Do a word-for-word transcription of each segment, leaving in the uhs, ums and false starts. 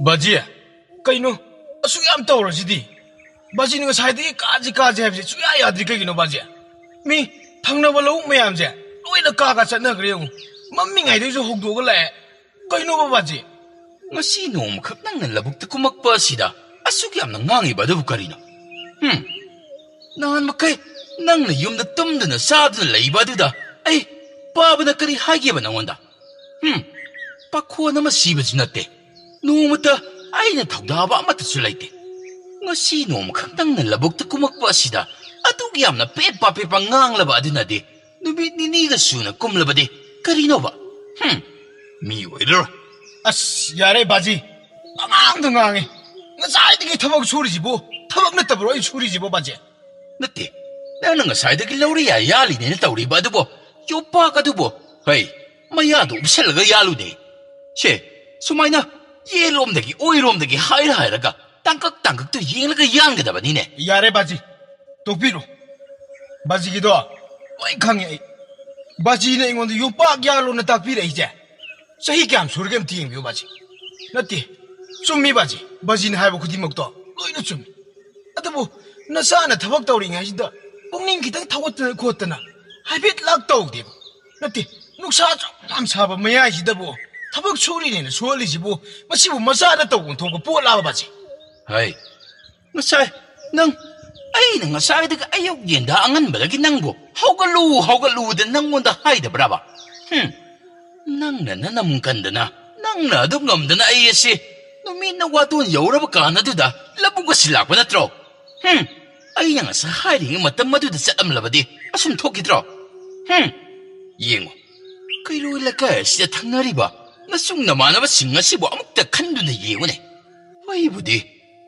ꯕꯥꯖꯤ, ꯀꯩꯅꯣ ꯑꯁꯨꯛ ꯌꯥꯝ ꯇꯧꯔꯁꯤꯗꯤ? ꯕꯥꯖꯤꯅ ꯉꯁꯥꯏꯗꯒꯤ ꯀꯥꯁꯤ ꯀꯥꯁꯤ ꯍꯥꯏꯕꯁꯦ ꯁꯨꯛꯌꯥ ꯌꯥꯗ꯭ꯔꯤ꯫ ꯀꯩꯒꯤꯅꯣ ꯕꯥꯖꯤ? ꯃꯤ ꯊꯪꯅꯕ ꯂꯧꯕꯨꯛ ꯃꯌꯥꯝꯁꯦ ꯂꯣꯏꯅ ꯀꯥ ꯀꯥ ꯆꯠꯅꯈ꯭ꯔꯦ꯫ ꯌꯦꯡꯉꯨ, ꯃꯝꯃꯤꯉꯩꯗꯩꯁꯨ ꯍꯧꯗꯣꯛꯑꯒ ꯂꯥꯛꯑꯦ꯫ ꯀꯩꯅꯣꯕ ꯕꯥꯖꯤ? ꯉꯁꯤ ꯅꯣꯡꯃꯈꯛ ꯅꯪꯅ ꯂꯧꯕꯨꯛꯇ ꯀꯨꯝꯃꯛꯄ ꯑꯁꯤꯗ ꯑꯁꯨꯛ ꯌꯥꯝꯅ ꯉꯥꯡꯉꯤꯕ ꯑꯗꯨꯕꯨ ꯀꯔꯤꯅꯣ? ꯍꯨꯝ, ꯅꯍꯥꯟ ꯃꯈꯩ ꯅꯪꯅ ꯌꯨꯝꯗ ꯇꯨꯝꯗꯅ ꯆꯥꯗꯨꯅ ꯂꯩꯕ ꯑꯗꯨꯗ ꯑꯩ ꯄꯥꯕꯅ ꯀꯔꯤ ꯍꯥꯏꯒꯦꯕ ꯅꯪꯉꯣꯟꯗ? ꯍꯨꯝ, ꯄꯥꯈꯣꯟ ꯑꯃ ꯁꯤꯕꯁꯨ ꯅꯠꯇꯦ꯫ ꯅꯣꯡꯃꯇ ꯑꯩꯅ ꯊꯧꯗꯥꯕ ꯑꯃꯠꯇꯁꯨ ꯂꯩꯇꯦ꯫ ꯉꯁꯤ ꯅꯣꯡꯃꯈꯛ ꯅꯪꯅ ꯂꯧꯕꯨꯛꯇ ꯀꯨꯝꯃꯛꯄ ꯑꯁꯤꯗ ꯑꯗꯨꯛ ꯌꯥꯝꯅ ꯄꯦꯠꯄ ꯄꯦꯠꯄ ꯉꯥꯡꯂꯕ ꯑꯗꯨꯅꯗꯤ ꯅꯨꯃꯤꯠ ꯅꯤꯅꯤꯒ ꯁꯨꯅ ꯀꯨꯝꯂꯕꯗꯤ ꯀꯔꯤꯅꯣꯕ? ꯍꯨꯝ, ꯃꯤ ꯑꯣꯏꯔꯔꯣꯏ꯫ ꯑꯁ, ꯌꯥꯔꯦ ꯕꯥꯖꯤ, ꯑꯉꯥꯡꯗ ꯉꯥꯡꯉꯦ꯫ ꯉꯁꯥꯏꯗꯒꯤ ꯊꯕꯛ ꯁꯨꯔꯤꯁꯤꯕꯨ ꯊꯕꯛ ꯅꯠꯇꯕ꯭ꯔꯣ ꯑꯩ ꯁꯨꯔꯤꯁꯤꯕꯨ ꯕꯥꯖꯤ? ꯅꯠꯇꯦ, ꯅꯪꯅ ꯉꯁꯥꯏꯗꯒꯤ ꯂꯧꯔꯤ ꯌꯥ ꯌꯥꯜꯂꯤꯅꯦꯅ ꯇꯧꯔꯤꯕ ꯑꯗꯨꯕꯨ ꯌꯣꯄꯥꯛ ꯑꯗꯨꯕꯨ, ꯍꯩ, ꯃꯌꯥꯗꯣ ꯎꯞꯁꯜꯂꯒ ꯌꯥꯜꯂꯨꯅꯦ꯫ ꯁꯦ, ꯁꯨꯃꯥꯏꯅ ꯌꯦꯠꯂꯣꯝꯗꯒꯤ ꯑꯣꯏꯔꯣꯝꯗꯒꯤ ꯍꯥꯏꯔ ꯍꯥꯏꯔꯒ ꯇꯥꯡꯀꯛ ꯇꯥꯡꯀꯛꯇꯨ ꯌꯦꯡꯂꯒ ꯌꯥꯟꯒꯗꯕꯅꯤꯅꯦ꯫ ꯌꯥꯔꯦ ꯕꯥꯖꯤ, ꯇꯣꯛꯄꯤꯔꯣ꯫ ꯕꯥꯖꯤꯒꯤꯗꯣ ꯂꯣꯏ ꯈꯪꯉꯦ ꯑꯩ꯫ ꯕꯥꯖꯤꯅ ꯑꯩꯉꯣꯟꯗ ꯌꯣꯄꯥꯛ ꯌꯥꯜꯂꯣꯅ ꯇꯥꯛꯄꯤꯔꯛꯏꯁꯦ ꯆꯍꯤ ꯀꯌꯥꯝ ꯁꯨꯔꯒꯦ ꯑꯝꯇ ꯌꯦꯡꯕꯤꯌꯨ ꯕꯥꯖꯤ꯫ ꯅꯠꯇꯦ, ꯆꯨꯝꯃꯤ ꯕꯥꯖꯤ, ꯕꯥꯖꯤꯅ ꯍꯥꯏꯕ ꯈꯨꯗꯤꯡꯃꯛꯇꯣ ꯂꯣꯏꯅ ꯆꯨꯝꯃꯤ꯫ ꯑꯗꯨꯕꯨ ꯅꯆꯥꯅ ꯊꯕꯛ ꯇꯧꯔꯤꯉꯩꯁꯤꯗ ꯄꯨꯛꯅꯤꯡ ꯈꯤꯇꯪ ꯊꯧꯒꯠꯇꯅ ꯈꯣꯠꯇꯅ ꯍꯥꯏꯐꯦꯠ ꯂꯥꯛ ꯇꯧꯗꯦꯕ꯫ ꯅꯠꯇꯦ, ꯅꯨꯡꯁꯥ ꯑꯁꯨꯛ ꯌꯥꯝ ꯁꯥꯕ ꯃꯌꯥꯏꯁꯤꯗꯕꯨ ꯊꯕꯛ ꯁꯨꯔꯤꯅꯦꯅ ꯁꯨꯍꯜꯂꯤꯁꯤꯕꯨ ꯃꯁꯤꯕꯨ ꯃꯆꯥꯅ ꯇꯧꯐꯝ ꯊꯣꯛꯄ ꯄꯣꯠꯂꯕ ꯕꯥꯖꯤ? ꯍꯩ, ꯉꯁꯥꯏ ꯅꯪ, ꯑꯩꯅ ꯉꯁꯥꯏꯗꯒꯤ ꯑꯌꯨꯛ ꯌꯦꯟꯗꯥ ꯑꯉꯟꯕꯗꯒꯤ ꯅꯪꯕꯨ "ꯍꯧꯒꯠꯂꯨ, ꯍꯧꯒꯠꯂꯨꯗ" ꯅꯪꯉꯣꯟꯗ ꯍꯥꯏꯗꯕ꯭ꯔꯕ? ꯍꯨꯝ, ꯅꯪꯅ ꯅꯅꯝ ꯀꯟꯗꯅ, ꯅꯪꯅ ꯑꯗꯨ ꯉꯝꯗꯅ ꯑꯩ ꯑꯁꯤ ꯅꯨꯃꯤꯠꯅ ꯋꯥꯇꯣꯟ ꯌꯧꯔꯕ ꯀꯥꯟ ꯑꯗꯨꯗ ꯂꯧꯕꯨꯛ ꯑꯁꯤ ꯂꯥꯛꯄ ꯅꯠꯇ꯭ꯔꯣ? ꯍꯨꯝ, ꯑꯩꯅ ꯉꯁꯥꯏ ꯍꯥꯏꯔꯤꯉꯩ ꯃꯇꯝ ꯑꯗꯨꯗ ꯆꯠꯂꯝꯂꯕꯗꯤ ꯑꯁꯨꯝ ꯊꯣꯛꯈꯤꯗ꯭ꯔꯣ? ꯍꯨꯝ, ꯌꯦꯡꯉꯨ, ꯀꯩꯔꯣꯏ ꯂꯩꯀꯥꯏ ꯑꯁꯤꯗ ꯊꯪꯅꯔꯤꯕ ꯅꯁꯨꯡ ꯅꯃꯥꯟꯅꯕꯁꯤꯡ ꯑꯁꯤꯕꯨ ꯑꯃꯨꯛꯇ ꯈꯟꯗꯨꯅ ꯌꯦꯡꯉꯨꯅꯦ꯫ ꯑꯩꯕꯨꯗꯤ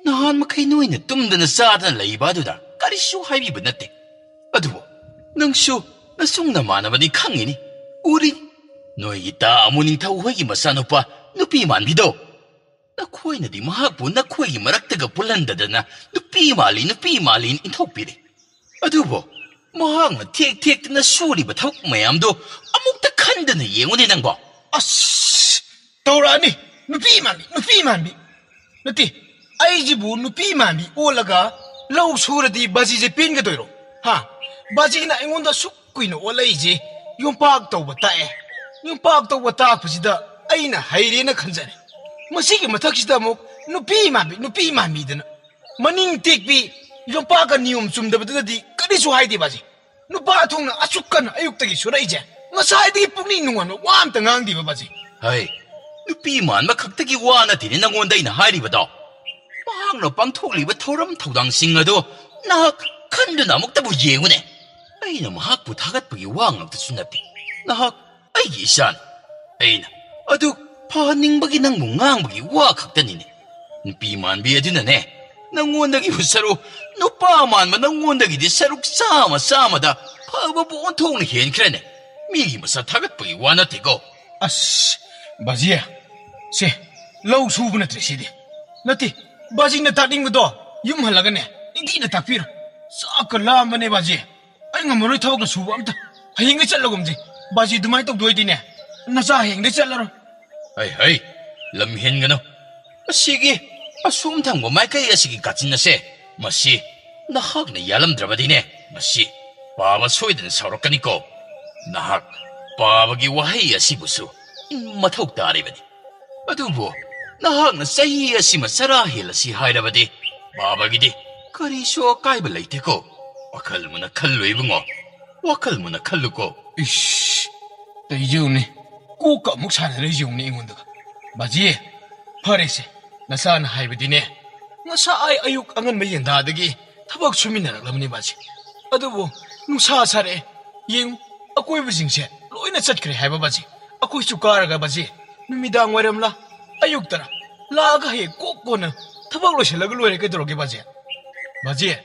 ꯅꯍꯥꯟ ꯃꯈꯩ ꯅꯣꯏꯅ ꯇꯨꯝꯗꯅ ꯆꯥꯗꯅ ꯂꯩꯕ ꯑꯗꯨꯗ ꯀꯔꯤꯁꯨ ꯍꯥꯏꯕꯤꯕ ꯅꯠꯇꯦ꯫ ꯑꯗꯨꯕꯨ ꯅꯪꯁꯨ ꯅꯁꯨꯡ ꯅꯃꯥꯟꯅꯕꯅꯤ ꯈꯪꯉꯤꯅꯤ, ꯎꯔꯤꯅꯤ꯫ ꯅꯣꯏꯒꯤ ꯇꯥ ꯑꯃꯨ ꯅꯤꯡꯊꯧ ꯍꯣꯏꯒꯤ ꯃꯆꯥꯅꯨꯄꯥ ꯅꯨꯄꯤ ꯃꯥꯟꯕꯤꯗꯣ꯫ ꯅꯈꯣꯏꯅꯗꯤ ꯃꯍꯥꯛꯄꯨ ꯅꯈꯣꯏꯒꯤ ꯃꯔꯛꯇꯒ ꯄꯨꯜꯍꯟꯗꯗꯅ ꯅꯨꯄꯤ ꯃꯥꯜꯂꯤ, ꯅꯨꯄꯤ ꯃꯥꯜꯂꯤꯅ ꯏꯟꯊꯣꯛꯄꯤꯔꯦ꯫ ꯑꯗꯨꯕꯨ ꯃꯍꯥꯛꯅ ꯊꯦꯛ ꯊꯦꯛꯇꯅ ꯁꯨꯔꯤꯕ ꯊꯕꯛ ꯃꯌꯥꯝꯗꯣ ꯑꯃꯨꯛꯇ ꯈꯟꯗꯅ ꯌꯦꯡꯉꯨꯅꯦ ꯅꯪꯕꯣ꯫ ꯑꯁ! ꯇꯧꯔꯛꯑꯅꯤ꯫ ꯅꯨꯄꯤ ꯃꯥꯟꯕꯤ, ꯅꯨꯄꯤ ꯃꯥꯟꯕꯤ꯫ ꯅꯠꯇꯦ, ꯑꯩꯁꯤꯕꯨ ꯅꯨꯄꯤ ꯃꯥꯟꯕꯤ ꯑꯣꯜꯂꯒ ꯂꯧ ꯁꯨꯔꯗꯤ ꯕꯥꯖꯤꯁꯦ ꯄꯦꯟꯒꯗꯣꯏꯔꯣ? ꯍꯥ? ꯕꯥꯖꯤꯅ ꯑꯩꯉꯣꯟꯗ ꯑꯁꯨꯛ ꯀꯨꯏꯅ ꯑꯣꯜꯂꯛꯏꯁꯦ ꯌꯣꯝꯄꯥꯛ ꯇꯧꯕ ꯇꯥꯛꯑꯦ, ꯌꯣꯝꯄꯥꯛ ꯇꯧꯕ ꯇꯥꯛꯄꯁꯤꯗ ꯑꯩꯅ ꯍꯩꯔꯦꯅ ꯈꯟꯖꯔꯦ꯫ ꯃꯁꯤꯒꯤ ꯃꯊꯛꯁꯤꯗ ꯑꯃꯨꯛ ꯅꯨꯄꯤ ꯃꯥꯟꯕꯤ, ꯅꯨꯄꯤ ꯃꯥꯟꯕꯤꯗꯅ ꯃꯅꯤꯡ ꯇꯦꯛꯄꯤ, ꯌꯣꯝꯄꯥꯛꯀ ꯅꯤꯌꯣꯝ ꯆꯨꯝꯗꯕꯗꯨꯗꯗꯤ ꯀꯔꯤꯁꯨ ꯍꯥꯏꯗꯦ ꯕꯥꯖꯤ꯫ ꯅꯨꯄꯥ ꯊꯣꯛꯅ ꯑꯁꯨꯛ ꯀꯟꯅ ꯑꯌꯨꯛꯇꯒꯤ ꯁꯨꯔꯛꯏꯁꯦ, ꯉꯁꯥꯏꯗꯒꯤ ꯄꯨꯛꯅꯤꯡ ꯅꯨꯡꯉꯣꯟꯕ ꯋꯥ ꯑꯝꯇ ꯉꯥꯡꯗꯦꯕ ꯕꯥꯖꯤ꯫ ꯍꯩ, ꯅꯨꯄꯤ ꯃꯥꯟꯕ ꯈꯛꯇꯒꯤ ꯋꯥ ꯅꯠꯇꯦꯅꯦ ꯅꯪꯉꯣꯟꯗ ꯑꯩꯅ ꯍꯥꯏꯔꯤꯕꯗꯣ꯫ ꯃꯍꯥꯛꯅ ꯄꯥꯡꯊꯣꯛꯂꯤꯕ ꯊꯧꯔꯝ ꯊꯧꯗꯥꯡꯁꯤꯡ ꯑꯗꯨ ꯅꯍꯥꯛ ꯈꯟꯗꯨꯅ ꯑꯃꯨꯛꯇꯕꯨ ꯌꯦꯡꯉꯨꯅꯦ꯫ ꯑꯩꯅ ꯃꯍꯥꯛꯄꯨ ꯊꯥꯒꯠꯄꯒꯤ ꯋꯥ ꯉꯥꯛꯇꯁꯨ ꯅꯠꯇꯦ, ꯅꯍꯥꯛ ꯑꯩꯒꯤ ꯏꯆꯥꯅꯤ꯫ ꯑꯩꯅ ꯑꯗꯨ ꯐꯍꯟꯅꯤꯡꯕꯒꯤ ꯅꯪꯕꯨ ꯉꯥꯡꯕꯒꯤ ꯋꯥ ꯈꯛꯇꯅꯤꯅꯦ꯫ ꯅꯨꯄꯤ ꯃꯥꯟꯕꯤ ꯑꯗꯨꯅꯅꯦ, ꯅꯪꯉꯣꯟꯗꯒꯤ ꯁꯔꯨ, ꯅꯨꯄꯥ ꯃꯥꯟꯕ ꯅꯪꯉꯣꯟꯗꯒꯤꯗꯤ ꯁꯔꯨꯛ ꯆꯥꯝꯃ ꯆꯥꯝꯃꯗ ꯐꯕꯕꯨ ꯑꯣꯟꯊꯣꯛꯅ ꯍꯦꯟꯈ꯭ꯔꯦꯅꯦ꯫ ꯃꯤꯒꯤ ꯃꯁꯛ ꯊꯥꯒꯠꯄꯒꯤ ꯋꯥ ꯅꯠꯇꯦꯀꯣ꯫ ꯑꯁ, ꯕꯥꯖꯤ, ꯁꯦ, ꯂꯧ ꯁꯨꯕ ꯅꯠꯇ꯭ꯔꯦ ꯁꯤꯗꯤ꯫ ꯅꯠꯇꯦ, ꯕꯥꯖꯤꯅ ꯇꯥꯛꯅꯤꯡꯕꯗꯣ ꯌꯨꯝ ꯍꯜꯂꯒꯅꯦ ꯅꯤꯡꯊꯤꯅ ꯇꯥꯛꯄꯤꯔꯣ꯫ ꯆꯥꯛꯀ ꯂꯥꯝꯕꯅꯦ ꯕꯥꯖꯤ꯫ ꯑꯩ ꯉꯝꯃꯔꯣꯏ ꯊꯕꯛꯀ ꯁꯨꯕ ꯑꯝꯇ꯫ ꯍꯌꯦꯡꯗꯩ ꯆꯠꯂꯒꯨꯝꯁꯤ꯫ ꯕꯥꯖꯤ ꯑꯗꯨꯃꯥꯏꯅ ꯇꯧꯗꯣꯏꯗꯤꯅꯦ, ꯅꯆꯥ ꯍꯌꯦꯡꯗꯩ ꯆꯠꯂꯔꯣꯏ꯫ ꯍꯩ ꯍꯩ, ꯂꯝ ꯍꯦꯟꯒꯅꯨ꯫ ꯑꯁꯤꯒꯤ ꯑꯁꯣꯝ ꯊꯪꯕ ꯃꯥꯏꯀꯩ ꯑꯁꯤꯒꯤ ꯀꯥꯆꯤꯟ ꯑꯁꯦ, ꯃꯁꯤ ꯅꯍꯥꯛꯅ ꯌꯥꯜꯂꯝꯗ꯭ꯔꯕꯗꯤꯅꯦ, ꯃꯁꯤ ꯄꯥꯕ ꯁꯣꯏꯗꯅ ꯁꯥꯎꯔꯛꯀꯅꯤꯀꯣ꯫ ꯅꯍꯥꯛ ꯄꯥꯕꯒꯤ ꯋꯥꯍꯩ ꯑꯁꯤꯕꯨꯁꯨ ꯃꯊꯧ ꯇꯥꯔꯤꯕꯅꯤ꯫ ꯑꯗꯨꯕꯨ ꯅꯍꯥꯛꯅ ꯆꯍꯤ ꯑꯁꯤꯃ ꯆꯔꯥ ꯍꯦꯜꯂꯁꯤ ꯍꯥꯏꯔꯕꯗꯤ ꯄꯥꯕꯒꯤꯗꯤ ꯀꯔꯤꯁꯨ ꯑꯀꯥꯏꯕ ꯂꯩꯇꯦꯀꯣ꯫ ꯋꯥꯈꯜ ꯃꯨꯟꯅ ꯈꯜꯂꯨ ꯏꯕꯨꯡꯉꯣ, ꯋꯥꯈꯜ ꯃꯨꯟꯅ ꯈꯜꯂꯨꯀꯣ꯫ ꯏꯁ, ꯇꯧꯖꯧꯅꯦ, ꯀꯣꯛꯀ ꯑꯃꯨꯛ ꯁꯥꯟꯅꯔꯛꯏꯁꯦ ꯌꯦꯡꯉꯨꯅꯦ ꯑꯩꯉꯣꯟꯗꯒ꯫ ꯕꯥꯖꯤ, ꯐꯔꯦꯁꯦ, ꯅꯆꯥꯅ ꯍꯥꯏꯕꯗꯤꯅꯦ, ꯉꯁꯥꯏ ꯑꯌꯨꯛ ꯑꯉꯟꯕ ꯌꯦꯟꯗꯥꯗꯒꯤ ꯊꯕꯛ ꯁꯨꯃꯤꯟꯅꯔꯛꯂꯕꯅꯤ ꯕꯥꯖꯤ꯫ ꯑꯗꯨꯕꯨ ꯅꯨꯡꯁꯥ ꯁꯥꯔꯛꯑꯦ, ꯌꯦꯡꯉꯨ, ꯑꯀꯣꯏꯕꯁꯤꯡꯁꯦ ꯂꯣꯏꯅ ꯆꯠꯈ꯭ꯔꯦ ꯍꯥꯏꯕ ꯕꯥꯖꯤ꯫ ꯑꯩꯈꯣꯏꯁꯨ ꯀꯥꯔꯒ ꯕꯥꯖꯤ, ꯅꯨꯃꯤꯗꯥꯡ ꯋꯥꯏꯔꯝꯂ ꯑꯌꯨꯛꯇꯔ ꯂꯥꯛꯑꯒ ꯍꯦꯛ ꯀꯣꯛ ꯀꯣꯟꯅ ꯊꯕꯛ ꯂꯣꯏꯁꯤꯜꯂꯒ ꯂꯣꯏꯔꯦ, ꯀꯩꯗꯧꯔꯒꯦ ꯕꯥꯖꯤ? ꯕꯥꯖꯤ,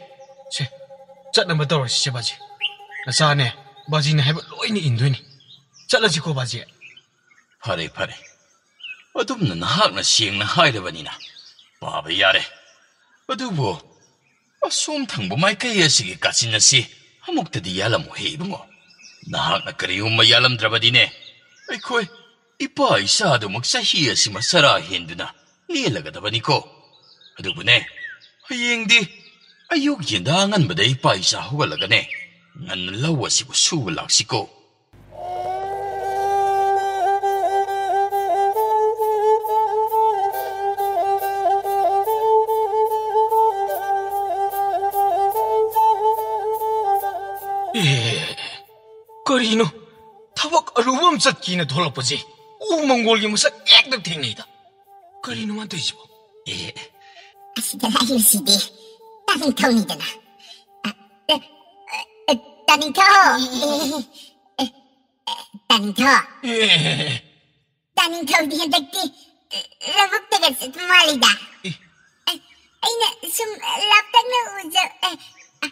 ꯁꯦ, ꯆꯠꯅꯕ ꯇꯧꯔꯁꯤꯁꯦ ꯕꯥꯖꯤ꯫ ꯅꯆꯥꯅꯦ, ꯕꯥꯖꯤꯅ ꯍꯥꯏꯕ ꯂꯣꯏꯅ ꯏꯟꯗꯣꯏꯅꯤ꯫ ꯆꯠꯂꯁꯤꯀꯣ ꯕꯥꯖꯤ꯫ ꯐꯔꯦ, ꯐꯔꯦ꯫ ꯑꯗꯨꯝꯅ ꯅꯍꯥꯛꯅ ꯁꯦꯡꯅ ꯍꯥꯏꯔꯕꯅꯤꯅ ꯄꯥꯕ ꯌꯥꯔꯦ꯫ ꯑꯗꯨꯕꯨ ꯑꯁꯣꯝ ꯊꯪꯕ ꯃꯥꯏꯀꯩ ꯑꯁꯤꯒꯤ ꯀꯥꯆꯤꯟ ꯑꯁꯤ ꯑꯃꯨꯛꯇꯗꯤ ꯌꯥꯜꯂꯝꯃꯨꯍꯦ ꯏꯕꯨꯡꯉꯣ꯫ ꯅꯍꯥꯛꯅ ꯀꯔꯤꯒꯨꯝꯕ ꯌꯥꯜꯂꯝꯗ꯭ꯔꯕꯗꯤꯅꯦ, ꯑꯩꯈꯣꯏ ꯏꯄꯥ ꯏꯆꯥ ꯑꯗꯨꯃꯛ ꯆꯍꯤ ꯑꯁꯤꯃ ꯆꯔꯥ ꯍꯦꯟꯗꯨꯅ ꯂꯦꯜꯂꯒꯗꯕꯅꯤꯀꯣ꯫ ꯑꯗꯨꯕꯨꯅꯦ, ꯍꯌꯦꯡꯗꯤ ꯑꯌꯨꯛ ꯌꯦꯟꯗꯥ ꯑꯉꯟꯕꯗ ꯏꯄꯥ ꯏꯆꯥ ꯍꯧꯒꯠꯂꯒꯅꯦ, ꯉꯟꯅ ꯂꯧ ꯑꯁꯤꯕꯨ ꯁꯨꯕ ꯂꯥꯛꯁꯤꯀꯣ꯫ ꯑꯦ, ꯀꯔꯤꯅꯣ? ꯊꯕꯛ ꯑꯔꯨꯕ ꯑꯃ ꯆꯠꯀꯦꯅ ꯊꯣꯛꯂꯛꯄꯁꯦ ꯎ ꯃꯪꯒꯣꯜꯒꯤ ꯃꯁꯛ ꯍꯦꯛꯇ ꯊꯦꯡꯅꯩꯗ꯫ ꯀꯔꯤꯅꯣ ꯃꯥ ꯇꯧꯔꯤꯁꯤꯕꯣ? ꯑꯦ, ꯑꯁꯤꯗ ꯂꯥꯛꯏꯕꯁꯤꯗꯤ ꯇꯥꯅꯤꯡꯊꯧꯅꯤꯗꯅ꯫ ꯑ, ꯑ, ꯑ, ꯑ, ꯇꯥꯅꯤꯡꯊꯧ! ꯑꯦ, ꯑꯦ, ꯑꯦ, ꯇꯥꯅꯤꯡꯊꯧ! ꯑꯦ, ꯇꯥꯅꯤꯡꯊꯧꯗꯤ ꯍꯟꯗꯛꯇꯤ ꯂꯧꯕꯨꯛꯇꯒ ꯆꯠꯄ ꯃꯥꯜꯂꯤꯗ꯫ ꯑꯦ꯫ ꯑꯦ, ꯑꯩꯅ ꯁꯨꯝ ꯂꯥꯞꯇꯛꯅ ꯎꯖ-, ꯑꯦ, ꯑ,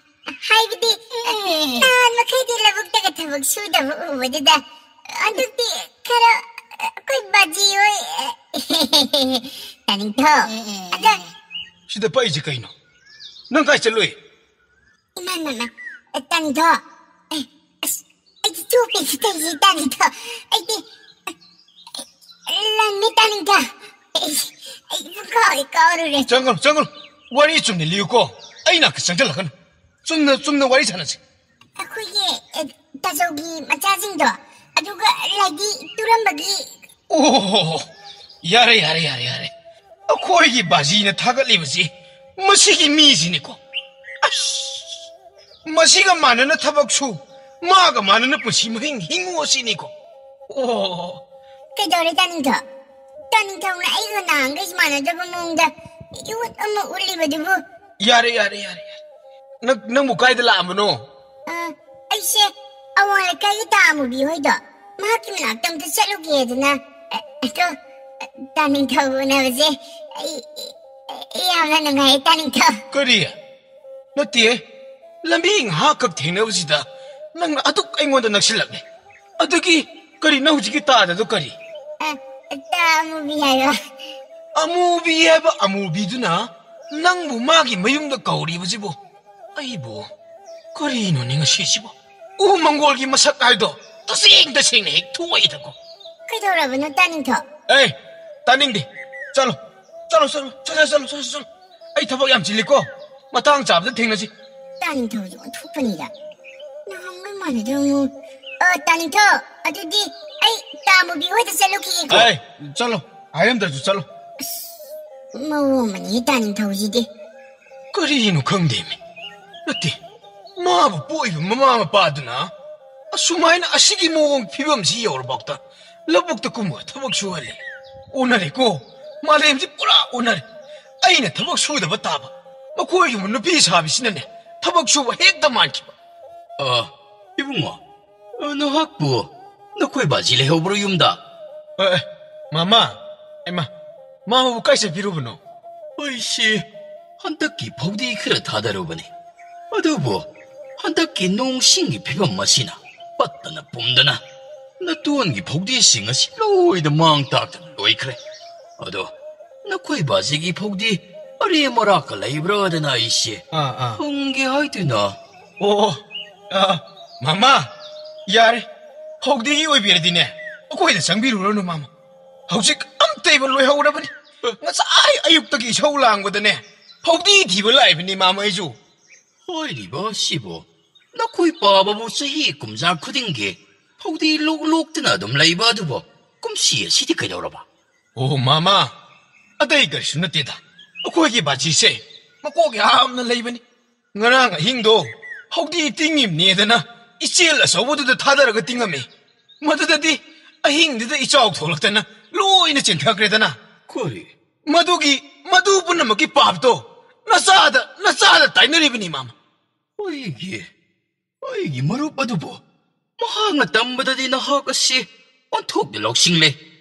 ꯍꯥꯏꯕꯗꯤ, ꯑꯦ꯫ ꯅꯍꯥꯟ ꯃꯈꯩꯗꯤ ꯂꯧꯕꯨꯛꯇꯒ ꯊꯕꯛ ꯁꯨꯗꯕ ꯎꯕꯗꯨꯗ ꯍꯟꯗꯛꯇꯤ ꯈꯔ, ꯑ, ꯑꯩꯈꯣꯏ ꯕꯥꯖꯤ ꯍꯣꯏ, ꯑ, ꯇꯥꯅꯤꯡꯊꯧ꯫ ꯑꯦ, ꯑꯦ, ꯑꯗ ꯑꯦ꯫ ꯁꯤꯗ ꯄꯛꯏꯁꯦ ꯀꯩꯅꯣ? ꯅꯪ ꯀꯥꯏ ꯆꯠꯂꯨꯏ? ꯏꯃꯥ, ꯏꯃꯥ, ꯏꯃꯥ, ꯑ, ꯇꯥꯅꯤꯡꯊꯧ꯫ ꯑꯦ, ꯑꯁ, ꯑꯩꯗꯤ ꯆꯣꯞꯄꯦ ꯁꯤ ꯇꯧꯔꯤꯁꯦ, ꯇꯥꯅꯤꯡꯊꯧ꯫ ꯑꯩꯗꯤ, ꯑ, ꯂꯪꯅꯤ, ꯇꯥꯅꯤꯡꯊꯧ꯫ ꯑꯩ, ꯑꯩ ꯄꯨꯡꯀꯥꯎ ꯍꯦꯛ ꯀꯥꯎꯔꯨꯔꯦ꯫ ꯆꯪꯒꯅꯨ, ꯆꯪꯒꯅꯨ꯫ ꯋꯥꯔꯤ ꯆꯨꯝꯅ ꯂꯤꯌꯨꯀꯣ꯫ ꯑꯩ ꯅꯥꯛꯇ ꯆꯪꯁꯤꯜꯂꯛꯀꯅꯨ꯫ ꯆꯨꯝꯅ, ꯆꯨꯝꯅ ꯋꯥꯔꯤ ꯁꯥꯟꯅꯁꯤ꯫ ꯑꯩꯈꯣꯏꯒꯤ, ꯑꯦ, ꯇꯥꯖꯧꯒꯤ ꯃꯆꯥꯁꯤꯡꯗꯣ, ꯑꯗꯨꯒ ꯂꯥꯏꯗꯤ ꯇꯨꯔꯝꯕꯒꯤ꯫ ꯑꯣ, ꯌꯥꯔꯦ, ꯌꯥꯔꯦ, ꯌꯥꯔꯦ, ꯌꯥꯔꯦ꯫ ꯑꯩꯈꯣꯏꯒꯤ ꯕꯥꯖꯤꯅ ꯊꯥꯒꯠꯂꯤꯕꯁꯤ ꯃꯁꯤꯒꯤ ꯃꯤꯁꯤꯅꯤꯀꯣ꯫ ꯑꯁ, ꯃꯁꯤꯒ ꯃꯥꯟꯅꯅ ꯊꯕꯛ ꯁꯨ, ꯃꯥꯒ ꯃꯥꯟꯅꯅ ꯄꯨꯟꯁꯤ ꯃꯍꯤꯡ ꯍꯤꯡꯉꯨ ꯑꯁꯤꯅꯤꯀꯣ꯫ ꯑꯣ꯫ ꯀꯩꯗꯧꯔꯦ, ꯇꯥꯅꯤꯡꯊꯧ? ꯇꯥꯅꯤꯡꯊꯧꯅ ꯑꯩꯒ ꯅꯍꯥꯟꯈꯩ ꯃꯥꯟꯅꯗꯕ ꯃꯑꯣꯡꯗ ꯏꯌꯣꯠ ꯑꯃ ꯎꯠꯂꯤꯕꯗꯨꯕꯨ? ꯌꯥꯔꯦ, ꯌꯥꯔꯦ, ꯌꯥꯔꯦ, ꯌꯥꯔꯦ꯫ ꯅꯪ, ꯅꯪꯕꯨ ꯀꯥꯏꯗ ꯂꯥꯛꯑꯝꯕꯅꯣ? ꯑ, ꯑꯩꯁꯦ ꯑꯋꯥꯡ ꯂꯩꯀꯥꯏꯒꯤ ꯇꯥ ꯑꯃꯨꯕꯤ ꯍꯣꯏꯗꯣ, ꯃꯍꯥꯛꯀꯤ ꯃꯅꯥꯛꯇ ꯑꯝꯇ ꯆꯠꯂꯨꯒꯦꯗꯅ꯫ ꯑ, ꯑꯗꯣ, ꯑ, ꯇꯥꯅꯤꯡꯊꯧ ꯎꯅꯕꯁꯦ ꯑꯩ, ꯑꯩ ꯌꯥꯝꯅ ꯅꯨꯡꯉꯥꯏꯌꯦ, ꯇꯥꯅꯤꯡꯊꯧ꯫ ꯀꯔꯤ? ꯅꯠꯇꯦ, ꯂꯝꯕꯤ ꯉꯥꯏꯍꯥꯛꯈꯛ ꯊꯦꯡꯅꯕꯁꯤꯗ ꯅꯪꯅ ꯑꯗꯨꯛ ꯑꯩꯉꯣꯟꯗ ꯅꯛꯁꯤꯜꯂꯛꯂꯦ꯫ ꯑꯗꯨꯒꯤ ꯀꯔꯤ, ꯅꯪ ꯍꯧꯖꯤꯛꯀꯤ ꯇꯥꯗꯗꯣ ꯀꯔꯤ? ꯑ, ꯇꯥ ꯑꯃꯨꯕꯤ ꯍꯥꯏꯕ꯫ ꯑꯃꯨꯕꯤ ꯍꯥꯏꯕ ꯑꯃꯨꯕꯤꯗꯨꯅ ꯅꯪꯕꯨ ꯃꯥꯒꯤ ꯃꯌꯨꯝꯗ ꯀꯧꯔꯤꯕꯁꯤꯕꯨ? ꯑꯩꯕꯨ ꯀꯔꯤꯅꯣꯅꯦ ꯉꯁꯤꯁꯤꯕꯨ? ꯎ ꯃꯪꯒꯣꯜꯒꯤ ꯃꯁꯛ ꯍꯥꯏꯗꯣ ꯇꯁꯦꯡ ꯇꯁꯦꯡꯅ ꯍꯦꯛ ꯊꯣꯛꯏꯗꯀꯣ꯫ ꯀꯩꯗꯧꯔꯕꯅꯣ, ꯇꯥꯅꯤꯡꯊꯧ? ꯑꯦ, ꯇꯥꯅꯤꯡꯗꯦ꯫ ꯆꯠꯂꯣ, ꯆꯠꯂꯣ, ꯆꯠꯂꯣ, ꯆꯠꯂꯣ, ꯆꯠꯂꯣ, ꯆꯠꯂꯣ, ꯆꯠꯂꯣ꯫ ꯑꯩ ꯊꯕꯛ ꯌꯥꯝ ꯆꯤꯜꯂꯤꯀꯣ꯫ ꯃꯇꯥꯡ ꯆꯥꯕꯗ ꯊꯦꯡꯅꯁꯤ꯫ ꯇꯥꯅꯤꯡꯊꯧꯁꯦ ꯑꯣꯟꯊꯣꯛꯄꯅꯤꯗ꯫ ꯅꯍꯥꯟꯒ ꯃꯥꯟꯅꯗ꯭ꯔꯣ? ꯑꯃꯨꯛ꯫ ꯑ, ꯇꯥꯅꯤꯡꯊꯧ, ꯑꯗꯨꯗꯤ ꯑꯩ ꯇꯥꯃꯨꯕꯤ ꯍꯣꯏꯗ ꯆꯠꯂꯨꯈꯤꯒꯦꯀꯣ꯫ ꯑꯦ, ꯆꯠꯂꯣ꯫ ꯍꯥꯏꯔꯝꯗ꯭ꯔꯁꯨ ꯆꯠꯂꯣ꯫ ꯑꯁ, ꯃꯑꯣꯡ ꯑꯃꯅꯤ ꯇꯥꯅꯤꯡꯊꯧꯁꯤꯗꯤ꯫ ꯀꯔꯤꯅꯣ ꯈꯪꯗꯦꯃꯤ꯫ ꯅꯠꯇꯦ, ꯃꯥꯕꯨ ꯄꯣꯛꯏꯕ ꯃꯃꯥ ꯃꯄꯥꯗꯨꯅ ꯑꯁꯨꯃꯥꯏꯅ ꯑꯁꯤꯒꯤ ꯃꯑꯣꯡ ꯐꯤꯕꯝꯁꯤ ꯌꯧꯔꯕꯥꯎꯗ ꯂꯧꯕꯨꯛꯇ ꯀꯨꯝꯃꯒ ꯊꯕꯛ ꯁꯨꯍꯜꯂꯦ꯫ ꯑꯣꯟꯅꯔꯦꯀꯣ, ꯃꯥꯂꯦꯝꯁꯤ ꯄꯨꯔꯥ ꯑꯣꯟꯅꯔꯦ꯫ ꯑꯩꯅ ꯊꯕꯛ ꯁꯨꯗꯕ ꯇꯥꯕ, ꯃꯈꯣꯏꯒꯨꯝꯕ ꯅꯨꯄꯤ ꯁꯥꯕꯤꯁꯤꯅꯅꯦ ꯊꯕꯛ ꯁꯨꯕ ꯍꯦꯛꯇ ꯃꯥꯟꯈꯤꯕ꯫ ꯑ, ꯏꯕꯨꯡꯉꯣ, ꯑ, ꯅꯍꯥꯛꯄꯨ ꯅꯈꯣꯏ ꯕꯥꯖꯤ ꯂꯩꯍꯧꯕ꯭ꯔꯣ ꯌꯨꯝꯗ? ꯑꯦ, ꯑꯦ, ꯃꯃꯥ, ꯏꯃꯥ, ꯃꯥ ꯃꯕꯨ ꯀꯥꯏ ꯆꯠꯄꯤꯔꯨꯕꯅꯣ? ꯑꯩꯁꯤ ꯍꯟꯗꯛꯀꯤ ꯐꯧꯗꯤ ꯈꯔ ꯊꯥꯗꯔꯨꯕꯅꯤ, ꯑꯗꯨꯕꯨ ꯍꯟꯗꯛꯀꯤ ꯅꯣꯡꯁꯤꯡꯒꯤ ꯐꯤꯕꯝ ꯑꯁꯤꯅ ꯄꯠꯇꯅ ꯄꯨꯝꯗꯅ ꯅꯇꯣꯟꯒꯤ ꯐꯧꯗꯤꯁꯤꯡ ꯑꯁꯤ ꯂꯣꯏꯅ ꯃꯥꯡ ꯇꯥꯛꯇꯅ ꯂꯣꯏꯈ꯭ꯔꯦ꯫ ꯑꯗꯣ ꯅꯈꯣꯏ ꯕꯥꯖꯤꯒꯤ ꯐꯧꯗꯤ ꯑꯔꯦꯝ ꯑꯔꯥꯛꯀ ꯂꯩꯕ꯭ꯔꯥꯗꯅ ꯑꯩꯁꯦ ꯑꯥ, ꯑꯥ꯫ ꯍꯪꯒꯦ ꯍꯥꯏꯗꯨꯅ꯫ ꯑꯣ, ꯑꯣ, ꯑꯥ, ꯃꯃꯥ, ꯌꯥꯔꯦ꯫ ꯐꯧꯗꯤꯒꯤ ꯑꯣꯏꯕꯤꯔꯗꯤꯅꯦ, ꯑꯩꯈꯣꯏꯗ ꯆꯪꯕꯤꯔꯨꯔꯅꯨ, ꯃꯃꯥ꯫ ꯍꯧꯖꯤꯛ ꯑꯝꯇ ꯏꯕ ꯂꯣꯏꯍꯧꯔꯕꯅꯤ꯫ ꯉꯁꯥꯏ ꯑꯌꯨꯛꯇꯒꯤ ꯏꯁꯧ ꯂꯥꯡꯕꯗꯅꯦ, ꯐꯧꯗꯤ ꯊꯤꯕ ꯂꯥꯛꯏꯕꯅꯤ, ꯃꯃꯥ, ꯑꯩꯁꯨ꯫ ꯍꯥꯏꯔꯤꯕ ꯑꯁꯤꯕꯨ ꯅꯈꯣꯏ ꯄꯥꯕꯕꯨ ꯆꯍꯤ ꯀꯨꯝꯖꯥ ꯈꯨꯗꯤꯡꯒꯤ ꯐꯧꯗꯤ ꯂꯣꯛ ꯂꯣꯛꯇꯅ ꯑꯗꯨꯝ ꯂꯩꯕ ꯑꯗꯨꯕꯨ ꯀꯨꯝꯁꯤ ꯑꯁꯤꯗꯤ ꯀꯩꯗꯧꯔꯕ? ꯑꯣ, ꯃꯃꯥ, ꯑꯇꯩ ꯀꯔꯤꯁꯨ ꯅꯠꯇꯦꯗ꯫ ꯑꯩꯈꯣꯏꯒꯤ ꯕꯥꯖꯤꯁꯦ ꯃꯀꯣꯛ ꯌꯥꯝꯅ ꯂꯩꯕꯅꯤ꯫ ꯉꯔꯥꯡ ꯑꯍꯤꯡꯗꯣ ꯐꯧꯗꯤ ꯇꯤꯡꯉꯤꯕꯅꯦꯗꯅ ꯏꯆꯦꯜ ꯑꯆꯧꯕꯗꯨꯗ ꯊꯥꯗꯔꯒ ꯇꯤꯡꯉꯝꯃꯤ꯫ ꯃꯗꯨꯗꯗꯤ ꯑꯍꯤꯡꯗꯨꯗ ꯏꯆꯥꯎ ꯊꯣꯛꯂꯛꯇꯅ ꯂꯣꯏꯅ ꯆꯦꯟꯊꯈ꯭ꯔꯦꯗꯅ꯫ ꯀꯔꯤ? ꯃꯗꯨꯒꯤ, ꯃꯗꯨ ꯄꯨꯝꯅꯃꯛꯀꯤ ꯄꯥꯞꯇꯣ ꯅꯆꯥꯗ, ꯅꯆꯥꯗ ꯇꯥꯏꯅꯔꯤꯕꯅꯤ, ꯃꯃꯥ꯫ ꯑꯩꯒꯤ, ꯑꯩꯒꯤ ꯃꯔꯨꯞ ꯑꯗꯨꯕꯨ ꯃꯍꯥꯛꯅ ꯇꯝꯕꯗꯗꯤ ꯅꯍꯥꯛ ꯑꯁꯤ ꯑꯣꯟꯊꯣꯛꯅ ꯂꯧꯁꯤꯡ ꯂꯩ,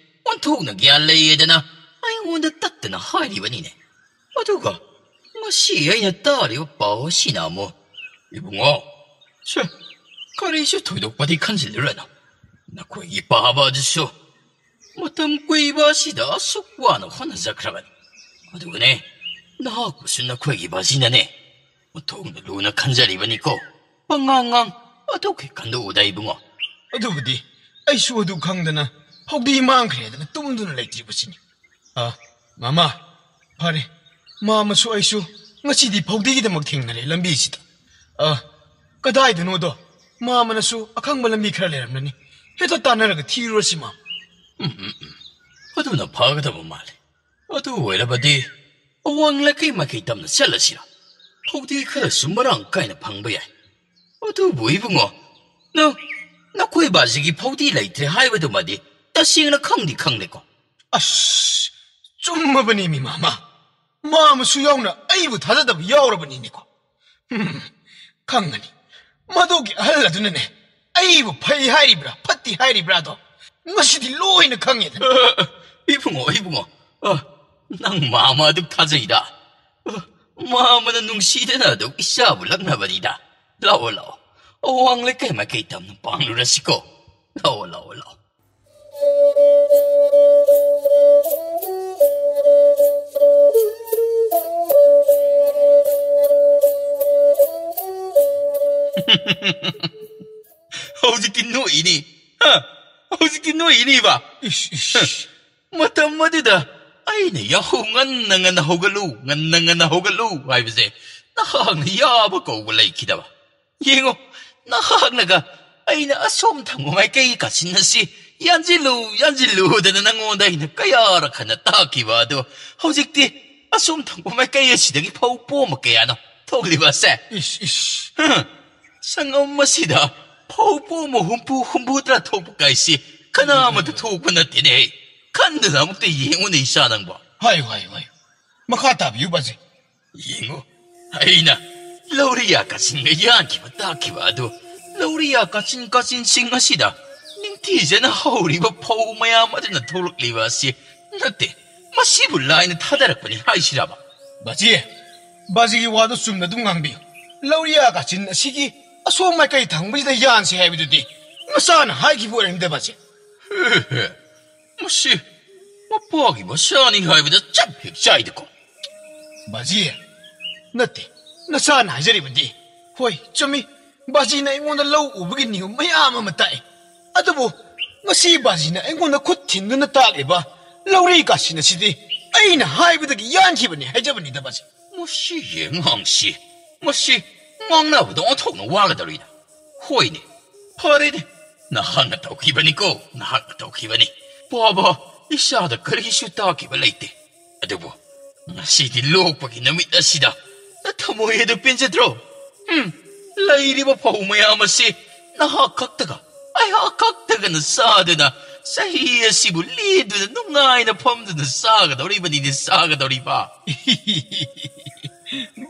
ꯑꯣꯟꯊꯣꯛꯅ ꯒ꯭ꯌꯥꯟ ꯂꯩꯌꯦꯗꯅ ꯑꯩꯉꯣꯟꯗ ꯇꯠꯇꯅ ꯍꯥꯏꯔꯤꯕꯅꯤꯅꯦ꯫ ꯑꯗꯨꯒ ꯉꯁꯤ ꯑꯩꯅ ꯇꯥꯔꯤꯕ ꯄꯥꯎ ꯑꯁꯤꯅ ꯑꯃꯨꯛ, ꯏꯕꯨꯡꯉꯣ, ꯁꯦ, ꯀꯔꯤꯁꯨ ꯊꯣꯏꯗꯣꯛꯄꯗꯤ ꯈꯟꯖꯤꯜꯂꯨꯔꯅꯨ꯫ ꯅꯈꯣꯏꯒꯤ ꯄꯥꯕ ꯑꯗꯨꯁꯨ ꯃꯇꯝ ꯀꯨꯏꯕ ꯑꯁꯤꯗ ꯑꯁꯨꯛ ꯋꯥꯅ ꯍꯣꯠꯅꯖꯈ꯭ꯔꯕꯅꯤ꯫ ꯑꯗꯨꯒꯅꯦ, ꯅꯍꯥꯛꯄꯨꯁꯨ ꯅꯈꯣꯏꯒꯤ ꯕꯥꯖꯤꯅꯅꯦ ꯑꯣꯟꯊꯣꯛꯅ ꯂꯨꯅ ꯈꯟꯖꯔꯤꯕꯅꯤꯀꯣ꯫ ꯄꯉꯥꯡꯉꯥꯡ ꯑꯗꯨꯒꯤ ꯈꯟꯗꯣꯛꯎꯗ, ꯏꯕꯨꯡꯉꯣ꯫ ꯑꯗꯨꯕꯨꯗꯤ ꯑꯩꯁꯨ ꯑꯗꯨ ꯈꯪꯗꯅ ꯐꯧꯗꯤ ꯃꯥꯡꯈ꯭ꯔꯦꯗꯅ ꯇꯨꯝꯗꯨꯅ ꯂꯩꯇ꯭ꯔꯤꯕꯁꯤꯅꯤ꯫ ꯑ, ꯃꯃꯥ, ꯐꯔꯦ, ꯃꯥꯃꯁꯨ ꯑꯩꯁꯨ ꯉꯁꯤꯗꯤ ꯐꯧꯗꯤꯒꯤꯗꯃꯛ ꯊꯦꯡꯅꯔꯦ ꯂꯝꯕꯤꯁꯤꯗ꯫ ꯑ, ꯀꯗꯥꯏꯗꯅꯣꯗꯣ? ꯃꯥꯃꯅꯁꯨ ꯑꯈꯪꯕ ꯂꯝꯕꯤ ꯈꯔ ꯂꯩꯔꯝꯂꯅꯤ꯫ ꯍꯦꯛꯇ ꯇꯥꯟꯅꯔꯒ ꯊꯤꯔꯨꯔꯁꯤ, ꯃꯥꯃ꯫ ꯎꯝ, ꯎꯝ, ꯎꯝ꯫ ꯑꯗꯨꯅ ꯐꯒꯗꯕ ꯃꯥꯜꯂꯤ꯫ ꯑꯗꯨ ꯑꯣꯏꯔꯕꯗꯤ ꯑꯋꯥꯡ ꯂꯩꯀꯥꯏ ꯃꯥꯏꯀꯩ ꯇꯝꯅ ꯆꯠꯂꯁꯤꯔ? ꯐꯧꯗꯤ ꯈꯔꯁꯨ ꯃꯔꯥꯡ ꯀꯥꯏꯅ ꯐꯪꯕ ꯌꯥꯏ꯫ ꯑꯗꯨꯕꯨ ꯏꯕꯨꯡꯉꯣ, ꯅꯪ, ꯅꯈꯣꯏ ꯕꯥꯖꯤꯒꯤ ꯐꯧꯗꯤ ꯂꯩꯇ꯭ꯔꯦ ꯍꯥꯏꯕꯗꯨꯃꯗꯤ ꯇꯁꯦꯡꯅ ꯈꯪꯗꯤ ꯈꯪꯂꯦꯀꯣ? ꯑꯁ, ꯆꯨꯝꯃꯕꯅꯤ, ꯃꯤ ꯃꯥꯃ꯫ ꯃꯥꯃꯁꯨ ꯌꯥꯎꯅ ꯑꯩꯕꯨ ꯊꯥꯖꯗꯕ ꯌꯥꯎꯔꯕꯅꯤꯅꯦꯀꯣ꯫ ꯎꯝ, ꯈꯪꯒꯅꯤ꯫ ꯃꯗꯨꯒꯤ ꯑꯍꯜ ꯑꯗꯨꯅꯅꯦ, ꯑꯩꯕꯨ ꯐꯩ ꯍꯥꯏꯔꯤꯕ꯭ꯔꯥ, ꯐꯠꯇꯦ ꯍꯥꯏꯔꯤꯕ꯭ꯔꯥꯗꯣ ꯉꯁꯤꯗꯤ ꯂꯣꯏꯅ ꯈꯪꯉꯦꯗꯅ꯫ ꯑ, ꯏꯕꯨꯡꯉꯣ, ꯏꯕꯨꯡꯉꯣ, ꯑ, ꯅꯪ ꯃꯥꯃ ꯑꯗꯨ ꯊꯥꯖꯩꯗ꯫ ꯑ, ꯃꯥꯃꯅ ꯅꯨꯡꯁꯤꯗꯅ ꯑꯗꯨ ꯏꯆꯥꯕꯨ ꯂꯛꯅꯕꯅꯤꯗ꯫ ꯂꯥꯛꯑꯣ, ꯂꯥꯛꯑꯣ, ꯑꯋꯥꯡ ꯂꯩꯀꯥꯏ ꯃꯥꯏꯀꯩ ꯇꯝꯅ ꯄꯥꯡꯂꯨꯔꯁꯤꯀꯣ꯫ ꯂꯥꯛꯑꯣ, ꯂꯥꯛꯑꯣ, ꯂꯥꯛꯑꯣ꯫ ꯍꯧꯖꯤꯛꯇꯤ ꯅꯣꯛꯏꯅꯤ꯫ ꯍꯥ? ꯍꯧꯖꯤꯛꯇꯤ ꯅꯣꯛꯏꯅꯤꯕ? ꯏꯁ, ꯏꯁ꯫ ꯃꯇꯝ ꯑꯗꯨꯗ ꯑꯩꯅ ꯌꯥꯍꯧ ꯉꯟꯅ ꯉꯟꯅ ꯍꯧꯒꯠꯂꯨ, ꯉꯟꯅ ꯉꯟꯅ ꯍꯧꯒꯠꯂꯨ ꯍꯥꯏꯕꯁꯦ ꯅꯍꯥꯛꯅ ꯌꯥꯕ ꯀꯧꯕ ꯂꯩꯈꯤꯗꯕ꯫ ꯌꯦꯡꯉꯣ, ꯅꯍꯥꯛꯅꯒ ꯑꯩꯅ ꯑꯁꯣꯝ ꯊꯪꯕ ꯃꯥꯏꯀꯩ ꯀꯥꯆꯤꯟ ꯑꯁꯤ ꯌꯥꯟꯁꯤꯜꯂꯨ, ꯌꯥꯟꯁꯤꯜꯂꯨꯗꯅ ꯅꯪꯉꯣꯟꯗ ꯑꯩꯅ ꯀꯌꯥꯔꯛ ꯍꯟꯅ ꯇꯥꯛꯈꯤꯕ ꯑꯗꯣ, ꯍꯧꯖꯤꯛꯇꯤ ꯑꯁꯣꯝ ꯊꯪꯕ ꯃꯥꯏꯀꯩ ꯑꯁꯤꯗꯒꯤ ꯐꯧ ꯄꯣꯝꯕ ꯀꯌꯥꯅꯣ ꯊꯣꯛꯂꯤꯕꯁꯦ? ꯏꯁ, ꯏꯁ꯫ ꯍꯝ, ꯁꯪꯒꯝ ꯑꯁꯤꯗ ꯐꯧ ꯄꯣꯝꯕ ꯍꯨꯝꯐꯨ, ꯍꯨꯝꯐꯨꯇꯔꯥ ꯊꯣꯛꯄ ꯀꯥꯏꯁꯤ ꯀꯅꯥꯃꯠꯇ ꯊꯣꯛꯄ ꯅꯠꯇꯦꯅꯦ꯫ ꯈꯟꯗꯅ ꯑꯃꯨꯛꯇ ꯌꯦꯡꯉꯨꯅꯦ, ꯏꯆꯥ ꯅꯪꯕꯣ꯫ ꯍꯥꯏꯌꯨ, ꯍꯥꯏꯌꯨ, ꯍꯥꯏꯌꯨ꯫ ꯃꯈꯥ ꯇꯥꯕꯤꯌꯨ, ꯕꯥꯖꯤ꯫ ꯌꯦꯡꯉꯨ, ꯑꯩꯅ ꯂꯧꯔꯤꯌꯥ ꯀꯥꯆꯤꯟꯒ ꯌꯥꯟꯈꯤꯕ ꯇꯥꯛꯈꯤꯕ ꯑꯗꯨ, ꯂꯧꯔꯤꯌꯥ ꯀꯥꯆꯤꯟ ꯀꯥꯆꯤꯟꯁꯤꯡ ꯑꯁꯤꯗ ꯅꯤꯡꯊꯤꯖꯅ ꯍꯧꯔꯤꯕ ꯐꯧ ꯃꯌꯥꯝ ꯑꯗꯨꯅ ꯊꯣꯛꯂꯛꯂꯤꯕ ꯑꯁꯤ ꯅꯠꯇꯦ, ꯃꯁꯤꯕꯨ ꯂꯥꯏꯅ ꯊꯥꯗꯔꯛꯄꯅꯤ ꯍꯥꯏꯁꯤꯔꯕ? ꯕꯥꯖꯤ, ꯕꯥꯖꯤꯒꯤ ꯋꯥꯗꯨ ꯆꯨꯝꯅ ꯑꯗꯨꯝ ꯉꯥꯡꯕꯤꯌꯨ꯫ ꯂꯧꯔꯤꯌꯥ ꯀꯥꯆꯤꯟ ꯑꯁꯤꯒꯤ ꯑꯁꯣꯝ ꯃꯥꯏꯀꯩ ꯊꯪꯕꯁꯤꯗ ꯌꯥꯟꯁꯤ ꯍꯥꯏꯕꯗꯨꯗꯤ ꯅꯆꯥꯅ ꯍꯥꯏꯈꯤꯕ ꯑꯣꯏꯔꯝꯗꯦ, ꯕꯥꯖꯤ꯫ ꯃꯁꯤ ꯃꯄꯥꯒꯤ ꯃꯆꯥꯅꯤ ꯍꯥꯏꯕꯗ ꯆꯞ ꯍꯦꯛ ꯆꯥꯏꯗꯀꯣ꯫ ꯕꯥꯖꯤ, ꯅꯠꯇꯦ, ꯅꯆꯥꯅ ꯍꯥꯏꯖꯔꯤꯕꯗꯤ꯫ ꯍꯣꯏ, ꯆꯨꯝꯃꯤ꯫ ꯕꯥꯖꯤꯅ ꯑꯩꯉꯣꯟꯗ ꯂꯧ ꯎꯕꯒꯤ ꯅꯤꯌꯣꯝ ꯃꯌꯥꯝ ꯑꯃ ꯇꯥꯛꯏ꯫ ꯑꯗꯨꯕꯨ ꯉꯁꯤ ꯕꯥꯖꯤꯅ ꯑꯩꯉꯣꯟꯗ ꯈꯨꯠ ꯊꯤꯟꯗꯨꯅ ꯇꯥꯛꯂꯤꯕ ꯂꯧꯔꯤ ꯀꯥꯆꯤꯟ ꯑꯁꯤꯗꯤ ꯑꯩꯅ ꯍꯥꯏꯕꯗꯒꯤ ꯌꯥꯟꯈꯤꯕꯅꯤ ꯍꯥꯏꯖꯕꯅꯤꯗ, ꯕꯥꯖꯤ꯫ ꯃꯁꯤꯒꯤ ꯑꯉꯥꯡꯁꯤ, ꯃꯁꯤ ꯉꯥꯡꯅꯕꯗ ꯑꯣꯟꯊꯣꯛꯅ ꯋꯥꯒꯗꯧꯔꯤꯅ꯫ ꯍꯣꯏꯅꯦ, ꯐꯔꯦꯅꯦ, ꯅꯍꯥꯛꯅ ꯇꯧꯈꯤꯕꯅꯤꯀꯣ, ꯅꯍꯥꯛꯅ ꯇꯧꯈꯤꯕꯅꯤ꯫ ꯄꯥꯕ, ꯏꯆꯥꯗ ꯀꯔꯤꯁꯨ ꯇꯥꯈꯤꯕ ꯂꯩꯇꯦ꯫ ꯑꯗꯨꯕꯨ ꯉꯁꯤꯗꯤ ꯂꯣꯛꯄꯒꯤ ꯅꯨꯃꯤꯠ ꯑꯁꯤꯗ ꯅꯊꯃꯣꯏ ꯑꯗꯨ ꯄꯦꯟꯖꯗ꯭ꯔꯣ? ꯎꯝ, ꯂꯩꯔꯤꯕ ꯐꯧ ꯃꯌꯥꯝ ꯑꯁꯤ ꯅꯍꯥꯛ ꯈꯛꯇꯒ, ꯑꯩꯍꯥꯛ ꯈꯛꯇꯒꯅ ꯆꯥꯗꯨꯅ ꯆꯍꯤ ꯑꯁꯤꯕꯨ ꯂꯦꯟꯗꯨꯅ ꯅꯨꯡꯉꯥꯏꯅ ꯐꯝꯗꯨꯅ ꯆꯥꯒꯗꯧꯔꯤꯕꯅꯤꯅꯦ, ꯆꯥꯒꯗꯧꯔꯤꯕ꯫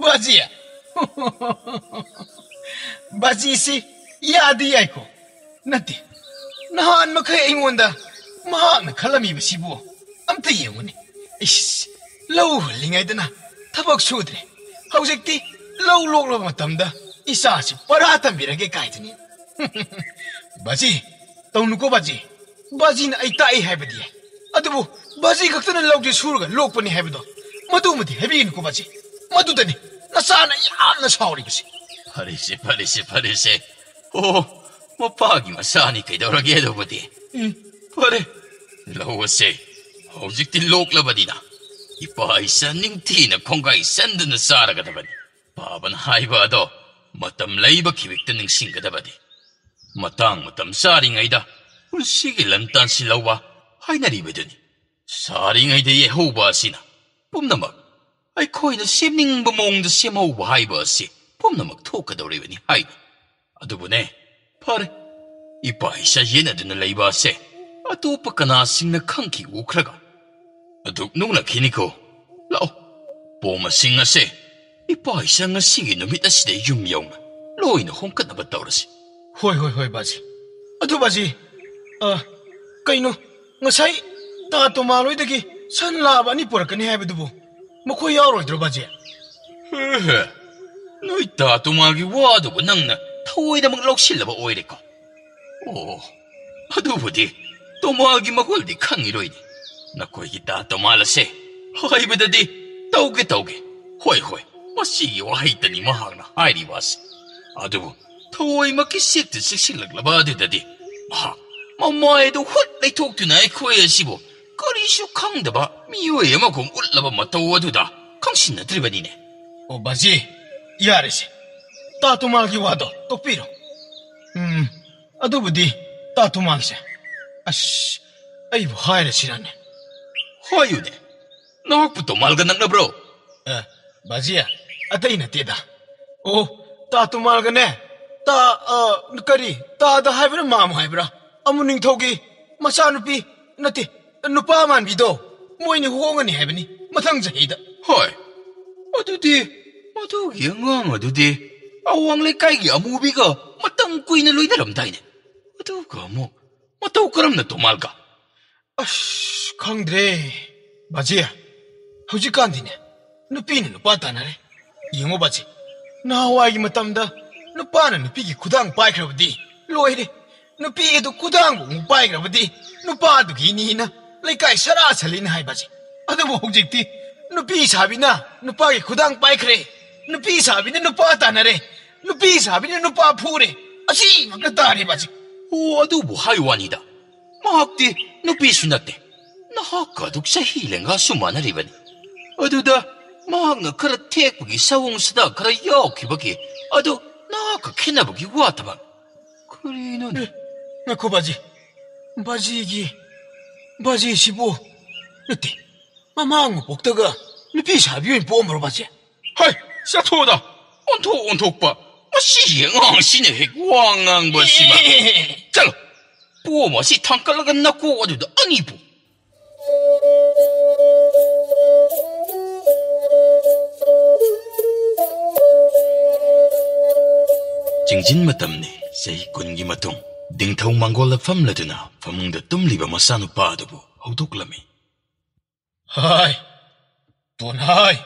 ꯕꯥꯖꯤ, ꯕꯥꯖꯤꯁꯤ ꯌꯥꯗꯤ ꯌꯥꯏꯀꯣ꯫ ꯅꯠꯇꯦ, ꯅꯍꯥꯟ ꯃꯈꯩ ꯑꯩꯉꯣꯟꯗ ꯃꯍꯥꯛꯅ ꯈꯜꯂꯝꯃꯤꯕꯁꯤꯕꯨ ꯑꯝꯇ ꯌꯦꯡꯉꯨꯅꯦ꯫ ꯏꯁ, ꯂꯧ ꯍꯨꯜꯂꯤꯉꯩꯗꯅ ꯊꯕꯛ ꯁꯨꯗ꯭ꯔꯦ, ꯍꯧꯖꯤꯛꯇꯤ ꯂꯧ ꯂꯣꯛꯂꯕ ꯃꯇꯝꯗ ꯏꯆꯥꯁꯤ ꯄꯔꯥ ꯇꯝꯕꯤꯔꯒꯦ ꯀꯥꯏꯗꯨꯅꯤ꯫ ꯕꯥꯖꯤ, ꯇꯧꯅꯨꯀꯣ ꯕꯥꯖꯤ꯫ ꯕꯥꯖꯤꯅ ꯑꯩ ꯇꯥꯛꯏ ꯍꯥꯏꯕꯗꯤ ꯌꯥꯏ, ꯑꯗꯨꯕꯨ ꯕꯥꯖꯤ ꯈꯛꯇꯅ ꯂꯧꯁꯤ ꯁꯨꯔꯒ ꯂꯣꯛꯄꯅꯤ ꯍꯥꯏꯕꯗꯣ, ꯃꯗꯨꯃꯗꯤ ꯍꯥꯏꯕꯤꯒꯅꯨꯀꯣ ꯕꯥꯖꯤ꯫ ꯃꯗꯨꯗꯅꯤ ꯅꯆꯥꯅ ꯌꯥꯝꯅ ꯁꯥꯎꯔꯤꯕꯁꯤ꯫ ꯐꯔꯦꯁꯦ, ꯐꯔꯦꯁꯦ, ꯐꯔꯦꯁꯦ꯫ ꯑꯣ, ꯃꯄꯥꯒꯤ ꯃꯆꯥꯅꯤ, ꯀꯩꯗꯧꯔꯒꯦ ꯑꯗꯨꯕꯨꯗꯤ꯫ ꯎꯝ꯫ ꯐꯔꯦ, ꯂꯧ ꯑꯁꯦ ꯍꯧꯖꯤꯛꯇꯤ ꯂꯣꯛꯂꯕꯅꯤꯅ ꯏꯄꯥ ꯏꯆꯥ ꯅꯤꯡꯊꯤꯅ ꯈꯣꯡꯒꯥꯏ ꯆꯟꯗꯨꯅ ꯆꯥꯔꯒꯗꯕꯅꯤ꯫ ꯄꯥꯕꯅ ꯍꯥꯏꯕ ꯑꯗꯣ ꯃꯇꯝ ꯂꯩꯕ ꯈꯤꯕꯤꯛꯇ ꯅꯤꯡꯁꯤꯡꯒꯗꯕꯅꯤ꯫ ꯃꯇꯥꯡ ꯃꯇꯝ ꯆꯥꯔꯤꯉꯩꯗ ꯄꯨꯟꯁꯤꯒꯤ ꯂꯟ ꯇꯥꯟꯁꯤꯜꯍꯧꯕ ꯍꯥꯏꯅꯔꯤꯕꯗꯨꯅꯤ꯫ ꯆꯥꯔꯤꯉꯩꯗ ꯌꯦꯛꯍꯧꯕ ꯑꯁꯤꯅ ꯄꯨꯝꯅꯃꯛ ꯑꯩꯈꯣꯏꯅ ꯁꯦꯝꯅꯤꯡꯕ ꯃꯑꯣꯡꯗ ꯁꯦꯝꯍꯧꯕ ꯍꯥꯏꯕ ꯑꯁꯤ ꯄꯨꯝꯅꯃꯛ ꯊꯣꯛꯀꯗꯧꯔꯤꯕꯅꯤ ꯍꯥꯏꯕ꯫ ꯑꯗꯨꯕꯨꯅꯦ, ꯐꯔꯦ, ꯏꯄꯥ ꯏꯆꯥ ꯌꯦꯟꯅꯗꯨꯅ ꯂꯩꯕ ꯑꯁꯦ ꯑꯇꯣꯞꯄ ꯀꯅꯥꯁꯤꯡꯅ ꯈꯪꯈꯤ ꯎꯈ꯭ꯔꯒ ꯑꯗꯨꯛ ꯅꯣꯛꯅꯈꯤꯅꯤꯀꯣ꯫ ꯂꯥꯛꯑꯣ, ꯄꯣꯝꯕꯁꯤꯡ ꯑꯁꯦ ꯏꯄꯥ ꯏꯆꯥ ꯉꯁꯤꯒꯤ ꯅꯨꯃꯤꯠ ꯑꯁꯤꯗ ꯌꯨꯝ ꯌꯧꯅ ꯂꯣꯏꯅ ꯍꯣꯡꯀꯠꯅꯕ ꯇꯧꯔꯁꯤ꯫ ꯍꯣꯏ, ꯍꯣꯏ, ꯍꯣꯏ, ꯕꯥꯖꯤ꯫ ꯑꯗꯨ ꯕꯥꯖꯤ, ꯑ, ꯀꯩꯅꯣ, ꯉꯁꯥꯏ ꯇꯥ ꯇꯣꯃꯥ ꯂꯣꯏꯗꯒꯤ ꯁꯟ ꯂꯥꯕ ꯑꯅꯤ ꯄꯨꯔꯛꯀꯅꯤ ꯍꯥꯏꯕꯗꯨꯕꯨ ꯃꯈꯣꯏ ꯌꯥꯎꯔꯣꯏꯗ꯭ꯔꯣ, ꯕꯥꯖꯤ? ꯍꯦ ꯍꯦ, ꯅꯣꯏ ꯇꯥ ꯇꯣꯃꯥꯒꯤ ꯋꯥꯗꯨꯕꯨ ꯅꯪꯅ ꯊꯑꯣꯏꯗꯃꯛ ꯂꯧꯁꯤꯜꯂꯕ ꯑꯣꯏꯔꯦꯀꯣ? ꯑꯣ, ꯑꯗꯨꯕꯨꯗꯤ ꯇꯣꯃꯥꯒꯤ ꯃꯒꯨꯜꯗꯤ ꯈꯪꯉꯤꯔꯣꯏꯅꯦ꯫ ꯅꯈꯣꯏꯒꯤ ꯇꯥ ꯇꯣꯃꯥꯜ ꯑꯁꯦ ꯍꯥꯏꯕꯗꯗꯤ ꯇꯧꯒꯦ ꯇꯧꯒꯦ꯫ ꯍꯣꯏ, ꯍꯣꯏ, ꯃꯁꯤꯒꯤ ꯋꯥꯍꯩꯇꯅꯤ ꯃꯍꯥꯛꯅ ꯍꯥꯏꯔꯤꯕ ꯑꯁꯤ꯫ ꯑꯗꯨꯕꯨ ꯊꯑꯣꯏꯃꯛꯀꯤ ꯆꯦꯛꯇ ꯆꯦꯛꯁꯤꯜꯂꯛꯂꯕ ꯑꯗꯨꯗꯗꯤ ꯃꯍꯥꯛ ꯃꯃꯥꯏ ꯑꯗꯨ ꯍꯨꯠ ꯂꯩꯊꯣꯛꯇꯨꯅ ꯑꯩꯈꯣꯏ ꯑꯁꯤꯕꯨ ꯀꯔꯤ ꯀꯔꯤꯁꯨ ꯈꯪꯗꯕ ꯃꯤꯑꯣꯏ ꯑꯃꯒꯨꯝ ꯎꯠꯂꯕ ꯃꯇꯧ ꯑꯗꯨꯗ ꯈꯪꯁꯤꯟꯅꯗ꯭ꯔꯤꯕꯅꯤꯅꯦ꯫ ꯑꯣ, ꯕꯥꯖꯤ, ꯌꯥꯔꯦꯁꯦ꯫ ꯇꯥ ꯇꯨꯃꯥꯜꯒꯤ ꯋꯥꯗꯣ ꯇꯣꯛꯄꯤꯔꯣ꯫ ꯎꯝ, ꯑꯗꯨꯕꯨꯗꯤ ꯇꯥ ꯇꯨꯃꯥꯜꯁꯦ꯫ ꯑꯁ, ꯑꯩꯕꯨ ꯍꯥꯏꯔꯁꯤꯔꯅꯦ? ꯍꯥꯏꯌꯨꯅꯦ꯫ ꯅꯍꯥꯛꯄꯨ ꯇꯨꯃꯥꯜꯒ ꯅꯛꯅꯕ꯭ꯔꯣ? ꯑꯦ, ꯕꯥꯖꯤ, ꯑꯇꯩ ꯅꯠꯇꯦꯗ꯫ ꯑꯣ, ꯇꯥ ꯇꯨꯃꯥꯜꯒꯅꯦ, ꯇꯥ, ꯑ, ꯀꯔꯤ, ꯇꯥꯗ ꯍꯥꯏꯕ꯭ꯔꯥ, ꯃꯥꯝ ꯍꯥꯏꯕ꯭ꯔꯥ? ꯑꯃꯨ ꯅꯤꯡꯊꯧꯒꯤ ꯃꯆꯥꯅꯨꯄꯤ, ꯅꯠꯇꯦ, ꯅꯨꯄꯥ ꯃꯥꯟꯕꯤꯗꯣ, ꯃꯣꯏꯅꯤ ꯍꯣꯡꯉꯅꯤ ꯍꯥꯏꯕꯅꯤ ꯃꯊꯪ ꯆꯍꯤꯗ꯫ ꯍꯣꯏ, ꯑꯗꯨꯗꯤ ꯃꯗꯨꯒꯤ ꯑꯉꯥꯡ ꯑꯗꯨꯗꯤ ꯑꯋꯥꯡ ꯂꯩꯀꯥꯏꯒꯤ ꯑꯃꯨꯕꯤꯒ ꯃꯇꯝ ꯀꯨꯏꯅ ꯂꯣꯏꯅꯔꯝꯗꯥꯏꯅꯦ꯫ ꯑꯗꯨꯒ ꯑꯃꯨꯛ ꯃꯇꯧ ꯀꯔꯝꯅ ꯇꯨꯃꯥꯜꯒ? ꯑꯁ, ꯈꯪꯗ꯭ꯔꯦ, ꯕꯥꯖꯤ꯫ ꯍꯧꯖꯤꯛꯀꯥꯟꯗꯤꯅꯦ, ꯅꯨꯄꯤꯅ ꯅꯨꯄꯥ ꯇꯥꯟꯅꯔꯦ꯫ ꯌꯦꯡꯉꯣ, ꯕꯥꯖꯤ, ꯅꯍꯥꯟꯋꯥꯏꯒꯤ ꯃꯇꯝꯗ ꯅꯨꯄꯥꯅ ꯅꯨꯄꯤꯒꯤ ꯈꯨꯗꯥꯡ ꯄꯥꯏꯈ꯭ꯔꯕꯗꯤ ꯂꯣꯏꯔꯦ꯫ ꯅꯨꯄꯤ ꯑꯗꯨ ꯈꯨꯗꯥꯡꯕꯨ ꯑꯃꯨꯛ ꯄꯥꯏꯈ꯭ꯔꯕꯗꯤ ꯅꯨꯄꯥꯗꯨꯒꯤꯅꯤꯅ ꯂꯩꯀꯥꯏ ꯁꯔꯥ ꯁꯜꯂꯤꯅ ꯍꯥꯏ, ꯕꯥꯖꯤ꯫ ꯑꯗꯨꯕꯨ ꯍꯧꯖꯤꯛꯇꯤ ꯅꯨꯄꯤ ꯁꯥꯕꯤꯅ ꯅꯨꯄꯥꯒꯤ ꯈꯨꯗꯥꯡ ꯄꯥꯏꯈ꯭ꯔꯦ, ꯅꯨꯄꯤ ꯁꯥꯕꯤꯅ ꯅꯨꯄꯥ ꯇꯥꯟꯅꯔꯦ, ꯅꯨꯄꯤ ꯁꯥꯕꯤꯅ ꯅꯨꯄꯥ ꯐꯨꯔꯦ, ꯑꯁꯤ ꯉꯥꯛꯇ ꯇꯥꯔꯦ, ꯕꯥꯖꯤ꯫ ꯑꯣ, ꯑꯗꯨꯕꯨ ꯍꯥꯏ ꯋꯥꯅꯤꯗ, ꯃꯍꯥꯛꯇꯤ ꯅꯨꯄꯤꯁꯨ ꯅꯠꯇꯦ, ꯅꯍꯥꯛꯀ ꯑꯗꯨꯛ ꯆꯍꯤ ꯂꯦꯡꯒꯥꯁꯨ ꯃꯥꯟꯅꯔꯤꯕꯅꯤ꯫ ꯑꯗꯨꯗ ꯃꯍꯥꯛꯅ ꯈꯔ ꯊꯦꯛꯄꯒꯤ ꯁꯑꯣꯡ ꯁꯥꯗ ꯈꯔ ꯌꯥꯎꯈꯤꯕꯒꯤ ꯑꯗꯨ ꯅꯍꯥꯛꯀ ꯈꯦꯠꯅꯕꯒꯤ ꯋꯥ ꯊꯕꯛ꯫ ꯀꯔꯤꯅꯣꯅꯦ? ꯑꯦ, ꯉꯥꯏꯈꯣ, ꯕꯥꯖꯤ꯫ ꯕꯥꯖꯤꯒꯤ, ꯕꯥꯖꯤꯁꯤꯕꯨ, ꯅꯠꯇꯦ, ꯃꯃꯥꯡ ꯃꯄꯣꯛꯇꯒ ꯅꯨꯄꯤ ꯁꯥꯕꯤ ꯑꯣꯏꯅ ꯄꯣꯛꯑꯝꯕ꯭ꯔꯣ, ꯕꯥꯖꯤ? ꯍꯩ, ꯆꯠꯊꯣꯛꯑꯣꯗ꯫ ꯑꯣꯟꯊꯣꯛ ꯑꯣꯟꯊꯣꯛꯄ꯫ ꯃꯁꯤꯒꯤ ꯑꯉꯥꯡꯁꯤꯅ ꯍꯦꯛ ꯋꯥ ꯉꯥꯡꯕ ꯑꯁꯤꯃ꯫ ꯑꯦ! ꯆꯠꯂꯣ꯫ ꯄꯣꯝ ꯑꯁꯤ ꯊꯥꯡꯀꯠꯂꯒ ꯅꯀꯣꯛ ꯑꯗꯨꯗ ꯑꯅꯤ ꯄꯨ꯫ ꯆꯤꯡꯖꯤꯟ ꯃꯇꯝꯅꯤ꯫ ꯆꯍꯤ ꯀꯨꯟꯒꯤ ꯃꯇꯨꯡ ꯅꯤꯡꯊꯧ ꯃꯪꯒꯣꯜꯗ ꯐꯝꯂꯗꯨꯅ ꯐꯃꯨꯡꯗ ꯇꯨꯝꯂꯤꯕ ꯃꯆꯥꯅꯨꯄꯥ ꯑꯗꯨꯕꯨ ꯍꯧꯗꯣꯛꯂꯝꯃꯤ꯫ ꯍꯥꯏ, ꯇꯣꯟꯍꯥꯏ,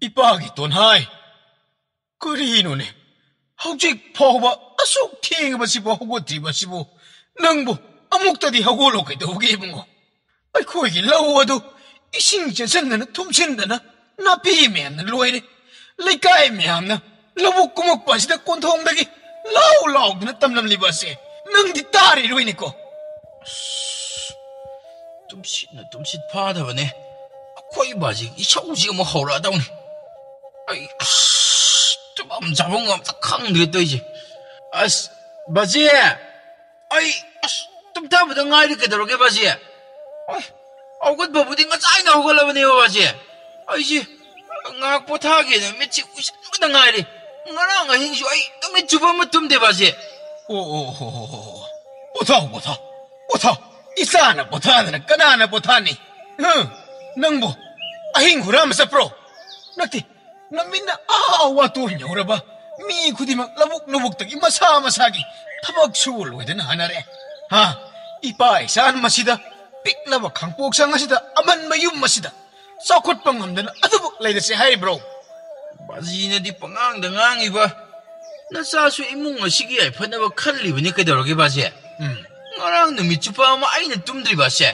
ꯏꯄꯥꯒꯤ ꯇꯣꯟꯍꯥꯏ, ꯀꯔꯤꯅꯣꯅꯦ? ꯍꯧꯖꯤꯛ ꯐꯥꯎꯕ ꯑꯁꯨꯛ ꯊꯦꯡꯉꯕꯁꯤꯕꯨ ꯍꯧꯒꯠꯇ꯭ꯔꯤꯕꯁꯤꯕꯨ? ꯅꯪꯕꯨ ꯑꯃꯨꯛꯇꯗꯤ ꯍꯧꯒꯠꯂꯣ ꯀꯩꯗꯧꯒꯦ, ꯏꯕꯨꯡꯉꯣ? ꯑꯩꯈꯣꯏꯒꯤ ꯂꯧ ꯑꯗꯨ ꯏꯁꯤꯡ ꯆꯦꯟꯁꯤꯟꯗꯅ ꯊꯨꯝꯖꯤꯟꯗꯅ ꯅꯥꯄꯤ ꯃꯌꯥꯝꯅ ꯂꯣꯏꯔꯦ꯫ ꯂꯩꯀꯥꯏ ꯃꯌꯥꯝꯅ ꯂꯧꯕꯨꯛ ꯀꯨꯝꯃꯛꯄ ꯑꯁꯤꯗ ꯀꯣꯟꯊꯣꯡꯗꯒꯤ ꯂꯥꯎ ꯂꯥꯎꯗꯅ ꯇꯝꯂꯝꯂꯤꯕ ꯑꯁꯦ ꯅꯪꯗꯤ ꯇꯥꯔꯤꯔꯣꯏꯅꯦꯀꯣ? ꯑꯁ, ꯇꯨꯝꯁꯤꯠꯅ ꯇꯨꯝꯁꯤꯠ ꯐꯥꯗꯕꯅꯦ꯫ ꯑꯩꯈꯣꯏ ꯕꯥꯖꯤ ꯏꯁꯧꯁꯤ ꯑꯃꯨꯛ ꯍꯧꯔꯛꯑꯗꯧꯅꯤ꯫ ꯑꯩ ꯑꯁ ꯇꯨꯝꯐꯝ ꯆꯥꯐꯝ ꯑꯝꯇ ꯈꯪꯗ꯭ꯔꯦ ꯇꯧꯔꯤꯁꯦ꯫ ꯑꯁ ꯕꯥꯖꯤ, ꯑꯩ ꯑꯁ ꯇꯨꯝꯊꯕꯗ ꯉꯥꯏꯔꯤ꯫ ꯀꯩꯗꯧꯔꯒꯦ ꯕꯥꯖꯤ? ꯑꯩ ꯍꯧꯒꯠꯄꯕꯨꯗꯤ ꯉꯁꯥꯏꯅ ꯍꯧꯒꯠꯂꯕꯅꯦꯕ ꯕꯥꯖꯤ꯫ ꯑꯩꯁꯦ ꯉꯥꯏꯍꯥꯛ ꯄꯣꯊꯥꯒꯦꯅ ꯃꯤꯠꯁꯤ ꯎꯏꯁꯟꯕꯗ ꯉꯥꯏꯔꯤ꯫ ꯉꯔꯥꯡ ꯑꯍꯤꯡꯁꯨ ꯑꯩ ꯅꯨꯃꯤꯠ ꯆꯨꯞꯄ ꯑꯃ ꯇꯨꯝꯗꯦ ꯕꯥꯖꯤ꯫ ꯑꯣ ꯑꯣ ꯍꯣ ꯍꯣ ꯍꯣ ꯍꯣ꯫ ꯄꯣꯊꯥꯎ ꯄꯣꯊꯥꯎ ꯄꯣꯊꯥꯎ꯫ ꯏꯆꯥꯅ ꯄꯣꯊꯥꯗꯅ ꯀꯅꯥꯅ ꯄꯣꯊꯥꯅꯤ? ꯍꯨꯝ? ꯅꯪꯕꯨ ꯑꯍꯤꯡ ꯍꯨꯔꯥꯟꯕ ꯆꯠꯄ꯭ꯔꯣ? ꯅꯠꯇꯦ, ꯅꯃꯤꯠꯅ ꯑꯥ ꯋꯥꯇꯣꯟ ꯌꯧꯔꯕ ꯃꯤ ꯈꯨꯗꯤꯡꯃꯛ ꯂꯧꯕꯨꯛ ꯂꯧꯕꯨꯛꯇꯒꯤ ꯃꯁꯥ ꯃꯁꯥꯒꯤ ꯊꯕꯛ ꯁꯨꯕ ꯂꯣꯏꯗꯅ ꯍꯟꯅꯔꯦ꯫ ꯍꯥ? ꯏꯄꯥ ꯏꯆꯥ ꯃꯁꯤꯗ, ꯄꯤꯛꯂꯕ ꯈꯥꯡꯄꯣꯛꯁꯪ ꯑꯁꯤꯗ, ꯑꯃꯟꯕ ꯌꯨꯝ ꯑꯁꯤꯗ ꯆꯥꯎꯈꯠꯄ ꯉꯝꯗꯅ ꯑꯗꯨꯕꯨ ꯂꯩꯔꯁꯦ ꯍꯥꯏꯔꯤꯕ꯭ꯔꯣ? ꯕꯥꯖꯤꯅꯗꯤ ꯄꯉꯥꯡꯗ ꯉꯥꯡꯉꯤꯕ꯫ ꯅꯆꯥꯁꯨ ꯏꯃꯨꯡ ꯑꯁꯤꯒꯤ ꯌꯥꯏꯐꯅꯕ ꯈꯜꯂꯤꯕꯅꯤ꯫ ꯀꯩꯗꯧꯔꯒꯦ ꯕꯥꯖꯤ? ꯎꯝ꯫ ꯉꯔꯥꯡ ꯅꯨꯃꯤꯠ ꯆꯨꯞꯄ ꯑꯃ ꯑꯩꯅ ꯇꯨꯝꯗ꯭ꯔꯤꯕꯁꯦ,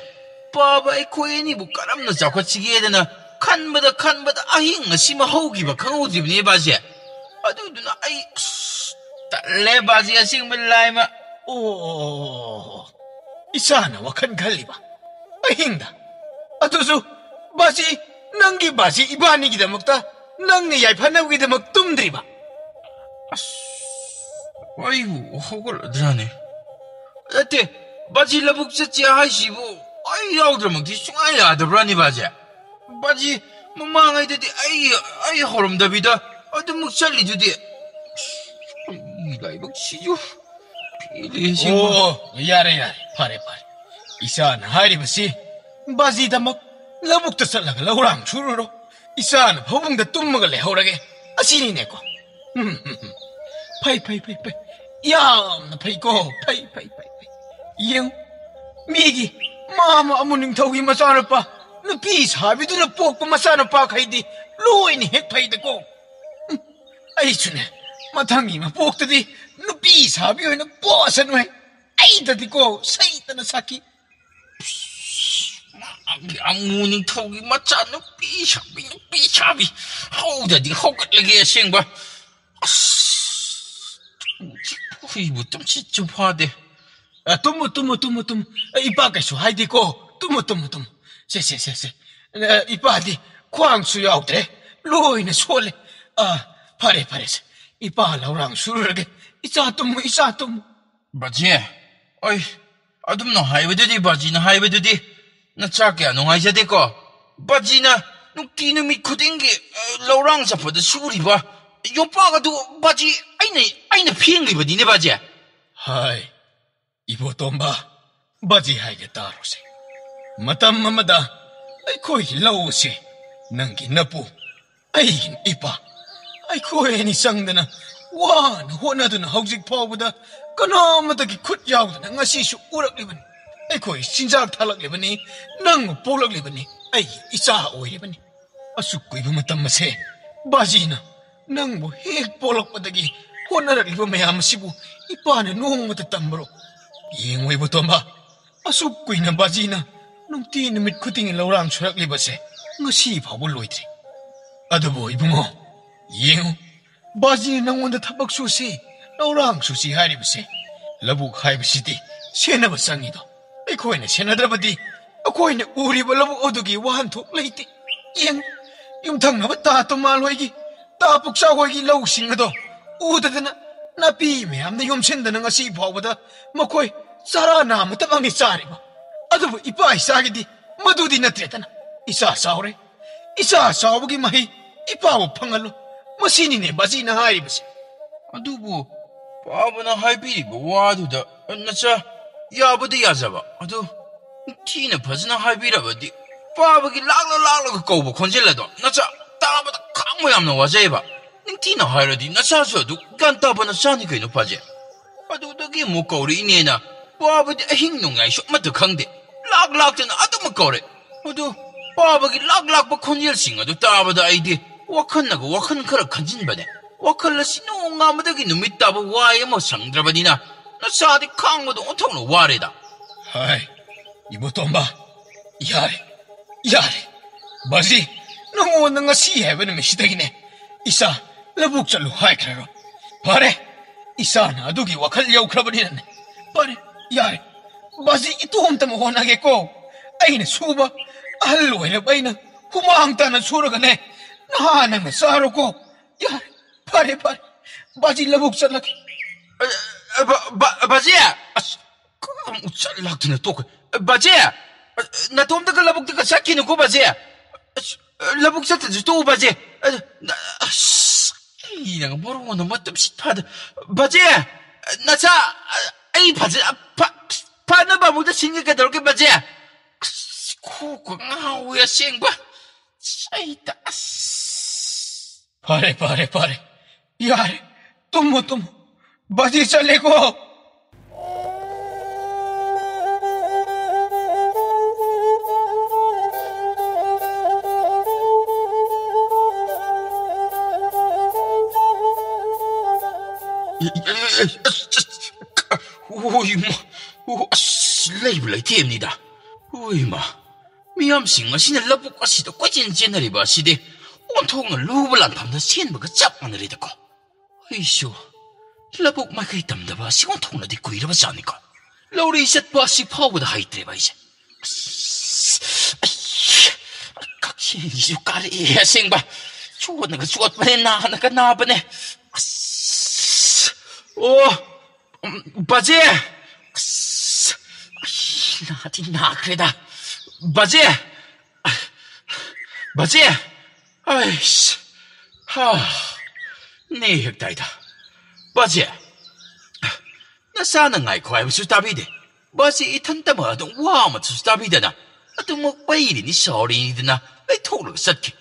ꯄꯥꯕ ꯑꯩꯈꯣꯏ ꯑꯅꯤꯕꯨ ꯀꯔꯝꯅ ꯆꯥꯎꯈꯠꯁꯤꯒꯦꯗꯅ ꯈꯟꯕꯗ ꯈꯟꯕꯗ ꯑꯍꯤꯡ ꯑꯁꯤꯃ ꯍꯧꯈꯤꯕ ꯈꯪꯍꯧꯗ꯭ꯔꯤꯕꯅꯦ ꯕꯥꯖꯤ꯫ ꯑꯗꯨꯗꯨꯅ ꯑꯩ ꯑꯁ, ꯇꯜꯂꯦ ꯕꯥꯖꯤ, ꯑꯁꯦꯡꯕ ꯂꯥꯏꯃ꯫ ꯑꯣ, ꯏꯆꯥꯅ ꯋꯥꯈꯜ ꯈꯜꯂꯤꯕ ꯑꯍꯤꯡꯗ, ꯑꯗꯨꯁꯨ ꯕꯥꯖꯤ, ꯅꯪꯒꯤ ꯕꯥꯖꯤ ꯏꯕꯥꯅꯤꯒꯤꯗꯃꯛꯇ, ꯅꯪꯅ ꯌꯥꯏꯐꯅꯕꯒꯤꯗꯃꯛ ꯇꯨꯝꯗ꯭ꯔꯤꯕ꯫ ꯑꯁ, ꯑꯩꯕꯨ ꯍꯧꯒꯠꯂꯗ꯭ꯔꯥꯅꯦ? ꯅꯠꯇꯦ, ꯕꯥꯖꯤ ꯂꯧꯕꯨꯛ ꯆꯠꯁꯦ ꯍꯥꯏꯁꯤꯕꯨ ꯑꯩ ꯌꯥꯎꯗ꯭ꯔꯃꯛꯇꯤ ꯁꯨꯡꯌꯥ ꯌꯥꯗꯕ꯭ꯔꯥꯅꯦ ꯕꯥꯖꯤ? ꯕꯥꯖꯤ, ꯃꯃꯥꯡꯉꯩꯗꯗꯤ ꯑꯩ, ꯑꯩ ꯍꯧꯔꯝꯗꯕꯤꯗ ꯑꯗꯨꯃꯛ ꯆꯠꯂꯤꯗꯨꯗꯤ꯫ ꯑꯁ, ꯑꯩꯒꯤ ꯂꯥꯏꯕꯛꯁꯤꯁꯨ ꯄꯦꯜꯂꯦ ꯑꯁꯦꯡꯕ꯫ ꯑꯣ, ꯌꯥꯔꯦ, ꯌꯥꯔꯦ, ꯐꯔꯦ, ꯐꯔꯦ꯫ ꯏꯆꯥꯅ ꯍꯥꯏꯔꯤꯕꯁꯤ ꯕꯥꯖꯤꯗꯃꯛ ꯂꯧꯕꯨꯛꯇ ꯆꯠꯂꯒ ꯂꯧꯔꯥꯡ ꯁꯨꯔꯨꯔꯣ꯫ ꯏꯆꯥꯅ ꯐꯃꯨꯡꯗ ꯇꯨꯝꯃꯒ ꯂꯩꯍꯧꯔꯒꯦ꯫ ꯑꯁꯤꯅꯤꯅꯦꯀꯣ꯫ ꯎꯝ, ꯎꯝ, ꯎꯝ꯫ ꯐꯩ, ꯐꯩ, ꯐꯩ, ꯐꯩ꯫ ꯌꯥꯝꯅ ꯐꯩꯀꯣ꯫ ꯐꯩ, ꯐꯩ, ꯐꯩ, ꯐꯩ꯫ ꯌꯦꯡꯉꯨ, ꯃꯤꯒꯤ ꯃꯥꯃ ꯑꯃꯨ ꯅꯤꯡꯊꯧꯒꯤ ꯃꯆꯥꯅꯨꯄꯥ, ꯅꯨꯄꯤ ꯁꯥꯕꯤꯗꯨꯅ ꯄꯣꯛꯄ ꯃꯆꯥꯅꯨꯄꯥꯈꯩꯗꯤ ꯂꯣꯏꯅ ꯍꯦꯛ ꯐꯩꯗꯀꯣ꯫ ꯎꯝ, ꯑꯩꯁꯨꯅꯦ, ꯃꯊꯪꯒꯤ ꯃꯄꯣꯛꯇꯗꯤ ꯅꯨꯄꯤ ꯁꯥꯕꯤ ꯑꯣꯏꯅ ꯄꯣꯛꯑꯁꯅꯨꯍꯦ꯫ ꯑꯩꯗꯗꯤꯀꯣ, ꯁꯩꯇꯅ ꯁꯥꯈꯤ꯫ ꯃꯥꯒꯤ ꯑꯃꯨ ꯅꯤꯡꯊꯧꯒꯤ ꯃꯆꯥ ꯅꯨꯄꯤ ꯁꯥꯕꯤ, ꯅꯨꯄꯤ ꯁꯥꯕꯤ ꯍꯧꯗꯗꯤ ꯍꯧꯒꯠꯂꯒꯦ ꯑꯁꯦꯡꯕ꯫ ꯑꯁ, ꯍꯨꯏꯕꯨ ꯇꯨꯝꯁꯤꯠꯁꯨ ꯐꯥꯗꯦ꯫ ꯑ, ꯇꯨꯝꯃꯨ, ꯇꯨꯝꯃꯨ, ꯇꯨꯝꯃꯨ, ꯇꯨꯝꯃꯨ꯫ ꯑꯩ ꯏꯄꯥ ꯀꯩꯁꯨ ꯍꯥꯏꯗꯦꯀꯣ꯫ ꯇꯨꯝꯃꯨ, ꯇꯨꯝꯃꯨ, ꯇꯨꯝꯃꯨ꯫ ꯁꯦ, ꯁꯦ, ꯁꯦ, ꯁꯦ꯫ ꯑ, ꯏꯄꯥꯗꯤ ꯈ꯭ꯋꯥꯡꯁꯨ ꯌꯥꯎꯗ꯭ꯔꯦ, ꯂꯣꯏꯅ ꯁꯣꯜꯂꯦ꯫ ꯑ, ꯐꯔꯦ, ꯐꯔꯦ ꯁꯦ꯫ ꯏꯄꯥ ꯂꯧꯔꯥꯡ ꯁꯨꯔꯨꯔꯒꯦ꯫ ꯏꯆꯥ ꯇꯨꯝꯃꯨ, ꯏꯆꯥ ꯇꯨꯝꯃꯨ꯫ ꯕꯥꯖꯤ, ꯑꯩ ꯑꯗꯨꯝꯅ ꯍꯥꯏꯕꯗꯨꯗꯤ, ꯕꯥꯖꯤꯅ ꯍꯥꯏꯕꯗꯨꯗꯤ ꯅꯆꯥ ꯀꯌꯥ ꯅꯨꯡꯉꯥꯏꯖꯗꯦꯀꯣ꯫ ꯕꯥꯖꯤꯅ ꯅꯨꯡꯇꯤ ꯅꯨꯃꯤꯠ ꯈꯨꯗꯤꯡꯒꯤ, ꯑ, ꯂꯧꯔꯥꯡ ꯆꯠꯄꯗ ꯁꯨꯔꯤꯕ ꯌꯣꯄꯥꯛ ꯑꯗꯨ, ꯕꯥꯖꯤ, ꯑꯩꯅ, ꯑꯩꯅ ꯐꯦꯡꯂꯤꯕꯅꯤꯅꯦ, ꯕꯥꯖꯤ꯫ ꯍꯥꯏ, ꯏꯕꯣꯇꯣꯝꯕ, ꯕꯥꯖꯤ ꯍꯥꯏꯒꯦ ꯇꯥꯔꯣꯁꯦ꯫ ꯃꯇꯝ ꯑꯃꯗ ꯑꯩꯈꯣꯏꯒꯤ ꯂꯧ ꯑꯁꯦ ꯅꯪꯒꯤ ꯅꯄꯨ, ꯑꯩꯒꯤ ꯏꯄꯥ, ꯑꯩꯈꯣꯏ ꯑꯅꯤ ꯆꯪꯗꯅ ꯋꯥꯅ ꯍꯣꯠꯅꯗꯨꯅ ꯍꯧꯖꯤꯛ ꯐꯥꯎꯕꯗ ꯀꯅꯥꯃꯇꯒꯤ ꯈꯨꯠ ꯌꯥꯎꯗꯅ ꯉꯁꯤꯁꯨ ꯎꯔꯛꯂꯤꯕꯅꯤ꯫ ꯑꯩꯈꯣꯏ ꯆꯤꯟꯖꯥꯛ ꯊꯥꯛꯂꯛꯂꯤꯕꯅꯤ, ꯅꯪ ꯄꯣꯛꯂꯛꯂꯤꯕꯅꯤ, ꯑꯩꯒꯤ ꯏꯆꯥ ꯑꯣꯏꯔꯤꯕꯅꯤ꯫ ꯑꯁꯨꯛ ꯀꯨꯏꯕ ꯃꯇꯝ ꯑꯁꯦ ꯕꯥꯖꯤꯅ ꯅꯪꯕꯨ ꯍꯦꯛ ꯄꯣꯛꯂꯛꯄꯗꯒꯤ ꯍꯣꯠꯅꯔꯛꯂꯤꯕ ꯃꯌꯥꯝ ꯑꯁꯤꯕꯨ ꯏꯄꯥꯅ ꯅꯣꯡꯃꯇ ꯇꯝꯕꯔꯣ? ꯌꯦꯡꯉꯨ ꯏꯕꯣꯇꯣꯝꯕ, ꯑꯁꯨꯛ ꯀꯨꯏꯅ ꯕꯥꯖꯤꯅ ꯅꯨꯡꯇꯤ ꯅꯨꯃꯤꯠ ꯈꯨꯗꯤꯡꯒꯤ ꯂꯧꯔꯥꯡ ꯁꯨꯔꯛꯂꯤꯕꯁꯦ ꯉꯁꯤ ꯐꯥꯎꯕ ꯂꯣꯏꯗ꯭ꯔꯤ꯫ ꯑꯗꯨꯕꯨ ꯏꯕꯨꯡꯉꯣ, ꯌꯦꯡꯉꯨ, ꯕꯥꯖꯤꯅ ꯅꯪꯉꯣꯟꯗ ꯊꯕꯛ ꯁꯨꯁꯤ, ꯂꯧꯔꯥꯡ ꯁꯨꯁꯤ ꯍꯥꯏꯔꯤꯕꯁꯦ꯫ ꯂꯧꯕꯨꯛ ꯍꯥꯏꯕꯁꯤꯗꯤ ꯁꯦꯟꯅꯕ ꯆꯪꯉꯤꯗꯣ꯫ ꯑꯩꯈꯣꯏꯅ ꯁꯦꯟꯅꯗ꯭ꯔꯕꯗꯤ ꯑꯩꯈꯣꯏꯅ ꯎꯔꯤꯕ ꯂꯧꯕꯨꯛ ꯑꯗꯨꯒꯤ ꯋꯥꯍꯟꯊꯣꯛ ꯂꯩꯇꯦ꯫ ꯌꯦꯡꯉꯨ, ꯌꯨꯝꯊꯪꯅꯕ ꯇꯥ ꯇꯣꯃꯥꯜ ꯍꯣꯏꯒꯤ, ꯇꯥ ꯄꯨꯛꯆꯥꯎ ꯍꯣꯏꯒꯤ ꯂꯧꯁꯤꯡ ꯑꯗꯣ ꯎꯗꯗꯅ ꯅꯥꯄꯤ ꯃꯌꯥꯝꯅ ꯌꯣꯝꯁꯤꯟꯗꯅ ꯉꯁꯤ ꯐꯥꯎꯕꯗ ꯃꯈꯣꯏ ꯆꯔꯥ ꯅꯥꯝꯃꯇꯪꯅꯤ ꯆꯥꯔꯤꯕ꯫ ꯑꯗꯨꯕꯨ ꯏꯄꯥ ꯏꯆꯥꯒꯤꯗꯤ ꯃꯗꯨꯗꯤ ꯅꯠꯇ꯭ꯔꯦꯗꯅ꯫ ꯏꯆꯥ ꯆꯥꯎꯔꯦ, ꯏꯆꯥ ꯆꯥꯎꯕꯒꯤ ꯃꯍꯩ ꯏꯄꯥꯕꯨ ꯐꯪꯍꯜꯂꯨ꯫ ꯃꯁꯤꯅꯤꯅꯦ ꯕꯥꯖꯤꯅ ꯍꯥꯏꯔꯤꯕꯁꯦ꯫ ꯑꯗꯨꯕꯨ ꯄꯥꯕꯅ ꯍꯥꯏꯕꯤꯔꯤꯕ ꯋꯥꯗꯨꯗ ꯅꯆꯥ ꯌꯥꯕꯨꯗꯤ ꯌꯥꯖꯕ, ꯑꯗꯨ ꯊꯤꯅ ꯐꯖꯅ ꯍꯥꯏꯕꯤꯔꯕꯗꯤ ꯄꯥꯕꯒꯤ ꯂꯥꯛꯂ ꯂꯥꯛꯂꯒ ꯀꯧꯕ ꯈꯣꯟꯖꯦꯜ ꯑꯗꯣ ꯅꯆꯥ ꯇꯥꯕꯗ ꯈꯥꯡꯕ ꯌꯥꯝꯅ ꯋꯥꯖꯩꯕ꯫ ꯅꯤꯡꯊꯤꯅ ꯍꯥꯏꯔꯗꯤ ꯅꯆꯥꯁꯨ ꯑꯗꯨ ꯒ꯭ꯌꯥꯟ ꯇꯥꯕ ꯅꯆꯥꯅꯤ ꯀꯩꯅꯣ ꯄꯥꯖꯦ꯫ ꯑꯗꯨꯗꯒꯤ ꯑꯃꯨꯛ ꯀꯧꯔꯛꯏꯅꯦꯅ ꯄꯥꯕꯗꯤ ꯑꯍꯤꯡ ꯅꯣꯡꯌꯥꯏꯁꯨ ꯑꯃꯠꯇ ꯈꯪꯗꯦ꯫ ꯂꯥꯛ ꯂꯥꯛꯇꯅ ꯑꯗꯨꯃꯛ ꯀꯧꯔꯦ꯫ ꯑꯗꯨ ꯄꯥꯕꯒꯤ ꯂꯥꯛ ꯂꯥꯛꯄ ꯈꯣꯟꯖꯦꯜꯁꯤꯡ ꯑꯗꯨ ꯇꯥꯕꯗ ꯑꯩꯗꯤ ꯋꯥꯈꯜꯅꯒ ꯋꯥꯈꯜ ꯈꯔ ꯈꯟꯖꯤꯟꯕꯅꯦ꯫ ꯋꯥꯈꯜ ꯑꯁꯤ ꯅꯣꯡꯉꯥꯟꯕꯗꯒꯤ ꯅꯨꯃꯤꯠ ꯇꯥꯕ ꯋꯥꯏ ꯑꯃ ꯁꯪꯗ꯭ꯔꯕꯅꯤꯅ ꯅꯆꯥꯗꯤ ꯈꯥꯡꯕꯗ ꯑꯣꯟꯊꯣꯛꯅ ꯋꯥꯔꯦꯗ꯫ ꯍꯥꯏ, ꯏꯕꯣꯇꯣꯝꯕ, ꯌꯥꯔꯦ, ꯌꯥꯔꯦ꯫ ꯕꯥꯖꯤ, ꯅꯉꯣꯟꯗ ꯉꯁꯤ ꯍꯥꯏꯕ ꯅꯨꯃꯤꯠꯁꯤꯗꯒꯤꯅꯦ ꯏꯆꯥ ꯂꯧꯕꯨꯛ ꯆꯠꯂꯨ ꯍꯥꯏꯈ꯭ꯔꯔꯣꯏ꯫ ꯐꯔꯦ, ꯏꯆꯥꯅ ꯑꯗꯨꯒꯤ ꯋꯥꯈꯜ ꯌꯧꯈ꯭ꯔꯕꯅꯤꯅꯅꯦ꯫ ꯐꯔꯦ, ꯌꯥꯔꯦ꯫ ꯕꯥꯖꯤ ꯏꯇꯣꯝꯇꯃꯛ ꯍꯣꯠꯅꯒꯦꯀꯣ꯫ ꯑꯩꯅ ꯁꯨꯕ ꯑꯍꯜ ꯑꯣꯏꯔꯕ ꯑꯩꯅ ꯍꯨꯃꯥꯡ ꯇꯥꯅ ꯁꯨꯔꯒꯅꯦ, ꯅꯍꯥ ꯅꯪꯅ ꯆꯥꯔꯣꯀꯣ꯫ ꯌꯥꯔꯦ, ꯐꯔꯦ, ꯐꯔꯦ, ꯕꯥꯖꯤ ꯂꯧꯕꯨꯛ ꯆꯠꯂꯒꯦ꯫ ꯑ, ꯑ, ꯕ-, ꯕ-, ꯕꯥꯖꯤ! ꯑꯁ, ꯑꯃꯨꯛ ꯆꯠ ꯂꯥꯛꯇꯅ ꯇꯣꯛꯈ꯭ꯔꯦ꯫ ꯕꯥꯖꯤ! ꯑ, ꯅꯇꯣꯝꯇꯒ ꯂꯧꯕꯨꯛꯇꯒ ꯆꯠꯈꯤꯅꯨꯀꯣ, ꯕꯥꯖꯤ꯫ ꯑꯁ, ꯂꯧꯕꯨꯛ ꯆꯠꯇ꯭ꯔꯁꯨ ꯇꯣꯛꯎ, ꯕꯥꯖꯤ꯫ ꯑ, ꯅ-, ꯑꯁ, ꯑꯩꯅꯒ ꯃꯔꯣꯟ ꯑꯃ ꯇꯨꯝꯁꯤꯠ ꯐꯥꯗ-, ꯕꯥꯖꯤ! ꯅꯆꯥ, ꯑ, ꯑꯩ ꯐꯖ-, ꯐ-, ꯐꯅꯕ ꯑꯃꯨꯛꯇ ꯁꯤꯟꯒꯦ ꯀꯩꯗꯧꯔꯒꯦ, ꯕꯥꯖꯤ? ꯑꯁ, ꯀꯣꯛꯀ ꯉꯥꯎꯋꯦ ꯑꯁꯦꯡꯕ꯫ ꯑꯩ ꯇ-, ꯑꯁ꯫ ꯐꯔꯦ, ꯐꯔꯦ, ꯐꯔꯦ꯫ ꯌꯥꯔꯦ꯫ ꯇꯨꯝꯃꯣ, ꯇꯨꯝꯃꯣ꯫ ꯕꯥꯖꯤ ꯆꯠꯂꯦꯀꯣ꯫ ꯍꯣꯏ, ꯃꯥ꯫ ꯑꯣ, ꯑꯁ, ꯂꯩꯕꯨ ꯂꯩꯇꯦꯝꯅꯤꯗ꯫ ꯍꯣꯏ, ꯃꯥ꯫ ꯃꯤꯌꯥꯝꯁꯤꯡ ꯑꯁꯤꯅ ꯂꯧꯕꯨꯛ ꯑꯁꯤꯗ ꯀꯣꯏꯆꯦꯟ ꯆꯦꯟꯅꯔꯤꯕ ꯑꯁꯤꯗꯤ ꯑꯣꯟꯊꯣꯛꯅ ꯂꯨꯕ ꯂꯥꯟꯐꯝꯗ ꯆꯦꯟꯕꯒ ꯆꯞ ꯃꯥꯟꯅꯔꯦꯗꯀꯣ꯫ ꯑꯩꯁꯨ ꯂꯧꯕꯨꯛ ꯃꯥꯏꯀꯩ ꯇꯝꯗꯕ ꯑꯁꯤ ꯑꯣꯟꯊꯣꯛꯅꯗꯤ ꯀꯨꯏꯔꯕ ꯖꯥꯠꯅꯤꯀꯣ꯫ ꯂꯧꯔꯤ ꯆꯠꯄ ꯑꯁꯤ ꯐꯥꯎꯕꯗ ꯍꯩꯇ꯭ꯔꯦꯕ ꯑꯩꯁꯦ꯫ ꯑꯁ, ꯑꯩ, ꯀꯛꯆꯦꯡꯁꯤꯁꯨ ꯀꯥꯔꯛꯑꯦ ꯑꯁꯦꯡꯕ꯫ ꯆꯣꯠꯅꯒ ꯆꯣꯠꯄꯅꯦ, ꯅꯥꯅꯒ ꯅꯥꯕꯅꯦ꯫ ꯑꯁ, ꯑꯣ, ꯎꯝ, ꯕꯥꯖꯦ! ꯑꯁ, ꯑꯩ ꯅꯥꯗꯤ ꯅꯥꯈ꯭ꯔꯦꯗ꯫ ꯕꯥꯖꯦ! ꯕꯥꯖꯦ! ꯑꯩꯁ! ꯍꯥ! ꯅꯦ ꯍꯦꯛ ꯇꯥꯏꯗ꯫ ꯕꯥꯖꯦ! ꯅꯆꯥꯅ ꯉꯥꯏꯈꯣ ꯍꯥꯏꯕꯁꯨ ꯇꯥꯕꯤꯗꯦ꯫ ꯕꯥꯖꯦ ꯏꯊꯟꯇꯃꯛ ꯑꯗꯨꯝ ꯋꯥ ꯑꯃꯠꯇꯁꯨ ꯇꯥꯕꯤꯗꯅ ꯑꯗꯨꯃꯛ ꯄꯩꯔꯤꯅꯤ ꯁꯥꯎꯔꯤꯅꯤꯗꯅ ꯂꯩꯊꯣꯛꯂꯒ ꯆꯠꯈꯤ꯫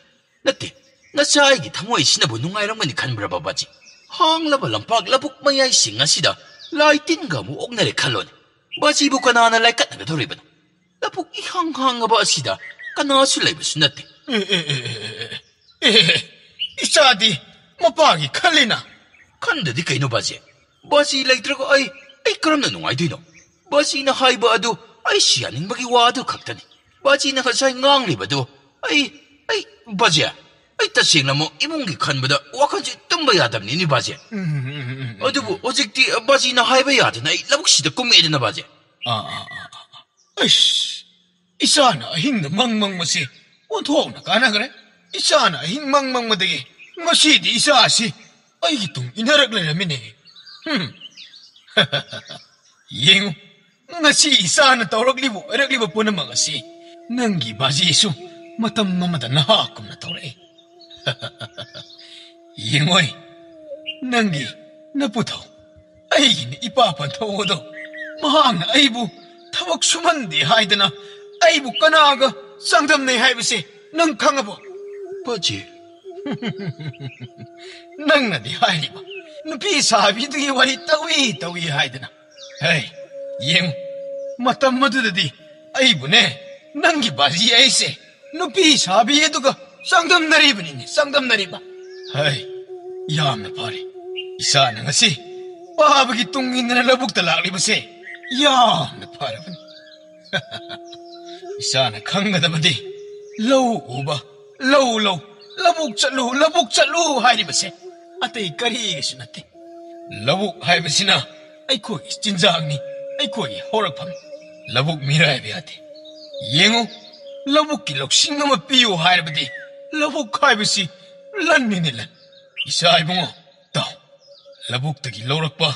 ꯅꯠꯇꯦ, ꯅꯆꯥ ꯑꯩꯒꯤ ꯊꯃꯣꯏꯁꯤꯅꯕꯨ ꯅꯨꯡꯉꯥꯏꯔꯝꯒꯅꯤ ꯈꯟꯕ꯭ꯔꯕ, ꯕꯥꯖꯤ? ꯍꯥꯡꯂꯕ ꯂꯝꯄꯥꯛ ꯂꯧꯕꯨꯛ ꯃꯌꯥꯏꯁꯤꯡ ꯑꯁꯤꯗ ꯂꯥꯏ ꯇꯤꯟꯒ ꯑꯃꯨꯛ ꯑꯣꯛꯅꯔꯦ ꯈꯜꯂꯣꯅꯦ꯫ ꯕꯥꯖꯤꯕꯨ ꯀꯅꯥꯅ ꯂꯥꯏꯀꯠꯅꯒꯗꯧꯔꯤꯕꯅꯣ? ꯂꯧꯕꯨꯛ ꯏꯍꯥꯡ ꯍꯥꯡꯉꯕ ꯑꯁꯤꯗ ꯀꯅꯥꯁꯨ ꯂꯩꯕꯁꯨ ꯅꯠꯇꯦ꯫ ꯑꯦ, ꯑꯦ, ꯑꯦ, ꯑꯦ, ꯑꯦ, ꯑꯦ, ꯏꯆꯥꯗꯤ ꯃꯄꯥꯒꯤ ꯈꯜꯂꯤꯅ꯫ ꯈꯟꯗꯗꯤ ꯀꯩꯅꯣ, ꯕꯥꯖꯤ? ꯕꯥꯖꯤ ꯂꯩꯇ꯭ꯔꯒ ꯑꯩ, ꯑꯩ ꯀꯔꯝꯅ ꯅꯨꯡꯉꯥꯏꯗꯣꯏꯅꯣ? ꯕꯥꯖꯤꯅ ꯍꯥꯏꯕ ꯑꯗꯨ ꯑꯩꯁꯨ ꯌꯥꯅꯤꯡꯕꯒꯤ ꯋꯥ ꯑꯗꯨ ꯈꯛꯇꯅꯤ꯫ ꯕꯥꯖꯤꯅ ꯉꯁꯥꯏ ꯉꯥꯡꯂꯤꯕꯗꯨ ꯑꯩ, ꯑꯩ, ꯕꯥꯖꯤ, ꯑꯩ ꯇꯁꯦꯡꯅꯃꯛ ꯏꯃꯨꯡꯒꯤ ꯈꯟꯕꯗ ꯋꯥꯈꯜꯁꯤ ꯇꯨꯝꯕ ꯌꯥꯗꯕꯅꯤꯅꯦ, ꯕꯥꯖꯤ꯫ ꯎꯝ, ꯎꯝ, ꯎꯝ, ꯎꯝ, ꯎꯝ꯫ ꯑꯗꯨꯕꯨ ꯍꯧꯖꯤꯛꯇꯤ ꯕꯥꯖꯤꯅ ꯍꯥꯏꯕ ꯌꯥꯗꯅ ꯑꯩ ꯂꯧꯕꯨꯛꯁꯤꯗ ꯀꯨꯝꯃꯛꯑꯦꯗꯅ, ꯕꯥꯖꯤ꯫ ꯑꯥ, ꯑꯥ, ꯑꯥ, ꯑꯥ, ꯑꯥ꯫ ꯑꯩꯁ, ꯏꯆꯥꯅ ꯑꯍꯤꯡꯗ ꯃꯪ ꯃꯪꯕꯁꯤ ꯑꯣꯟꯊꯣꯛꯅ ꯀꯥꯟꯅꯈ꯭ꯔꯦ꯫ ꯏꯆꯥꯅ ꯑꯍꯤꯡ ꯃꯪ ꯃꯪꯕꯗꯒꯤ ꯉꯁꯤꯗꯤ ꯏꯆꯥ ꯑꯁꯤ ꯑꯩꯒꯤ ꯇꯨꯡ ꯏꯟꯅꯔꯛ ꯂꯩꯔꯝꯃꯤꯅꯦ꯫ ꯍꯨꯝ꯫ ꯌꯦꯡꯉꯨ, ꯉꯁꯤ ꯏꯆꯥꯅ ꯇꯧꯔꯛꯂꯤꯕ ꯑꯣꯏꯔꯛꯂꯤꯕ ꯄꯨꯝꯅꯃꯛ ꯑꯁꯤ ꯅꯪꯒꯤ ꯕꯥꯖꯤꯁꯨ ꯃꯇꯝ ꯑꯃꯗ ꯅꯍꯥ ꯀꯨꯝꯅ ꯇꯧꯔꯛꯏ꯫ ꯌꯦꯡꯉꯣꯏ, ꯅꯪꯒꯤ ꯅꯄꯨꯊꯧ, ꯑꯩꯒꯤꯅ ꯏꯄꯥ ꯄꯟꯊꯧ ꯑꯗꯣ, ꯃꯍꯥꯛꯅ ꯑꯩꯕꯨ ꯊꯕꯛ ꯁꯨꯃꯟꯗꯦ ꯍꯥꯏꯗꯅ ꯑꯩꯕꯨ ꯀꯅꯥꯒ ꯆꯥꯡꯗꯝꯅꯩ ꯍꯥꯏꯕꯁꯦ ꯅꯪ ꯈꯪꯉꯕꯣ? ꯄꯥꯖꯤ꯫ ꯅꯪꯅꯗꯤ ꯍꯥꯏꯔꯤꯕ ꯅꯨꯄꯤ ꯁꯥꯕꯤꯗꯨꯒꯤ ꯋꯥꯔꯤ ꯇꯧꯏ ꯇꯧꯏ ꯍꯥꯏꯗꯅ꯫ ꯍꯦ, ꯌꯦꯡꯉꯨ, ꯃꯇꯝ ꯑꯗꯨꯗꯗꯤ ꯑꯩꯕꯨꯅꯦ, ꯅꯪꯒꯤ ꯕꯥꯖꯤ ꯑꯩꯁꯦ ꯅꯨꯄꯤ ꯁꯥꯕꯤ ꯑꯗꯨꯒ ꯆꯥꯡꯗꯝꯅꯔꯤꯕꯅꯤꯅꯦ, ꯆꯥꯡꯗꯝꯅꯔꯤꯕ꯫ ꯍꯩ, ꯌꯥꯝꯅ ꯐꯔꯦ꯫ ꯏꯆꯥꯅ ꯉꯁꯤ ꯄꯥꯕꯒꯤ ꯇꯨꯡ ꯏꯟꯗꯅ ꯂꯧꯕꯨꯛꯇ ꯂꯥꯛꯂꯤꯕꯁꯦ ꯌꯥꯝꯅ ꯐꯔꯕꯅꯤ꯫ ꯏꯆꯥꯅ ꯈꯪꯒꯗꯕꯗꯤ ꯂꯧ ꯎꯕ, ꯂꯧ ꯂꯧ, ꯂꯧꯕꯨꯛ ꯆꯠꯂꯨ, ꯂꯧꯕꯨꯛ ꯆꯠꯂꯨ ꯍꯥꯏꯔꯤꯕꯁꯦ ꯑꯇꯩ ꯀꯔꯤꯒꯤꯁꯨ ꯅꯠꯇꯦ꯫ ꯂꯧꯕꯨꯛ ꯍꯥꯏꯕꯁꯤꯅ ꯑꯩꯈꯣꯏꯒꯤ ꯆꯤꯟꯖꯥꯛꯅꯤ, ꯑꯩꯈꯣꯏꯒꯤ ꯍꯧꯔꯛꯐꯝ꯫ ꯂꯧꯕꯨꯛ ꯃꯤꯔꯥꯏꯕ ꯌꯥꯗꯦ꯫ ꯌꯦꯡꯉꯨ, ꯂꯧꯕꯨꯛꯀꯤ ꯂꯧꯁꯤꯡ ꯑꯃ ꯄꯤꯌꯨ ꯍꯥꯏꯔꯕꯗꯤ ꯂꯧꯕꯨꯛ ꯍꯥꯏꯕꯁꯤ ꯂꯟꯅꯤꯅꯦ, ꯂꯟ꯫ ꯏꯆꯥ ꯏꯕꯨꯡꯉꯣ, ꯇꯥꯎ꯫ ꯂꯧꯕꯨꯛꯇꯒꯤ ꯂꯧꯔꯛꯄ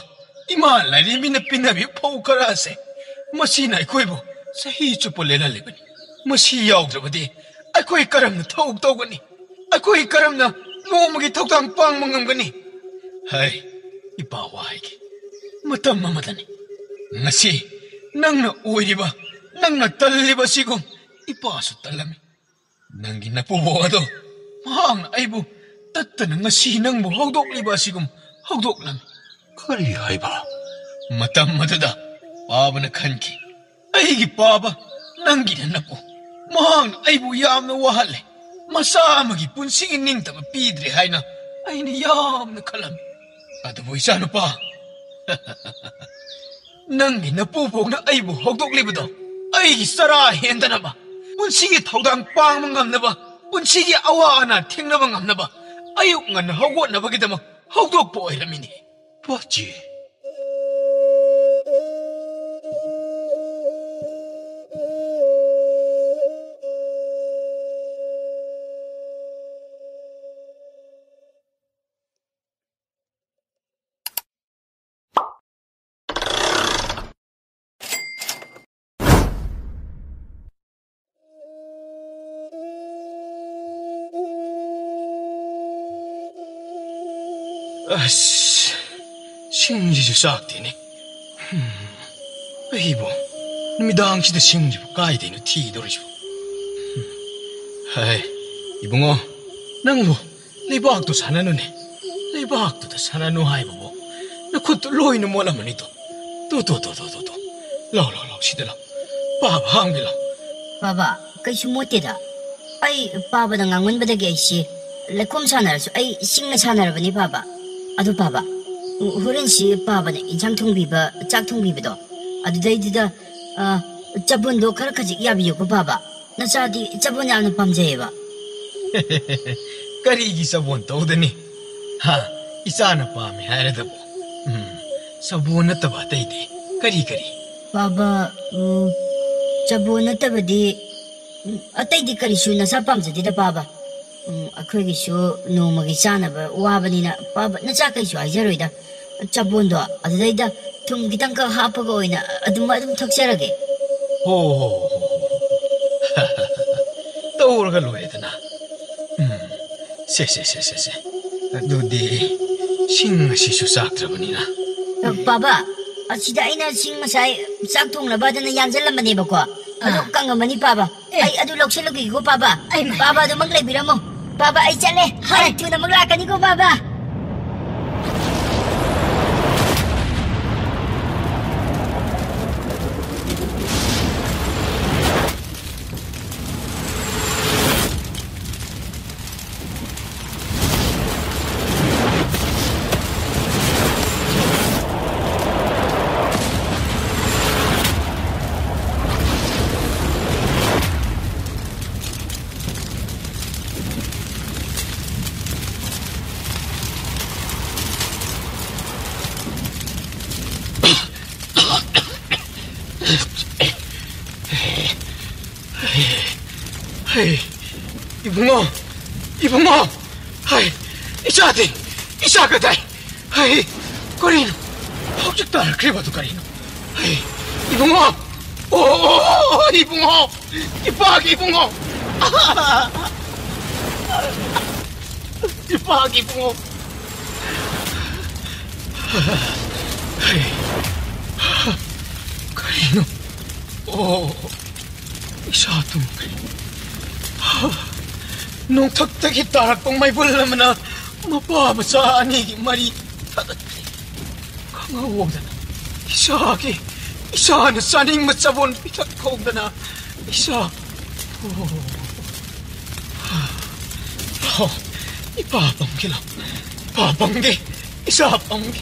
ꯏꯃꯥ ꯂꯥꯏꯔꯦꯝꯕꯤꯅ ꯄꯤꯅꯕꯤ ꯐꯧ ꯈꯔ ꯑꯁꯦ, ꯃꯁꯤꯅ ꯑꯩꯈꯣꯏꯕꯨ ꯆꯍꯤ ꯆꯨꯞꯄ ꯂꯦꯜꯍꯜꯂꯤꯕꯅꯤ꯫ ꯃꯁꯤ ꯌꯥꯎꯗ꯭ꯔꯕꯗꯤ ꯑꯩꯈꯣꯏ ꯀꯔꯝꯅ ꯊꯕꯛ ꯇꯧꯒꯅꯤ? ꯑꯩꯈꯣꯏ ꯀꯔꯝꯅ ꯅꯣꯡꯃꯒꯤ ꯊꯧꯗꯥꯡ ꯄꯥꯡꯕ ꯉꯝꯒꯅꯤ? ꯍꯩ, ꯏꯄꯥ ꯋꯥ ꯍꯥꯏꯒꯦ꯫ ꯃꯇꯝ ꯑꯃꯗꯅꯤ꯫ ꯉꯁꯤ ꯅꯪꯅ ꯑꯣꯏꯔꯤꯕ, ꯅꯪꯅ ꯇꯜꯂꯤꯕ ꯑꯁꯤꯒꯨꯝ ꯏꯄꯥꯁꯨ ꯇꯜꯂꯝꯃꯤ꯫ ꯅꯪꯒꯤ ꯅꯄꯨꯕꯣꯛ ꯑꯗꯣ, ꯃꯍꯥꯛꯅ ꯑꯩꯕꯨ ꯇꯠꯇꯅ ꯉꯁꯤ ꯅꯪꯕꯨ ꯍꯧꯗꯣꯛꯂꯤꯕ ꯑꯁꯤꯒꯨꯝ ꯍꯧꯗꯣꯛꯂꯝꯃꯤ꯫ ꯀꯔꯤ ꯍꯥꯏꯕ? ꯃꯇꯝ ꯑꯗꯨꯗ ꯄꯥꯕꯅ ꯈꯟꯈꯤ, "ꯑꯩꯒꯤ ꯄꯥꯕ, ꯅꯪꯒꯤ ꯅꯅꯞꯄꯨ꯫ ꯃꯍꯥꯛꯅ ꯑꯩꯕꯨ ꯌꯥꯝꯅ ꯋꯥꯍꯜꯂꯦ꯫ ꯃꯆꯥ ꯑꯃꯒꯤ ꯄꯨꯟꯁꯤꯒꯤ ꯅꯤꯡꯇꯝꯕ ꯄꯤꯗ꯭ꯔꯦ ꯍꯥꯏꯅ ꯑꯩꯅ ꯌꯥꯝꯅ ꯈꯜꯂꯝꯃꯤ꯫ ꯑꯗꯨꯕꯨ ꯏꯆꯥꯅꯨꯄꯥ, ꯅꯪꯒꯤ ꯅꯄꯨꯕꯣꯛꯅ ꯑꯩꯕꯨ ꯍꯧꯗꯣꯛꯂꯤꯕꯗꯣ ꯑꯩꯒꯤ ꯆꯔꯥ ꯍꯦꯟꯗꯅꯕ, ꯄꯨꯟꯁꯤꯒꯤ ꯊꯧꯗꯥꯡ ꯄꯥꯡꯕ ꯉꯝꯅꯕ, ꯄꯨꯟꯁꯤꯒꯤ ꯑꯋꯥ ꯑꯅꯥ ꯊꯦꯡꯅꯕ ꯉꯝꯅꯕ ꯑꯌꯨꯛ ꯉꯟꯅ ꯍꯧꯒꯠꯅꯕꯒꯤꯗꯃꯛ ꯍꯧꯗꯣꯛꯄ ꯑꯣꯏꯔꯝꯃꯤꯅꯤ꯫" ꯄꯥꯖꯤ꯫ ꯑꯁ, ꯁꯤꯡꯁꯤꯁꯨ ꯆꯥꯛꯇꯦꯅꯦ꯫ ꯍꯝ, ꯑꯩꯕꯨ ꯅꯨꯃꯤꯗꯥꯡꯁꯤꯗ ꯁꯤꯡꯁꯤꯕꯨ ꯀꯥꯏꯗꯩꯅꯣ ꯊꯤꯗꯧꯔꯤꯁꯤꯕꯨ? ꯍꯝ, ꯍꯥꯏ, ꯏꯕꯨꯡꯉꯣ, ꯅꯪꯕꯨ ꯂꯩꯕꯥꯛꯇꯨ ꯁꯥꯟꯅꯅꯨꯅꯦ꯫ ꯂꯩꯕꯥꯛꯇꯨꯗ ꯁꯥꯟꯅꯅꯨ ꯍꯥꯏꯕꯕꯨ ꯅꯈꯨꯠꯇꯨ ꯂꯣꯏꯅ ꯃꯣꯠꯂꯝꯃꯅꯤꯗꯣ꯫ ꯇꯨ, ꯇꯨ, ꯇꯨ, ꯇꯨ, ꯇꯨ, ꯇꯨ꯫ ꯂꯥꯎ, ꯂꯥꯎ, ꯂꯥꯎ, ꯁꯤꯗ ꯂꯥꯎ꯫ ꯄꯥꯕ ꯍꯥꯡꯕꯤ ꯂꯥꯎ꯫ ꯄꯥꯕ, ꯀꯩꯁꯨ ꯃꯣꯠꯇꯦꯗ꯫ ꯑꯩ ꯄꯥꯕꯅ ꯉꯥꯡꯃꯟꯕꯗꯒꯤ ꯑꯩꯁꯤ ꯂꯩꯈꯣꯝ ꯁꯥꯟꯅꯔꯁꯨ ꯑꯩ ꯏꯁꯤꯡꯅ ꯁꯥꯟꯅꯔꯕꯅꯤ, ꯄꯥꯕ꯫ ꯑꯗꯨ ꯄꯥꯕ, ꯍꯣꯔꯦꯟꯁꯤ ꯄꯥꯕꯅ ꯏꯟꯁꯥꯡ ꯊꯣꯡꯕꯤꯕ, ꯆꯥꯛ ꯊꯣꯡꯕꯤꯕꯗꯣ, ꯑꯗꯨꯗꯩꯗꯨꯗ, ꯑ, ꯆꯕꯣꯟꯗꯣ ꯈꯔ ꯈꯖꯤꯛ ꯌꯥꯕꯤꯌꯨꯀꯣ, ꯄꯥꯕ꯫ ꯅꯆꯥꯗꯤ ꯆꯕꯣꯟ ꯌꯥꯝꯅ ꯄꯥꯝꯖꯩꯌꯦꯕ꯫ ꯀꯔꯤꯒꯤ ꯆꯕꯣꯟ ꯇꯧꯗꯅꯤ? ꯍꯥ? ꯏꯆꯥꯅ ꯄꯥꯝꯃꯤ ꯍꯥꯏꯔꯗꯕꯨ꯫ ꯎꯝ, ꯆꯕꯣꯟ ꯅꯠꯇꯕ ꯑꯇꯩꯗꯤ ꯀꯔꯤ ꯀꯔꯤ? ꯄꯥꯕ, ꯎꯝ, ꯆꯕꯣꯟ ꯅꯠꯇꯕꯗꯤ, ꯎꯝ, ꯑꯇꯩꯗꯤ ꯀꯔꯤꯁꯨ ꯅꯆꯥ ꯄꯥꯝꯖꯗꯦꯗ, ꯄꯥꯕ꯫ ꯎꯝ, ꯑꯩꯈꯣꯏꯒꯤꯁꯨ ꯅꯣꯡꯃꯒꯤ ꯆꯥꯅꯕ ꯋꯥꯕꯅꯤꯅ, ꯄꯥꯕ, ꯅꯆꯥ ꯀꯩꯁꯨ ꯍꯥꯏꯖꯔꯣꯏꯗ꯫ ꯆꯕꯣꯟꯗꯣ ꯑꯗꯨꯗꯩꯗ ꯊꯨꯝ ꯈꯤꯇꯪꯈꯛ ꯍꯥꯞꯄꯒ ꯑꯣꯏꯅ ꯑꯗꯨꯝ, ꯑꯗꯨꯝ ꯊꯛꯆꯔꯒꯦ꯫ ꯍꯣ, ꯍꯣ, ꯍꯣ, ꯍꯣ, ꯍꯣ꯫ ꯇꯧꯔꯒ ꯂꯣꯏꯔꯦꯗꯅ꯫ ꯎꯝ, ꯁꯦ, ꯁꯦ, ꯁꯦ, ꯁꯦ, ꯁꯦ꯫ ꯑꯗꯨꯗꯤ ꯁꯤꯡ ꯑꯁꯤꯁꯨ ꯆꯥꯛꯇ꯭ꯔꯕꯅꯤꯅ꯫ ꯑ, ꯄꯥꯕ, ꯑꯁꯤꯗ ꯑꯩꯅ ꯁꯤꯡ ꯉꯁꯥꯏ ꯆꯥꯛ ꯊꯣꯡꯅꯕ ꯑꯗꯨꯅ ꯌꯥꯟꯁꯤꯜꯂꯝꯕꯅꯦꯕꯀꯣ꯫ ꯑꯗꯨ ꯑꯥ꯫ ꯀꯪꯉꯝꯃꯅꯤ, ꯄꯥꯕ꯫ ꯑꯦ꯫ ꯑꯩ ꯑꯗꯨ ꯂꯧꯁꯤꯜꯂꯨꯈꯤꯒꯦꯀꯣ, ꯄꯥꯕ꯫ ꯑꯩ ꯃꯥ- ꯄꯥꯕ ꯑꯗꯨꯃꯛ ꯂꯩꯕꯤꯔꯝꯃꯣ꯫ ꯄꯥꯕ, ꯑꯩ ꯆꯠꯂꯦ꯫ ꯍꯣꯏ꯫ ꯑꯩ ꯊꯨꯅꯃꯛ ꯂꯥꯛꯀꯅꯤꯀꯣ, ꯄꯥꯕ꯫ ꯍꯩ, ꯏꯕꯨꯡꯉꯣ, ꯏꯕꯨꯡꯉꯣ, ꯍꯩ, ꯏꯆꯥꯗꯤ, ꯏꯆꯥ ꯀꯗꯥꯏ? ꯍꯩ, ꯀꯔꯤꯅꯣ? ꯍꯧꯖꯤꯛ ꯇꯥꯔꯛꯈ꯭ꯔꯤꯕꯗꯨ ꯀꯔꯤꯅꯣ? ꯍꯩ, ꯏꯕꯨꯡꯉꯣ! ꯑꯣ, ꯏꯕꯨꯡꯉꯣ! ꯏꯄꯥꯒꯤ ꯏꯕꯨꯡꯉꯣ! ꯏꯄꯥꯒꯤ ꯏꯕꯨꯡꯉꯣ! ꯀꯔꯤꯅꯣ? ꯑꯣ, ꯏꯁꯥ ꯇꯨꯝꯈ꯭ꯔꯦ꯫ ꯅꯣꯡꯊꯛꯇꯒꯤ ꯇꯥꯔꯛꯄ ꯃꯩꯕꯨꯜ ꯑꯃꯅ ꯃꯄꯥ ꯃꯆꯥ ꯑꯅꯤꯒꯤ ꯃꯔꯤ ꯊꯗꯠꯈ꯭ꯔꯦ꯫ ꯈꯪꯍꯧꯗꯅ ꯏꯁꯥꯒꯤ, ꯏꯁꯥꯅ ꯆꯥꯅꯤꯡꯕ ꯆꯕꯣꯟ ꯄꯤꯊꯛꯍꯧꯗꯅ ꯏꯁꯥ, ꯑꯣ, ꯑꯣ, ꯏꯄꯥ ꯄꯪꯈꯤꯂꯣ, ꯏꯄꯥ ꯄꯪꯒꯦ, ꯏꯆꯥ ꯄꯪꯒꯦ,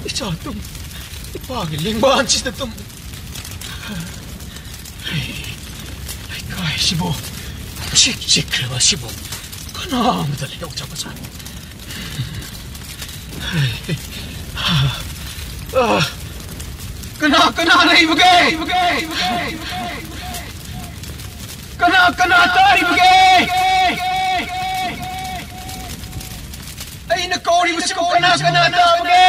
ꯏꯆꯥ ꯇꯨꯝ, ꯏꯄꯥꯒꯤ ꯂꯦꯡꯕꯥꯟꯁꯤꯗ ꯇꯨꯝ꯫ ꯂꯩꯀꯥꯏꯁꯤꯕꯨ ꯄꯨꯡꯆꯤꯛ ꯆꯤꯛꯈ꯭ꯔꯕ ꯑꯁꯤꯕꯨ ꯀꯅꯥ ꯑꯃꯇ ꯂꯩꯍꯧꯗ꯭ꯔꯕ ꯖꯥꯠꯅꯤ꯫ ꯀꯅꯥ, ꯀꯅꯥ ꯂꯩꯕꯒꯦ? ꯀꯅꯥ, ꯀꯅꯥ ꯇꯥꯔꯤꯕꯒꯦ? ꯑꯩꯅ ꯀꯧꯔꯤꯕꯁꯤꯕꯨ ꯀꯅꯥ, ꯀꯅꯥ ꯇꯥꯕꯒꯦ?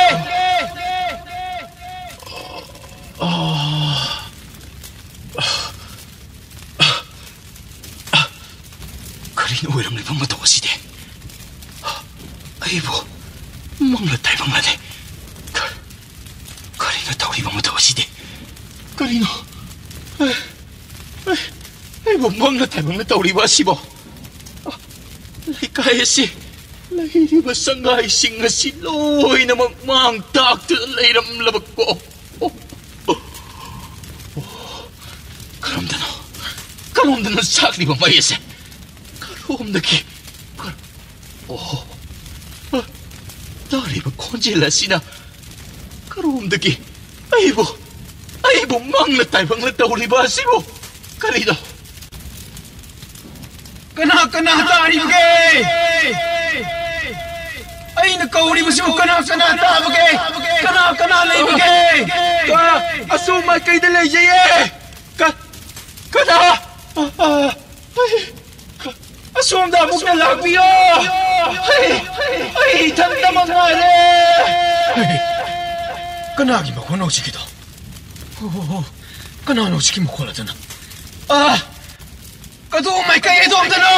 ꯀꯔꯤꯅꯣ ꯑꯣꯏꯔꯝꯂꯤꯕ ꯃꯇꯧ ꯑꯁꯤꯗꯤ? ꯑꯩꯕꯨ ꯃꯪꯂ ꯇꯥꯏꯕꯪꯂꯗꯦ꯫ ꯀ-, ꯀꯔꯤꯅꯣ ꯇꯧꯔꯤꯕ ꯃꯇꯧ ꯑꯁꯤꯗꯤ? ꯀꯔꯤꯅꯣ? ꯑꯩ, ꯑꯩ, ꯑꯩꯕꯨ ꯃꯪꯂ ꯇꯥꯏꯕꯪꯂ ꯇꯧꯔꯤꯕ ꯑꯁꯤꯕꯣ? ꯂꯩꯀꯥꯏ ꯑꯁꯤ ꯂꯩꯔꯤꯕ ꯁꯪꯒꯥꯏꯁꯤꯡ ꯑꯁꯤ ꯂꯣꯏꯅꯃꯛ ꯃꯥꯡ ꯇꯥꯛꯇꯨꯅ ꯂꯩꯔꯝꯂꯕꯀꯣ? ꯀꯔꯣꯝꯗꯅꯣ, ꯀꯔꯣꯝꯗꯅꯣ ꯁꯥꯠꯂꯤꯕ ꯃꯩ ꯑꯁꯦ? ꯀꯔꯣꯝꯗꯒꯤ? ꯀ-, ꯑꯣ, ꯇꯥꯔꯤꯕ ꯈꯣꯟꯖꯦꯜ ꯑꯁꯤꯅ ꯀꯔꯣꯝꯗꯒꯤ ꯑꯩꯕꯨ, ꯑꯩꯕꯨ ꯃꯪꯂ ꯇꯥꯏꯕꯪꯂ ꯇꯧꯔꯤꯕ ꯑꯁꯤꯕꯨ ꯀꯔꯤꯅꯣ? ꯀꯅꯥ, ꯀꯅꯥ ꯇꯥꯔꯤꯕꯒꯦ? ꯑꯩꯅ ꯀꯧꯔꯤꯕꯁꯤꯕꯨ ꯀꯅꯥ, ꯀꯅꯥ ꯇꯥꯕꯒꯦ? ꯀꯅꯥ, ꯀꯅꯥ ꯂꯩꯕꯒꯦ? ꯑ, ꯑꯁꯣꯝ ꯃꯥꯏꯀꯩꯗ ꯂꯩꯖꯩꯌꯦ꯫ ꯀ-, ꯀꯅꯥ? ꯑ, ꯑ, ꯑꯩ, ꯀ-, ꯑꯁꯣꯝꯗ ꯑꯃꯨꯛꯇ ꯂꯥꯛꯄꯤꯌꯣ꯫ ꯑꯩ, ꯑꯩ ꯏꯊꯟꯇꯃꯛ ꯉꯥꯏꯔꯦ꯫ ꯀꯅꯥꯒꯤ ꯃꯈꯣꯟꯅꯣ ꯍꯧꯖꯤꯛꯀꯤꯗꯣ? ꯍꯣ, ꯍꯣ, ꯍꯣ꯫ ꯀꯅꯥꯅꯣ ꯍꯧꯖꯤꯛꯀꯤ ꯃꯈꯣꯜ ꯑꯗꯨꯅ? ꯑ, ꯀꯗꯣꯝ ꯃꯥꯏꯀꯩ ꯑꯗꯣꯝꯗꯅꯣ?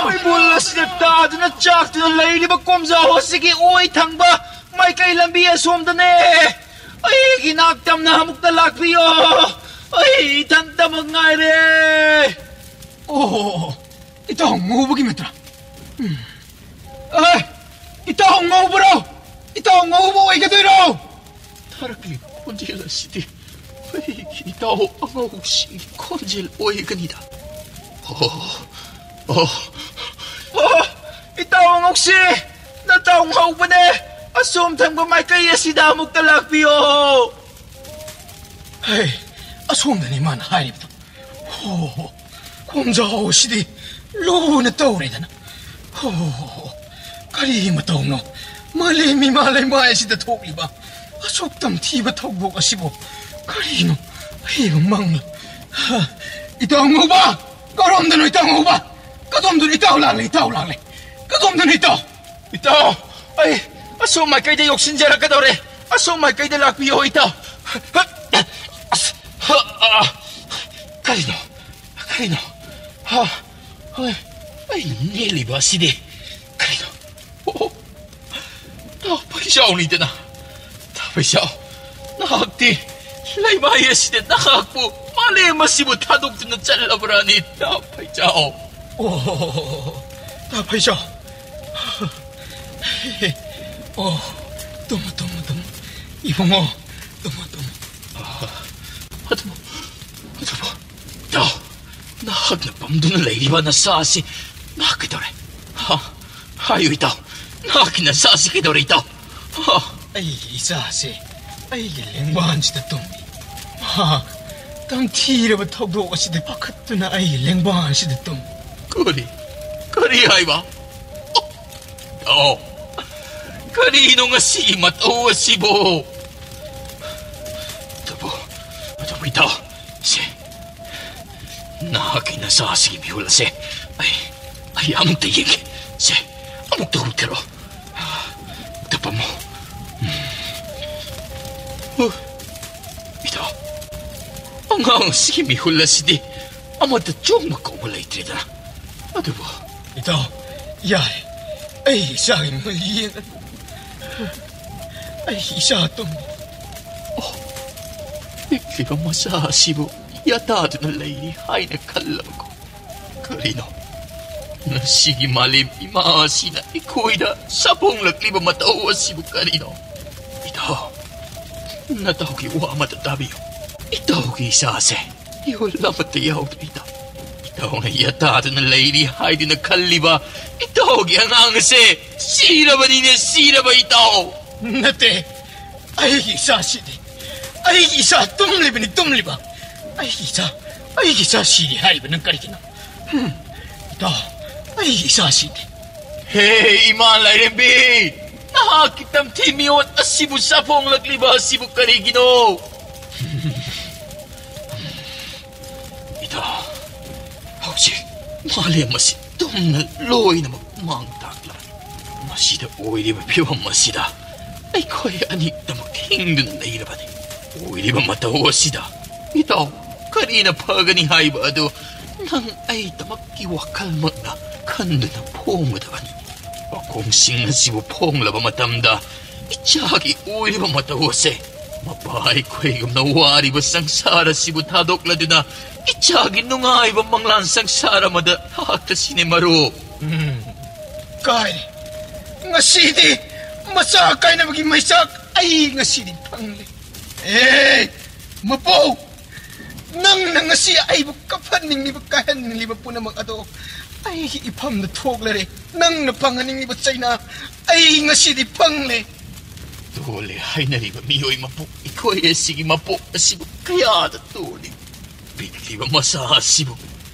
ꯃꯩꯕꯨꯜ ꯑꯁꯤꯗ ꯇꯥꯗꯨꯅ ꯆꯥꯛꯇꯨꯅ ꯂꯩꯔꯤꯕ ꯀꯣꯝꯖꯥꯎ ꯑꯁꯤꯒꯤ ꯑꯣꯏ ꯊꯪꯕ ꯃꯥꯏꯀꯩ ꯂꯝꯕꯤ ꯑꯁꯣꯝꯗꯅꯦ꯫ ꯑꯩꯒꯤ ꯅꯥꯛꯇꯝꯅ ꯑꯃꯨꯛꯇ ꯂꯥꯛꯄꯤꯌꯣ꯫ ꯑꯩ ꯏꯊꯟꯇꯃꯛ ꯉꯥꯏꯔꯦ꯫ ꯑꯣ, ꯏꯇꯥꯎ ꯉꯧꯕꯒꯤ ꯃꯇ꯭ꯔꯥ? ꯎꯝ꯫ ꯑꯦ, ꯏꯇꯥꯎ ꯉꯧꯕꯔꯣ? ꯏꯇꯥꯎ ꯉꯧꯕ ꯑꯣꯏꯒꯗꯣꯏꯔꯣ? ꯊꯥꯔꯛꯂꯤꯕ ꯈꯣꯟꯖꯦꯜ ꯑꯁꯤꯗꯤ ꯑꯩꯒꯤ ꯏꯇꯥꯎ ꯑꯉꯧꯁꯤꯒꯤ ꯈꯣꯟꯖꯦꯜ ꯑꯣꯏꯒꯅꯤꯗ꯫ ꯑꯣ, ꯑꯣ, ꯑꯣ, ꯏꯇꯥꯎ ꯑꯉꯧꯁꯤ, ꯅꯇꯥꯎ ꯉꯧꯕꯅꯦ꯫ ꯑꯁꯣꯝ ꯊꯪꯕ ꯃꯥꯏꯀꯩ ꯑꯁꯤꯗ ꯑꯃꯨꯛꯇ ꯂꯥꯛꯄꯤꯌꯣ꯫ ꯍꯦ, ꯑꯁꯣꯝꯗꯅꯤ ꯃꯥꯅ ꯍꯥꯏꯔꯤꯕꯗꯣ꯫ ꯍꯣ, ꯈꯣꯡꯖꯥꯎ ꯑꯁꯤꯗꯤ ꯂꯨꯅ ꯇꯧꯔꯦꯗꯅ꯫ ꯍꯣ, ꯀꯔꯤ ꯃꯇꯧꯅꯣ ꯃꯥꯂꯦꯝ ꯏꯃꯥ ꯂꯩꯃꯥꯏ ꯑꯁꯤꯗ ꯊꯣꯛꯂꯤꯕ ꯑꯁꯨꯛ ꯇꯝꯊꯤꯕ ꯊꯧꯗꯣꯛ ꯑꯁꯤꯕꯨ? ꯀꯔꯤꯅꯣ ꯑꯍꯩꯕ ꯃꯪꯂ? ꯍ, ꯏꯇꯥꯎ ꯉꯧꯕ! ꯀꯔꯣꯝꯗꯅꯣ ꯏꯇꯥꯎ ꯉꯧꯕ? ꯀꯗꯣꯝꯗꯅꯣ ꯏꯇꯥꯎ ꯂꯥꯛꯂꯦ, ꯏꯇꯥꯎ ꯂꯥꯛꯂꯦ? ꯀꯗꯣꯝꯗꯅꯣ ꯏꯇꯥꯎ? ꯏꯇꯥꯎ, ꯑꯩ ꯑꯁꯣꯝ ꯃꯥꯏꯀꯩꯗ ꯌꯧꯁꯤꯟꯖꯔꯛꯀꯗꯧꯔꯦ꯫ ꯑꯁꯣꯝ ꯃꯥꯏꯀꯩꯗ ꯂꯥꯛꯄꯤꯌꯣ, ꯏꯇꯥꯎ꯫ ꯑꯁ, ꯍ, ꯑ, ꯀꯔꯤꯅꯣ? ꯀꯔꯤꯅꯣ? ꯍ, ꯍꯣꯏ, ꯑꯩ ꯅꯦꯜꯂꯤꯕ ꯑꯁꯤꯗꯤ ꯀꯔꯤꯅꯣ? ꯑꯣ, ꯇꯥ ꯐꯩꯖꯥꯎꯅꯤꯗꯅ꯫ ꯇꯥ ꯐꯩꯖꯥꯎ, ꯅꯍꯥꯛꯇꯤ ꯂꯩꯃꯥꯏ ꯑꯁꯤꯗ ꯅꯍꯥꯛꯄꯨ, ꯃꯥꯂꯦꯝ ꯑꯁꯤꯕꯨ ꯊꯥꯗꯣꯛꯇꯨꯅ ꯆꯠꯂꯕ꯭ꯔꯥꯅꯤ, ꯇꯥ ꯐꯩꯖꯥꯎ? ꯑꯣ, ꯇꯥ ꯐꯩꯖꯥꯎ꯫ ꯑꯣ, ꯇꯨꯝꯃꯣ, ꯇꯨꯝꯃꯣ, ꯇꯨꯝꯃꯣ꯫ ꯏꯕꯨꯡꯉꯣ, ꯇꯨꯝꯃꯣ, ꯇꯨꯝꯃꯣ꯫ ꯑꯗꯨꯕꯨ, ꯑꯗꯨꯕꯨ, ꯏꯇꯥꯎ, ꯅꯍꯥꯛꯅ ꯄꯝꯗꯨꯅ ꯂꯩꯔꯤꯕ ꯅꯁꯥ ꯑꯁꯤ ꯅꯍꯥꯛ ꯀꯩꯗꯧꯔꯦ? ꯍꯥ? ꯍꯥꯏꯌꯨ, ꯏꯇꯥꯎ, ꯅꯍꯥꯛꯀꯤ ꯅꯁꯥ ꯑꯁꯤ ꯀꯩꯗꯧꯔꯦ, ꯏꯇꯥꯎ? ꯍꯥ? ꯑꯩꯒꯤ ꯏꯆꯥꯁꯦ ꯑꯩꯒꯤ ꯂꯦꯡꯕꯥꯟꯁꯤꯗ ꯇꯨꯝꯃꯤ꯫ ꯃꯍꯥꯛ ꯇꯝꯊꯤꯔꯕ ꯊꯧꯗꯣꯛ ꯑꯁꯤꯗ ꯄꯥꯈꯠꯇꯨꯅ ꯑꯩꯒꯤ ꯂꯦꯡꯕꯥꯟꯁꯤꯗ ꯇꯨꯝꯃꯤ꯫ ꯀꯔꯤ? ꯀꯔꯤ ꯍꯥꯏꯕ? ꯑꯣ, ꯀꯔꯤꯅꯣ ꯉꯁꯤꯒꯤ ꯃꯇꯧ ꯑꯁꯤꯕꯣ? ꯑꯗꯨꯕꯨ, ꯑꯗꯨꯕꯨ ꯏꯇꯥꯎ, ꯁꯦ, ꯅꯍꯥꯛꯀꯤ ꯅꯆꯥꯁꯤꯒꯤ ꯃꯤꯍꯨꯜ ꯑꯁꯦ ꯑꯩ, ꯑꯩ ꯑꯃꯨꯛꯇ ꯌꯦꯡꯒꯦ꯫ ꯁꯦ, ꯑꯃꯨꯛꯇ ꯍꯨꯠꯈ꯭ꯔꯣ꯫ ꯑꯃꯨꯛꯇ ꯄꯝꯃꯣ꯫ ꯎꯝ꯫ ꯎ, ꯏꯇꯥꯎ, ꯑꯉꯥꯡ ꯑꯁꯤꯒꯤ ꯃꯤꯍꯨꯜ ꯑꯁꯤꯗꯤ ꯑꯃꯠꯇ ꯆꯣꯡꯕ ꯀꯧꯕ ꯂꯩꯇ꯭ꯔꯦꯗꯅ꯫ ꯑꯗꯨꯕꯨ, ꯏꯇꯥꯎ, ꯌꯥꯔꯦ꯫ ꯑꯩ ꯏꯆꯥꯒꯤ ꯃꯤꯍꯨꯜ ꯌꯦꯡꯉꯅꯨ꯫ ꯑꯩꯒꯤ ꯏꯆꯥ ꯇꯨꯝꯃꯤ꯫ ꯑꯣ, ꯄꯤꯛꯂꯤꯕ ꯃꯆꯥ ꯑꯁꯤꯕꯨ ꯌꯥꯇꯥꯗꯨꯅ ꯂꯩꯔꯤ ꯍꯥꯏꯅ ꯈꯜꯂꯕꯀꯣ? ꯀꯔꯤꯅꯣ? ꯉꯁꯤꯒꯤ ꯃꯥꯂꯦꯝ ꯏꯃꯥ ꯑꯁꯤꯅ ꯑꯩꯈꯣꯏꯗ ꯁꯥꯐꯣꯡꯂꯛꯂꯤꯕ ꯃꯇꯧ ꯑꯁꯤꯕꯨ ꯀꯔꯤꯅꯣ? ꯏꯇꯥꯎ, ꯅꯇꯥꯎꯒꯤ ꯋꯥ ꯑꯃꯇ ꯇꯥꯕꯤꯌꯨ꯫ ꯏꯇꯥꯎꯒꯤ ꯏꯆꯥꯁꯦ ꯏꯍꯨꯜ ꯑꯃꯠꯇ ꯌꯥꯎꯗ꯭ꯔꯤꯗ꯫ ꯏꯇꯥꯎꯅ ꯌꯥꯇꯥꯗꯨꯅ ꯂꯩꯔꯤ ꯍꯥꯏꯗꯨꯅ ꯈꯜꯂꯤꯕ ꯏꯇꯥꯎꯒꯤ ꯑꯉꯥꯡ ꯑꯁꯦ ꯁꯤꯔꯕꯅꯤꯅꯦ, ꯁꯤꯔꯕ ꯏꯇꯥꯎ꯫ ꯅꯠꯇꯦ, ꯑꯩꯒꯤ ꯏꯆꯥꯁꯤꯗꯤ, ꯑꯩꯒꯤ ꯏꯆꯥ ꯇꯨꯝꯂꯤꯕꯅꯤ, ꯇꯨꯝꯂꯤꯕ꯫ ꯑꯩꯒꯤ ꯏꯆꯥ, ꯑꯩꯒꯤ ꯏꯆꯥ ꯁꯤꯔꯦ ꯍꯥꯏꯔꯤꯕ ꯅꯪ ꯀꯔꯤꯒꯤꯅꯣ? ꯍꯝ, ꯏꯇꯥꯎ, ꯑꯩꯒꯤ ꯏꯆꯥꯁꯤꯗꯤ꯫ ꯍꯦ, ꯏꯃꯥ ꯂꯥꯏꯔꯦꯝꯕꯤ, ꯅꯍꯥꯛꯀꯤ ꯇꯝꯊꯤ ꯃꯤꯑꯣꯠ ꯑꯁꯤꯕꯨ ꯆꯥꯐꯣꯡꯂꯛꯂꯤꯕ ꯑꯁꯤꯕꯨ ꯀꯔꯤꯒꯤꯅꯣ? ꯏꯇꯥꯎ, ꯍꯧꯖꯤꯛ ꯃꯥꯂꯦꯝ ꯑꯁꯤ ꯇꯨꯝꯅ ꯂꯣꯏꯅꯃꯛ ꯃꯥꯡ ꯇꯥꯛꯂꯕꯅꯤ꯫ ꯃꯁꯤꯗ ꯑꯣꯏꯔꯤꯕ ꯐꯤꯕꯝ ꯑꯁꯤꯗ ꯑꯩꯈꯣꯏ ꯑꯅꯤꯗꯃꯛ ꯍꯤꯡꯗꯨꯅ ꯂꯩꯔꯕꯅꯤ꯫ ꯑꯣꯏꯔꯤꯕ ꯃꯇꯧ ꯑꯁꯤꯗ ꯏꯇꯥꯎ, ꯀꯔꯤꯅ ꯐꯒꯅꯤ ꯍꯥꯏꯕ ꯑꯗꯨ ꯅꯪ ꯑꯩꯗꯃꯛꯀꯤ ꯋꯥꯈꯜꯃꯛꯅ ꯈꯟꯗꯨꯅ ꯐꯣꯡꯒꯗꯕꯅꯤ꯫ ꯋꯥꯈꯣꯡꯁꯤꯡ ꯑꯁꯤꯕꯨ ꯐꯣꯡꯂꯕ ꯃꯇꯝꯗ ꯏꯆꯥꯒꯤ ꯑꯣꯏꯔꯤꯕ ꯃꯇꯧ ꯑꯁꯦ ꯃꯄꯥ ꯑꯩꯈꯣꯏꯒꯨꯝꯅ ꯋꯥꯔꯤꯕ ꯁꯪꯁꯥꯔ ꯑꯁꯤꯕꯨ ꯊꯥꯗꯣꯛꯂꯗꯨꯅ ꯏꯆꯥꯒꯤ ꯅꯨꯡꯉꯥꯏꯕ ꯃꯪꯂꯥꯟ ꯁꯪꯁꯥꯔ ꯑꯃꯗ ꯂꯥꯛꯇꯁꯤꯅꯦ ꯃꯔꯨꯞ꯫ ꯎꯝ, ꯀꯥꯏꯔꯦ꯫ ꯉꯁꯤꯗꯤ ꯃꯆꯥ ꯀꯥꯏꯅꯕꯒꯤ ꯃꯩꯆꯥꯛ ꯑꯩ ꯉꯁꯤꯗꯤ ꯐꯪꯂꯦ꯫ ꯑꯦ, ꯃꯄꯨ! ꯅꯪꯅ ꯉꯁꯤ ꯑꯩꯕꯨ ꯀꯞꯍꯟꯅꯤꯡꯂꯤꯕ, ꯀꯥꯏꯍꯟꯅꯤꯡꯂꯤꯕ ꯄꯨꯝꯅꯃꯛ ꯑꯗꯣ ꯑꯩꯒꯤ ꯏꯐꯝꯗ ꯊꯣꯛꯂꯔꯦ꯫ ꯅꯪꯅ ꯐꯪꯍꯟꯅꯤꯡꯂꯤꯕ ꯆꯩꯅꯥ ꯑꯩ ꯉꯁꯤꯗꯤ ꯐꯪꯂꯦ꯫ ꯇꯣꯜꯂꯦ ꯍꯥꯏꯅꯔꯤꯕ ꯃꯤꯑꯣꯏ ꯃꯄꯣꯛ, ꯑꯩꯈꯣꯏ ꯑꯁꯤꯒꯤ ꯃꯄꯣꯛ ꯑꯁꯤꯕꯨ ꯀꯌꯥꯗ ꯇꯣꯜꯂꯤ꯫ ꯄꯤꯛꯂꯤꯕ ꯃꯆꯥ ꯑꯁꯤꯕꯨ,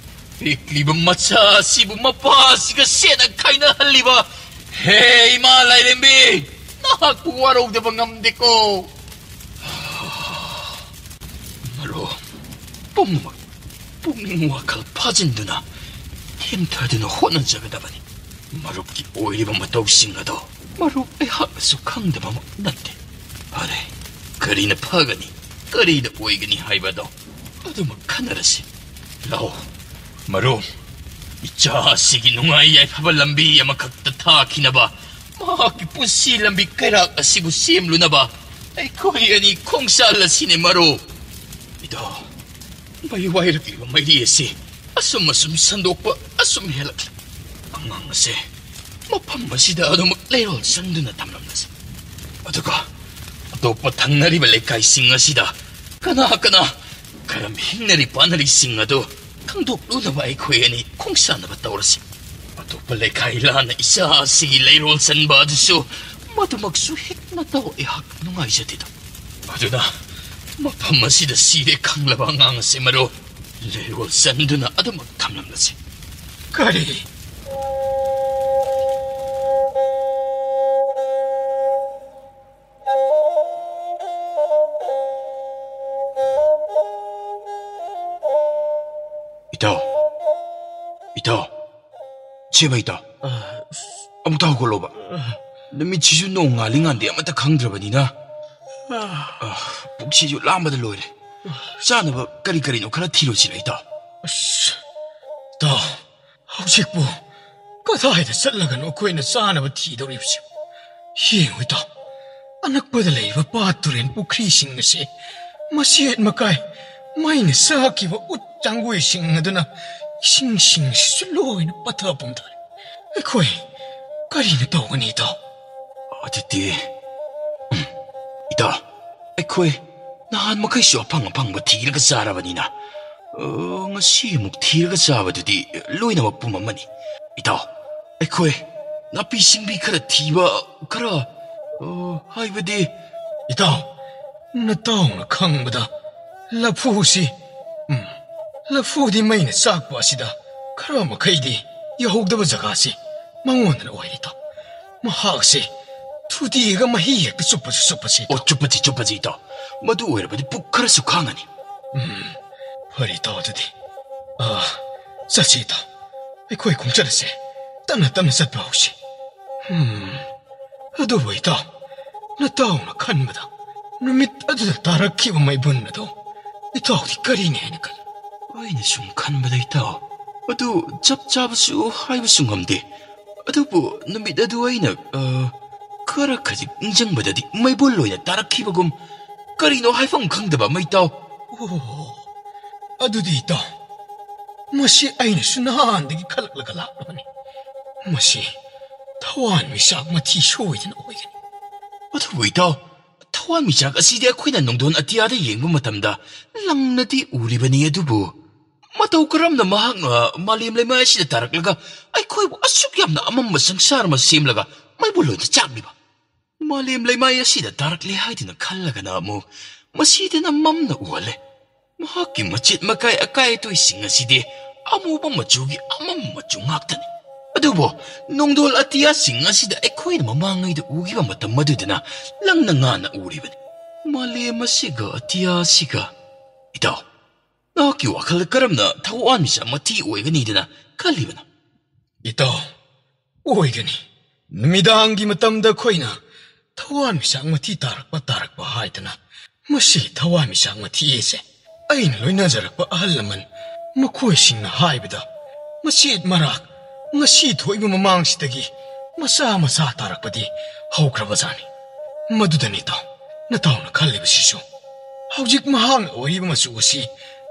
ꯄꯤꯛꯂꯤꯕ ꯃꯆꯥ ꯑꯁꯤꯕꯨ ꯃꯄꯥ ꯑꯁꯤꯒ ꯁꯦꯠꯅ ꯈꯥꯏꯅꯍꯜꯂꯤꯕ꯫ ꯍꯦ ꯏꯃꯥ ꯂꯥꯏꯔꯦꯝꯕꯤ, ꯅꯍꯥꯛꯄꯨ ꯋꯥꯔꯧꯗꯕ ꯉꯝꯗꯦꯀꯣ꯫ ꯃꯔꯨꯞ ꯄꯨꯝꯅꯃꯛ ꯄꯨꯛꯅꯤꯡ ꯋꯥꯈꯜ ꯐꯥꯖꯤꯟꯗꯨꯅ ꯊꯦꯝꯊꯗꯨꯅ ꯍꯣꯠꯅꯖꯒꯗꯕꯅꯤ꯫ ꯃꯔꯨꯞꯀꯤ ꯑꯣꯏꯔꯤꯕ ꯃꯇꯧꯁꯤꯡ ꯑꯗꯣ ꯃꯔꯨꯞ ꯑꯩꯍꯥꯛꯅꯁꯨ ꯈꯪꯗꯕꯃꯛ ꯅꯠꯇꯦ꯫ ꯐꯔꯦ, ꯀꯔꯤꯅ ꯐꯒꯅꯤ, ꯀꯔꯤꯅ ꯑꯣꯏꯒꯅꯤ ꯍꯥꯏꯕꯗꯣ ꯑꯗꯨꯃꯛ ꯈꯟꯅꯔꯁꯤ꯫ ꯂꯥꯛꯑꯣ, ꯃꯔꯨꯞ, ꯏꯆꯥ ꯑꯁꯤꯒꯤ ꯅꯨꯡꯉꯥꯏ ꯌꯥꯏꯐꯕ ꯂꯝꯕꯤ ꯑꯃꯈꯛꯇ ꯊꯥꯈꯤꯅꯕ ꯃꯍꯥꯛꯀꯤ ꯄꯨꯟꯁꯤ ꯂꯝꯕꯤ ꯀꯩꯔꯥꯛ ꯑꯁꯤꯕꯨ ꯁꯦꯝꯂꯨꯅꯕ ꯑꯩꯈꯣꯏ ꯑꯅꯤ ꯈꯣꯡꯁꯥꯜ ꯑꯁꯤꯅꯦ, ꯃꯔꯨꯞ꯫ ꯏꯇꯥꯎ, ꯃꯩ ꯋꯥꯏꯔꯛꯂꯤꯕ ꯃꯩꯔꯤ ꯑꯁꯤ ꯑꯁꯨꯝ ꯑꯁꯨꯝ ꯁꯟꯗꯣꯛꯄ ꯑꯁꯨꯝ ꯍꯦꯜꯂꯛꯂꯦ꯫ ꯑꯉꯥꯡ ꯑꯁꯦ ꯃꯐꯝ ꯑꯁꯤꯗ ꯑꯗꯨꯃꯛ ꯂꯩꯔꯣꯜ ꯆꯟꯗꯨꯅ ꯊꯝꯂꯝꯂꯁꯤ꯫ ꯑꯗꯨꯒ ꯑꯇꯣꯞꯄ ꯊꯪꯅꯔꯤꯕ ꯂꯩꯀꯥꯏꯁꯤꯡ ꯑꯁꯤꯗ ꯀꯅꯥ ꯀꯅꯥ ꯀꯔꯝ ꯍꯤꯡꯅꯔꯤ ꯄꯥꯟꯅꯔꯤꯁꯤꯡ ꯑꯗꯨ ꯈꯪꯗꯣꯛꯂꯨꯅꯕ ꯑꯩꯈꯣꯏ ꯑꯅꯤ ꯈꯣꯡꯁꯥꯟꯅꯕ ꯇꯧꯔꯁꯤ꯫ ꯑꯇꯣꯞꯄ ꯂꯩꯀꯥꯏ ꯂꯥꯟꯅ ꯏꯆꯥ ꯑꯁꯤꯒꯤ ꯂꯩꯔꯣꯜ ꯆꯟꯕ ꯑꯗꯨꯁꯨ ꯃꯗꯨꯃꯛꯁꯨ ꯍꯦꯛ ꯅꯇꯥꯎ ꯑꯩꯍꯥꯛ ꯅꯨꯡꯉꯥꯏꯖꯗꯦꯗꯣ꯫ ꯑꯗꯨꯅ ꯃꯐꯝ ꯑꯁꯤꯗ ꯁꯤꯔꯦ ꯈꯪꯂꯕ ꯑꯉꯥꯡ ꯑꯁꯤ, ꯃꯔꯨꯞ, ꯂꯩꯔꯣꯜ ꯆꯟꯗꯨꯅ ꯑꯗꯨꯃꯛ ꯊꯝꯂꯝꯂꯁꯤ꯫ ꯀꯔꯤ? ꯏꯇꯥꯎ, ꯏꯇꯥꯎ, ꯁꯦꯕ ꯏꯇꯥꯎ, ꯑ, ꯑꯃꯨꯛꯇ ꯍꯧꯒꯠꯂꯣꯕ꯫ ꯑ꯫ ꯅꯨꯃꯤꯠꯁꯤꯁꯨ ꯅꯣꯡ ꯉꯥꯜꯂꯤ ꯉꯥꯟꯗꯦ ꯑꯃꯠꯇ ꯈꯪꯗ꯭ꯔꯕꯅꯤꯅ꯫ ꯑ꯫ ꯑ, ꯄꯨꯛꯁꯤꯁꯨ ꯂꯥꯝꯕꯗ ꯂꯣꯏꯔꯦ꯫ ꯆꯥꯅꯕ ꯀꯔꯤ ꯀꯔꯤꯅꯣ ꯈꯔ ꯊꯤꯔꯨꯁꯤꯔ, ꯏꯇꯥꯎ? ꯑꯁ, ꯏꯇꯥꯎ, ꯍꯧꯖꯤꯛꯄꯨ ꯀꯗꯥꯏꯗ ꯆꯠꯂꯒꯅꯣ ꯑꯩꯈꯣꯏꯅ ꯆꯥꯅꯕ ꯊꯤꯗꯧꯔꯤꯕꯁꯤ? ꯌꯦꯡꯉꯨ, ꯏꯇꯥꯎ, ꯑꯅꯛꯄꯗ ꯂꯩꯔꯤꯕ ꯄꯥꯠ ꯇꯨꯔꯦꯟ ꯄꯨꯈ꯭ꯔꯤꯁꯤꯡ ꯑꯁꯤ ꯃꯆꯦꯠ ꯃꯀꯥꯏ ꯃꯩꯅ ꯆꯥꯛꯈꯤꯕ ꯎꯠ ꯆꯥꯡꯒꯣꯏꯁꯤꯡ ꯑꯗꯨꯅ ꯏꯁꯤꯡꯁꯤꯡꯁꯤꯁꯨ ꯂꯣꯏꯅ ꯄꯠꯊ ꯄꯨꯝꯊꯔꯦ꯫ ꯑꯩꯈꯣꯏ ꯀꯔꯤꯅ ꯇꯧꯒꯅꯤ, ꯏꯇꯥꯎ? ꯑꯗꯨꯗꯤ, ꯎꯝ, ꯏꯇꯥꯎ, ꯑꯩꯈꯣꯏ ꯅꯍꯥꯟ ꯃꯈꯩꯁꯨ ꯑꯐꯪ ꯑꯐꯪꯕ ꯊꯤꯔꯒ ꯆꯥꯔꯕꯅꯤꯅ, ꯑ, ꯉꯁꯤ ꯑꯃꯨꯛ ꯊꯤꯔꯒ ꯆꯥꯕꯗꯨꯗꯤ ꯂꯣꯏꯅꯃꯛ ꯄꯨꯝꯃꯝꯃꯅꯤ꯫ ꯏꯇꯥꯎ, ꯑꯩꯈꯣꯏ ꯅꯥꯄꯤ ꯁꯤꯡꯕꯤ ꯈꯔ ꯊꯤꯕ, ꯈꯔ, ꯑ, ꯍꯥꯏꯕꯗꯤ, ꯏꯇꯥꯎ, ꯅꯇꯥꯎꯅ ꯈꯪꯕꯗ ꯂꯐꯨꯁꯤ, ꯎꯝ, ꯂꯐꯨꯗꯤ ꯃꯩꯅ ꯆꯥꯛꯄ ꯑꯁꯤꯗ ꯈꯔ ꯃꯈꯩꯗꯤ ꯌꯧꯍꯧꯗꯕ ꯖꯒꯥꯁꯤ ꯃꯉꯣꯟꯗꯅ ꯑꯣꯏꯔꯦ, ꯏꯇꯥꯎ꯫ ꯃꯍꯥꯛꯁꯦ ꯊꯨꯗꯦꯛꯑꯒ ꯃꯍꯤ ꯍꯦꯛꯇ ꯆꯨꯞꯄꯁꯨ ꯆꯨꯞꯄꯁꯤ, ꯏꯇꯥꯎ꯫ ꯑꯣ, ꯆꯨꯞꯄꯁꯤ, ꯆꯨꯞꯄꯁꯤ, ꯏꯇꯥꯎ꯫ ꯃꯗꯨ ꯑꯣꯏꯔꯕꯗꯤ ꯄꯨꯛ ꯈꯔꯁꯨ ꯈꯥꯡꯉꯅꯤ꯫ ꯎꯝ, ꯐꯔꯦ, ꯏꯇꯥꯎ, ꯑꯗꯨꯗꯤ, ꯑ, ꯆꯠꯁꯤ, ꯏꯇꯥꯎ꯫ ꯑꯩꯈꯣꯏ ꯈꯣꯡꯆꯠ ꯑꯁꯦ ꯇꯞꯅ ꯇꯞꯅ ꯆꯠꯄ ꯍꯧꯁꯤ꯫ ꯎꯝ, ꯑꯗꯨꯕꯨ, ꯏꯇꯥꯎ, ꯅꯇꯥꯎꯅ ꯈꯟꯕꯗ ꯅꯨꯃꯤꯠ ꯑꯗꯨꯗ ꯇꯥꯔꯛꯈꯤꯕ ꯃꯩꯕꯨꯟ ꯑꯗꯣ ꯏꯇꯥꯎꯗꯤ ꯀꯔꯤꯅꯤ ꯍꯥꯏꯅ ꯈꯜꯂꯤ? ꯑꯩꯅ ꯁꯨꯝ ꯈꯟꯕꯗ, ꯏꯇꯥꯎ, ꯃꯗꯨ ꯆꯞ ꯆꯥꯕꯁꯨ ꯍꯥꯏꯕꯁꯨ ꯉꯝꯗꯦ꯫ ꯑꯗꯨꯕꯨ ꯅꯨꯃꯤꯠ ꯑꯗꯨ ꯑꯩꯅ, ꯑ, ꯈꯔ ꯈꯖꯤꯛ ꯅꯤꯡꯁꯤꯡꯕꯗꯗꯤ ꯃꯩꯕꯨꯜ ꯑꯣꯏꯅ ꯇꯥꯔꯛꯈꯤꯕꯒꯨꯝ, ꯀꯔꯤꯅꯣ ꯍꯥꯏꯐꯝ ꯈꯪꯗꯕ ꯃꯩꯇꯥꯎ꯫ ꯑꯣ, ꯑꯗꯨꯗꯤ ꯏꯇꯥꯎ, ꯃꯁꯤ ꯑꯩꯅꯁꯨ ꯅꯍꯥꯟꯗꯒꯤ ꯈꯜꯂꯛꯂꯒ ꯂꯥꯛꯂꯕꯅꯤ꯫ ꯃꯁꯤ ꯊꯋꯥꯟꯃꯤꯆꯥꯛ ꯃꯊꯤ ꯁꯣꯏꯗꯅ ꯑꯣꯏꯒꯅꯤ꯫ ꯑꯗꯨꯕꯨ ꯏꯇꯥꯎ, ꯊꯋꯥꯟꯃꯤꯆꯥꯛ ꯑꯁꯤꯗꯤ ꯑꯩꯈꯣꯏꯅ ꯅꯣꯡꯗꯣꯟ ꯑꯇꯤꯌꯥꯗ ꯌꯦꯡꯕ ꯃꯇꯝꯗ ꯂꯪꯅꯗꯤ ꯎꯔꯤꯕꯅꯤ, ꯑꯗꯨꯕꯨ ꯃꯇꯧ ꯀꯔꯝꯅ ꯃꯍꯥꯛꯅ ꯃꯥꯂꯦꯝ ꯂꯩꯃꯥꯏ ꯑꯁꯤꯗ ꯇꯥꯔꯛꯂꯒ ꯑꯩꯈꯣꯏꯕꯨ ꯑꯁꯨꯛ ꯌꯥꯝꯅ ꯑꯃꯝꯕ ꯁꯪꯁꯥꯔ ꯑꯃ ꯁꯦꯝꯂꯒ ꯃꯩꯕꯨꯜ ꯑꯣꯏꯅ ꯆꯥꯛꯂꯤꯕ? ꯃꯥꯂꯦꯝ ꯂꯩꯃꯥꯏ ꯑꯁꯤꯗ ꯇꯥꯔꯛꯂꯦ ꯍꯥꯏꯗꯨꯅ ꯈꯜꯂꯒꯅ ꯑꯃꯨꯛ ꯃꯁꯤꯗꯅ ꯃꯝꯅ ꯎꯍꯜꯂꯦ꯫ ꯃꯍꯥꯛꯀꯤ ꯃꯆꯦꯠ ꯃꯀꯥꯏ ꯑꯀꯥꯏ ꯑꯇꯣꯏꯁꯤꯡ ꯑꯁꯤꯗꯤ ꯑꯃꯨꯕ ꯃꯆꯨꯒꯤ ꯑꯃꯝꯕ ꯃꯆꯨ ꯉꯥꯛꯇꯅꯤ꯫ ꯑꯗꯨꯕꯨ ꯅꯣꯡꯗꯣꯜ ꯑꯇꯤꯌꯥꯁꯤꯡ ꯑꯁꯤꯗ ꯑꯩꯈꯣꯏꯅ ꯃꯃꯥꯡꯉꯩꯗ ꯎꯈꯤꯕ ꯃꯇꯝ ꯑꯗꯨꯗꯅ ꯂꯪꯅ ꯉꯥꯟꯅ ꯎꯔꯤꯕꯅꯤ꯫ ꯃꯥꯂꯦꯝ ꯑꯁꯤꯒ ꯑꯇꯤꯌꯥ ꯑꯁꯤꯒ꯫ ꯏꯇꯥꯎ, ꯅꯍꯥꯛꯀꯤ ꯋꯥꯈꯜꯗ ꯀꯔꯝꯅ ꯊꯋꯥꯟꯃꯤꯆꯥꯛ ꯃꯊꯤ ꯑꯣꯏꯒꯅꯤꯗꯅ ꯈꯜꯂꯤꯕꯅꯣ? ꯏꯇꯥꯎ, ꯑꯣꯏꯒꯅꯤ꯫ ꯅꯨꯃꯤꯗꯥꯡꯒꯤ ꯃꯇꯝꯗ ꯑꯩꯈꯣꯏꯅ ꯊꯋꯥꯟꯃꯤꯆꯥꯛ ꯃꯊꯤ ꯇꯥꯔꯛꯄ, ꯇꯥꯔꯛꯄ ꯍꯥꯏꯗꯅ, ꯃꯁꯤ ꯊꯋꯥꯟꯃꯤꯆꯥꯛ ꯃꯊꯤ ꯑꯁꯦ ꯑꯩꯅ ꯂꯣꯏꯅꯖꯔꯛꯄ ꯑꯍꯜ ꯂꯃꯟ ꯃꯈꯣꯏꯁꯤꯡꯅ ꯍꯥꯏꯕꯗ, ꯃꯆꯦꯠ ꯃꯔꯥꯛ ꯉꯁꯤ ꯊꯣꯛꯏꯕ ꯃꯃꯥꯡꯁꯤꯗꯒꯤ ꯃꯆꯥ ꯃꯆꯥ ꯇꯥꯔꯛꯄꯗꯤ ꯍꯧꯈ꯭ꯔꯕꯖꯥꯠꯅꯤ꯫ ꯃꯗꯨꯗꯅꯤ ꯏꯇꯥꯎ, ꯅꯇꯥꯎꯅ ꯈꯜꯂꯤꯕꯁꯤꯁꯨ꯫ ꯍꯧꯖꯤꯛ ꯃꯍꯥꯛꯅ ꯑꯣꯏꯔꯤꯕ ꯃꯆꯨ ꯑꯁꯤ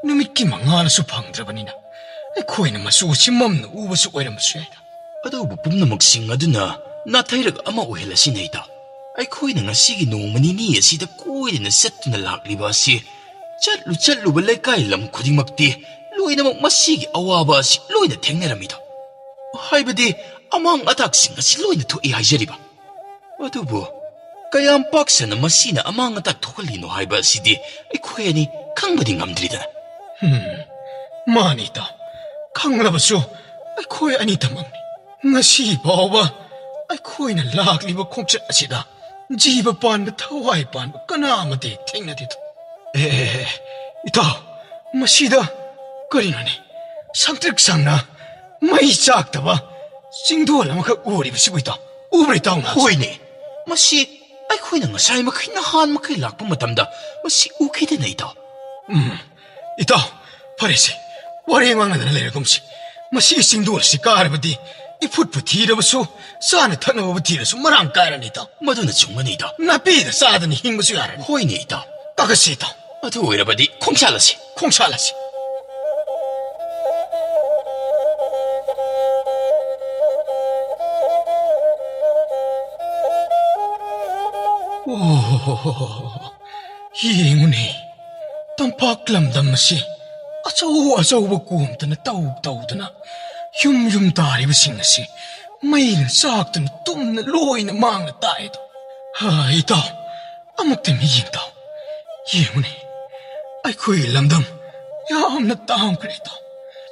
ꯅꯨꯃꯤꯠꯀꯤ ꯃꯉꯥꯜꯅꯁꯨ ꯐꯪꯗ꯭ꯔꯕꯅꯤꯅ, ꯑꯩꯈꯣꯏꯅ ꯃꯆꯨ ꯑꯁꯤ ꯃꯝꯅ ꯎꯕꯁꯨ ꯑꯣꯏꯔꯝꯕꯁꯨ ꯌꯥꯏꯗ꯫ ꯑꯗꯨꯕꯨ ꯄꯨꯝꯅꯃꯛꯁꯤꯡ ꯑꯗꯨꯅ ꯅꯥꯊꯩꯔꯒ ꯑꯃ ꯑꯣꯏꯍꯜꯂꯁꯤꯅꯦ ꯏꯇꯥꯎ꯫ ꯑꯩꯈꯣꯏꯅ ꯉꯁꯤꯒꯤ ꯅꯣꯡꯃ ꯅꯤꯅꯤ ꯑꯁꯤꯗ ꯀꯣꯏꯗꯅ ꯆꯠꯇꯨꯅ ꯂꯥꯛꯂꯤꯕ ꯑꯁꯤ, ꯆꯠꯂꯨ ꯆꯠꯂꯨꯕ ꯂꯩꯀꯥꯏ ꯂꯝ ꯈꯨꯗꯤꯡꯃꯛꯇꯤ ꯂꯣꯏꯅꯃꯛ ꯃꯁꯤꯒꯤ ꯑꯋꯥꯕ ꯑꯁꯤ ꯂꯣꯏꯅ ꯊꯦꯡꯅꯔꯝꯃꯤꯗꯣ꯫ ꯍꯥꯏꯕꯗꯤ ꯑꯃꯥꯡ ꯑꯇꯥꯛꯁꯤꯡ ꯑꯁꯤ ꯂꯣꯏꯅ ꯊꯣꯛꯏ ꯍꯥꯏꯖꯔꯤꯕ꯫ ꯑꯗꯨꯕꯨ ꯀꯌꯥꯝ ꯄꯥꯛ ꯁꯟꯅ ꯃꯁꯤꯅ ꯑꯃꯥꯡ ꯑꯇꯥꯛ ꯊꯣꯛꯍꯜꯂꯤꯅꯣ ꯍꯥꯏꯕ ꯑꯁꯤꯗꯤ ꯑꯩꯈꯣꯏ ꯑꯅꯤ ꯈꯪꯕꯗꯤ ꯉꯝꯗ꯭ꯔꯤꯗꯅ꯫ ꯍꯝ, ꯃꯥꯅꯤ ꯏꯇꯥꯎ, ꯈꯪꯂꯕꯁꯨ ꯑꯩꯈꯣꯏ ꯑꯅꯤꯗꯃꯛꯅꯤ꯫ ꯉꯁꯤ ꯐꯥꯎꯕ ꯑꯩꯈꯣꯏꯅ ꯂꯥꯛꯂꯤꯕ ꯈꯣꯡꯆꯠ ꯑꯁꯤꯗ ꯖꯤꯕ ꯄꯥꯟꯕ, ꯊꯋꯥꯏ ꯄꯥꯟꯕ ꯀꯅꯥ ꯑꯃꯠꯇ ꯍꯦꯛ ꯊꯦꯡꯅꯗꯦꯗꯣ꯫ ꯑꯦ, ꯏꯇꯥꯎ, ꯃꯁꯤꯗ ꯀꯔꯤꯅꯣꯅꯦ? ꯁꯪꯇ꯭ꯔꯤꯛ ꯁꯪꯅ ꯃꯩ ꯆꯥꯛꯇꯕ ꯆꯤꯡꯗꯣꯜ ꯑꯃꯈꯛ ꯎꯔꯤꯕꯁꯤꯕꯨ ꯏꯇꯥꯎ, ꯎꯕ꯭ꯔꯥ ꯏꯇꯥꯎꯅ? ꯍꯣꯏꯅꯦ, ꯃꯁꯤ ꯑꯩꯈꯣꯏꯅ ꯉꯁꯥꯏ ꯃꯈꯩ, ꯅꯍꯥꯟ ꯃꯈꯩ ꯂꯥꯛꯄ ꯃꯇꯝꯗ ꯃꯁꯤ ꯎꯈꯤꯗꯦꯅꯦ ꯏꯇꯥꯎ꯫ ꯎꯝ, ꯏꯇꯥꯎ, ꯐꯔꯦꯁꯦ, ꯋꯥꯔꯤ ꯉꯥꯡꯅꯗꯅ ꯂꯩꯔꯒꯨꯝꯁꯤ꯫ ꯃꯁꯤꯒꯤ ꯆꯤꯡꯗꯣꯜ ꯑꯁꯤ ꯀꯥꯔꯕꯗꯤ ꯏꯐꯨꯠꯄꯨ ꯊꯤꯔꯕꯁꯨ, ꯆꯥꯅ ꯊꯛꯅꯕꯕꯨ ꯊꯤꯔꯁꯨ ꯃꯔꯥꯡ ꯀꯥꯏꯔꯅꯤ, ꯏꯇꯥꯎ꯫ ꯃꯗꯨꯅ ꯆꯨꯝꯒꯅꯤ, ꯏꯇꯥꯎ꯫ ꯅꯥꯄꯤꯗ ꯆꯥꯗꯅ ꯍꯤꯡꯕꯁꯨ ꯌꯥꯔꯅꯤ꯫ ꯍꯣꯏꯅꯦ, ꯏꯇꯥꯎ꯫ ꯀꯥꯈꯠꯁꯤ, ꯏꯇꯥꯎ꯫ ꯑꯗꯨ ꯑꯣꯏꯔꯕꯗꯤ ꯈꯣꯡꯁꯥꯜꯂꯁꯤ꯫ ꯈꯣꯡꯁꯥꯜꯂꯁꯤ꯫ ꯑꯣ, ꯌꯦꯡꯉꯨꯅꯦ, ꯇꯝꯄꯥꯛ ꯂꯝꯗꯝ ꯑꯁꯤ ꯑꯆꯧ ꯑꯆꯧꯕ ꯀꯣꯝꯇꯅ ꯇꯧ ꯇꯧꯗꯅ ꯌꯨꯝ ꯌꯨꯝ ꯇꯥꯔꯤꯕꯁꯤꯡ ꯑꯁꯤ ꯃꯩꯅ ꯆꯥꯛꯇꯨꯅ ꯇꯨꯝꯅ ꯂꯣꯏꯅ ꯃꯥꯡꯅ ꯇꯥꯛꯑꯦꯗꯣ꯫ ꯍꯥ, ꯏꯇꯥꯎ, ꯑꯃꯨꯛꯇ ꯃꯤꯠꯌꯦꯡ ꯇꯥꯎ꯫ ꯌꯦꯡꯉꯨꯅꯦ, ꯑꯩꯈꯣꯏꯒꯤ ꯂꯝꯗꯝ ꯌꯥꯝꯅ ꯇꯥꯡꯈ꯭ꯔꯦ, ꯏꯇꯥꯎ꯫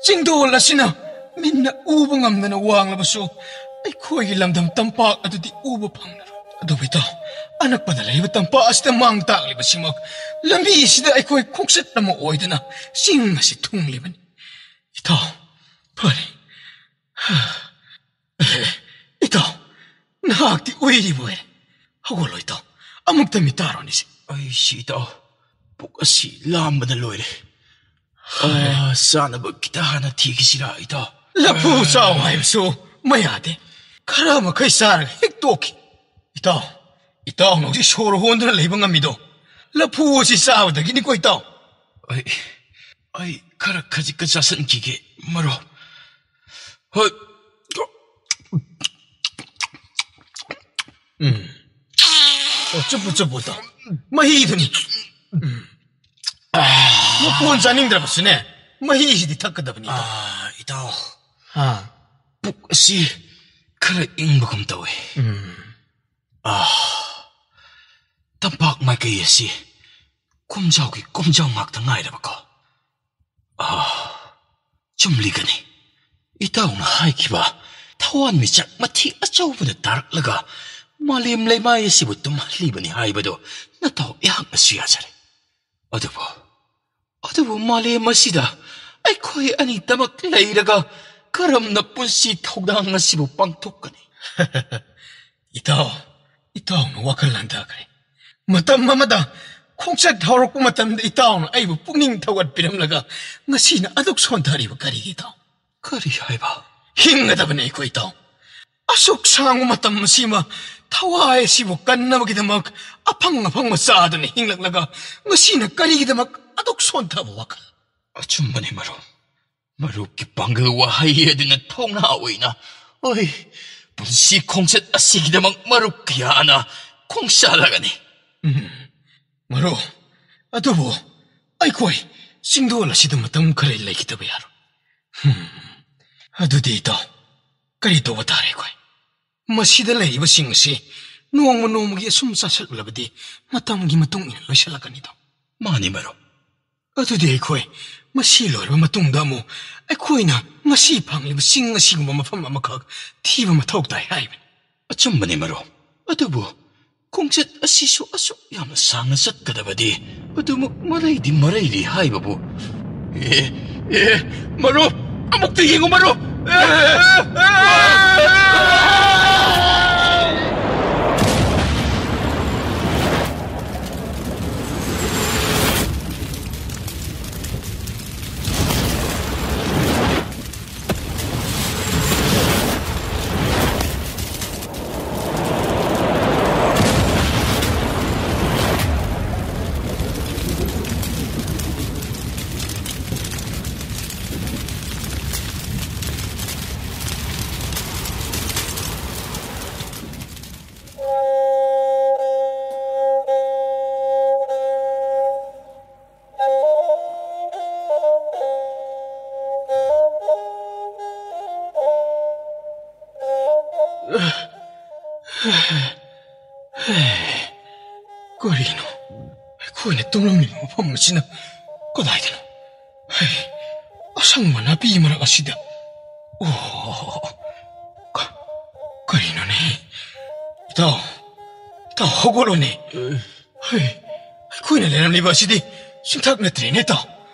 ꯆꯤꯡꯗꯣꯜ ꯑꯁꯤꯅ ꯃꯤꯠꯅ ꯎꯕ ꯉꯝꯗꯅ ꯋꯥꯡꯂꯕꯁꯨ, ꯑꯩꯈꯣꯏꯒꯤ ꯂꯝꯗꯝ ꯇꯝꯄꯥꯛ ꯑꯗꯨꯗꯤ ꯎꯕ ꯐꯪꯂꯔꯣꯏ꯫ ꯑꯗꯨꯕꯨ ꯏꯇꯥꯎ, ꯑꯅꯛꯄꯗ ꯂꯩꯕ ꯇꯝꯄꯥꯛ ꯑꯁꯤꯗ ꯃꯥꯡ ꯇꯥꯛꯂꯤꯕꯁꯤꯃꯛ ꯂꯝꯕꯤ ꯑꯁꯤꯗ ꯑꯩꯈꯣꯏ ꯈꯣꯡꯆꯠ ꯑꯃ ꯑꯣꯏꯗꯨꯅ ꯆꯤꯡ ꯑꯁꯤ ꯊꯨꯡꯂꯤꯕꯅꯤ꯫ ꯏꯇꯥꯎ, ꯐꯔꯦ꯫ ꯏꯇꯥꯎ, ꯅꯍꯥꯛꯇꯤ ꯎꯏꯔꯤꯕ ꯑꯣꯏꯔꯦ꯫ ꯍꯧꯒꯠꯂꯣ ꯏꯇꯥꯎ, ꯑꯃꯨꯛꯇ ꯃꯤꯠ ꯇꯥꯔꯣꯅꯦꯁꯦ꯫ ꯑꯩꯁꯤ ꯏꯇꯥꯎ, ꯄꯨꯛ ꯑꯁꯤ ꯂꯥꯝꯕꯅ ꯂꯣꯏꯔꯦ꯫ ꯑꯥ, ꯆꯥꯅꯕ ꯈꯤꯇ ꯍꯥꯟꯅ ꯊꯤꯈꯤꯁꯤꯔꯥ ꯏꯇꯥꯎ? ꯂꯐꯨ ꯆꯥꯎ ꯍꯥꯏꯕꯁꯨ ꯃꯌꯥꯗꯦ꯫ ꯈꯔ ꯃꯈꯩ ꯆꯥꯔꯒ ꯍꯦꯛ ꯇꯣꯛꯈꯤ꯫ ꯏꯇꯥꯎ, ꯏꯇꯥꯎꯅ ꯍꯧꯖꯤꯛ ꯁꯣꯔ ꯍꯣꯟꯗꯨꯅ ꯂꯩꯕ ꯉꯝꯃꯤꯗꯣ ꯂꯐꯨ ꯑꯁꯤ ꯆꯥꯕꯗꯒꯤꯅꯤꯀꯣ, ꯏꯇꯥꯎ꯫ ꯑꯩ, ꯑꯩ ꯈꯔ ꯈꯖꯤꯛꯀ ꯆꯥꯁꯤꯟꯈꯤꯒꯦ, ꯃꯔꯨꯞ꯫ ꯍꯣꯏ꯫ ꯎꯝ꯫ ꯑꯣ, ꯆꯨꯞꯄꯨ, ꯆꯨꯞꯄꯨ, ꯏꯇꯥꯎ꯫ ꯃꯍꯤꯗꯨꯅꯤ꯫ ꯎꯝ꯫ ꯃꯐꯣꯟ ꯆꯥꯅꯤꯡꯗ꯭ꯔꯕꯁꯨꯅꯦ, ꯃꯍꯤꯁꯤꯗꯤ ꯊꯛꯀꯗꯕꯅꯤ, ꯏꯇꯥꯎ꯫ ꯑꯥ, ꯏꯇꯥꯎ꯫ ꯑꯥ꯫ ꯄꯨꯛ ꯑꯁꯤ ꯈꯔ ꯏꯪꯕꯒꯨꯝ ꯇꯧꯋꯦ꯫ ꯎꯝ꯫ ꯑꯥ, ꯇꯝꯄꯥꯛ ꯃꯥꯏꯀꯩ ꯑꯁꯤ ꯀꯣꯝꯖꯥꯎꯒꯤ ꯀꯣꯝꯖꯥꯎ ꯉꯥꯛꯇ ꯉꯥꯏꯔꯕꯀꯣ꯫ ꯑꯥ, ꯆꯨꯝꯂꯤꯒꯅꯤ꯫ ꯏꯇꯥꯎꯅ ꯍꯥꯏꯈꯤꯕ ꯊꯋꯥꯟꯃꯤꯆꯥꯛ ꯃꯊꯤ ꯑꯆꯧꯕꯅ ꯇꯥꯔꯛꯂꯒ ꯃꯥꯂꯦꯝ ꯂꯩꯃꯥꯏ ꯑꯁꯤꯕꯨ ꯇꯨꯝꯍꯜꯂꯤꯕꯅꯤ ꯍꯥꯏꯕꯗꯨ ꯅꯇꯥꯎ ꯑꯩꯍꯥꯛꯅꯁꯨ ꯌꯥꯖꯔꯦ꯫ ꯑꯗꯨꯕꯨ, ꯑꯗꯨꯕꯨ ꯃꯥꯂꯦꯝ ꯑꯁꯤꯗ ꯑꯩꯈꯣꯏ ꯑꯅꯤꯇꯃꯛ ꯂꯩꯔꯒ ꯀꯔꯝꯅ ꯄꯨꯟꯁꯤ ꯊꯧꯗꯥꯡ ꯑꯁꯤꯕꯨ ꯄꯥꯡꯊꯣꯛꯀꯅꯤ? ꯏꯇꯥꯎ, ꯏꯇꯥꯎꯅ ꯋꯥꯈꯜ ꯍꯟꯊꯈ꯭ꯔꯦ꯫ ꯃꯇꯝ ꯑꯃꯗ ꯈꯣꯡꯆꯠ ꯍꯧꯔꯛꯄ ꯃꯇꯝꯗ ꯏꯇꯥꯎꯅ ꯑꯩꯕꯨ ꯄꯨꯛꯅꯤꯡ ꯊꯧꯒꯠꯄꯤꯔꯝꯂꯒ ꯉꯁꯤꯅ ꯑꯗꯨꯛ ꯁꯣꯟꯊꯔꯤꯕ ꯀꯔꯤꯒꯤ, ꯏꯇꯥꯎ? ꯀꯔꯤ ꯍꯥꯏꯕ? ꯍꯤꯡꯒꯗꯕꯅꯤ ꯑꯩꯈꯣꯏ ꯏꯇꯥꯎ꯫ ꯑꯁꯨꯛ ꯁꯥꯡꯕ ꯃꯇꯝ ꯑꯁꯤꯃ ꯊꯋꯥꯏ ꯑꯁꯤꯕꯨ ꯀꯟꯅꯕꯒꯤꯗꯃꯛ ꯑꯐꯪ ꯑꯐꯪꯕ ꯆꯥꯗꯨꯅ ꯍꯤꯡꯂꯛꯂꯒ ꯉꯁꯤꯅ ꯀꯔꯤꯒꯤꯗꯃꯛ ꯑꯗꯨꯛ ꯁꯣꯟꯊꯕ ꯋꯥꯈꯜ? ꯑꯆꯨꯝꯕꯅꯤ ꯃꯔꯨꯞ꯫ ꯃꯔꯨꯞꯀꯤ ꯄꯥꯡꯒꯜ ꯋꯥꯍꯩ ꯑꯗꯨꯅ ꯊꯧꯅꯥ ꯑꯣꯏꯅ, ꯍꯣꯏ, ꯄꯨꯟꯁꯤ ꯈꯣꯡꯆꯠ ꯑꯁꯤꯒꯤꯗꯃꯛ ꯃꯔꯨꯞ ꯀꯌꯥꯅ ꯈꯣꯡꯁꯥꯜꯂꯒꯅꯤ꯫ ꯎꯝ, ꯃꯔꯨꯞ, ꯑꯗꯨꯕꯨ ꯑꯩꯈꯣꯏ ꯆꯤꯡꯗꯣꯜ ꯑꯁꯤꯗ ꯃꯇꯝ ꯈꯔ ꯂꯩꯈꯤꯗꯕ ꯌꯥꯔꯣꯏ꯫ ꯍꯝ, ꯑꯗꯨꯗꯤ ꯏꯇꯥꯎ, ꯀꯔꯤ ꯇꯧꯕ ꯇꯥꯔꯦ ꯑꯩꯈꯣꯏ? ꯃꯁꯤꯗ ꯂꯩꯔꯤꯕꯁꯤꯡ ꯑꯁꯤ ꯅꯣꯡꯃ ꯅꯣꯡꯃꯒꯤ ꯑꯁꯨꯝ ꯆꯥꯁꯤꯜꯂꯕꯗꯤ ꯃꯇꯝꯒꯤ ꯃꯇꯨꯡ ꯏꯟꯅ ꯂꯣꯏꯁꯤꯜꯂꯛꯀꯅꯤꯗꯣ꯫ ꯃꯥꯅꯤ ꯃꯔꯨꯞ꯫ ꯑꯗꯨꯗꯤ ꯑꯩꯈꯣꯏ ꯃꯁꯤ ꯂꯣꯏꯔꯕ ꯃꯇꯨꯡꯗ ꯑꯃꯨꯛ ꯑꯩꯈꯣꯏꯅ ꯉꯁꯤ ꯐꯪꯂꯤꯕ ꯆꯤꯡ ꯑꯁꯤꯒꯨꯝꯕ ꯃꯐꯝ ꯑꯃꯈꯛ ꯊꯤꯕ ꯃꯊꯧ ꯇꯥꯏ ꯍꯥꯏꯕꯅꯤ꯫ ꯑꯆꯨꯝꯕꯅꯤ ꯃꯔꯨꯞ꯫ ꯑꯗꯨꯕꯨ ꯈꯣꯡꯆꯠ ꯑꯁꯤꯁꯨ ꯑꯁꯨꯛ ꯌꯥꯝꯅ ꯁꯥꯡꯅ ꯆꯠꯀꯗꯕꯗꯤ ꯑꯗꯨꯃꯛ ꯃꯔꯩꯗꯤ ꯃꯔꯩꯔꯤ ꯍꯥꯏꯕꯕꯨ꯫ ꯑꯦ, ꯑꯦ, ꯃꯔꯨꯞ, ꯑꯃꯨꯛꯇ ꯌꯦꯡꯉꯨ ꯃꯔꯨꯞ꯫ ꯑꯦ, ꯑꯦ, ꯑꯦ꯫ ꯀꯔꯤꯅꯣ? ꯑꯩꯈꯣꯏꯅ ꯇꯨꯝꯂꯝꯂꯤꯕ ꯃꯐꯝ ꯑꯁꯤꯅ ꯀꯗꯥꯏꯗꯅꯣ? ꯍꯩ, ꯑꯁꯪꯕ ꯅꯥꯄꯤ ꯃꯔꯛ ꯑꯁꯤꯗ꯫ ꯑꯣ, ꯀ-, ꯀꯔꯤꯅꯣꯅꯦ? ꯏꯇꯥꯎ, ꯏꯇꯥꯎ, ꯍꯧꯒꯠꯂꯣꯅꯦ꯫ ꯍꯩ, ꯑꯩꯈꯣꯏꯅ ꯂꯩꯔꯝꯂꯤꯕ ꯑꯁꯤꯗꯤ ꯆꯤꯡꯊꯛ ꯅꯠꯇ꯭ꯔꯦꯅꯦ, ꯏꯇꯥꯎ꯫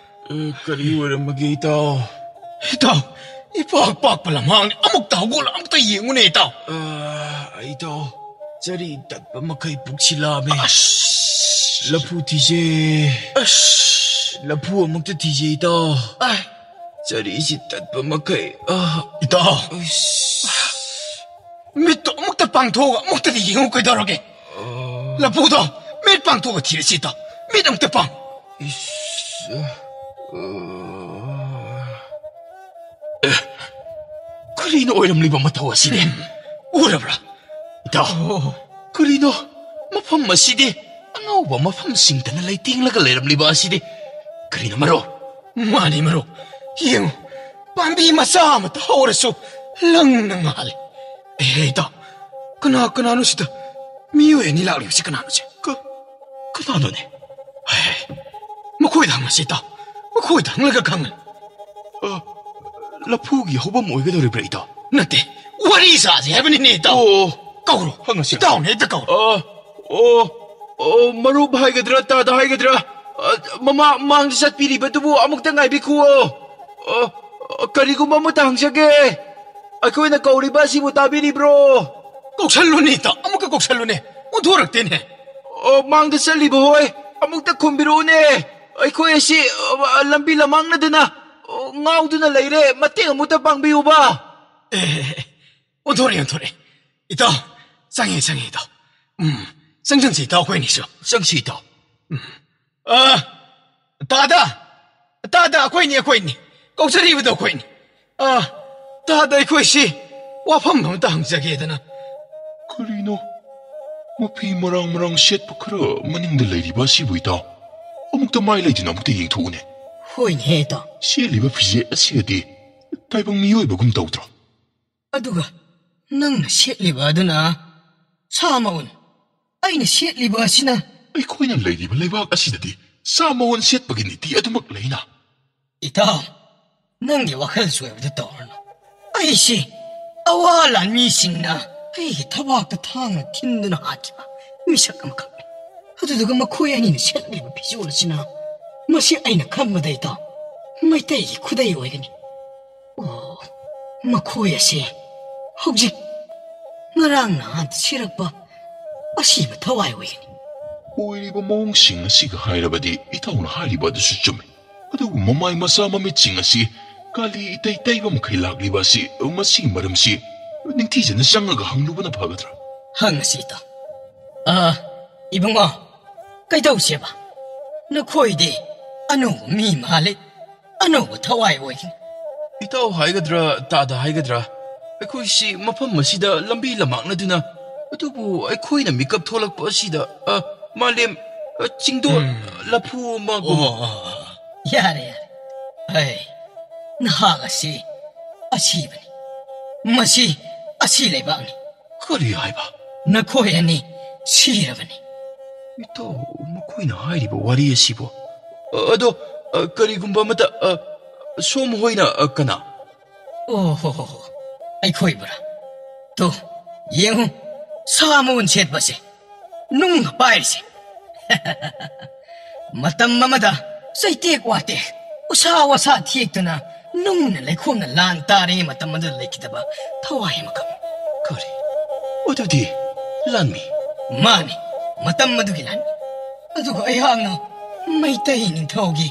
ꯑ, ꯀꯔꯤ ꯑꯣꯏꯔꯝꯃꯒꯦ, ꯏꯇꯥꯎ? ꯏꯇꯥꯎ, ꯏꯄꯥꯛ ꯄꯥꯛꯄ ꯂꯝꯍꯥꯡꯅꯤ꯫ ꯑꯃꯨꯛꯇ ꯍꯧꯒꯠꯂ ꯑꯃꯨꯛꯇ ꯌꯦꯡꯉꯨꯅꯦ, ꯏꯇꯥꯎ꯫ ꯑ, ꯏꯇꯥꯎ, ꯆꯔꯤ ꯇꯠꯄ ꯃꯈꯩ ꯄꯨꯛꯁꯤ ꯂꯥꯝꯃꯦ꯫ ꯑꯁ! ꯂꯐꯨ ꯊꯤꯖꯦ꯫ ꯑꯁ! ꯂꯐꯨ ꯑꯃꯨꯛꯇ ꯊꯤꯖꯦ, ꯏꯇꯥꯎ꯫ ꯑꯥꯏ! ꯆꯔꯤꯁꯤ ꯇꯠꯄ ꯃꯈꯩ, ꯑ꯫ ꯏꯇꯥꯎ, ꯏꯁ꯫ ꯃꯤꯠꯇꯣ ꯑꯃꯨꯛꯇ ꯄꯥꯡꯊꯣꯛꯑꯒ ꯑꯃꯨꯛꯇꯗꯤ ꯌꯦꯡꯉꯨ ꯀꯩꯗꯧꯔꯒꯦ? ꯑ꯫ ꯂꯐꯨꯗꯣ ꯃꯤꯠ ꯄꯥꯡꯊꯣꯛꯑꯒ ꯊꯤꯔꯁꯤ ꯏꯇꯥꯎ꯫ ꯃꯤꯠ ꯑꯃꯨꯛꯇ ꯄꯥꯡ꯫ ꯏꯁ꯫ ꯑ꯫ ꯑꯦ, ꯀꯔꯤꯅꯣ ꯑꯣꯏꯔꯝꯂꯤꯕ ꯃꯊꯧ ꯑꯁꯤꯗꯤ? ꯎꯔꯕ꯭ꯔꯥ? ꯏꯇꯥꯎ, ꯑꯣ꯫ ꯀꯔꯤꯅꯣ ꯃꯐꯝ ꯑꯁꯤꯗꯤ? ꯑꯉꯧꯕ ꯃꯐꯝꯁꯤꯡꯇꯅ ꯂꯩꯇꯦꯡꯂꯒ ꯂꯩꯔꯝꯂꯤꯕ ꯑꯁꯤꯗꯤ ꯀꯔꯤꯅꯣ, ꯃꯔꯨꯞ? ꯃꯥꯅꯤ, ꯃꯔꯨꯞ꯫ ꯌꯦꯡꯉꯨ, ꯄꯥꯝꯕꯤ ꯃꯆꯥ ꯑꯃꯠꯇ ꯍꯧꯔꯁꯨ ꯂꯪꯅ ꯉꯥꯜꯂꯤ꯫ ꯑꯦ, ꯏꯇꯥꯎ, ꯀꯅꯥ ꯀꯅꯥꯅꯣ ꯁꯤꯗ? ꯃꯤꯑꯣꯏ ꯑꯅꯤ ꯂꯥꯛꯂꯤꯕꯁꯤ ꯀꯅꯥꯅꯣ ꯁꯦ? ꯀ-, ꯀꯅꯥꯅꯣꯅꯦ? ꯍꯦ, ꯃꯈꯣꯏꯗ ꯍꯪꯉꯁꯤ, ꯏꯇꯥꯎ꯫ ꯃꯈꯣꯏꯗ ꯍꯪꯂꯒ ꯈꯪꯒꯅꯤ꯫ ꯑ, ꯂꯐꯨꯒꯤ ꯍꯧꯐꯝ ꯑꯣꯏꯒꯗꯧꯔꯤꯕ꯭ꯔꯥ, ꯏꯇꯥꯎ? ꯅꯠꯇꯦ, ꯋꯥꯔꯤ ꯁꯥꯁꯤ ꯍꯥꯏꯕꯅꯤꯅꯦ, ꯏꯇꯥꯎ꯫ ꯑꯣ, ꯀꯧꯔꯣ꯫ ꯍꯪꯉꯁꯤ꯫ ꯏꯇꯥꯎꯅ ꯍꯦꯛꯇ ꯀꯧꯔꯣ꯫ ꯑ, ꯑꯣ, ꯑꯣ, ꯃꯔꯨꯞ ꯍꯥꯏꯒꯗ꯭ꯔꯥ, ꯇꯥꯗ ꯍꯥꯏꯒꯗ꯭ꯔꯥ? ꯑ, ꯃꯃꯥ, ꯃꯥꯡꯗ ꯆꯠꯄꯤꯔꯤꯕꯗꯨꯕꯨ ꯑꯃꯨꯛꯇ ꯉꯥꯏꯕꯤꯈꯨꯑꯣ꯫ ꯑ, ꯑ, ꯀꯔꯤꯒꯨꯝꯕ ꯑꯃꯇ ꯍꯪꯖꯒꯦ꯫ ꯑꯩꯈꯣꯏꯅ ꯀꯧꯔꯤꯕ ꯑꯁꯤꯕꯨ ꯇꯥꯕꯤꯔꯤꯕ꯭ꯔꯣ? ꯀꯧꯁꯜꯂꯨꯅꯦ, ꯏꯇꯥꯎ, ꯑꯃꯨꯛꯀ ꯀꯧꯁꯜꯂꯨꯅꯦ꯫ ꯑꯣꯟꯊꯣꯔꯛꯇꯦꯅꯦ꯫ ꯑꯣ, ꯃꯥꯡꯗ ꯆꯠꯂꯤꯕ ꯍꯣꯏ, ꯑꯃꯨꯛꯇ ꯈꯨꯝꯕꯤꯔꯛꯎꯅꯦ꯫ ꯑꯩꯈꯣꯏ ꯑꯁꯤ, ꯑ, ꯂꯝꯕꯤ ꯂꯃꯥꯡꯅꯗꯅ, ꯑ, ꯉꯥꯎꯗꯨꯅ ꯂꯩꯔꯦ꯫ ꯃꯇꯦꯡ ꯑꯃꯨꯛꯇ ꯄꯥꯡꯕꯤꯌꯨꯕ꯫ ꯑꯦ, ꯑꯦ, ꯑꯦ, ꯑꯣꯟꯊꯣꯔꯛꯑꯦ, ꯑꯣꯟꯊꯣꯔꯛꯑꯦ꯫ ꯏꯇꯥꯎ, ꯆꯪꯉꯦ, ꯆꯪꯉꯦ, ꯏꯇꯥꯎ꯫ ꯎꯝ, ꯆꯪꯁꯤꯟꯁꯤ, ꯏꯇꯥꯎ, ꯑꯩꯈꯣꯏ ꯑꯅꯤꯁꯨ꯫ ꯆꯪꯁꯤ, ꯏꯇꯥꯎ꯫ ꯎꯝ꯫ ꯑ, ꯇꯥꯗ! ꯇꯥꯗ, ꯑꯩꯈꯣꯏꯅꯤ, ꯑꯩꯈꯣꯏꯅꯤ꯫ ꯀꯧꯖꯔꯤꯕꯗꯣ ꯑꯩꯈꯣꯏꯅꯤ꯫ ꯑ, ꯇꯥꯗ, ꯑꯩꯈꯣꯏꯁꯤ ꯋꯥꯐꯝ ꯑꯃꯇ ꯍꯪꯖꯒꯦꯗꯅ꯫ ꯀꯔꯤꯅꯣ? ꯃꯐꯤ ꯃꯔꯥꯡ ꯃꯔꯥꯡ ꯁꯦꯠꯄ ꯈꯔ ꯃꯅꯤꯡꯗ ꯂꯩꯔꯤꯕ ꯑꯁꯤꯕꯨ, ꯏꯇꯥꯎ? ꯑꯃꯨꯛꯇ ꯃꯥꯏ ꯂꯩꯗꯨꯅ ꯑꯃꯨꯛꯇ ꯌꯦꯡꯊꯣꯛꯎꯅꯦ꯫ ꯍꯣꯏꯅꯦ, ꯏꯇꯥꯎ꯫ ꯁꯦꯠꯂꯤꯕ ꯐꯤꯖꯦꯠ ꯑꯁꯤꯒꯗꯤ ꯇꯥꯏꯕꯪ ꯃꯤꯑꯣꯏꯕꯒꯨꯝ ꯇꯧꯗ꯭ꯔꯣ? ꯑꯗꯨꯒ ꯅꯪꯅ ꯁꯦꯠꯂꯤꯕ ꯑꯗꯨꯅ ꯁꯥ ꯃꯎꯟ, ꯑꯩꯅ ꯁꯦꯠꯂꯤꯕ ꯑꯁꯤꯅ꯫ ꯑꯩꯈꯣꯏꯅ ꯂꯩꯔꯤꯕ ꯂꯩꯕꯥꯛ ꯑꯁꯤꯗꯗꯤ ꯁꯥ ꯃꯎꯟ ꯁꯦꯠꯄꯒꯤ ꯅꯤꯇꯤ ꯑꯗꯨꯃꯛ ꯂꯩꯅ꯫ ꯏꯇꯥꯎ, ꯅꯪꯒꯤ ꯋꯥꯈꯜ ꯆꯣꯏꯕꯗꯨ ꯇꯧꯔꯅꯨ꯫ ꯑꯩꯁꯤ ꯑꯋꯥ ꯂꯥꯟꯃꯤꯁꯤꯡꯅ ꯑꯩꯒꯤ ꯊꯕꯥꯛꯇ ꯊꯥꯡꯅ ꯊꯤꯟꯗꯨꯅ ꯍꯥꯠꯈꯤꯕ ꯃꯤꯁꯛ ꯑꯃꯈꯛꯅꯤ꯫ ꯑꯗꯨꯗꯨꯒ ꯃꯈꯣꯏ ꯑꯅꯤꯅ ꯁꯦꯠꯂꯤꯕ ꯐꯤꯖꯣꯜ ꯑꯁꯤꯅ, ꯃꯁꯤ ꯑꯩꯅ ꯈꯟꯕꯗ, ꯏꯇꯥꯎ, ꯃꯩꯇꯩꯒꯤ ꯈꯨꯗꯩ ꯑꯣꯏꯒꯅꯤ꯫ ꯑꯣ, ꯃꯈꯣꯏ ꯑꯁꯤ ꯍꯧꯖꯤꯛ ꯉꯔꯥꯡ ꯅꯍꯥꯟ ꯁꯤꯔꯛꯄ ꯑꯁꯤꯕ ꯊꯋꯥꯏ ꯑꯣꯏꯒꯅꯤ꯫ ꯑꯣꯏꯔꯤꯕ ꯃꯑꯣꯡꯁꯤꯡ ꯑꯁꯤꯒ ꯍꯥꯏꯔꯕꯗꯤ ꯏꯇꯥꯎꯅ ꯍꯥꯏꯔꯤꯕ ꯑꯗꯨꯁꯨ ꯆꯨꯝꯃꯤ꯫ ꯑꯗꯨꯕꯨ ꯃꯃꯥꯏ ꯃꯆꯥ ꯃꯃꯤꯠꯁꯤꯡ ꯑꯁꯤ ꯀꯥꯂꯤ ꯏꯇꯩ ꯇꯩꯕ ꯃꯈꯩ ꯂꯥꯛꯂꯤꯕ ꯑꯁꯤ, ꯃꯁꯤꯒꯤ ꯃꯔꯝꯁꯤ ꯅꯤꯡꯊꯤꯖꯅ ꯆꯪꯉꯒ ꯍꯪꯂꯨꯕꯅ ꯐꯒꯗ꯭ꯔꯥ? ꯍꯪꯉꯁꯤ ꯏꯇꯥꯎ꯫ ꯑ, ꯏꯕꯨꯡꯉꯣ, ꯀꯩꯗꯧꯁꯦꯕ? ꯅꯈꯣꯏꯗꯤ ꯑꯅꯧꯕ ꯃꯤ ꯃꯥꯜꯂꯤ, ꯑꯅꯧꯕ ꯊꯋꯥꯏ ꯑꯣꯏꯒꯅꯤ꯫ ꯏꯇꯥꯎ ꯍꯥꯏꯒꯗ꯭ꯔꯥ, ꯇꯥꯗ ꯍꯥꯏꯒꯗ꯭ꯔꯥ, ꯑꯩꯈꯣꯏꯁꯤ ꯃꯐꯝ ꯑꯁꯤꯗ ꯂꯝꯕꯤ ꯂꯝꯃꯥꯡꯅꯗꯨꯅ, ꯑꯗꯨꯕꯨ ꯑꯩꯈꯣꯏꯅ ꯃꯤꯀꯞ ꯊꯣꯛꯂꯛꯄ ꯑꯁꯤꯗ, ꯑ, ꯃꯥꯂꯦꯝ, ꯑ, ꯆꯤꯡꯗꯣꯜ ꯎꯝ꯫ ꯂꯐꯨ ꯑꯃꯒꯨꯝ꯫ ꯑꯣ, ꯑꯣ, ꯑꯣ, ꯌꯥꯔꯦ, ꯌꯥꯔꯦ꯫ ꯑꯩ, ꯅꯍꯥꯛ ꯑꯁꯤ ꯑꯁꯤꯕꯅꯤ꯫ ꯃꯁꯤ ꯑꯁꯤ ꯂꯩꯕꯥꯛꯅꯤ꯫ ꯀꯔꯤ ꯍꯥꯏꯕ? ꯅꯈꯣꯏ ꯑꯅꯤ ꯁꯤꯔꯕꯅꯤ꯫ ꯏꯇꯥꯎ, ꯃꯈꯣꯏꯅ ꯍꯥꯏꯔꯤꯕ ꯋꯥꯔꯤ ꯑꯁꯤꯕꯨ? ꯑꯗꯣ, ꯑ, ꯀꯔꯤꯒꯨꯝꯕ ꯑꯃꯇ, ꯑ, ꯁꯣꯝ ꯍꯣꯏꯅ, ꯑ, ꯀꯅꯥ? ꯑꯣ ꯍꯣ ꯍꯣ ꯍꯣ, ꯑꯩꯈꯣꯏꯕꯨꯔꯥ? ꯇꯣ, ꯌꯦꯡꯉꯨ, ꯁꯥ ꯃꯎꯟ ꯁꯦꯠꯄꯁꯦ, ꯅꯨꯡꯒ ꯄꯥꯏꯔꯤꯁꯦ꯫ ꯃꯇꯝ ꯑꯃꯗ ꯆꯩꯇꯦꯛ ꯋꯥꯇꯦꯛ, ꯎꯁꯥ ꯋꯥꯁꯥ ꯊꯦꯛꯇꯨꯅ ꯅꯨꯡꯅ ꯂꯩꯈꯣꯝꯅ ꯂꯥꯟ ꯇꯥꯔꯤꯉꯩ ꯃꯇꯝ ꯑꯗꯨꯗ ꯂꯩꯈꯤꯗꯕ ꯊꯋꯥꯏ ꯑꯃꯈꯛ꯫ ꯀꯔꯤ? ꯑꯗꯨꯗꯤ ꯂꯥꯟꯃꯤ? ꯃꯥꯅꯤ, ꯃꯇꯝ ꯑꯗꯨꯒꯤ ꯂꯥꯟꯃꯤ꯫ ꯑꯗꯨꯒ ꯑꯩꯍꯥꯛꯅ ꯃꯩꯇꯩ ꯅꯤꯡꯊꯧꯒꯤ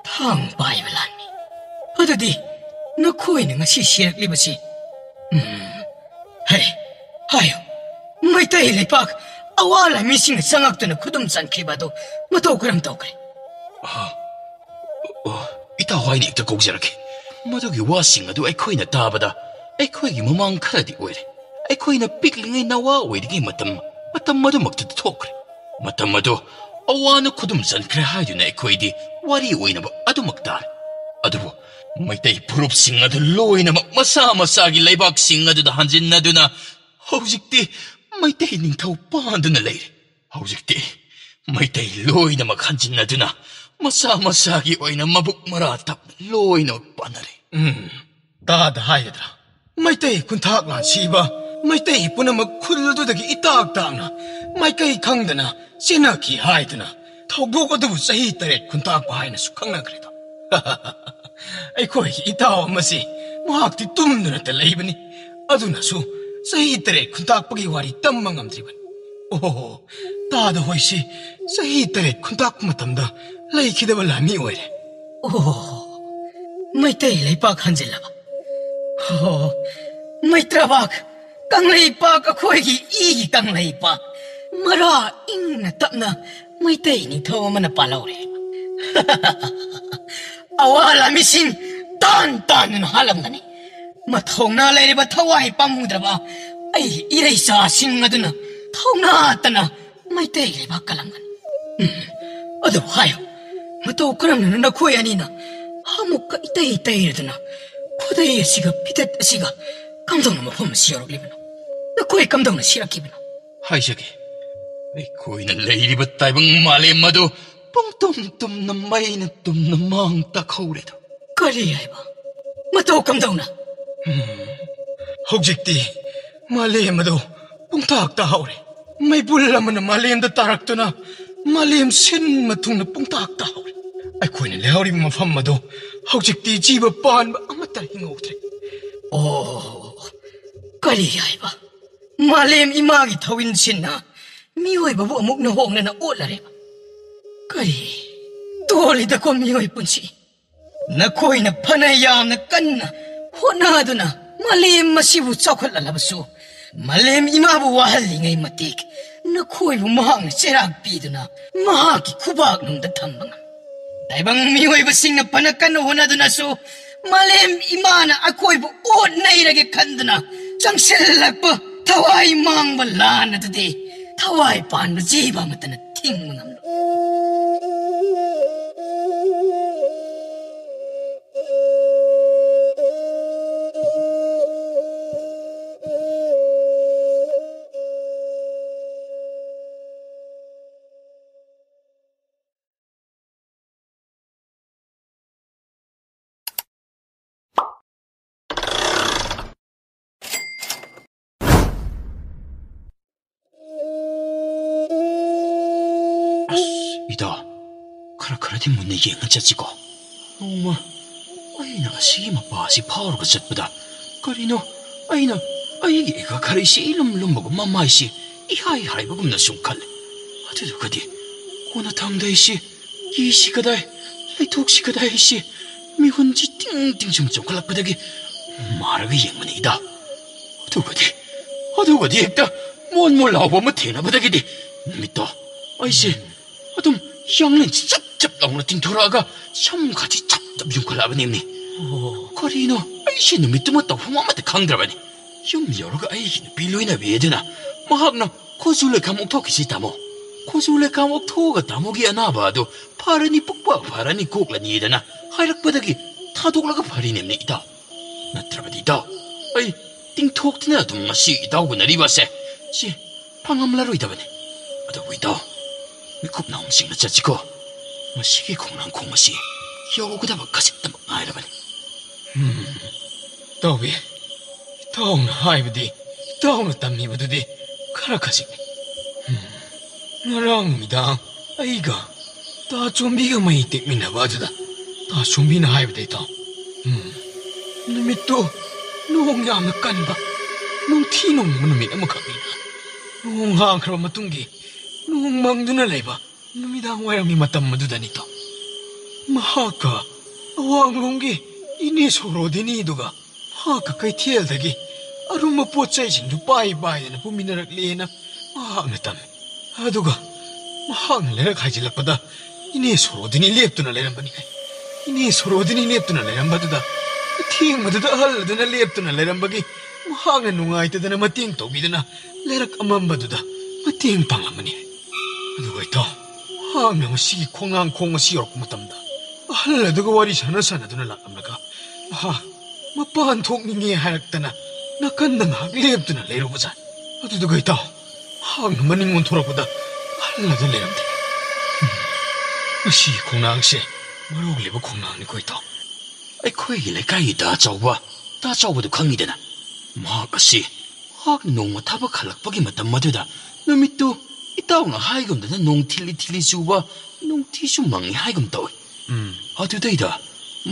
ꯊꯥꯡ ꯄꯥꯏꯕ ꯂꯥꯟꯃꯤ꯫ ꯑꯗꯨꯗꯤ ꯅꯈꯣꯏꯅ ꯉꯁꯤ ꯁꯤꯔꯛꯂꯤꯕꯁꯤ, ꯎꯝ, ꯍꯩ, ꯍꯥꯏꯌꯨ, ꯃꯩꯇꯩ ꯂꯩꯄꯥꯛ ꯑꯋꯥ ꯂꯥꯟꯃꯤꯁꯤꯡꯅ ꯆꯪꯉꯛꯇꯨꯅ ꯈꯨꯗꯨꯝ ꯆꯟꯈꯤꯕ ꯑꯗꯨ ꯃꯇꯧ ꯀꯔꯝ ꯇꯧꯈ꯭ꯔꯦ? ꯑꯣ, ꯏꯇꯥꯎ, ꯑꯩꯅ ꯍꯦꯛꯇ ꯀꯧꯖꯔꯛꯀꯦ꯫ ꯃꯗꯨꯒꯤ ꯋꯥꯁꯤꯡ ꯑꯗꯨ ꯑꯩꯈꯣꯏꯅ ꯇꯥꯕꯗ ꯑꯩꯈꯣꯏꯒꯤ ꯃꯃꯥꯡ ꯈꯔꯗꯤ ꯑꯣꯏꯔꯦ꯫ ꯑꯩꯈꯣꯏꯅ ꯄꯤꯛꯂꯤꯉꯩ ꯅꯋꯥ ꯑꯣꯏꯔꯤꯉꯩ ꯃꯇꯝ, ꯃꯇꯝ ꯑꯗꯨꯃꯛꯇꯗ ꯊꯣꯛꯈ꯭ꯔꯦ꯫ ꯃꯇꯝ ꯑꯗꯨ ꯑꯋꯥꯅ ꯈꯨꯗꯨꯝ ꯆꯟꯈ꯭ꯔꯦ ꯍꯥꯏꯗꯨꯅ ꯑꯩꯈꯣꯏꯗꯤ ꯋꯥꯔꯤ ꯑꯣꯏꯅꯕ ꯑꯗꯨꯃꯛ ꯇꯥꯔꯦ꯫ ꯑꯗꯨꯕꯨ ꯃꯩꯇꯩ ꯐꯨꯔꯨꯞꯁꯤꯡ ꯑꯗꯨ ꯂꯣꯏꯅꯃꯛ ꯃꯁꯥ ꯃꯁꯥꯒꯤ ꯂꯩꯕꯥꯛꯁꯤꯡ ꯑꯗꯨꯗ ꯍꯟꯖꯤꯟꯅꯗꯨꯅ ꯍꯧꯖꯤꯛꯇꯤ ꯃꯩꯇꯩ ꯅꯤꯡꯊꯧ ꯄꯥꯟꯗꯨꯅ ꯂꯩꯔꯦ꯫ ꯍꯧꯖꯤꯛꯇꯤ ꯃꯩꯇꯩ ꯂꯣꯏꯅꯃꯛ ꯍꯟꯖꯤꯟꯅꯗꯨꯅ ꯃꯁꯥ ꯃꯁꯥꯒꯤ ꯑꯣꯏꯅ ꯃꯕꯨꯛ ꯃꯔꯥ ꯇꯞꯅ ꯂꯣꯏꯅꯃꯛ ꯄꯥꯟꯅꯔꯦ꯫ ꯎꯝ, ꯇꯥꯗ ꯍꯥꯏꯒꯗ꯭ꯔꯥ? ꯃꯩꯇꯩ ꯈꯨꯟꯊꯥꯛ ꯂꯥꯟꯁꯤꯕ, ꯃꯩꯇꯩ ꯄꯨꯝꯅꯃꯛ ꯈꯨꯜ ꯑꯗꯨꯗꯒꯤ ꯏꯇꯥꯛ ꯇꯥꯛꯅ ꯃꯥꯏꯀꯩ ꯈꯪꯗꯅ ꯆꯦꯟꯅꯈꯤ ꯍꯥꯏꯗꯨꯅ ꯊꯧꯗꯣꯛ ꯑꯗꯨꯕꯨ ꯆꯍꯤ ꯇꯔꯦꯠ ꯈꯨꯟꯇꯥꯛꯄ ꯍꯥꯏꯅꯁꯨ ꯈꯪꯅꯈ꯭ꯔꯦꯗꯣ꯫ ꯑꯩꯈꯣꯏꯒꯤ ꯏꯇꯥꯎ ꯑꯃꯁꯤ ꯃꯍꯥꯛꯇꯤ ꯇꯨꯝꯗꯨꯅꯇ ꯂꯩꯕꯅꯤ꯫ ꯑꯗꯨꯅꯁꯨ ꯆꯍꯤ ꯇꯔꯦꯠ ꯈꯨꯟꯇꯥꯛꯄꯒꯤ ꯋꯥꯔꯤ ꯇꯝꯕ ꯉꯝꯗ꯭ꯔꯤꯕꯅꯤ꯫ ꯑꯣꯍꯣ, ꯇꯥꯗ ꯍꯣꯏꯁꯤ ꯆꯍꯤ ꯇꯔꯦꯠ ꯈꯨꯟꯇꯥꯛꯄ ꯃꯇꯝꯗ ꯂꯩꯈꯤꯗꯕ ꯂꯥꯟꯃꯤ ꯑꯣꯏꯔꯦ꯫ ꯑꯣꯍꯣ, ꯃꯩꯇꯩ ꯂꯩꯄꯥꯛ ꯍꯟꯖꯤꯜꯂꯕ꯫ ꯍꯣ, ꯃꯩꯇ꯭ꯔꯕꯥꯛ, ꯀꯪꯂꯩꯄꯥꯛ, ꯑꯩꯈꯣꯏꯒꯤ ꯏꯒꯤ ꯀꯪꯂꯩꯄꯥꯛ, ꯃꯔꯥ ꯏꯪꯅ ꯇꯞꯅ ꯃꯩꯇꯩ ꯅꯤꯡꯊꯧ ꯑꯃꯅ ꯄꯥꯜꯍꯧꯔꯦ꯫ ꯑꯋꯥ ꯂꯥꯟꯃꯤꯁꯤꯡ ꯇꯥꯟ ꯇꯥꯟꯗꯨꯅ ꯍꯥꯠꯂꯝꯒꯅꯤ꯫ ꯃꯊꯧꯅꯥ ꯂꯩꯔꯤꯕ ꯊꯋꯥꯏ ꯄꯥꯝꯃꯨꯗ꯭ꯔꯕ ꯑꯩ ꯏꯔꯩꯆꯥꯁꯤꯡ ꯑꯗꯨꯅ ꯊꯧꯅꯥꯇꯅ ꯃꯩꯇꯩ ꯂꯩꯕꯥꯛ ꯀꯜꯂꯝꯒꯅꯤ꯫ ꯎꯝ, ꯑꯗꯨ ꯍꯥꯏꯌꯨ, ꯃꯇꯧ ꯀꯔꯝꯅ ꯅꯈꯣꯏ ꯑꯅꯤꯅ ꯑꯃꯨꯛꯀ ꯏꯇꯩ ꯇꯩꯔꯗꯨꯅ ꯈꯨꯗꯩ ꯑꯁꯤꯒ ꯐꯤꯗꯠ ꯑꯁꯤꯒ ꯀꯝꯗꯧꯅ ꯃꯐꯝ ꯑꯁꯤ ꯌꯧꯔꯛꯂꯤꯕꯅꯣ? ꯅꯈꯣꯏ ꯀꯝꯗꯧꯅ ꯁꯤꯔꯛꯈꯤꯕꯅꯣ? ꯍꯥꯏꯖꯒꯦ, ꯑꯩꯈꯣꯏꯅ ꯂꯩꯔꯤꯕ ꯇꯥꯏꯕꯪ ꯃꯥꯂꯦꯝ ꯑꯗꯨ ꯄꯨꯡꯇꯨꯝ ꯇꯨꯝꯅ ꯃꯩꯅ ꯇꯨꯝꯅ ꯃꯥꯡ ꯇꯥꯛꯍꯧꯔꯦꯗꯣ꯫ ꯀꯔꯤ ꯍꯥꯏꯕ? ꯃꯇꯧ ꯀꯝꯗꯧꯅ? ꯎꯝ, ꯍꯧꯖꯤꯛꯇꯤ ꯃꯥꯂꯦꯝ ꯑꯗꯨ ꯄꯨꯡꯇꯥꯛ ꯇꯥꯍꯧꯔꯦ꯫ ꯃꯩꯕꯨꯜ ꯑꯃꯅ ꯃꯥꯂꯦꯝꯗ ꯇꯥꯔꯛꯇꯨꯅ ꯃꯥꯂꯦꯝ ꯁꯤꯟꯕ ꯊꯨꯡꯅ ꯄꯨꯡꯇꯥꯛ ꯇꯥꯍꯧꯔꯦ꯫ ꯑꯩꯈꯣꯏꯅ ꯂꯩꯍꯧꯔꯤꯕ ꯃꯐꯝ ꯑꯗꯨ ꯍꯧꯖꯤꯛꯇꯤ ꯖꯤꯕ ꯄꯥꯟꯕ ꯑꯃꯠꯇ ꯍꯤꯡꯍꯧꯗ꯭ꯔꯦ꯫ ꯑꯣ, ꯀꯔꯤ ꯍꯥꯏꯕ? ꯃꯥꯂꯦꯝ ꯏꯃꯥꯒꯤ ꯊꯧꯋꯤꯟꯁꯤꯟꯅ ꯃꯤꯑꯣꯏꯕꯕꯨ ꯑꯃꯨꯛ ꯅꯧꯍꯣꯡꯅꯅ ꯑꯣꯠꯂꯔꯦꯕ? ꯀꯔꯤ ꯇꯣꯜꯂꯤꯗꯀꯣ ꯃꯤꯑꯣꯏ ꯄꯨꯟꯁꯤ! ꯅꯈꯣꯏꯅ ꯐꯅ ꯌꯥꯝꯅ ꯀꯟꯅ ꯍꯣꯠꯅꯗꯨꯅ ꯃꯥꯂꯦꯝ ꯑꯁꯤꯕꯨ ꯆꯥꯎꯈꯠꯍꯜꯂꯕꯁꯨ, ꯃꯥꯂꯦꯝ ꯏꯃꯥꯕꯨ ꯋꯥꯍꯜꯂꯤꯉꯩ ꯃꯇꯤꯛ ꯅꯈꯣꯏꯕꯨ ꯃꯍꯥꯛꯅ ꯆꯩꯔꯥꯛ ꯄꯤꯗꯨꯅ ꯃꯍꯥꯛꯀꯤ ꯈꯨꯕꯥꯛꯅꯨꯡꯗ ꯊꯝꯕ ꯉꯝꯃꯤ꯫ ꯇꯥꯏꯕꯪ ꯃꯤꯑꯣꯏꯕꯁꯤꯡꯅ ꯐꯅ ꯀꯟꯅ ꯍꯣꯠꯅꯗꯨꯅꯁꯨ, ꯃꯥꯂꯦꯝ ꯏꯃꯥꯅ ꯑꯩꯈꯣꯏꯕꯨ ꯑꯣꯠ ꯅꯩꯔꯒꯦ ꯈꯟꯗꯨꯅ ꯆꯪꯁꯤꯜꯂꯛꯄ ꯊꯋꯥꯏ ꯃꯥꯡꯕ ꯂꯥꯟ ꯑꯗꯨꯗꯤ ꯊꯋꯥꯏ ꯄꯥꯟꯕ ꯖꯤꯕ ꯑꯃꯠꯇꯅ ꯊꯤꯡꯕ ꯉꯝꯂꯣꯏ꯫ ꯑꯁ, ꯏꯇꯥ, ꯈꯔ ꯈꯔꯗꯤ ꯃꯨꯟꯅ ꯌꯦꯡꯉ ꯆꯠꯁꯤꯀꯣ꯫ ꯅꯣꯡꯃ ꯑꯩꯅ ꯑꯁꯤꯒꯤ ꯃꯄꯥ ꯑꯁꯤ ꯐꯥꯎꯔꯒ ꯆꯠꯄꯗ ꯀꯔꯤꯅꯣ ꯑꯩꯅ ꯑꯩꯒꯤ ꯏꯀꯥ ꯈꯔꯩꯁꯤ ꯏꯂꯨꯝ ꯂꯨꯝꯕꯒꯨꯝ, ꯃꯃꯥꯏꯁꯤ ꯏꯍꯥꯏ ꯍꯥꯏꯕꯒꯨꯝꯅ ꯁꯨꯝ ꯈꯜꯂꯦ꯫ ꯑꯗꯨꯗꯨꯒꯗꯤ ꯀꯣꯟꯅꯊꯪꯗ ꯑꯩꯁꯤ ꯀꯤꯁꯤ ꯀꯗꯥꯏ, ꯂꯩꯊꯣꯛꯁꯤ ꯀꯗꯥꯏ ꯑꯩꯁꯤ ꯃꯤꯍꯨꯟꯁꯤ ꯇꯤꯡ ꯇꯤꯡ ꯁꯨꯝ ꯆꯣꯡꯈꯠꯂꯛꯄꯗꯒꯤ ꯃꯥꯔꯒ ꯌꯦꯡꯕꯅꯤ ꯏꯇꯥꯎ꯫ ꯑꯗꯨꯒꯗꯤ, ꯑꯗꯨꯒꯗꯤ ꯍꯦꯛꯇ ꯃꯣꯟ ꯃꯣꯟ ꯂꯥꯎꯕ ꯑꯃ ꯊꯦꯡꯅꯕꯗꯒꯤꯗꯤ ꯅꯨꯃꯤꯠꯇꯣ ꯑꯩꯁꯦ ꯑꯗꯨꯝ ꯌꯥꯡꯂꯦꯟ ꯆꯞ ꯆꯞ ꯂꯥꯎꯅ ꯇꯤꯡꯊꯣꯔꯛꯑꯒ ꯁꯝ ꯈꯥꯁꯤ ꯆꯞ ꯆꯞ ꯌꯨꯡꯈꯠꯂꯛꯑꯕꯅꯦꯃꯤ꯫ ꯑꯣ꯫ ꯀꯔꯤꯅꯣ ꯑꯩꯁꯦ ꯅꯨꯃꯤꯠꯇꯨꯃ ꯇꯧꯐꯝ ꯑꯃꯠꯇ ꯈꯪꯗ꯭ꯔꯕꯅꯤ꯫ ꯌꯨꯝ ꯌꯧꯔꯒ ꯑꯩꯒꯤ ꯅꯨꯄꯤ ꯂꯣꯏꯅꯕꯤ ꯑꯗꯨꯅ ꯃꯍꯥꯛꯅ "ꯈꯨꯖꯨ ꯂꯩꯈꯥꯝ ꯑꯣꯛꯊꯣꯛꯈꯤꯁꯤ ꯇꯥꯃꯣ, ꯈꯨꯖꯨ ꯂꯩꯈꯥꯝ ꯑꯣꯛꯊꯣꯛꯑꯒ ꯇꯥꯃꯣꯒꯤ ꯑꯅꯥꯕ ꯑꯗꯨ ꯐꯔꯅꯤ, ꯄꯨꯛꯄ ꯐꯔꯅꯤ, ꯀꯣꯛꯂꯅꯤꯗꯅ" ꯍꯥꯏꯔꯛꯄꯗꯒꯤ ꯊꯥꯗꯣꯛꯂꯒ ꯐꯔꯤꯅꯦꯝꯅꯤ ꯏꯇꯥꯎ꯫ ꯅꯠꯇ꯭ꯔꯕꯗꯤ ꯏꯇꯥꯎ, ꯑꯩ ꯇꯤꯡꯊꯣꯛꯇꯨꯅ ꯑꯗꯨꯝ ꯉꯁꯤ ꯏꯇꯥꯎꯒ ꯎꯅꯔꯤꯕ ꯑꯁꯦ ꯁꯤ ꯐꯪꯉꯝꯂꯔꯣꯏꯗꯕꯅꯤ꯫ ꯑꯗꯨꯕꯨ ꯏꯇꯥꯎ, ꯃꯤꯀꯨꯞ ꯅꯥꯎꯅ ꯆꯤꯡꯅ ꯆꯠꯁꯤꯀꯣ꯫ ꯃꯁꯤꯒꯤ ꯈꯣꯡꯅꯥꯡ ꯈꯣꯡ ꯑꯁꯤ ꯌꯧꯒꯗꯕ ꯈꯖꯤꯛꯇꯃꯛ ꯉꯥꯏꯔꯕꯅꯤ꯫ ꯎꯝ, ꯇꯧꯏ꯫ ꯏꯇꯥꯎꯅ ꯍꯥꯏꯕꯗꯤ, ꯏꯇꯥꯎꯅ ꯇꯝꯃꯤꯕꯗꯨꯗꯤ ꯈꯔ ꯈꯖꯤꯛꯅꯤ꯫ ꯎꯝ, ꯉꯔꯥꯡ ꯅꯨꯃꯤꯗꯥꯡ ꯑꯩꯒ ꯇꯥ ꯆꯣꯝꯕꯤꯒ ꯃꯩ ꯇꯦꯛꯃꯤꯟꯅꯕ ꯑꯗꯨꯗ ꯇꯥ ꯆꯣꯝꯕꯤꯅ ꯍꯥꯏꯕꯗ ꯏꯇꯥꯎ, ꯎꯝ, ꯅꯨꯃꯤꯠꯇꯨ ꯅꯣꯡ ꯌꯥꯝꯅ ꯀꯟꯕ, ꯅꯨꯡꯊꯤ ꯅꯣꯡꯃ ꯅꯨꯃꯤꯠ ꯑꯃꯈꯛꯅꯤꯅ ꯅꯣꯡ ꯍꯥꯡꯈ꯭ꯔꯕ ꯃꯇꯨꯡꯒꯤ ꯅꯣꯡ ꯃꯪꯗꯨꯅ ꯂꯩꯕ ꯅꯨꯃꯤꯗꯥꯡ ꯋꯥꯏꯔꯝꯒꯤ ꯃꯇꯝ ꯑꯗꯨꯗꯅꯤꯗꯣ꯫ ꯃꯍꯥꯛꯀ ꯑꯋꯥꯡꯂꯣꯝꯒꯤ ꯏꯅꯦ ꯁꯣꯔꯣꯗꯤꯅꯤꯗꯨꯒ ꯃꯍꯥꯛꯀ ꯀꯩꯊꯦꯜꯗꯒꯤ ꯑꯔꯨꯝꯕ ꯄꯣꯠ ꯆꯩꯁꯤꯡꯗꯨ ꯄꯥꯏ ꯄꯥꯏꯗꯅ ꯄꯨꯃꯤꯟꯅꯔꯛꯂꯦꯅ ꯃꯍꯥꯛꯅ ꯇꯝꯃꯤ꯫ ꯑꯗꯨꯒ ꯃꯍꯥꯛꯅ ꯂꯩꯔꯛ ꯍꯥꯏꯖꯤꯜꯂꯛꯄꯗ ꯏꯅꯦ ꯁꯣꯔꯣꯗꯤꯅꯤ ꯂꯦꯞꯇꯨꯅ ꯂꯩꯔꯝꯕꯅꯤ꯫ ꯏꯅꯦ ꯁꯣꯔꯣꯗꯤꯅꯤ ꯂꯦꯞꯇꯨꯅ ꯂꯩꯔꯝꯕꯗꯨꯗ, ꯑꯊꯦꯡꯕꯗꯨꯗ ꯑꯍꯜ ꯑꯗꯨꯅ ꯂꯦꯞꯇꯨꯅ ꯂꯩꯔꯝꯕꯒꯤ ꯃꯍꯥꯛꯅ ꯅꯨꯡꯉꯥꯏꯇꯗꯅ ꯃꯇꯦꯡ ꯇꯧꯕꯤꯗꯨꯅ ꯂꯩꯔꯛ ꯑꯃꯝꯕꯗꯨꯗ ꯃꯇꯦꯡ ꯄꯥꯡꯂꯝꯕꯅꯤ꯫ ꯑꯗꯨꯒ ꯏꯇꯥꯎ, ꯃꯍꯥꯛꯅ ꯃꯁꯤꯒꯤ ꯈꯣꯡꯅꯥꯡ ꯈꯣꯡ ꯑꯁꯤ ꯌꯧꯔꯛꯄ ꯃꯇꯝꯗ ꯑꯍꯜ ꯑꯗꯨꯒ ꯋꯥꯔꯤ ꯁꯥꯟꯅ ꯁꯥꯟꯅꯗꯨꯅ ꯂꯥꯛꯂꯝꯂꯒ ꯃꯍꯥꯛ ꯃꯄꯥꯟ ꯊꯣꯛꯅꯤꯡꯉꯦ ꯍꯥꯏꯔꯛꯇꯅ ꯅꯥꯀꯟꯗ ꯉꯥꯏꯍꯥꯛ ꯂꯦꯞꯇꯨꯅ ꯂꯩꯔꯨꯕꯖꯥꯠꯅꯤ꯫ ꯑꯗꯨꯗꯨꯒ ꯏꯇꯥꯎ, ꯃꯍꯥꯛꯅ ꯃꯅꯤꯡ ꯑꯣꯟꯊꯣꯔꯛꯄꯗ ꯑꯍꯜ ꯑꯗꯨ ꯂꯩꯔꯝꯗꯦ꯫ ꯎꯝ, ꯃꯁꯤꯒꯤ ꯈꯣꯡꯅꯥꯡꯁꯦ ꯃꯔꯣꯛꯂꯤꯕ ꯈꯣꯡꯅꯥꯡꯅꯤꯀꯣ ꯏꯇꯥꯎ꯫ ꯑꯩꯈꯣꯏꯒꯤ ꯂꯩꯀꯥꯏꯒꯤ ꯇꯥ ꯆꯥꯎꯕ, ꯇꯥ ꯆꯥꯎꯕꯗꯨ ꯈꯪꯉꯤꯗꯅ꯫ ꯃꯍꯥꯛ ꯑꯁꯤ ꯃꯍꯥꯛꯅ ꯅꯣꯡꯃ ꯊꯕꯛ ꯍꯜꯂꯛꯄꯒꯤ ꯃꯇꯝ ꯑꯗꯨꯗ ꯅꯨꯃꯤꯠꯇꯨ ꯏꯇꯥꯎꯅ ꯍꯥꯏꯒꯨꯝꯗꯅ ꯅꯣꯡ ꯊꯤꯜꯂꯤ ꯊꯤꯜꯂꯤ ꯆꯨꯕ, ꯅꯨꯡꯊꯤꯁꯨ ꯃꯪꯉꯤ ꯍꯥꯏꯒꯨꯝ ꯇꯧꯏ꯫ ꯎꯝ꯫ ꯑꯗꯨꯗꯩꯗ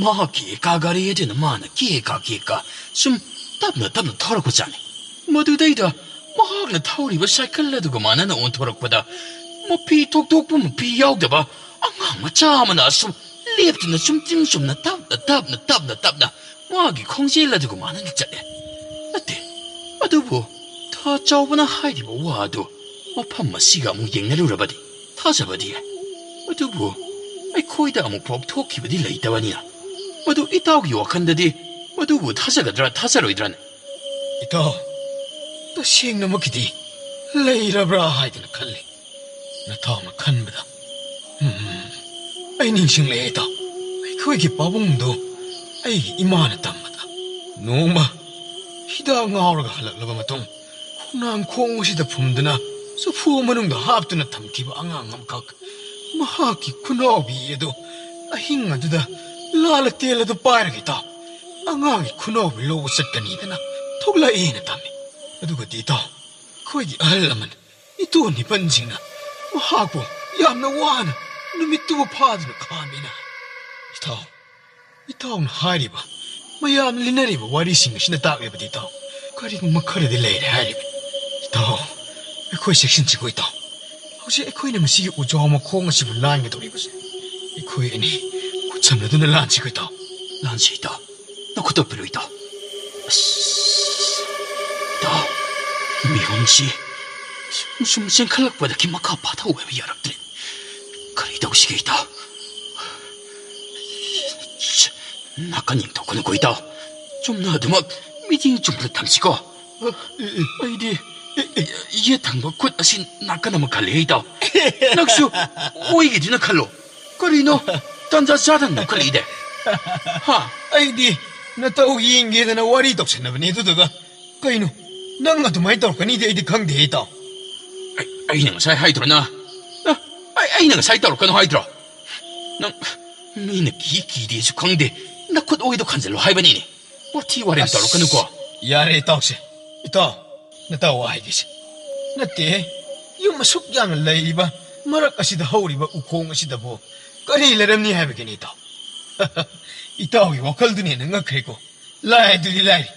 ꯃꯍꯥꯛꯀꯤ ꯀꯥ ꯒꯥꯔꯤ ꯑꯗꯨꯅ ꯃꯥꯅ ꯀꯦꯛ ꯀꯥ ꯀꯦꯛ ꯀꯥ ꯁꯨꯝ ꯇꯞꯅ ꯇꯞꯅ ꯊꯧꯔꯛꯄ ꯖꯥꯠꯅꯤ꯫ ꯃꯗꯨꯗꯩꯗ ꯃꯍꯥꯛꯅ ꯊꯧꯔꯤꯕ ꯁꯥꯏꯀꯜ ꯑꯗꯨꯒ ꯃꯥꯟꯅꯅ ꯑꯣꯟꯊꯣꯔꯛꯄꯗ ꯃꯄꯤ ꯊꯣꯛꯇꯣꯛꯄ ꯃꯄꯤ ꯌꯥꯎꯗꯕ ꯑꯉꯥꯡ ꯃꯆꯥ ꯑꯃꯅ ꯑꯁꯨꯝ ꯂꯦꯞꯇꯨꯅ ꯆꯨꯝꯇ꯭ꯔꯤꯡ ꯆꯨꯝꯅ ꯇꯞꯅ ꯇꯞꯅ ꯇꯞꯅ ꯇꯞꯅ ꯃꯥꯒꯤ ꯈꯣꯡꯖꯦꯜ ꯑꯗꯨꯒ ꯃꯥꯟꯅꯅ ꯆꯠꯂꯦ꯫ ꯅꯠꯇꯦ, ꯑꯗꯨꯕꯨ ꯊꯥ ꯆꯥꯎꯕꯅ ꯍꯥꯏꯔꯤꯕ ꯋꯥ ꯑꯗꯨ ꯃꯐꯝ ꯑꯁꯤꯒ ꯑꯃꯨꯛ ꯌꯦꯡꯅꯔꯨꯔꯕꯗꯤ ꯊꯥꯖꯕꯗꯤ ꯌꯥꯏ꯫ ꯑꯗꯨꯕꯨ ꯑꯩꯈꯣꯏꯗ ꯑꯃꯨꯛ ꯐꯥꯎ ꯊꯣꯛꯈꯤꯕꯗꯤ ꯂꯩꯇꯕꯅꯤꯅ, ꯃꯗꯨ ꯏꯇꯥꯎꯒꯤ ꯋꯥꯈꯜꯗꯗꯤ ꯃꯗꯨꯕꯨ ꯊꯥꯖꯒꯗ꯭ꯔꯥ ꯊꯥꯖꯔꯣꯏꯗ꯭ꯔꯥꯅꯦ? ꯏꯇꯥꯎ, ꯇꯁꯦꯡꯅꯃꯛꯀꯤꯗꯤ ꯂꯩꯔꯕ꯭ꯔꯥ ꯍꯥꯏꯗꯅ ꯈꯜꯂꯤ꯫ ꯅꯇꯥꯎꯅ ꯈꯟꯕꯗ, ꯎꯝ, ꯑꯩ ꯅꯤꯡꯁꯤꯡꯂꯛꯑꯦ, ꯏꯇꯥꯎ꯫ ꯑꯩꯈꯣꯏꯒꯤ ꯄꯥꯕꯨꯡꯗꯨ ꯑꯩꯒꯤ ꯏꯃꯥꯅ ꯇꯝꯕꯗ, ꯅꯣꯡꯃ ꯍꯤꯗꯥꯛ ꯉꯥꯎꯔꯒ ꯍꯜꯂꯛꯂꯕ ꯃꯇꯨꯡ, ꯈꯣꯡꯅꯥꯡ ꯈꯣꯡ ꯑꯁꯤꯗ ꯐꯨꯝꯗꯨꯅ ꯆꯐꯨ ꯃꯅꯨꯡꯗ ꯍꯥꯞꯇꯨꯅ ꯊꯝꯈꯤꯕ ꯑꯉꯥꯡ ꯑꯃꯈꯛ, ꯃꯍꯥꯛꯀꯤ ꯈꯨꯅꯥꯎꯕꯤ ꯑꯗꯨ ꯑꯍꯤꯡ ꯑꯗꯨꯗ ꯂꯥꯜꯂ ꯇꯦꯜ ꯑꯗꯨ ꯄꯥꯏꯔꯒ, ꯏꯇꯥꯎ, ꯑꯉꯥꯡꯒꯤ ꯈꯨꯅꯥꯎꯕꯤ ꯂꯧꯕ ꯆꯠꯀꯅꯤꯗꯅ ꯊꯣꯛꯂꯛꯑꯦꯅ ꯇꯝꯃꯤ꯫ ꯑꯗꯨꯒꯗꯤ, ꯏꯇꯥꯎ, ꯑꯩꯈꯣꯏꯒꯤ ꯑꯍꯜ ꯂꯃꯟ ꯏꯇꯣꯟ ꯅꯤꯄꯟꯁꯤꯡꯅ ꯃꯍꯥꯛꯄꯨ ꯌꯥꯝꯅ ꯋꯥꯅ ꯅꯨꯃꯤꯠꯇꯨꯕꯨ ꯐꯥꯗꯨꯅ ꯈꯥꯝꯃꯤꯅ꯫ ꯏꯇꯥꯎ, ꯏꯇꯥꯎꯅ ꯍꯥꯏꯔꯤꯕ, ꯃꯌꯥꯝ ꯂꯤꯅꯔꯤꯕ ꯋꯥꯔꯤꯁꯤꯡ ꯑꯁꯤꯅ ꯇꯥꯛꯂꯤꯕꯗꯤ, ꯏꯇꯥꯎ, ꯀꯔꯤꯒꯨꯝꯕ ꯈꯔꯗꯤ ꯂꯩꯔꯦ ꯍꯥꯏꯔꯤꯕꯅꯤ꯫ ꯏꯇꯥꯎ, ꯑꯩꯈꯣꯏ ꯆꯦꯛꯁꯤꯟꯁꯤꯀꯣ, ꯏꯇꯥꯎ꯫ ꯍꯧꯖꯤꯛ ꯑꯩꯈꯣꯏꯅ ꯃꯁꯤꯒꯤ ꯎꯖꯥꯎ ꯃꯈꯣꯡ ꯑꯁꯤꯕꯨ ꯂꯥꯟꯒꯗꯧꯔꯤꯕꯁꯦ, ꯑꯩꯈꯣꯏ ꯑꯅꯤ ꯈꯨꯠꯁꯝꯅꯗꯨꯅ ꯂꯥꯟꯁꯤꯀꯣ, ꯏꯇꯥꯎ꯫ ꯂꯥꯟꯁꯤ, ꯏꯇꯥꯎ꯫ ꯅꯈꯨꯠꯇꯣ ꯄꯤꯔꯛꯎ, ꯏꯇꯥꯎ꯫ ꯑꯁ, ꯏꯇꯥꯎ, ꯃꯤꯍꯨꯟꯁꯤ ꯁꯨꯝ ꯁꯨꯝ ꯆꯦꯟꯈꯠꯂꯛꯄꯗꯒꯤ ꯃꯈꯥ ꯐꯥꯊꯧ ꯍꯥꯏꯕ ꯌꯥꯔꯛꯇ꯭ꯔꯦ꯫ ꯀꯔꯤ ꯇꯧꯁꯤꯒꯦ, ꯏꯇꯥꯎ? ꯅꯥꯀꯟ ꯌꯦꯡꯊꯣꯛꯀꯅꯨꯀꯣ, ꯏꯇꯥꯎ꯫ ꯆꯨꯝꯅ ꯑꯗꯨꯃꯛ ꯃꯤꯠꯌꯦꯡ ꯆꯨꯝꯅ ꯊꯝꯁꯤꯀꯣ꯫ ꯑꯩꯗꯤ ꯌꯦꯠ ꯊꯪꯕ ꯈꯨꯠ ꯑꯁꯤ ꯅꯥꯀꯟ ꯑꯃ ꯈꯜꯂꯦ, ꯏꯇꯥꯎ꯫ ꯅꯪꯁꯨ ꯑꯣꯏꯒꯦꯗꯨꯅ ꯈꯜꯂꯣ꯫ ꯀꯔꯤꯅꯣ ꯇꯟꯖꯥ ꯆꯥꯗꯅ ꯅꯣꯛꯈꯠꯂꯛꯏꯗꯦ? ꯍꯥ? ꯑꯩꯗꯤ ꯅꯇꯧ ꯌꯦꯡꯒꯦꯗꯅ ꯋꯥꯔꯤ ꯇꯧꯁꯟꯅꯕꯅꯤ, ꯑꯗꯨꯗꯨꯒ ꯀꯩꯅꯣ, ꯅꯪ ꯑꯗꯨꯃꯥꯏꯅ ꯇꯧꯔꯛꯀꯅꯤꯗꯤ ꯑꯩꯗꯤ ꯈꯪꯗꯦ, ꯏꯇꯥꯎ꯫ ꯑꯩ-, ꯑꯩꯅ ꯉꯁꯥꯏ ꯍꯥꯏꯗ꯭ꯔꯣ ꯅꯪ? ꯑ, ꯑꯩ-, ꯑꯩꯅ ꯉꯁꯥꯏ ꯇꯧꯔꯛꯀꯅꯨ ꯍꯥꯏꯗ꯭ꯔꯣ? ꯅꯪ ꯃꯤꯅ ꯀꯤ ꯀꯤꯗꯦꯁꯨ ꯈꯪꯗꯦ, ꯅꯈꯨꯠ ꯑꯣꯏꯗꯣ ꯈꯟꯖꯜꯂꯣ ꯍꯥꯏꯕꯅꯤꯅꯦ꯫ ꯋꯥꯊꯤ ꯋꯥꯔꯦꯝ ꯑꯁ, ꯇꯧꯔꯛꯀꯅꯨꯀꯣ꯫ ꯌꯥꯔꯦ, ꯏꯇꯥꯎꯁꯦ꯫ ꯏꯇꯥꯎ, ꯅꯇꯥꯎ ꯋꯥ ꯍꯥꯏꯒꯦꯁꯦ꯫ ꯅꯠꯇꯦ, ꯌꯨꯝ ꯑꯁꯨꯛ ꯌꯥꯝꯅ ꯂꯩꯔꯤꯕ ꯃꯔꯛ ꯑꯁꯤꯗ ꯍꯧꯔꯤꯕ ꯎꯈꯣꯡ ꯑꯁꯤꯗꯕꯨ ꯀꯔꯤ ꯂꯩꯔꯝꯅꯤ ꯍꯥꯏꯕꯒꯤꯅꯤ, ꯏꯇꯥꯎ? ꯏꯇꯥꯎꯒꯤ ꯋꯥꯈꯜꯗꯨꯅ ꯍꯦꯟꯅ ꯉꯛꯈ꯭ꯔꯦꯀꯣ꯫ ꯂꯥꯏ ꯑꯗꯨꯗꯤ ꯂꯥꯏꯔꯤ꯫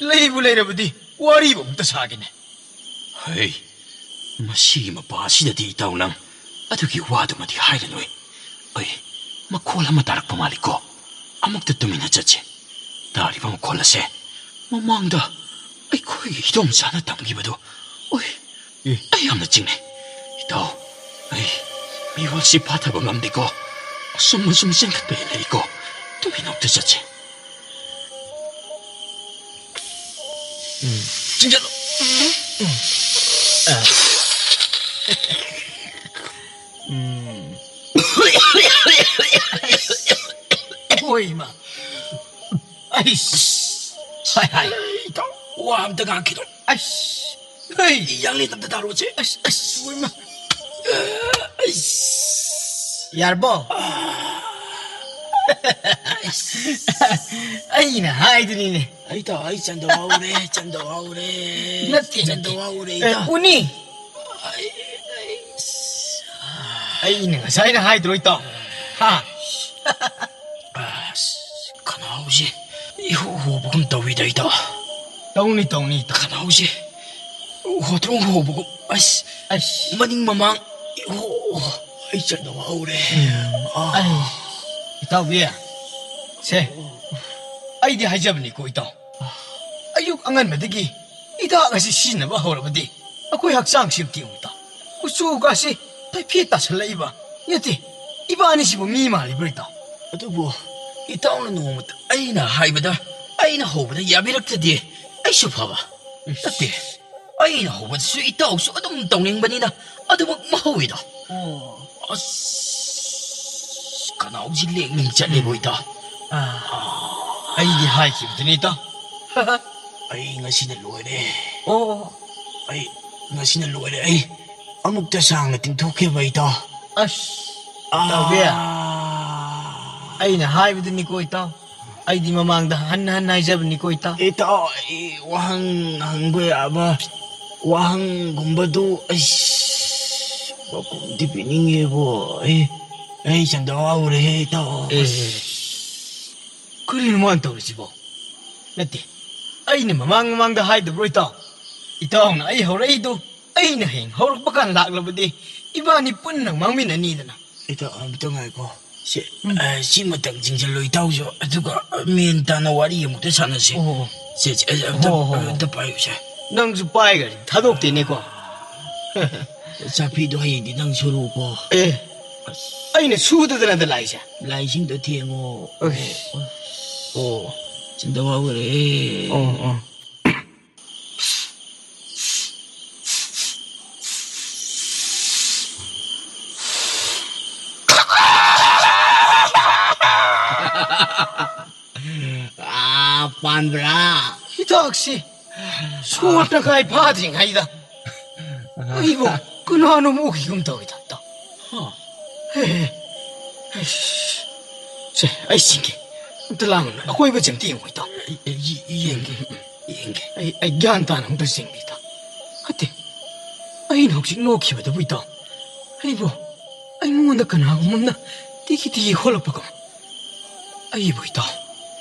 ꯂꯩꯕꯨ ꯂꯩꯔꯕꯗꯤ ꯋꯥꯔꯤꯕꯨ ꯑꯃꯨꯛꯇ ꯁꯥꯒꯦꯅꯦ꯫ ꯍꯩ, ꯃꯁꯤꯒꯤ ꯃꯄꯥ ꯑꯁꯤꯗꯗꯤ ꯏꯇꯥꯎ ꯅꯪ ꯑꯗꯨꯒꯤ ꯋꯥꯗꯨꯃꯗꯤ ꯍꯥꯏꯔꯅꯨ꯫ ꯑꯩ, ꯃꯈꯣꯜ ꯑꯃ ꯇꯥꯔꯛꯄ ꯃꯥꯜꯂꯤꯀꯣ꯫ ꯑꯃꯨꯛꯇ ꯇꯨꯃꯤꯟꯅ ꯆꯠꯁꯤ꯫ ꯇꯥꯔꯤꯕ ꯃꯈꯣꯜ ꯑꯁꯦ ꯃꯃꯥꯡꯗ ꯑꯩꯈꯣꯏꯒꯤ ꯏꯗꯣꯝꯆꯥꯅ ꯇꯝꯈꯤꯕꯗꯣ꯫ ꯑꯣꯏ, ꯑꯦ꯫ ꯑꯩ ꯌꯥꯝꯅ ꯆꯤꯡꯅꯩ꯫ ꯏꯇꯥꯎ, ꯑꯩ ꯃꯤꯔꯣꯜꯁꯤ ꯐꯥꯊꯕ ꯉꯝꯗꯦꯀꯣ꯫ ꯑꯁꯨꯝ ꯑꯁꯨꯝ ꯆꯦꯟꯈꯠꯄ ꯍꯦꯜꯂꯛꯏꯀꯣ꯫ ꯇꯨꯃꯤꯟꯅ ꯑꯃꯨꯛꯇ ꯆꯠꯁꯤ꯫ ꯎꯝ, ꯆꯤꯡꯁꯤꯜꯂꯣ꯫ ꯎꯝ꯫ ꯑ꯫ ꯎꯝ꯫ ꯍꯣꯏ, ꯏꯃꯥ꯫ ꯑꯩꯁ꯫ ꯍꯥꯏ, ꯍꯥꯏ꯫ ꯏꯇꯥꯎ, ꯋꯥ ꯑꯝꯇ ꯉꯥꯡꯈꯤꯅꯣ꯫ ꯑꯩꯁ꯫ ꯍꯩ꯫ ꯌꯥꯡꯂꯦꯟ ꯑꯝꯇ ꯊꯥꯔꯣꯁꯦ꯫ ꯑꯁ, ꯑꯁ, ꯏꯃꯥ꯫ ꯑꯩꯁ꯫ ꯌꯥꯔꯕꯣ? ꯑꯩꯁ꯫ ꯑꯩꯅ ꯍꯥꯏꯗꯨꯅꯤꯅꯦ꯫ ꯑꯩ ꯏꯇꯥꯎ, ꯑꯩ ꯆꯟꯗꯧ ꯍꯧꯔꯦ, ꯆꯟꯗꯧ ꯍꯧꯔꯦ꯫ ꯅꯠꯇꯦ, ꯆꯟꯗꯧ ꯅꯠꯇꯦ꯫ ꯍꯧꯔꯦ, ꯑꯦ, ꯏꯇꯥꯎ꯫ ꯎꯅꯤ꯫ ꯑꯩ, ꯑꯩ, ꯑꯩꯅ ꯉꯁꯥꯏꯅ ꯍꯥꯏꯗ꯭ꯔꯣ, ꯏꯇꯥꯎ? ꯍꯥ? ꯑꯁ, ꯈꯅꯥꯎꯁꯦ ꯏꯍꯣ ꯍꯣꯕꯒꯨꯝ ꯇꯧꯋꯤꯗ, ꯏꯇꯥꯎ꯫ ꯇꯧꯅꯤ, ꯇꯧꯅꯤ, ꯏꯇꯥꯎ꯫ ꯈꯅꯥꯎꯁꯦ ꯍꯣꯇ꯭ꯔꯣꯡ ꯍꯣꯕꯒꯨꯝ꯫ ꯑꯁ, ꯑꯁ꯫ ꯃꯅꯤꯡ ꯃꯃꯥꯡ ꯏꯍꯣ, ꯑꯩ ꯆꯟꯗꯧ ꯍꯧꯔꯦ꯫ ꯎꯝ, ꯑꯥ꯫ ꯑꯩ, ꯏꯇꯥꯎꯕꯤ, ꯁꯦ, ꯑꯩꯗꯤ ꯍꯥꯏꯖꯕꯅꯤꯀꯣ, ꯏꯇꯥꯎ꯫ ꯑꯌꯨꯛ ꯑꯉꯟꯕꯗꯒꯤ ꯍꯤꯗꯥꯛ ꯑꯁꯤ ꯁꯤꯖꯤꯟꯅꯕ ꯍꯧꯔꯕꯗꯤ ꯑꯩꯈꯣꯏ ꯍꯛꯆꯥꯡꯁꯤ ꯑꯝꯇ ꯌꯦꯡꯉꯨ, ꯏꯇꯥꯎ꯫ ꯀꯨꯆꯨꯒꯁꯤ ꯇꯥꯏꯐꯦꯠ ꯇꯥꯁꯜꯂꯛꯏꯕ꯫ ꯅꯠꯇꯦ, ꯏꯕꯥꯅꯤꯁꯤꯕꯨ ꯃꯤ ꯃꯥꯜꯂꯤꯕ꯭ꯔꯥ, ꯏꯇꯥꯎ? ꯑꯗꯨꯕꯨ ꯏꯇꯥꯎꯅ ꯅꯣꯡꯃꯇ ꯑꯩꯅ ꯍꯥꯏꯕꯗ, ꯑꯩꯅ ꯍꯧꯕꯗ ꯌꯥꯕꯤꯔꯛꯇ꯭ꯔꯗꯤ ꯑꯩꯁꯨ ꯐꯕ꯫ ꯏꯁ꯫ ꯅꯠꯇꯦ, ꯑꯩꯅ ꯍꯧꯕꯗꯁꯨ ꯏꯇꯥꯎꯁꯨ ꯑꯗꯨꯝ ꯇꯧꯅꯤꯡꯕꯅꯤꯅ ꯑꯗꯨꯃꯛ ꯃꯍꯧꯋꯤꯗꯣ꯫ ꯑꯣ꯫ ꯑꯁ, ꯈꯅꯥꯎꯁꯤ ꯂꯦꯡ ꯂꯦꯡ ꯆꯠꯂꯦꯕꯣ, ꯏꯇꯥꯎ꯫ ꯑꯥ, ꯑꯩꯗꯤ ꯍꯥꯏꯈꯤꯕꯗꯨꯅꯤ, ꯏꯇꯥꯎ꯫ ꯑꯩ ꯉꯁꯤꯅ ꯂꯣꯏꯔꯦ꯫ ꯑꯣ꯫ ꯑꯩ ꯉꯁꯤꯅ ꯂꯣꯏꯔꯦ꯫ ꯑꯩ ꯑꯃꯨꯛꯇ ꯁꯥꯡꯅ ꯇꯤꯡꯊꯣꯛꯈꯤꯕ, ꯏꯇꯥꯎ꯫ ꯑꯁ, ꯏꯇꯥꯎꯕꯤ꯫ ꯑꯥ꯫ ꯑꯩꯅ ꯍꯥꯏꯕꯗꯨꯅꯤꯀꯣ, ꯏꯇꯥꯎ꯫ ꯑꯩꯗꯤ ꯃꯃꯥꯡꯗ ꯍꯟꯅ ꯍꯟꯅ ꯍꯥꯏꯖꯕꯅꯤꯀꯣ, ꯏꯇꯥꯎ꯫ ꯏꯇꯥꯎ, ꯑꯩ ꯋꯥꯍꯪ ꯍꯪꯕ ꯌꯥꯕ ꯋꯥꯍꯪꯒꯨꯝꯕꯗꯨ, ꯑꯩꯁ, ꯄꯥꯎꯈꯨꯝꯗꯤ ꯄꯤꯅꯤꯡꯉꯦꯕꯣ꯫ ꯑꯩ, ꯑꯩ ꯆꯟꯗꯧ ꯍꯧꯔꯦꯍꯦ, ꯏꯇꯥꯎ꯫ ꯑꯦ, ꯀꯔꯤꯅꯣ ꯃꯥꯅ ꯇꯧꯔꯤꯁꯤꯕꯣ? ꯅꯠꯇꯦ, ꯑꯩꯅ ꯃꯃꯥꯡ ꯃꯃꯥꯡꯗ ꯍꯥꯏꯗꯕ꯭ꯔꯣ, ꯏꯇꯥꯎ? ꯏꯇꯥꯎꯅ ꯑꯩ ꯍꯧꯔꯛꯏꯗꯣ, ꯑꯩꯅ ꯍꯌꯦꯡ ꯍꯧꯔꯛꯄ ꯀꯥꯟ ꯂꯥꯛꯂꯕꯗꯤ ꯏꯕꯥꯅꯤ ꯄꯨꯟꯅ ꯃꯥꯡꯃꯤꯟꯅꯅꯤꯗꯅ꯫ ꯏꯇꯥꯎ, ꯑꯝꯇ ꯉꯥꯏꯈꯣ꯫ ꯁꯦ, ꯎꯝ꯫ ꯑ, ꯁꯤꯃꯇꯪ ꯆꯤꯡꯁꯤꯜꯂꯣ, ꯏꯇꯥꯎꯁꯨ꯫ ꯑꯗꯨꯒ, ꯑ, ꯃꯦꯟ ꯇꯥꯅ ꯋꯥꯔꯤ ꯑꯃꯨꯛꯇ ꯁꯥꯟꯅꯁꯤ꯫ ꯑꯣ, ꯑꯣ꯫ ꯁꯦ, ꯁꯦ, ꯑ, ꯑꯝꯇ, ꯍꯣ, ꯍꯣ, ꯍꯣ꯫ ꯑ, ꯑꯝꯇ ꯄꯥꯏꯌꯨꯁꯦ꯫ ꯅꯪꯁꯨ ꯄꯥꯏꯈ꯭ꯔꯗꯤ ꯊꯥꯗꯣꯛꯇꯦꯅꯦꯀꯣ꯫ ꯆꯥꯛꯄꯤꯗꯣ ꯍꯌꯦꯡꯗꯤ ꯅꯪ ꯁꯨꯔꯨꯀꯣ꯫ ꯑꯦ, ꯑꯁ꯫ ꯑꯩꯅ ꯁꯨꯗꯗꯅꯗ ꯂꯥꯛꯏꯁꯦ꯫ ꯂꯥꯏꯁꯤꯡꯗꯣ ꯊꯦꯡꯉꯣ꯫ ꯑꯁ꯫ ꯑꯣ, ꯑꯣ꯫ ꯆꯤꯟꯗ ꯋꯥꯎꯔꯦ꯫ ꯑꯣ, ꯑꯣ꯫ ꯑꯥ, ꯄꯥꯟꯕ꯭ꯔꯥ? ꯍꯤꯗꯥꯛꯁꯤ ꯁꯣꯔ ꯇꯪꯈꯥꯏ ꯐꯥꯗ꯭ꯔꯤꯉꯩꯗ ꯑꯩꯕꯨ ꯀꯅꯥꯅꯣꯝ ꯎꯈꯤꯒꯨꯝ ꯇꯧꯏꯗ, ꯏꯇꯥꯎ꯫ ꯍꯥ? ꯑꯦ, ꯑꯩꯁ, ꯁꯦ, ꯑꯩ ꯆꯤꯡꯒꯦ꯫ ꯑꯝꯇ ꯂꯥꯡꯒꯅꯨ꯫ ꯑꯀꯣꯏꯕꯁꯦ ꯑꯝꯇ ꯌꯦꯡꯉꯨ, ꯏꯇꯥꯎ꯫ ꯑꯩ, ꯑꯩ, ꯌꯦ-, ꯌꯦꯡꯒꯦ꯫ ꯌꯦꯡꯒꯦ꯫ ꯑꯩ, ꯑꯩ ꯒ꯭ꯌꯥꯟ ꯇꯥꯅ ꯑꯝꯇ ꯆꯤꯡꯒꯦ, ꯏꯇꯥꯎ꯫ ꯅꯠꯇꯦ, ꯑꯩꯅ ꯍꯧꯖꯤꯛ ꯅꯣꯛꯈꯤꯕꯗꯨꯕꯨ, ꯏꯇꯥꯎ, ꯑꯩꯕꯨ ꯑꯩꯉꯣꯟꯗ ꯀꯅꯥꯒꯨꯝꯕ ꯑꯃꯅ ꯇꯤꯈꯤ ꯇꯤꯈꯤ ꯈꯣꯠꯂꯛꯄꯒꯨꯝ꯫ ꯑꯩꯕꯨ ꯏꯇꯥꯎ꯫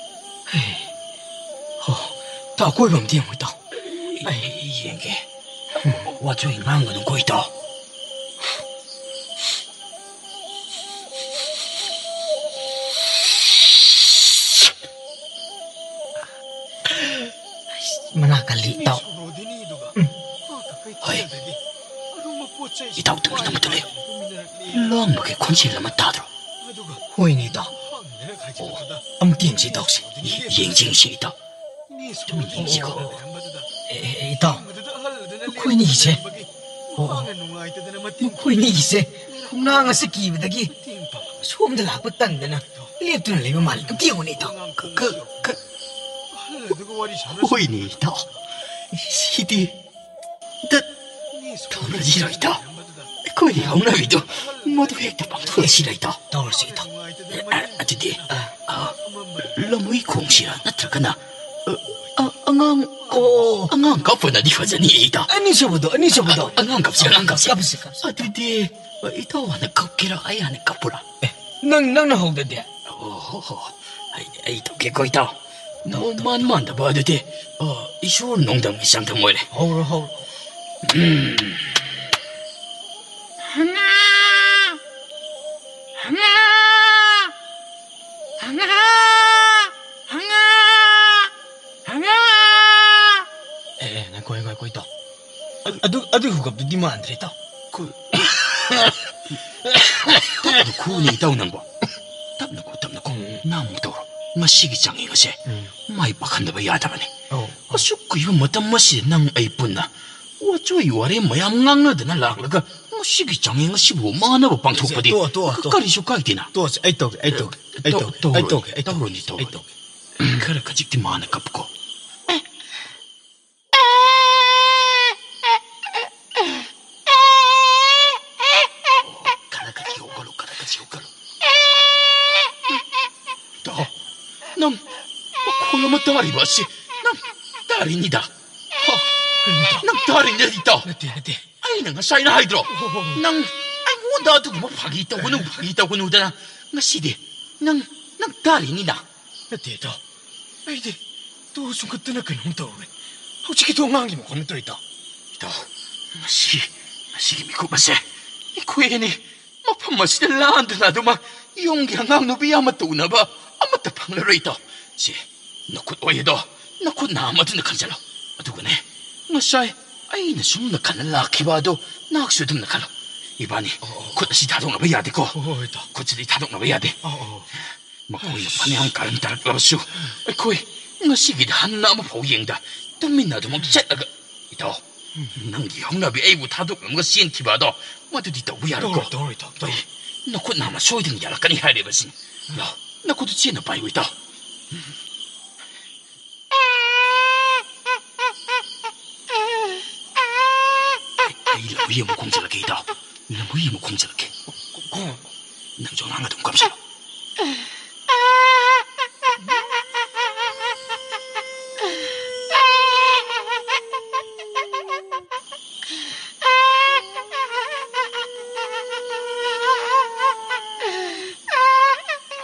ꯍꯦ꯫ ꯍꯣ, ꯏꯇꯥꯎ, ꯑꯀꯣꯏꯕ ꯑꯝꯇ ꯌꯦꯡꯉꯨ, ꯏꯇꯥꯎ꯫ ꯑꯩ ꯌꯦꯡꯒꯦ꯫ ꯋꯥꯊꯣꯏ ꯉꯥꯡꯒꯅꯨꯀꯣ, ꯏꯇꯥꯎ꯫ ꯃꯅꯥ ꯀꯜꯂꯤ, ꯏꯇꯥꯎ꯫ ꯎꯝ꯫ ꯍꯣꯏ꯫ ꯏꯇꯥꯎ ꯇꯨꯃꯤꯟ ꯑꯃꯇ ꯂꯩꯌꯨ꯫ ꯂꯥꯡꯕꯒꯤ ꯈꯣꯟꯖꯦꯜ ꯑꯃ ꯇꯥꯗ꯭ꯔꯣ? ꯍꯣꯏꯅꯦ, ꯏꯇꯥꯎ꯫ ꯑꯣ, ꯑꯃꯨꯛꯇ ꯌꯦꯡꯁꯤ, ꯏꯇꯥꯎꯁꯦ꯫ ꯌꯦꯡꯁꯤ, ꯌꯦꯡꯁꯤ, ꯏꯇꯥꯎ꯫ ꯇꯨꯃꯤꯟ ꯌꯦꯡꯁꯤꯀꯣ꯫ ꯑꯦ, ꯑꯦ, ꯑꯦ, ꯏꯇꯥꯎ꯫ ꯃꯈꯣꯏꯅꯤꯁꯦ꯫ ꯑꯣ, ꯑꯣ꯫ ꯃꯈꯣꯏꯅꯤꯁꯦ ꯈꯣꯡꯅꯥꯡ ꯑꯁꯤ ꯀꯤꯕꯗꯒꯤ ꯁꯣꯝꯗ ꯂꯥꯛꯄ ꯇꯟꯗꯅ ꯂꯦꯞꯇꯨꯅ ꯂꯩꯕ ꯃꯥꯜꯂꯤ꯫ ꯑꯝꯇ ꯌꯦꯡꯉꯨꯅꯦ, ꯏꯇꯥꯎ꯫ ꯀ-, ꯀ-, ꯀ-, ꯍꯣꯏꯅꯦ, ꯏꯇꯥꯎ꯫ ꯁꯤꯗꯤ ꯗꯠ ꯇꯧꯔꯁꯤꯔꯣ, ꯏꯇꯥꯎ? ꯑꯩꯈꯣꯏꯒꯤ ꯍꯧꯅꯕꯤꯗꯣ ꯃꯗꯨ ꯍꯦꯛꯇ ꯄꯥꯡꯊꯣꯛꯂꯁꯤꯔꯣ, ꯏꯇꯥꯎ? ꯇꯧꯔꯁꯤ, ꯏꯇꯥꯎ꯫ ꯑ, ꯑꯗꯨꯗꯤ, ꯑ, ꯂꯝꯍꯨꯏ ꯈꯣꯡꯁꯤꯔꯥ, ꯅꯠꯇ꯭ꯔꯒꯅ, ꯑ, ꯑ, ꯑꯉꯥꯡ, ꯑꯣ꯫ ꯑꯉꯥꯡ ꯀꯞꯄꯅꯗꯤ ꯐꯖꯅꯤꯌꯦ, ꯏꯇꯥꯎ꯫ ꯑꯅꯤꯁꯨꯕꯗꯣ, ꯑꯅꯤꯁꯨꯕꯗꯣ꯫ ꯑ, ꯑꯉꯥꯡ ꯀꯞꯁꯤ, ꯑꯉꯥꯡ ꯀꯞꯁꯤ꯫ ꯀꯞꯁꯤ, ꯀꯞꯁꯤ꯫ ꯑꯗꯨꯗꯤ, ꯑ, ꯏꯇꯥꯎ ꯍꯥꯟꯅ ꯀꯞꯀꯦꯔꯥ, ꯑꯩ ꯍꯥꯟꯅ ꯀꯞꯄꯨꯔꯥ? ꯑꯦ, ꯅꯪ, ꯅꯪꯅ ꯍꯧꯗꯗꯤ? ꯑꯣ, ꯍꯣ, ꯍꯣ꯫ ꯑꯩ, ꯑꯩ ꯇꯧꯒꯦꯀꯣ, ꯏꯇꯥꯎ꯫ ꯇꯧ, ꯇꯧ, ꯃꯥꯟ ꯇꯧ꯫ ꯃꯥꯟꯗꯕ ꯑꯗꯨꯗꯤ, ꯑ, ꯏꯁꯣꯔ ꯅꯣꯡꯗꯝꯒꯤ ꯆꯥꯡꯗꯝ ꯑꯣꯏꯔꯦ꯫ ꯍꯧꯔꯣ, ꯍꯧꯔꯣ꯫ ꯎꯝ꯫ ꯑꯗꯨ, ꯑꯗꯨꯒꯤ ꯍꯨꯀꯞꯇꯨꯗꯤ ꯃꯥꯟꯗ꯭ꯔꯦ, ꯏꯇꯥꯎ꯫ ꯈꯨ-, ꯇꯞꯅ ꯈꯨꯅꯦ, ꯏꯇꯥꯎ, ꯅꯪꯕꯣ꯫ ꯇꯞꯅ ꯈꯨ, ꯇꯞꯅ ꯈꯨ꯫ ꯎꯝ꯫ ꯅꯪ ꯑꯃꯨꯛ ꯇꯧꯔꯣ꯫ ꯉꯁꯤꯒꯤ ꯆꯥꯡꯌꯦꯡ ꯑꯁꯦ ꯎꯝ꯫ ꯃꯥꯏ ꯄꯥꯛꯍꯟꯗꯕ ꯌꯥꯗꯕꯅꯤ꯫ ꯑꯧ꯫ ꯑꯁꯨꯛ ꯀꯨꯏꯕ ꯃꯇꯝ ꯑꯁꯤꯗ ꯅꯪ ꯑꯩ ꯄꯨꯟꯅ ꯋꯥꯆꯣꯏ ꯋꯥꯔꯦꯝ ꯃꯌꯥꯝ ꯉꯥꯡꯅꯗꯅ ꯂꯥꯛꯂꯒ ꯉꯁꯤꯒꯤ ꯆꯥꯡꯌꯦꯡ ꯑꯁꯤꯕꯨ ꯃꯥꯟꯅꯕ ꯄꯥꯡꯊꯣꯛꯄꯗꯤ ꯇꯣꯛꯑꯣ, ꯇꯣꯛꯑꯣ, ꯇꯣꯛꯑꯣ꯫ ꯀꯔꯤꯁꯨ ꯀꯥꯏꯗꯦꯅ꯫ ꯇꯣꯛꯑꯁꯦ, ꯑꯩ ꯇꯧꯒꯦ, ꯑꯩ ꯇꯧꯒꯦ, ꯑꯩ ꯇꯧ-, ꯇꯧꯒꯦ, ꯑꯩ ꯇꯧꯔꯣꯅꯦ, ꯇꯧꯒꯦ, ꯑꯩ ꯇꯧꯒꯦ, ꯇꯧꯔꯣꯅꯦ, ꯑꯩ ꯇꯧꯔꯣꯅꯦ꯫ ꯇꯧꯒꯦ꯫ ꯈꯔ ꯈꯖꯤꯛꯇꯤ ꯃꯥꯟꯅ ꯀꯞꯀꯣ꯫ ꯈꯔ ꯈꯖꯤꯛ ꯍꯧꯒꯠꯂꯨ, ꯈꯔ ꯈꯖꯤꯛ ꯍꯧꯒꯠꯂꯨ꯫ ꯇꯥꯎ, ꯅꯪ ꯃꯈꯣꯜ ꯑꯃ ꯇꯥꯔꯤꯕ ꯑꯁꯤ ꯅꯪ ꯇꯥꯔꯤꯅꯤꯗ꯫ ꯍ, ꯀꯩꯅꯣ ꯇꯥꯎ? ꯅꯪ ꯇꯥꯔꯤꯅꯤꯗ, ꯇꯥꯎ꯫ ꯅꯠꯇꯦ, ꯅꯠꯇꯦ꯫ ꯑꯩꯅ ꯉꯁꯥꯏꯅ ꯍꯥꯏꯗ꯭ꯔꯣ? ꯍꯣ, ꯍꯣ, ꯍꯣ꯫ ꯅꯪ ꯑꯩꯉꯣꯟꯗ ꯑꯗꯨꯒꯨꯝꯕ ꯐꯥꯒꯤ ꯇꯧꯒꯅꯨ, ꯐꯥꯒꯤ ꯇꯧꯒꯅꯨꯗꯅ꯫ ꯉꯁꯤꯗꯤ ꯅꯪ, ꯅꯪ ꯇꯥꯔꯤꯅꯤꯗ꯫ ꯅꯠꯇꯦ, ꯏꯇꯥꯎ꯫ ꯑꯩꯗꯤ ꯇꯨ ꯆꯨꯡꯈꯠꯇꯅ ꯀꯩꯅꯣꯝ ꯇꯧꯔꯦ꯫ ꯍꯧꯖꯤꯛꯀꯤꯗꯣ ꯑꯉꯥꯡꯒꯤ ꯃꯈꯣꯟ ꯅꯠꯇ꯭ꯔꯣ, ꯏꯇꯥꯎ? ꯏꯇꯥꯎ, ꯉꯁꯤ, ꯉꯁꯤꯒꯤ ꯃꯤꯀꯨꯞ ꯑꯁꯦ ꯑꯩꯈꯣꯏ ꯑꯅꯤ ꯃꯐꯝ ꯑꯁꯤꯗ ꯂꯥꯟꯗꯨꯅ ꯑꯗꯨꯃꯛ ꯌꯨꯝꯒꯤ ꯑꯉꯥꯡ ꯅꯨꯄꯤ ꯑꯃꯠꯇ ꯎꯅꯕ ꯑꯃꯠꯇ ꯐꯪꯂꯔꯣꯏ, ꯏꯇꯥꯎ꯫ ꯁꯦ, ꯅꯈꯨꯠ ꯑꯣꯏ ꯑꯗꯣ, ꯅꯈꯨꯠ ꯅꯥꯝꯃ ꯑꯗꯨꯅ ꯈꯟꯖꯜꯂꯣ꯫ ꯑꯗꯨꯒꯅꯦ, ꯉꯁꯥꯏ ꯑꯩꯅ ꯁꯨꯝ ꯅꯥꯀꯟꯗ ꯂꯥꯛꯈꯤꯕ ꯑꯗꯣ ꯅꯍꯥꯛꯁꯨ ꯑꯗꯨꯝ ꯅꯥꯀꯜꯂꯣ꯫ ꯏꯕꯥꯅꯤ ꯑꯣ, ꯑꯣ, ꯑꯣ꯫ ꯈꯨꯠ ꯑꯁꯤ ꯊꯥꯗꯣꯛꯅꯕ ꯌꯥꯗꯦꯀꯣ꯫ ꯍꯣꯏ, ꯍꯣꯏ, ꯏꯇꯥꯎ꯫ ꯈꯨꯠꯁꯤꯗꯤ ꯊꯥꯗꯣꯛꯅꯕ ꯌꯥꯗꯦ꯫ ꯑꯣ, ꯑꯣ꯫ ꯃꯈꯣꯏꯅ ꯐꯅꯌꯥꯝ ꯀꯥꯔꯟ ꯇꯥꯔꯛꯂꯕꯁꯨ, ꯑꯩꯈꯣꯏ ꯉꯁꯤꯒꯤꯗꯤ ꯍꯟꯅ ꯑꯃꯐꯥꯎ ꯌꯦꯡꯗ ꯇꯨꯃꯤꯟꯅ ꯑꯗꯨꯃꯛ ꯆꯠꯂꯒ, ꯏꯇꯥꯎ, ꯅꯪꯒꯤ ꯍꯧꯅꯕꯤ ꯑꯩꯕꯨ ꯊꯥꯗꯣꯛꯂꯝꯃꯒ ꯆꯦꯟꯈꯤꯕ ꯑꯗꯣ, ꯃꯗꯨꯗꯤ ꯇꯧꯕ ꯌꯥꯔꯣꯏꯀꯣ꯫ ꯇꯧꯔꯣꯏ, ꯇꯧꯔꯣꯏ, ꯏꯇꯥꯎ, ꯇꯧꯔꯣꯏ꯫ ꯑꯩ ꯅꯈꯨꯠ ꯅꯥꯝꯃ ꯁꯣꯏꯗꯅ ꯌꯥꯜꯂꯛꯀꯅꯤ ꯍꯥꯏꯔꯤꯕꯁꯤꯅꯤ꯫ ꯂꯥꯎ, ꯅꯈꯨꯠꯇꯨ ꯆꯦꯠꯅ ꯄꯥꯏꯌꯨ, ꯏꯇꯥꯎ꯫ ꯑꯩ, ꯑꯩ ꯂꯝꯍꯨꯏ ꯑꯃ ꯈꯣꯡꯖꯤꯜꯂꯛꯀꯦ, ꯏꯇꯥꯎ꯫ ꯂꯝꯍꯨꯏ ꯑꯃ ꯈꯣꯡꯖꯤꯜꯂꯛꯀꯦ꯫ ꯈꯣꯡ-, ꯈꯣꯡ-, ꯅꯪꯁꯨ ꯑꯉꯥꯡ ꯑꯗꯨꯝ ꯀꯞꯁꯤꯜꯂꯣ꯫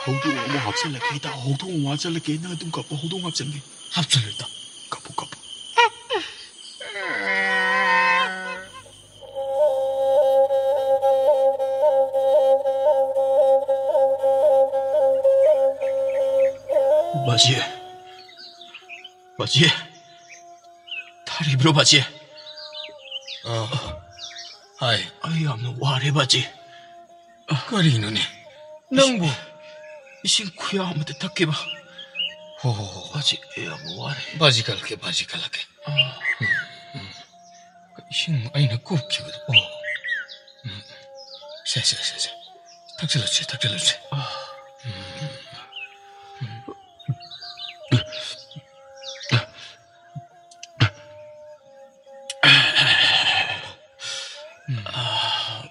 ꯍꯧꯗꯣꯡ ꯑꯃꯨꯛ ꯍꯥꯞꯆꯤꯜꯂꯛꯀꯦ, ꯏꯇꯥꯎ꯫ ꯍꯧꯗꯣꯡ ꯑꯃꯨꯛ ꯍꯥꯞꯆꯤꯜꯂꯛꯀꯦ꯫ ꯅꯪ ꯑꯗꯨꯝ ꯀꯞꯄꯣ, ꯍꯧꯗꯣꯡ ꯍꯥꯞꯆꯤꯟꯒꯦ꯫ ꯍꯥꯞꯆꯤꯜꯂꯨ, ꯏꯇꯥꯎ꯫ ꯀꯞꯄꯨ, ꯀꯞꯄꯨ꯫ ꯕꯥꯖꯤ꯫ ꯕꯥꯖꯤ꯫ ꯇꯥꯔꯤꯕ꯭ꯔꯣ, ꯕꯥꯖꯤ? ꯑ, ꯍꯥꯏ꯫ ꯑꯩ ꯌꯥꯝꯅ ꯋꯥꯔꯦ, ꯕꯥꯖꯤ꯫ ꯀꯔꯤꯅꯣꯅꯦ? ꯅꯪꯕꯨ ꯏꯁꯤꯡ ꯈꯨꯌꯥ ꯑꯃꯇ ꯊꯛꯀꯦꯕ꯫ ꯍꯣ, ꯍꯣ, ꯍꯣ꯫ ꯕꯥꯖꯤ, ꯑꯩ ꯌꯥꯝꯅ ꯋꯥꯔꯦ꯫ ꯕꯥꯖꯤ ꯀꯜꯂꯛꯀꯦ, ꯕꯥꯖꯤ ꯀꯜꯂꯛꯀꯦ꯫ ꯑ꯫ ꯎꯝ, ꯎꯝ꯫ ꯏꯁꯤꯡ ꯑꯩꯅ ꯀꯨꯞꯈꯤꯕꯗꯣ꯫ ꯑꯣ꯫ ꯎꯝ꯫ ꯁꯦ, ꯁꯦ, ꯁꯦ, ꯁꯦ꯫ ꯊꯛꯆꯜꯂꯨꯁꯦ, ꯊꯛꯆꯜꯂꯨꯁꯦ꯫ ꯑ꯫ ꯎꯝ꯫ ꯎꯝ꯫ ꯎꯝ꯫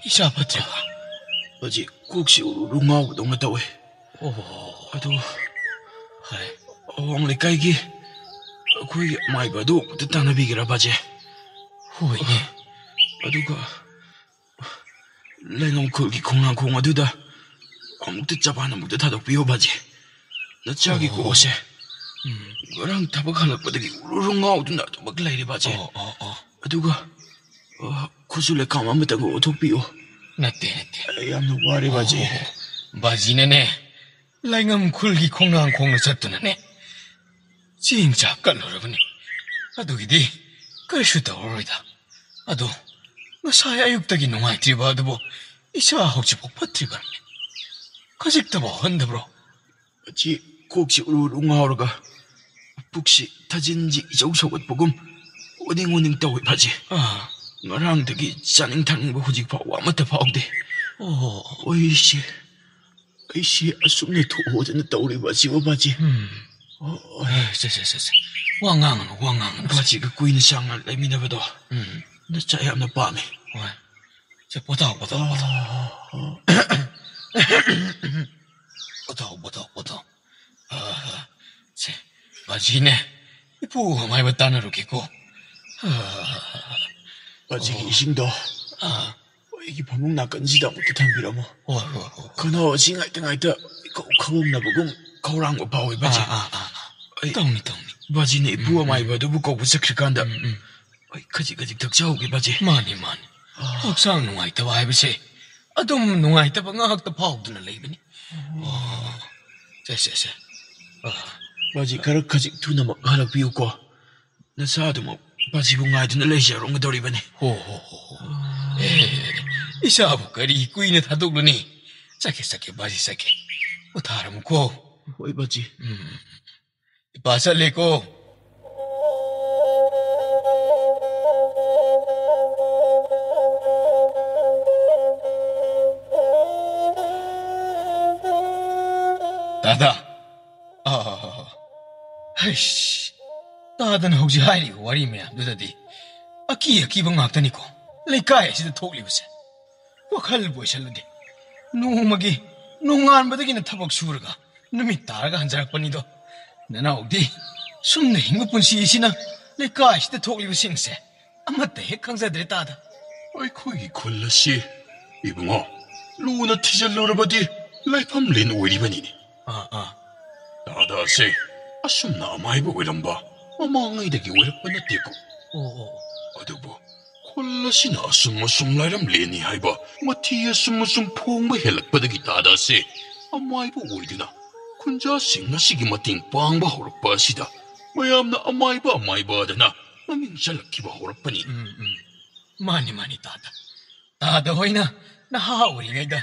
ꯏꯁꯥ ꯐꯠꯇ꯭ꯔꯤꯕ? ꯍꯧꯖꯤꯛ ꯀꯣꯛꯁꯤ ꯎꯔꯨ ꯎꯔꯨ ꯉꯥꯎꯕꯗꯧꯅ ꯇꯧꯋꯦ꯫ ꯑꯣ꯫ ꯑꯗꯨ ꯐꯔꯦ꯫ ꯑꯋꯥꯡ ꯂꯩꯀꯥꯏꯒꯤ ꯑꯩꯈꯣꯏꯒꯤ ꯑꯃꯥꯏꯕ ꯑꯗꯨ ꯑꯃꯨꯛꯇ ꯇꯥꯟꯅꯕꯤꯒꯦꯔꯥ, ꯕꯥꯖꯤ? ꯍꯣꯏꯅꯦ꯫ ꯑꯗꯨꯒ ꯂꯩꯉꯝ ꯈꯨꯜꯒꯤ ꯈꯣꯡꯅꯥꯡꯈꯣꯡ ꯑꯗꯨꯗ ꯑꯃꯨꯛꯇ ꯆꯕꯥꯟ ꯑꯃꯨꯛꯇ ꯊꯥꯗꯣꯛꯄꯤꯌꯣ, ꯕꯥꯖꯤ꯫ ꯅꯆꯥꯒꯤ ꯑꯣ꯫ ꯀꯣꯛ ꯑꯁꯦ ꯎꯝ꯫ ꯉꯔꯥꯡ ꯊꯕꯛ ꯍꯜꯂꯛꯄꯗꯒꯤ ꯎꯔꯨ ꯎꯔꯨ ꯉꯥꯎꯗꯨꯅ ꯑꯗꯨꯃꯛ ꯂꯩꯔꯦ, ꯕꯥꯖꯤ꯫ ꯑꯣ, ꯑꯣ, ꯑꯣ꯫ ꯑꯗꯨꯒ, ꯑ, ꯈꯨꯠꯁꯨ ꯂꯩꯈꯥꯝ ꯑꯃꯇꯪꯒ ꯑꯣꯠꯊꯣꯛꯄꯤꯌꯨ꯫ ꯅꯠꯇꯦ, ꯅꯠꯇꯦ꯫ ꯑꯩ ꯌꯥꯝꯅ ꯋꯥꯔꯦ, ꯕꯥꯖꯤ꯫ ꯑꯣ, ꯕꯥꯖꯤꯅꯅꯦ, ꯂꯩꯉꯝ ꯈꯨꯜꯒꯤ ꯈꯣꯡꯅꯥꯡ ꯈꯣꯡꯅ ꯆꯠꯇꯨꯅꯅꯦ, ꯆꯦꯡ ꯆꯥꯛ ꯀꯠꯂꯨꯔꯕꯅꯤ꯫ ꯑꯗꯨꯒꯤꯗꯤ ꯀꯔꯤꯁꯨ ꯇꯧꯔꯔꯣꯏꯗ꯫ ꯑꯗꯣ ꯉꯁꯥꯏ ꯑꯌꯨꯛꯇꯒꯤ ꯅꯨꯡꯉꯥꯏꯇ꯭ꯔꯤꯕ ꯑꯗꯨꯕꯨ ꯏꯁꯥ ꯍꯧꯖꯤꯛꯐꯥꯎ ꯐꯠꯇ꯭ꯔꯤꯕꯅꯤ꯫ ꯈꯖꯤꯛꯇꯐꯥꯎ ꯍꯟꯗꯕ꯭ꯔꯣ? ꯕꯥꯖꯤ, ꯀꯣꯛꯁꯤ ꯎꯔꯨ ꯎꯔꯨ ꯉꯥꯎꯔꯒ ꯄꯨꯛꯁꯤ ꯊꯥꯖꯤꯟꯁꯤ ꯏꯆꯧ ꯁꯧꯒꯠꯄꯒꯨꯝ ꯑꯣꯅꯤꯡ ꯑꯣꯅꯤꯡ ꯇꯧꯋꯦ, ꯕꯥꯖꯤ꯫ ꯑꯥ꯫ ꯉꯔꯥꯡꯗꯒꯤ ꯆꯥꯅꯤꯡ ꯊꯛꯅꯤꯡꯕ ꯍꯧꯖꯤꯛ ꯐꯥꯎꯕ ꯑꯃꯠꯇ ꯐꯥꯎꯗꯦ꯫ ꯑꯣ꯫ ꯑꯩꯁꯦ, ꯑꯩꯁꯦ ꯑꯁꯨꯝꯅ ꯊꯣꯛꯑꯣꯗꯅ ꯇꯧꯔꯤꯕ ꯑꯁꯤꯕꯨ, ꯕꯥꯖꯤ꯫ ꯎꯝ꯫ ꯑꯣ, ꯑꯣ꯫ ꯑꯦ, ꯁꯦ, ꯁꯦ, ꯁꯦ, ꯁꯦ꯫ ꯋꯥ ꯉꯥꯡꯒꯅꯨ, ꯋꯥ ꯉꯥꯡꯒꯅꯨ꯫ ꯕꯥꯖꯤꯒ ꯀꯨꯏꯅ ꯁꯥꯡꯅ ꯂꯩꯃꯤꯟꯅꯕꯗꯣ ꯎꯝ꯫ ꯅꯆꯥ ꯌꯥꯝꯅ ꯄꯥꯝꯃꯤ꯫ ꯍꯣꯏ꯫ ꯁꯦ, ꯄꯣꯊꯥꯎ, ꯄꯣꯊꯥꯎ, ꯄꯣꯊꯥꯎ꯫ ꯑꯣ꯫ ꯄꯣꯊꯥꯎ, ꯄꯣꯊꯥꯎ, ꯄꯣꯊꯥꯎ꯫ ꯑ, ꯁꯦ, ꯕꯥꯖꯤꯅꯦ, ꯏꯄꯨ ꯑꯃꯥꯏꯕ ꯇꯥꯟꯅꯔꯨꯒꯦꯀꯣ꯫ ꯑ, ꯕꯥꯖꯤꯒꯤ ꯑꯣ꯫ ꯏꯁꯤꯡꯗꯣ ꯑ꯫ ꯑꯩꯒꯤ ꯐꯃꯨꯡ ꯅꯥꯀꯟꯁꯤꯗ ꯑꯃꯨꯛꯇ ꯊꯝꯕꯤꯔꯝꯃꯣ꯫ ꯍꯣꯏ, ꯍꯣꯏ, ꯍꯣꯏ꯫ ꯈꯅꯥꯎ ꯑꯁꯤ ꯉꯥꯏꯇ ꯉꯥꯏꯇ ꯏꯀꯧ ꯈꯧꯔꯥꯡꯅꯕꯒꯨꯝ ꯈꯧꯔꯥꯡꯕ ꯐꯥꯎꯋꯤ, ꯕꯥꯖꯤ꯫ ꯑꯥ, ꯑꯥ, ꯑꯥ, ꯑꯥ꯫ ꯑꯩ ꯇꯧꯅꯤ, ꯇꯧꯅꯤ꯫ ꯕꯥꯖꯤꯅ ꯏꯄꯨ ꯎꯝ, ꯎꯝ꯫ ꯑꯃꯥꯏꯕ ꯑꯗꯨꯕꯨ ꯀꯧꯕ ꯆꯠꯈ꯭ꯔꯤꯀꯥꯟꯗ ꯎꯝ, ꯎꯝ꯫ ꯑꯩ ꯈꯖꯤꯛ ꯈꯖꯤꯛ ꯊꯛꯆꯍꯧꯒꯦ, ꯕꯥꯖꯤ꯫ ꯃꯥꯅꯤ, ꯃꯥꯅꯤ꯫ ꯑꯥ꯫ ꯍꯛꯆꯥꯡ ꯅꯨꯡꯉꯥꯏꯇꯕ ꯍꯥꯏꯕꯁꯦ ꯑꯗꯨꯝ ꯅꯨꯡꯉꯥꯏꯇꯕ ꯉꯥꯏꯍꯥꯛꯇ ꯐꯥꯎꯗꯨꯅ ꯂꯩꯕꯅꯤ꯫ ꯑꯣ꯫ ꯑꯣ꯫ ꯁꯦ, ꯁꯦ, ꯁꯦ꯫ ꯑꯥ꯫ ꯕꯥꯖꯤ, ꯈꯔ ꯈꯖꯤꯛ ꯊꯨꯅꯃꯛ ꯍꯜꯂꯛꯄꯤꯌꯨꯀꯣ꯫ ꯅꯁꯥꯗꯨꯃꯛ ꯕꯥꯖꯤꯕꯨ ꯉꯥꯏꯗꯨꯅ ꯂꯩꯖꯔꯝꯒꯗꯧꯔꯤꯕꯅꯤ꯫ ꯍꯣ, ꯍꯣ, ꯍꯣ, ꯍꯣ꯫ ꯑꯦ, ꯏꯆꯥꯕꯨ ꯀꯔꯤ ꯀꯨꯏꯅ ꯊꯥꯗꯣꯛꯂꯨꯅꯤ? ꯆꯠꯀꯦ, ꯆꯠꯀꯦ, ꯕꯥꯖꯤ, ꯆꯠꯀꯦ꯫ ꯄꯣꯊꯥꯔꯝꯃꯨꯀꯣ꯫ ꯍꯣꯏ, ꯕꯥꯖꯤ꯫ ꯎꯝ꯫ ꯏꯄꯥ ꯆꯠꯂꯦꯀꯣ꯫ ꯇꯥꯗ꯫ ꯑꯥ, ꯍꯩꯁ, ꯇꯥꯗꯅ ꯍꯧꯖꯤꯛ ꯍꯥꯏꯔꯤꯕ ꯋꯥꯔꯤ ꯃꯌꯥꯝꯗꯨꯗꯗꯤ ꯑꯀꯤ ꯑꯀꯤꯕ ꯉꯥꯛꯇꯅꯤꯀꯣ ꯂꯩꯀꯥꯏ ꯑꯁꯤꯗ ꯊꯣꯛꯂꯤꯕꯁꯦ꯫ ꯋꯥꯈꯜꯕꯨ ꯑꯣꯏꯁꯜꯂꯗꯤ ꯅꯣꯡꯃꯒꯤ ꯅꯣꯡꯉꯥꯟꯕꯗꯒꯤꯅ ꯊꯕꯛ ꯁꯨꯔꯒ ꯅꯨꯃꯤꯠ ꯇꯥꯔꯒ ꯍꯟꯖꯔꯛꯄꯅꯤꯗꯣ꯫ ꯅꯅꯥꯎꯗꯤ ꯁꯨꯝꯅ ꯍꯤꯡꯕ ꯄꯨꯟꯁꯤ ꯑꯁꯤꯅ ꯂꯩꯀꯥꯏꯁꯤꯗ ꯊꯣꯛꯂꯤꯕꯁꯤꯡꯁꯦ ꯑꯃꯠꯇ ꯍꯦꯛ ꯈꯪꯖꯗ꯭ꯔꯦ ꯇꯥꯗ꯫ ꯑꯩꯈꯣꯏꯒꯤ ꯈꯨꯜ ꯑꯁꯤ, ꯏꯕꯨꯡꯉꯣ, ꯂꯨꯅ ꯊꯤꯖꯤꯜꯂꯨꯔꯕꯗꯤ ꯂꯥꯏꯐꯝ ꯂꯦꯟ ꯑꯣꯏꯔꯤꯕꯅꯤꯅꯦ꯫ ꯑꯥ, ꯑꯥ꯫ ꯇꯥꯗ ꯑꯁꯦ ꯑꯁꯨꯝꯅ ꯑꯃꯥꯏꯕ ꯑꯣꯏꯔꯝꯕ ꯃꯃꯥꯡꯉꯩꯗꯒꯤ ꯑꯣꯏꯔꯛꯄ ꯅꯠꯇꯦꯀꯣ꯫ ꯑꯣ, ꯑꯣ, ꯑꯣ꯫ ꯑꯗꯨꯕꯨ ꯈꯨꯜ ꯑꯁꯤꯅ ꯑꯁꯨꯝ ꯑꯁꯨꯝ ꯂꯥꯏꯔꯝ ꯂꯦꯟꯅꯤ ꯍꯥꯏꯕ ꯃꯊꯤ ꯑꯁꯨꯝ ꯑꯁꯨꯝ ꯐꯣꯡꯕ ꯍꯦꯜꯂꯛꯄꯗꯒꯤ ꯇꯥꯗ ꯑꯁꯦ ꯑꯃꯥꯏꯕ ꯑꯣꯏꯗꯨꯅ ꯈꯨꯟꯖꯥꯁꯤꯡ ꯑꯁꯤꯒꯤ ꯃꯇꯦꯡ ꯄꯥꯡꯕ ꯍꯧꯔꯛꯄ ꯑꯁꯤꯗ ꯃꯌꯥꯝꯅ ꯑꯃꯥꯏꯕ ꯑꯃꯥꯏꯕ ꯑꯗꯨꯅ ꯃꯃꯤꯡ ꯆꯜꯂꯛꯈꯤꯕ ꯍꯧꯔꯛꯄꯅꯤ꯫ ꯎꯝ, ꯎꯝ꯫ ꯃꯥꯅꯤ, ꯃꯥꯅꯤ, ꯇꯥꯗ꯫ ꯇꯥꯗ ꯍꯣꯏꯅ ꯅꯍꯥ ꯑꯣꯏꯔꯤꯉꯩꯗ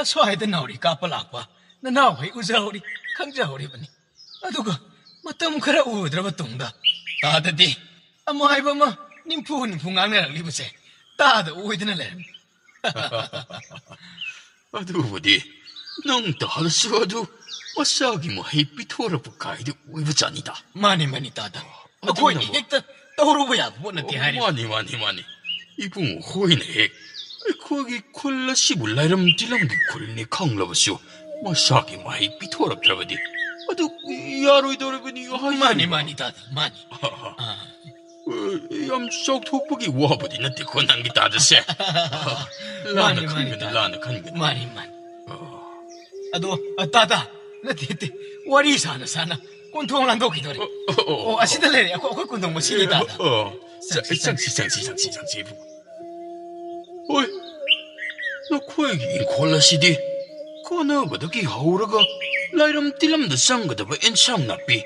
ꯑꯁ꯭ꯋꯥꯏꯗ ꯅꯥꯎꯔꯤ ꯀꯥꯞꯄ ꯂꯥꯛꯄ ꯅꯅꯥꯎꯍꯩ ꯎꯖꯍꯧꯔꯤ, ꯈꯪꯖꯍꯧꯔꯤꯕꯅꯤ꯫ ꯑꯗꯨꯒ ꯃꯇꯝ ꯈꯔ ꯎꯗ꯭ꯔꯕ ꯇꯨꯡꯗ ꯇꯥꯗꯗꯤ ꯑꯃꯥꯏꯕ ꯑꯃ ꯅꯤꯝꯐꯨ ꯅꯤꯝꯐꯨ ꯉꯥꯡꯅꯔꯛꯂꯤꯕꯁꯦ ꯇꯥꯗ ꯑꯣꯏꯗꯅ ꯂꯩꯔꯝꯃꯤ꯫ ꯑꯗꯨꯕꯨꯗꯤ ꯅꯪ ꯇꯥꯗꯁꯨ ꯑꯗꯨ ꯃꯁꯥꯒꯤ ꯃꯍꯩ ꯄꯤꯊꯣꯔꯛꯄ ꯀꯥꯏꯗꯨ ꯑꯣꯏꯕ ꯖꯥꯠꯅꯤꯗ꯫ ꯃꯥꯅꯤ, ꯃꯥꯅꯤ, ꯇꯥꯗ꯫ ꯑꯗꯨꯅꯕꯨ ꯑꯩꯈꯣꯏꯅ ꯍꯦꯛꯇ ꯇꯧꯔꯨꯕ ꯌꯥꯕ ꯄꯣꯠ ꯅꯠꯇꯦ ꯍꯥꯏꯔꯤ꯫ ꯃꯥꯅꯤ, ꯃꯥꯅꯤ, ꯃꯥꯅꯤ꯫ ꯏꯕꯨꯡꯉꯣ ꯍꯣꯏꯅ ꯍꯦꯛ ꯑꯩꯈꯣꯏꯒꯤ ꯈꯨꯜ ꯑꯁꯤꯕꯨ ꯂꯥꯏꯔꯝ ꯇꯤꯂꯝꯒꯤ ꯈꯨꯜꯅꯤ ꯈꯪꯂꯕꯁꯨ ꯃꯁꯥꯒꯤ ꯃꯍꯩ ꯄꯤꯊꯣꯔꯛꯇ꯭ꯔꯕꯗꯤ ꯑꯗꯨ ꯌꯥꯔꯣꯏꯗꯧꯔꯤꯕꯅꯤ ꯍꯥꯏꯖꯔꯤꯕ꯫ ꯃꯥꯅꯤ, ꯃꯥꯅꯤ, ꯇꯥꯗ, ꯃꯥꯅꯤ꯫ ꯑꯥ꯫ ꯑ, ꯌꯥꯝ ꯆꯥꯎꯊꯣꯛꯄꯒꯤ ꯋꯥꯕꯨꯗꯤ ꯅꯠꯇꯦꯀꯣ ꯅꯪꯒꯤ ꯇꯥꯗꯁꯦ꯫ ꯂꯥꯟꯅ ꯃꯥꯅꯤ, ꯃꯥꯅꯤ, ꯈꯟꯒꯅꯨ, ꯇꯥꯗ꯫ ꯂꯥꯟꯅ ꯈꯟꯒꯅꯨ꯫ ꯃꯥꯅꯤ, ꯃꯥꯅꯤ꯫ ꯑ꯫ ꯑꯗꯣ, ꯑ, ꯇꯥꯗ, ꯅꯠꯇꯦ, ꯅꯠꯇꯦ, ꯋꯥꯔꯤ ꯁꯥꯅ ꯁꯥꯅ ꯀꯣꯟꯊꯣꯡ ꯂꯥꯟꯊꯣꯛꯈꯤꯗꯣꯔꯦ꯫ ꯑꯣ, ꯑꯣ, ꯑꯣ, ꯑꯣ꯫ ꯑꯁꯤꯗ ꯂꯩꯔꯦ, ꯑꯩꯈꯣꯏ, ꯑꯩꯈꯣꯏ ꯀꯣꯟꯊꯣꯡ ꯃꯁꯤꯅꯤ, ꯇꯥꯗ꯫ ꯑꯣ, ꯆꯪꯁꯤ, ꯆꯪꯁꯤ, ꯆꯪꯁꯤ, ꯆꯪꯁꯤ, ꯆꯪꯁꯤ, ꯆꯪꯁꯤ, ꯏꯕꯨꯡ꯫ ꯍꯣꯏ, ꯅꯈꯣꯏꯒꯤ ꯏꯪꯈꯣꯜ ꯑꯁꯤꯗꯤ ꯀꯥꯟꯅꯕꯗꯒꯤ ꯍꯧꯔꯒ ꯂꯥꯏꯔꯝ ꯇꯤꯂꯝꯗ ꯆꯪꯒꯗꯕ ꯑꯦꯟꯁꯥꯡ ꯅꯥꯄꯤ,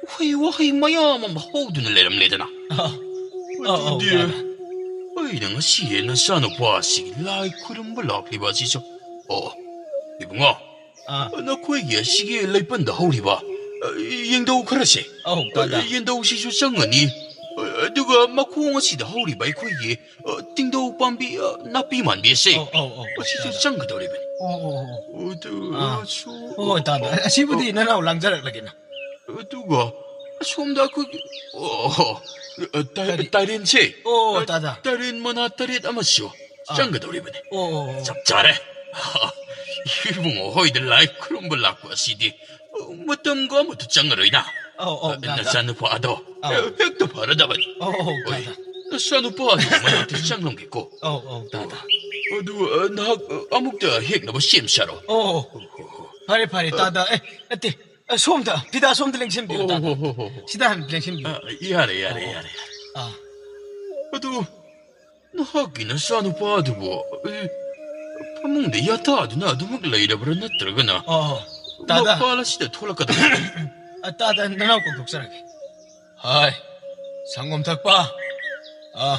ꯎꯍꯩ ꯋꯥꯍꯩ ꯃꯌꯥꯝ ꯑꯃ ꯍꯧꯗꯨꯅ ꯂꯩꯔꯝꯂꯦꯗꯅ꯫ ꯑ, ꯑꯧ, ꯑꯧ, ꯑꯗꯨꯗꯤ ꯇꯥꯗ꯫ ꯑꯩꯅ ꯉꯁꯤ ꯅꯆꯥꯅꯨꯄꯥ ꯑꯁꯤꯒꯤ ꯂꯥꯏ ꯈꯨꯔꯨꯝꯕ ꯂꯥꯛꯂꯤꯕ ꯑꯁꯤꯁꯨ꯫ ꯑꯣ, ꯏꯕꯨꯡꯉꯣ, ꯑꯥ꯫ ꯅꯈꯣꯏꯒꯤ ꯑꯁꯤꯒꯤ ꯂꯩꯄꯟꯗ ꯍꯧꯔꯤꯕ, ꯑ, ꯌꯦꯟꯗꯧ ꯈꯔꯁꯦ꯫ ꯑꯧ, ꯇꯥꯗ꯫ ꯑ, ꯌꯦꯟꯗꯧꯁꯤꯁꯨ ꯆꯪꯒꯅꯤ꯫ ꯑ, ꯑꯗꯨꯒ ꯃꯈꯣꯡ ꯑꯁꯤꯗ ꯍꯧꯔꯤꯕ ꯑꯩꯈꯣꯏꯒꯤ, ꯑ, ꯇꯤꯡꯗꯧ ꯄꯥꯝꯕꯤ, ꯑ, ꯅꯥꯄꯤ ꯃꯥꯟꯕꯤ ꯑꯁꯦ꯫ ꯑꯧ, ꯑꯧ, ꯑꯧ, ꯑꯁꯤꯁꯨ ꯇꯥꯗ꯫ ꯆꯪꯒꯗꯧꯔꯤꯕꯅꯤ꯫ ꯑꯣ, ꯑꯣ, ꯑꯣ꯫ ꯑꯗꯨ ꯑꯥ꯫ ꯑꯁꯨ-, ꯍꯣꯏ, ꯇꯥꯗ꯫ ꯑ, ꯑꯁꯤꯕꯨꯗꯤ ꯅꯅꯥꯎ ꯂꯥꯡꯖꯔꯛꯂꯒꯦꯅ꯫ ꯑꯗꯨꯒ ꯑꯁꯣꯝꯗ ꯑꯩꯈꯣꯏꯒꯤ, ꯑꯣ, ꯑ, ꯇꯥꯏ-, ꯀꯔꯤ? ꯇꯥꯏꯔꯦꯟꯁꯦ꯫ ꯑꯣ, ꯑ, ꯇꯥꯗ꯫ ꯇꯥꯏꯔꯦꯟ ꯃꯅꯥ ꯇꯔꯦꯠ ꯑꯃꯁꯨ ꯑꯥ꯫ ꯆꯪꯒꯗꯧꯔꯤꯕꯅꯤ꯫ ꯑꯣ, ꯑꯣ, ꯑꯣ꯫ ꯆꯞ ꯆꯥꯔꯦ꯫ ꯏꯕꯨꯡꯉꯣ ꯍꯣꯏꯗ ꯂꯥꯏ ꯈꯨꯔꯨꯝꯕ ꯂꯥꯛꯄ ꯑꯁꯤꯗꯤ ꯃꯇꯝꯒ ꯑꯃꯠꯇ ꯆꯪꯉꯔꯣꯏꯅ꯫ ꯑꯧ, ꯑꯧ, ꯑ, ꯇꯥꯗ꯫ ꯅꯆꯥꯅꯨꯄꯥ ꯑꯗꯣ ꯑꯧ꯫ ꯍꯦꯛꯇ ꯐꯔꯗꯕꯅꯤ꯫ ꯑꯧ, ꯑꯧ, ꯍꯣꯏ, ꯇꯥꯗ꯫ ꯅꯆꯥꯅꯨꯄꯥ ꯑꯗꯨ ꯃꯅꯥꯛꯇ ꯆꯪꯂꯝꯒꯦꯀꯣ꯫ ꯑꯧ, ꯑꯧ, ꯇꯥꯗ꯫ ꯑꯗꯨ, ꯑ, ꯅꯍꯥꯛ, ꯑ, ꯑꯃꯨꯛꯇ ꯍꯦꯛꯅꯕ ꯁꯦꯝ ꯁꯥꯔꯣ꯫ ꯑꯣ, ꯑꯣ꯫ ꯍꯣ, ꯍꯣ, ꯍꯣ꯫ ꯐꯔꯦ, ꯐꯔꯦ, ꯑ, ꯇꯥꯗ꯫ ꯑꯦ, ꯅꯠꯇꯦ꯫ ꯑ, ꯁꯣꯝꯗ, ꯐꯤꯗꯥ ꯁꯣꯝꯗ ꯂꯦꯡꯁꯤꯟꯕꯤꯌꯨ, ꯑꯣ, ꯇꯥꯗ꯫ ꯍꯣ, ꯍꯣ, ꯍꯣ, ꯍꯣ꯫ ꯁꯤꯗ ꯍꯥꯟꯅ ꯂꯦꯡꯁꯤꯟꯕꯤꯌꯨ꯫ ꯑ, ꯌꯥꯔꯦ, ꯌꯥꯔꯦ, ꯑꯣ, ꯑꯣ꯫ ꯌꯥꯔꯦ, ꯌꯥꯔꯦ꯫ ꯑꯥ꯫ ꯑꯗꯨ, ꯅꯍꯥꯛꯀꯤ ꯅꯆꯥꯅꯨꯄꯥ ꯑꯗꯨꯕꯨ, ꯑꯦ, ꯐꯃꯨꯡꯗ ꯌꯥꯇꯥꯗꯨꯅ ꯑꯗꯨꯃꯛ ꯂꯩꯔꯕ꯭ꯔꯥ ꯅꯠꯇ꯭ꯔꯒꯅ ꯑꯣ, ꯇꯥꯗ꯫ ꯃꯄꯥꯜ ꯑꯁꯤꯗ ꯊꯣꯛꯂꯛꯀꯗꯕ꯭ꯔꯥ? ꯑ, ꯇꯥꯗ, ꯅꯅꯥꯎ ꯀꯧꯊꯣꯛꯆꯔꯒꯦ꯫ ꯍꯥꯏ, ꯁꯪꯒꯣꯝ ꯊꯛꯄ꯫ ꯑ,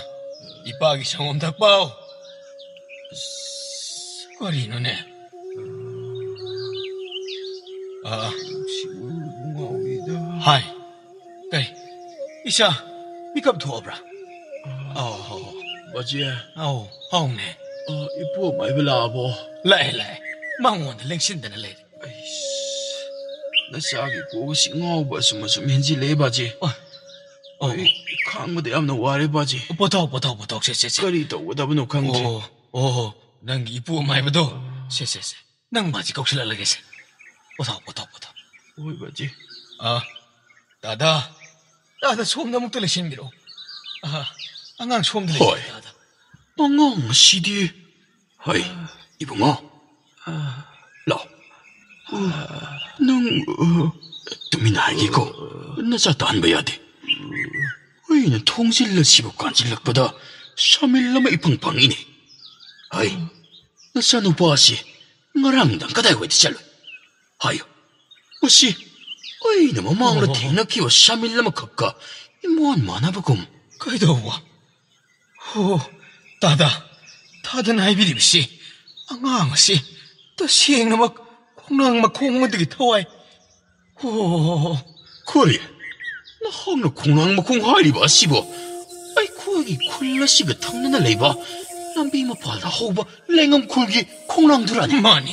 ꯏꯄꯥꯒꯤ ꯁꯪꯒꯣꯝ ꯊꯛꯄ꯫ ꯑꯁ, ꯀꯔꯤꯅꯣꯅꯦ? ꯑ, ꯁꯤꯕꯨ ꯉꯥꯎꯔꯤꯗ꯫ ꯍꯥꯏ, ꯀꯩ? ꯏꯆꯥ, ꯃꯤꯀꯞ ꯊꯣꯛꯑꯕ꯭ꯔꯥ? ꯑꯧ, ꯍꯣ, ꯍꯣ꯫ ꯕꯥꯖꯤ꯫ ꯑꯧ, ꯍꯥꯎꯅꯦ꯫ ꯑ, ꯏꯄꯨ ꯃꯥꯏꯕ ꯂꯥꯛꯑꯕꯣ? ꯂꯥꯛꯑꯦ, ꯂꯥꯛꯑꯦ꯫ ꯃꯉꯣꯟꯗ ꯂꯦꯡꯁꯤꯟꯗꯅ ꯂꯩꯔꯦ꯫ ꯑꯩꯁ, ꯅꯆꯥꯒꯤ ꯀꯣꯛ ꯑꯁꯤ ꯉꯥꯎꯕ ꯑꯁꯨꯝ ꯑꯁꯨꯝ ꯍꯦꯟꯖꯤꯜꯂꯛꯑꯦ, ꯕꯥꯖꯤ꯫ ꯑꯣ, ꯑꯣ꯫ ꯑꯩ ꯈꯥꯡꯕꯗ ꯌꯥꯝꯅ ꯋꯥꯔꯦ, ꯕꯥꯖꯤ꯫ ꯄꯣꯊꯥꯎ, ꯄꯣꯊꯥꯎ, ꯄꯣꯊꯥꯎ, ꯁꯦ, ꯁꯦ, ꯁꯦ꯫ ꯀꯔꯤ ꯇꯧꯒꯗꯕꯅꯣ ꯈꯪꯗ꯭ꯔꯦ꯫ ꯑꯣ, ꯑꯣ, ꯑꯣ, ꯅꯪꯒꯤ ꯏꯄꯨ ꯑꯃꯥꯏꯕꯗꯣ꯫ ꯁꯦ, ꯁꯦ, ꯁꯦ꯫ ꯅꯪ ꯃꯥꯁꯤ ꯀꯧꯁꯤꯜꯂꯛꯂꯒꯦꯁꯦ꯫ ꯄꯣꯊꯥꯎ, ꯄꯣꯊꯥꯎ, ꯄꯣꯊꯥꯎ꯫ ꯍꯣꯏ, ꯕꯥꯖꯤ꯫ ꯑꯥ, ꯇꯥꯗ, ꯇꯥꯗ, ꯁꯣꯝꯗ ꯑꯃꯨꯛꯇ ꯂꯩꯁꯤꯟꯕꯤꯔꯛꯑꯣ꯫ ꯑꯥ, ꯑꯉꯥꯡ ꯁꯣꯝꯗ ꯂꯩꯁꯤꯟ-, ꯍꯣꯏ꯫ ꯇꯥꯗ꯫ ꯑꯉꯥꯡ ꯑꯁꯤꯗꯤ꯫ ꯍꯣꯏ, ꯏꯕꯨꯡꯉꯣ꯫ ꯂꯥꯛꯑꯣ꯫ ꯅꯪ, ꯑ, ꯇꯨꯃꯤꯟꯅ ꯍꯥꯏꯒꯦꯀꯣ꯫ ꯅꯆꯥ ꯇꯥꯍꯟꯕ ꯌꯥꯗꯦ꯫ ꯑꯩꯅ ꯊꯣꯡꯖꯤꯜ ꯑꯁꯤꯕꯨ ꯀꯥꯟꯁꯤꯜꯂꯛꯄꯗ ꯁꯥꯃꯤꯜ ꯑꯃ ꯏꯐꯪ ꯐꯪꯉꯤꯅꯦ꯫ ꯍꯥꯏ, ꯅꯆꯥꯅꯨꯄꯥ ꯑꯁꯤ ꯉꯔꯥꯡ ꯅꯨꯡꯗꯥꯡ ꯀꯗꯥꯏꯋꯥꯏꯗ ꯆꯠꯂꯨꯏ? ꯍꯥꯏꯌꯨ꯫ ꯃꯁꯤ ꯑꯩꯅ ꯃꯃꯥꯡꯗ ꯑꯣ꯫ ꯊꯦꯡꯅꯈꯤꯕ ꯁꯥꯃꯤꯜ ꯑꯃꯈꯛꯀ ꯏꯃꯥꯟ ꯃꯥꯟꯅꯕꯒꯨꯝ꯫ ꯀꯩꯗꯧꯕ? ꯑꯣ, ꯇꯥꯗ, ꯇꯥꯗꯅ ꯍꯥꯏꯕꯤꯔꯤꯕꯁꯤ ꯑꯉꯥꯡ ꯑꯁꯤ ꯇꯁꯦꯡꯅꯃꯛ ꯈꯣꯡꯅꯥꯡ ꯃꯈꯣꯡ ꯑꯃꯗꯒꯤ ꯊꯋꯥꯏ꯫ ꯑꯣ, ꯀꯔꯤ? ꯅꯍꯥꯛꯅ ꯈꯣꯡꯅꯥꯡ ꯃꯈꯣꯡ ꯍꯥꯏꯔꯤꯕ ꯑꯁꯤꯕꯨ ꯑꯩꯈꯣꯏꯒꯤ ꯈꯨꯜ ꯑꯁꯤꯒ ꯊꯪꯅꯅ ꯂꯩꯕ ꯂꯝꯕꯤ ꯃꯄꯥꯜꯗ ꯍꯧꯕ ꯂꯩꯉꯝ ꯈꯨꯜꯒꯤ ꯈꯣꯡꯅꯥꯡꯗꯨꯔꯥꯅꯤ? ꯃꯥꯅꯤ,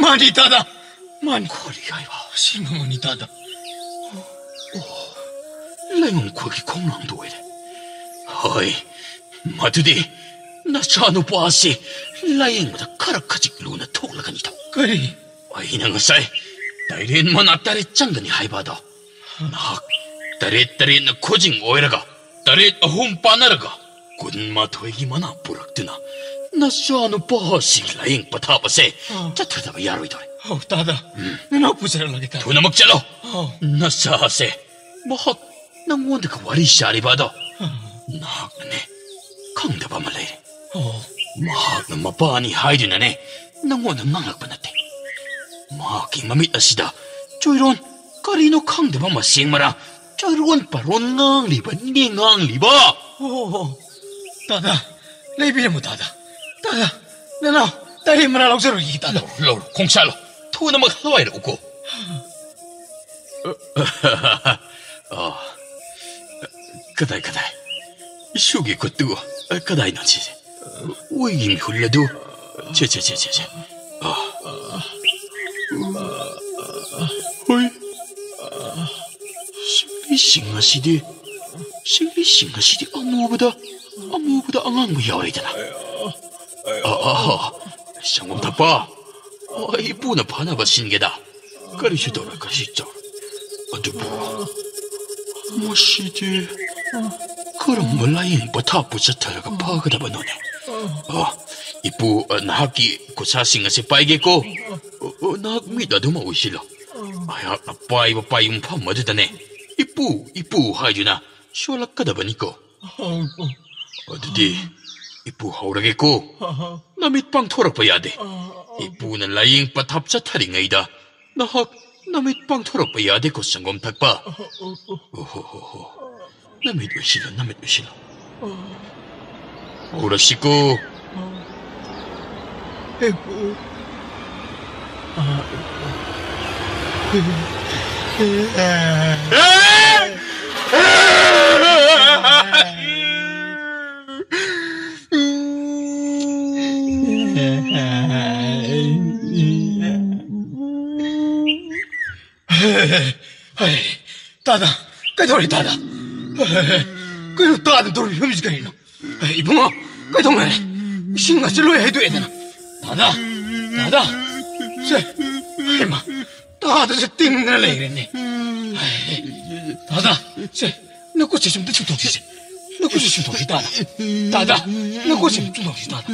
ꯃꯥꯅꯤ ꯇꯥꯗ, ꯃꯥꯅꯤ꯫ ꯀꯔꯤ ꯍꯥꯏꯕ? ꯑꯁꯦꯡꯕꯃꯛꯅꯤ ꯇꯥꯗ꯫ ꯑꯣ, ꯂꯩꯉꯝ ꯈꯨꯜꯒꯤ ꯈꯣꯡꯅꯥꯡꯗꯨ ꯑꯣꯏꯔꯦ꯫ ꯍꯣꯏ, ꯃꯗꯨꯗꯤ ꯅꯆꯥꯅꯨꯄꯥ ꯑꯁꯤ ꯂꯥꯌꯦꯡꯕꯗ ꯈꯔ ꯈꯖꯤꯛ ꯂꯨꯅ ꯊꯣꯛꯂꯒꯅꯤꯗꯣ꯫ ꯀꯔꯤ? ꯑꯩꯅ ꯉꯁꯥꯏ ꯇꯥꯏꯔꯦꯟ ꯃꯅꯥ ꯇꯔꯦꯠ ꯆꯪꯒꯅꯤ ꯍꯥꯏꯕ ꯑꯗꯣ꯫ ꯅꯍꯥꯛ ꯇꯔꯦꯠ ꯇꯔꯦꯠꯅ ꯈꯨꯖꯤꯡ ꯑꯣꯏꯔꯒ, ꯇꯔꯦꯠ ꯑꯍꯨꯝ ꯄꯥꯟꯅꯔꯒ, ꯀꯨꯟꯃꯥꯊꯣꯏꯒꯤ ꯃꯅꯥ ꯄꯨꯔꯛꯇꯨꯅ ꯅꯆꯥꯅꯨꯄꯥ ꯑꯁꯤꯒꯤ ꯂꯥꯌꯦꯡ ꯄꯊꯥꯞ ꯑꯁꯦ ꯑꯥ꯫ ꯆꯠꯊꯗꯕ ꯌꯥꯔꯣꯏꯗꯧꯔꯦ꯫ ꯑꯧ, ꯇꯥꯗ꯫ ꯎꯝ꯫ ꯅꯅꯥꯎ ꯄꯨꯖꯔꯛꯂꯒꯦ, ꯇꯥꯗ꯫ ꯊꯨꯅꯃꯛ ꯆꯠꯂꯣ꯫ ꯑꯧ꯫ ꯅꯆꯥ ꯑꯁꯦ ꯃꯍꯥꯛ ꯅꯪꯉꯣꯟꯗꯒ ꯋꯥꯔꯤ ꯁꯥꯔꯤꯕ ꯑꯗꯣ ꯑꯥ꯫ ꯅꯍꯥꯛꯅꯅꯦ ꯈꯪꯗꯕ ꯑꯃ ꯂꯩꯔꯦ꯫ ꯑꯣ꯫ ꯃꯍꯥꯛꯅ ꯃꯄꯥꯅꯤ ꯍꯥꯏꯗꯨꯅꯅꯦ ꯅꯪꯉꯣꯟꯗ ꯉꯥꯡꯂꯛꯄ ꯅꯠꯇꯦ꯫ ꯃꯍꯥꯛꯀꯤ ꯃꯃꯤꯠ ꯑꯁꯤꯗ ꯆꯣꯏꯔꯣꯟ ꯀꯔꯤꯅꯣ ꯈꯪꯗꯕ ꯃꯁꯦꯡ ꯃꯔꯥ ꯆꯣꯏꯔꯣꯟ ꯄꯔꯣꯟ ꯉꯥꯡꯂꯤꯕꯅꯤꯅꯦ, ꯉꯥꯡꯂꯤꯕ꯫ ꯑꯣ, ꯑꯣ, ꯑꯣ꯫ ꯇꯥꯗ, ꯂꯩꯕꯤꯔꯝꯃꯨ ꯇꯥꯗ꯫ ꯇꯥꯗ, ꯅꯅꯥꯎ ꯇꯔꯦꯠ ꯃꯅꯥ ꯂꯧꯖꯔꯨꯒꯦ ꯇꯥꯗ꯫ ꯂꯧꯔꯣ, ꯂꯧꯔꯣ, ꯈꯣꯡꯁꯥꯜꯂꯣ꯫ ꯊꯨꯅꯃꯛ ꯍꯜꯂꯛꯑꯣ ꯍꯥꯏꯔꯛꯎꯀꯣ꯫ ꯑ, ꯀꯗꯥꯏ, ꯀꯗꯥꯏ? ꯏꯁꯨꯒꯤ ꯈꯨꯠꯇꯨ, ꯑ, ꯀꯗꯥꯏꯅꯣ ꯁꯤꯁꯦ? ꯎꯏꯒꯤ ꯃꯤꯍꯨꯜ ꯑꯗꯨ꯫ ꯁꯦ, ꯁꯦ, ꯁꯦ, ꯁꯦ, ꯁꯦ꯫ ꯑ꯫ ꯍꯣꯏ꯫ ꯁꯤꯡꯂꯤꯁꯤꯡ ꯑꯁꯤꯗꯤ, ꯁꯤꯡꯂꯤꯁꯤꯡ ꯑꯁꯤꯗꯤ ꯑꯃꯨꯕꯗ, ꯑꯃꯨꯕꯗ ꯑꯉꯥꯡꯕ ꯌꯥꯎꯔꯦꯗꯅ꯫ ꯑ, ꯑ, ꯑ, ꯁꯪꯒꯣꯝ ꯊꯛꯄ꯫ ꯑ, ꯏꯄꯨꯅ ꯐꯅꯕ ꯁꯤꯟꯒꯦꯗ꯫ ꯀꯔꯤꯁꯨ ꯇꯧꯔꯣꯏ, ꯀꯔꯤꯁꯨ ꯇꯧꯔꯣꯏ꯫ ꯑꯗꯨꯕꯨ ꯃꯁꯤꯗꯤ ꯀꯔꯝꯕ ꯂꯥꯌꯦꯡ ꯄꯊꯥꯞꯄꯨ ꯆꯠꯊꯔꯒ ꯐꯒꯗꯕꯅꯣꯅꯦ? ꯑ, ꯏꯄꯨ, ꯑ, ꯅꯍꯥꯛꯀꯤ ꯈꯨꯠꯁꯥꯁꯤꯡ ꯑꯁꯤ ꯄꯥꯏꯒꯦꯀꯣ꯫ ꯑ, ꯑ, ꯅꯍꯥꯛ ꯃꯤꯠ ꯑꯗꯨꯃ ꯎꯏꯁꯤꯜꯂꯣ꯫ ꯑꯩꯍꯥꯛꯅ ꯄꯥꯏꯕ ꯄꯥꯏꯌꯨꯝꯐꯝ ꯑꯗꯨꯗꯅꯦ ꯏꯄꯨ, ꯏꯄꯨ ꯍꯥꯏꯗꯨꯅ ꯁꯣꯜꯂꯛꯀꯗꯕꯅꯤꯀꯣ꯫ ꯑꯗꯨꯗꯤ ꯏꯄꯨ ꯍꯧꯔꯒꯦꯀꯣ꯫ ꯅꯃꯤꯠ ꯄꯥꯡꯊꯣꯔꯛꯄ ꯌꯥꯗꯦ꯫ ꯏꯄꯨꯅ ꯂꯥꯌꯦꯡ ꯄꯊꯥꯞ ꯆꯠꯊꯔꯤꯉꯩꯗ ꯅꯍꯥꯛ ꯅꯃꯤꯠ ꯄꯥꯡꯊꯣꯔꯛꯄ ꯌꯥꯗꯦꯀꯣ, ꯁꯪꯒꯣꯝ ꯊꯛꯄ꯫ ꯑꯣ ꯍꯣ ꯍꯣ ꯍꯣ꯫ ꯅꯃꯤꯠ ꯎꯏꯁꯤꯜꯂꯣ, ꯅꯃꯤꯠ ꯎꯏꯁꯤꯜꯂꯣ꯫ ꯍꯧꯔꯁꯤꯀꯣ꯫ ꯍꯩ, ꯇꯥꯗ, ꯀꯩꯗꯧꯔꯦ, ꯇꯥꯗ? ꯀꯩꯅꯣ, ꯇꯥꯗ ꯇꯧꯔꯤ ꯐꯤꯕꯝꯁꯤ ꯀꯔꯤꯅꯣ? ꯏꯕꯨꯡꯉꯣ, ꯀꯩꯗꯧꯉꯥꯏꯔꯦ? ꯏꯁꯤꯡ ꯑꯁꯤ ꯂꯣꯏ ꯍꯩꯗꯣꯛꯑꯦꯗꯅ꯫ ꯇꯥꯗ, ꯇꯥꯗ, ꯁꯦ, ꯍꯩꯃꯥ, ꯇꯥꯗꯁꯦ ꯇꯤꯡꯗꯅ ꯂꯩꯔꯦꯅꯦ꯫ ꯇꯥꯗ, ꯁꯦ, ꯅꯈꯨꯠꯁꯦ ꯁꯨꯝꯇ ꯆꯨꯝꯊꯣꯛꯁꯤꯁꯦ꯫ ꯅꯈꯨꯠꯁꯦ ꯆꯨꯝꯊꯣꯛꯁꯤ, ꯇꯥꯗ꯫ ꯇꯥꯗ, ꯅꯈꯨꯠꯁꯦ ꯆꯨꯝꯊꯣꯛꯁꯤ, ꯇꯥꯗ꯫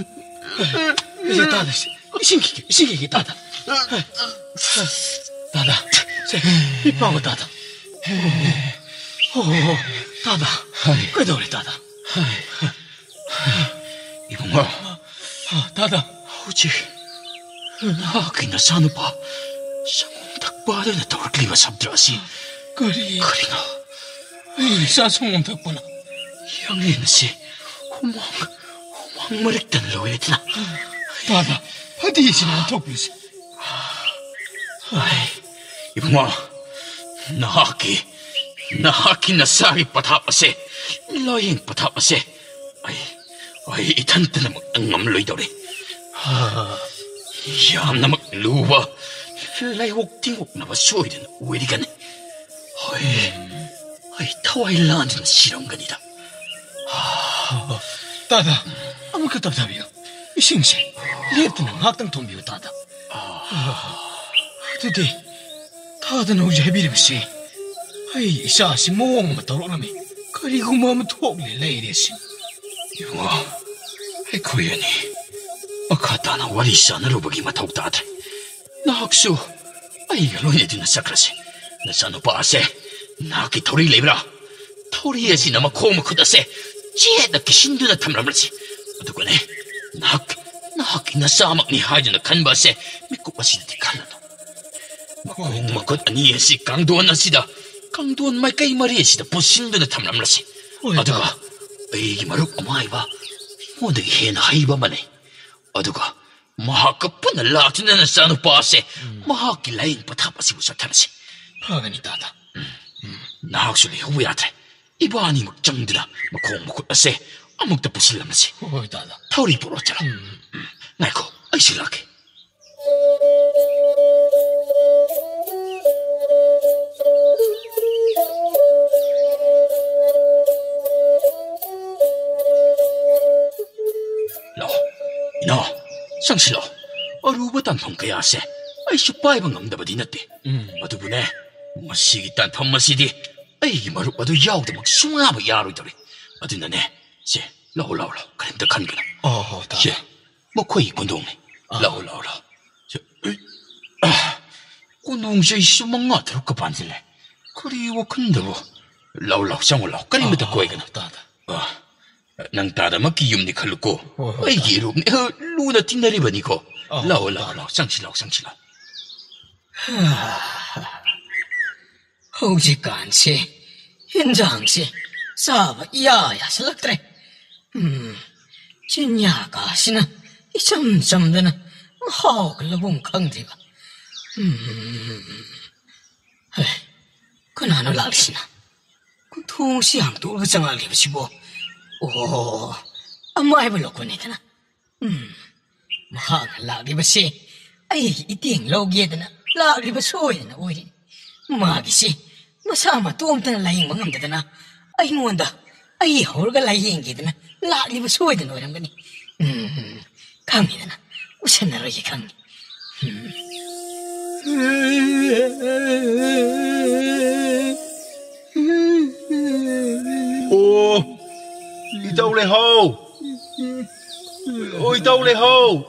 ꯁꯦ, ꯇꯥꯗ, ꯁꯦ, ꯏꯁꯤꯡ ꯈꯤꯛꯀꯦ, ꯏꯁꯤꯡ ꯈꯤꯛꯀꯦ, ꯇꯥꯗ꯫ ꯇꯥꯗ, ꯁꯦ, ꯃꯤꯠ ꯄꯥꯡꯉꯣ, ꯇꯥꯗ꯫ ꯑꯣ, ꯑꯣ, ꯑꯣ, ꯇꯥꯗ꯫ ꯍꯥꯏ꯫ ꯀꯩꯗꯧꯔꯦ, ꯇꯥꯗ? ꯍꯥꯏ꯫ ꯏꯕꯨꯡꯉꯣ꯫ ꯇꯥꯗ꯫ ꯍꯧꯖꯤꯛ ꯅꯍꯥꯛꯀꯤ ꯅꯆꯥꯅꯨꯄꯥ ꯁꯪꯒꯣꯝ ꯊꯛꯄ ꯑꯗꯨꯅ ꯇꯧꯔꯛꯂꯤꯕ ꯁꯕ꯭ꯗ ꯑꯁꯤ ꯀꯔꯤ? ꯀꯔꯤꯅꯣ? ꯑꯩ ꯏꯆꯥ ꯁꯪꯒꯣꯝ ꯊꯛꯄꯅ? ꯌꯥꯡꯂꯦꯟ ꯑꯁꯤ ꯍꯨꯃꯥꯡ, ꯍꯨꯃꯥꯡ ꯃꯔꯛꯇꯅ ꯂꯣꯏꯔꯦꯗꯅ꯫ ꯇꯥꯗ, ꯐꯗꯤꯁꯤꯅ ꯊꯣꯛꯄꯤꯁꯦ꯫ ꯍꯥꯏ, ꯏꯕꯨꯡꯉꯣ, ꯅꯍꯥꯛꯀꯤ, ꯅꯍꯥꯛꯀꯤ ꯅꯁꯥꯒꯤ ꯄꯊꯥꯞ ꯑꯁꯦ, ꯂꯥꯏꯌꯦꯡ ꯄꯊꯥꯞ ꯑꯁꯦ ꯑꯩ, ꯑꯩ ꯏꯊꯟꯇꯅꯃꯛ ꯉꯝꯂꯣꯏꯗꯧꯔꯦ꯫ ꯌꯥꯝꯅꯃꯛ ꯂꯨꯕ ꯂꯥꯏꯍꯣꯛ ꯇꯤꯡꯉꯣꯛꯅꯕ ꯁꯣꯏꯗꯅ ꯑꯣꯏꯔꯤꯒꯅꯤ꯫ ꯍꯣꯏ, ꯑꯩ ꯊꯋꯥꯏ ꯂꯥꯟꯗꯨꯅ ꯁꯤꯔꯝꯒꯅꯤꯗ꯫ ꯇꯥꯗ, ꯑꯃꯨꯛꯀ ꯇꯞꯊꯕꯤꯌꯨ꯫ ꯏꯁꯤꯡꯁꯦ ꯂꯦꯞꯇꯅ ꯉꯥꯏꯍꯥꯛꯇꯪ ꯊꯣꯝꯕꯤꯌꯨ, ꯇꯥꯗ꯫ ꯑꯗꯨꯗꯤ ꯇꯥꯗꯅ ꯍꯧꯖꯤꯛ ꯍꯥꯏꯕꯤꯔꯤꯕꯁꯤ ꯑꯩ ꯏꯆꯥꯁꯤ ꯃꯑꯣꯡ ꯑꯃ ꯇꯧꯔꯛꯂꯝꯃꯤ꯫ ꯀꯔꯤꯒꯨꯝꯕ ꯑꯃ ꯊꯣꯛꯂꯦ ꯂꯩꯔꯦ ꯁꯤ꯫ ꯏꯕꯨꯡꯉꯣ, ꯑꯩꯈꯣꯏ ꯑꯅꯤ ꯃꯈꯥ ꯇꯥꯅ ꯋꯥꯔꯤ ꯁꯥꯟꯅꯔꯨꯕꯒꯤ ꯃꯊꯧ ꯇꯥꯗ꯭ꯔꯦ꯫ ꯅꯍꯥꯛꯁꯨ ꯑꯩꯒ ꯂꯣꯏꯅꯗꯨꯅ ꯆꯠꯈ꯭ꯔꯁꯤ꯫ ꯅꯆꯥꯅꯨꯄꯥ ꯑꯁꯦ ꯅꯍꯥꯛꯀꯤ ꯊꯧꯔꯤ ꯂꯩꯕ꯭ꯔꯥ? ꯊꯧꯔꯤ ꯑꯁꯤꯅ ꯃꯈꯣꯡ ꯃꯈꯨꯠ ꯑꯁꯦ ꯆꯦꯠꯅ ꯀꯤꯁꯤꯟꯗꯨꯅ ꯊꯝꯂꯝꯂꯁꯤ꯫ ꯑꯗꯨꯒꯅꯦ, ꯅꯍꯥꯛ, ꯅꯍꯥꯛꯀꯤ ꯅꯆꯥꯃꯛꯅꯤ ꯍꯥꯏꯗꯨꯅ ꯈꯟꯕ ꯑꯁꯦ ꯃꯤꯀꯨꯞ ꯑꯁꯤꯗꯗꯤ ꯈꯜꯂꯅꯨ꯫ ꯃꯈꯣꯡ ꯃꯈꯨꯠ ꯑꯅꯤ ꯑꯁꯤ ꯀꯥꯡꯗꯣꯟ ꯑꯁꯤꯗ ꯀꯥꯡꯊꯣꯟ ꯃꯥꯏꯀꯩ ꯃꯔꯤꯁꯤꯗ ꯄꯨꯁꯤꯟꯗꯨꯅ ꯊꯝꯂꯝꯂꯁꯤ꯫ ꯍꯣꯏ, ꯑꯗꯨꯒ ꯇꯥꯃꯣ꯫ ꯑꯩꯒꯤ ꯃꯔꯨꯞ ꯑꯃꯥꯏꯕ, ꯑꯩꯉꯣꯟꯗꯒꯤ ꯍꯦꯟꯅ ꯍꯩꯕ ꯑꯃ ꯂꯩ꯫ ꯑꯗꯨꯒ ꯃꯍꯥꯛꯀ ꯄꯨꯟꯅ ꯂꯥꯛꯇꯨꯅ ꯅꯆꯥꯅꯨꯄꯥ ꯑꯁꯦ ꯎꯝ꯫ ꯃꯍꯥꯛꯀꯤ ꯂꯥꯌꯦꯡ ꯄꯊꯥꯞ ꯑꯁꯤꯕꯨ ꯆꯠꯊꯔꯁꯤ꯫ ꯐꯒꯅꯤ, ꯇꯥꯗ꯫ ꯎꯝ꯫ ꯅꯍꯥꯛꯁꯨ ꯂꯩꯍꯧꯕ ꯌꯥꯗ꯭ꯔꯦ꯫ ꯏꯕꯥꯅꯤꯃꯛ ꯆꯪꯗꯨꯅ ꯃꯈꯣꯡ ꯃꯈꯨꯠ ꯑꯁꯦ ꯑꯃꯨꯛꯇ ꯄꯨꯁꯤꯜꯂꯝꯂꯁꯤ꯫ ꯍꯣꯏ, ꯇꯥꯗ꯫ ꯊꯧꯔꯤ ꯄꯨꯔꯛꯑꯣ ꯆꯠꯂꯣ꯫ ꯎꯝ꯫ ꯎꯝ꯫ ꯉꯥꯏꯈꯣ, ꯑꯩꯁꯨ ꯂꯥꯛꯀꯦ꯫ ꯂꯥꯛꯑꯣ, ꯏꯅꯥꯎ, ꯆꯪꯁꯤꯜꯂꯣ꯫ ꯑꯔꯨꯕ ꯇꯥꯟꯐꯝ ꯀꯌꯥꯁꯦ ꯑꯩꯁꯨ ꯄꯥꯏꯕ ꯉꯝꯗꯕꯗꯤ ꯅꯠꯇꯦ꯫ ꯎꯝ꯫ ꯑꯗꯨꯕꯨꯅꯦ, ꯃꯁꯤꯒꯤ ꯇꯥꯟꯐꯝ ꯑꯁꯤꯗꯤ ꯑꯩꯒꯤ ꯃꯔꯨꯞ ꯑꯗꯨ ꯌꯥꯎꯗꯃꯛ ꯁꯨꯡꯌꯥꯃꯛ ꯌꯥꯔꯣꯏꯗꯧꯔꯤ꯫ ꯑꯗꯨꯅꯅꯦ, ꯁꯦ, ꯂꯥꯛꯑꯣ, ꯂꯥꯛꯑꯣ, ꯂꯥꯛꯑꯣ, ꯀꯔꯤꯝꯇ ꯈꯟꯒꯅꯨ꯫ ꯑꯣ ꯍꯣ, ꯇꯥꯗ꯫ ꯁꯦ, ꯃꯈꯣꯏꯒꯤ ꯀꯣꯟꯗꯣꯡꯅꯤ꯫ ꯑꯥ꯫ ꯂꯥꯛꯑꯣ, ꯂꯥꯛꯑꯣ, ꯂꯥꯛꯑꯣ꯫ ꯁꯦ, ꯑꯩ, ꯑꯥ, ꯀꯣꯟꯗꯣꯡꯁꯦ ꯑꯩꯁꯨ ꯃꯉꯥ ꯇꯔꯨꯛꯀ ꯄꯥꯟꯁꯤꯜꯂꯦ꯫ ꯀꯔꯤ ꯋꯥꯈꯟꯗꯕꯨ? ꯂꯥꯛꯑꯣ, ꯂꯥꯛꯑꯣ, ꯆꯪꯉꯣ, ꯂꯥꯛꯑꯣ, ꯀꯔꯤꯃꯇ ꯑꯥ, ꯀꯣꯏꯒꯅꯨ꯫ ꯇꯥꯗ꯫ ꯑꯥ, ꯅꯪ ꯇꯥꯗꯃꯛꯀꯤ ꯌꯨꯝꯅꯤ ꯈꯜꯂꯨꯀꯣ꯫ ꯍꯣꯏ, ꯍꯣꯏ, ꯑꯩꯒꯤ ꯇꯥꯗ꯫ ꯏꯔꯨꯞꯅꯤ, ꯑ, ꯂꯨꯅ ꯇꯤꯟꯅꯔꯤꯕꯅꯤꯀꯣ꯫ ꯑꯥ, ꯂꯥꯛꯑꯣ, ꯂꯥꯛꯑꯣ, ꯇꯥꯗ꯫ ꯂꯥꯛꯑꯣ, ꯆꯪꯁꯤ, ꯂꯥꯛꯑꯣ, ꯆꯪꯁꯤ, ꯂꯥꯛꯑꯣ꯫ ꯍꯧꯖꯤꯛꯀꯥꯟꯁꯦ ꯍꯤꯟꯖꯥꯡꯁꯦ ꯆꯥꯕ ꯏꯌꯥ ꯌꯥꯁꯤꯜꯂꯛꯇ꯭ꯔꯦ꯫ ꯎꯝ, ꯆꯤꯟꯌꯥ ꯀꯥꯁꯤꯅ ꯏꯆꯝ ꯆꯝꯗꯅ ꯃꯍꯥꯎꯒ ꯂꯧꯐꯝ ꯈꯪꯗ꯭ꯔꯤꯕ꯫ ꯎꯝ, ꯍꯦ, ꯀꯅꯥꯅꯣ ꯂꯥꯛꯂꯤꯁꯤꯅ? ꯊꯣꯡꯁꯤ ꯍꯥꯡꯇꯣꯛꯂꯒ ꯆꯪꯂꯛꯂꯤꯕꯁꯤꯕꯣ? ꯑꯣ, ꯑꯃꯥꯏꯕ ꯂꯣꯛꯄꯅꯤꯗꯅ꯫ ꯎꯝ, ꯃꯍꯥꯛꯅ ꯂꯥꯛꯂꯤꯕꯁꯦ ꯑꯩꯒꯤ ꯏꯇꯦꯡ ꯂꯧꯒꯦꯗꯅ ꯂꯥꯛꯂꯤꯕ ꯁꯣꯏꯗꯅ ꯑꯣꯏꯔꯤ꯫ ꯃꯥꯒꯤꯁꯤ ꯃꯁꯥ ꯃꯇꯣꯝꯇꯅ ꯂꯥꯌꯦꯡꯕ ꯉꯝꯗꯗꯅ ꯑꯩꯉꯣꯟꯗ ꯑꯩ ꯍꯧꯔꯒ ꯂꯥꯌꯦꯡꯒꯦꯗꯅ ꯂꯥꯛꯂꯤꯕ ꯁꯣꯏꯗꯅ ꯑꯣꯏꯔꯝꯒꯅꯤ꯫ ꯎꯝ, ꯈꯪꯉꯤꯗꯅ, ꯎꯁꯟꯅꯔꯣꯏꯒꯦ ꯈꯪꯉꯤ꯫ ꯎꯝ꯫ ꯑꯣ, ꯏꯇꯥꯎ ꯂꯩꯍꯥꯎ꯫ ꯑꯣ, ꯏꯇꯥꯎ ꯂꯩꯍꯥꯎ꯫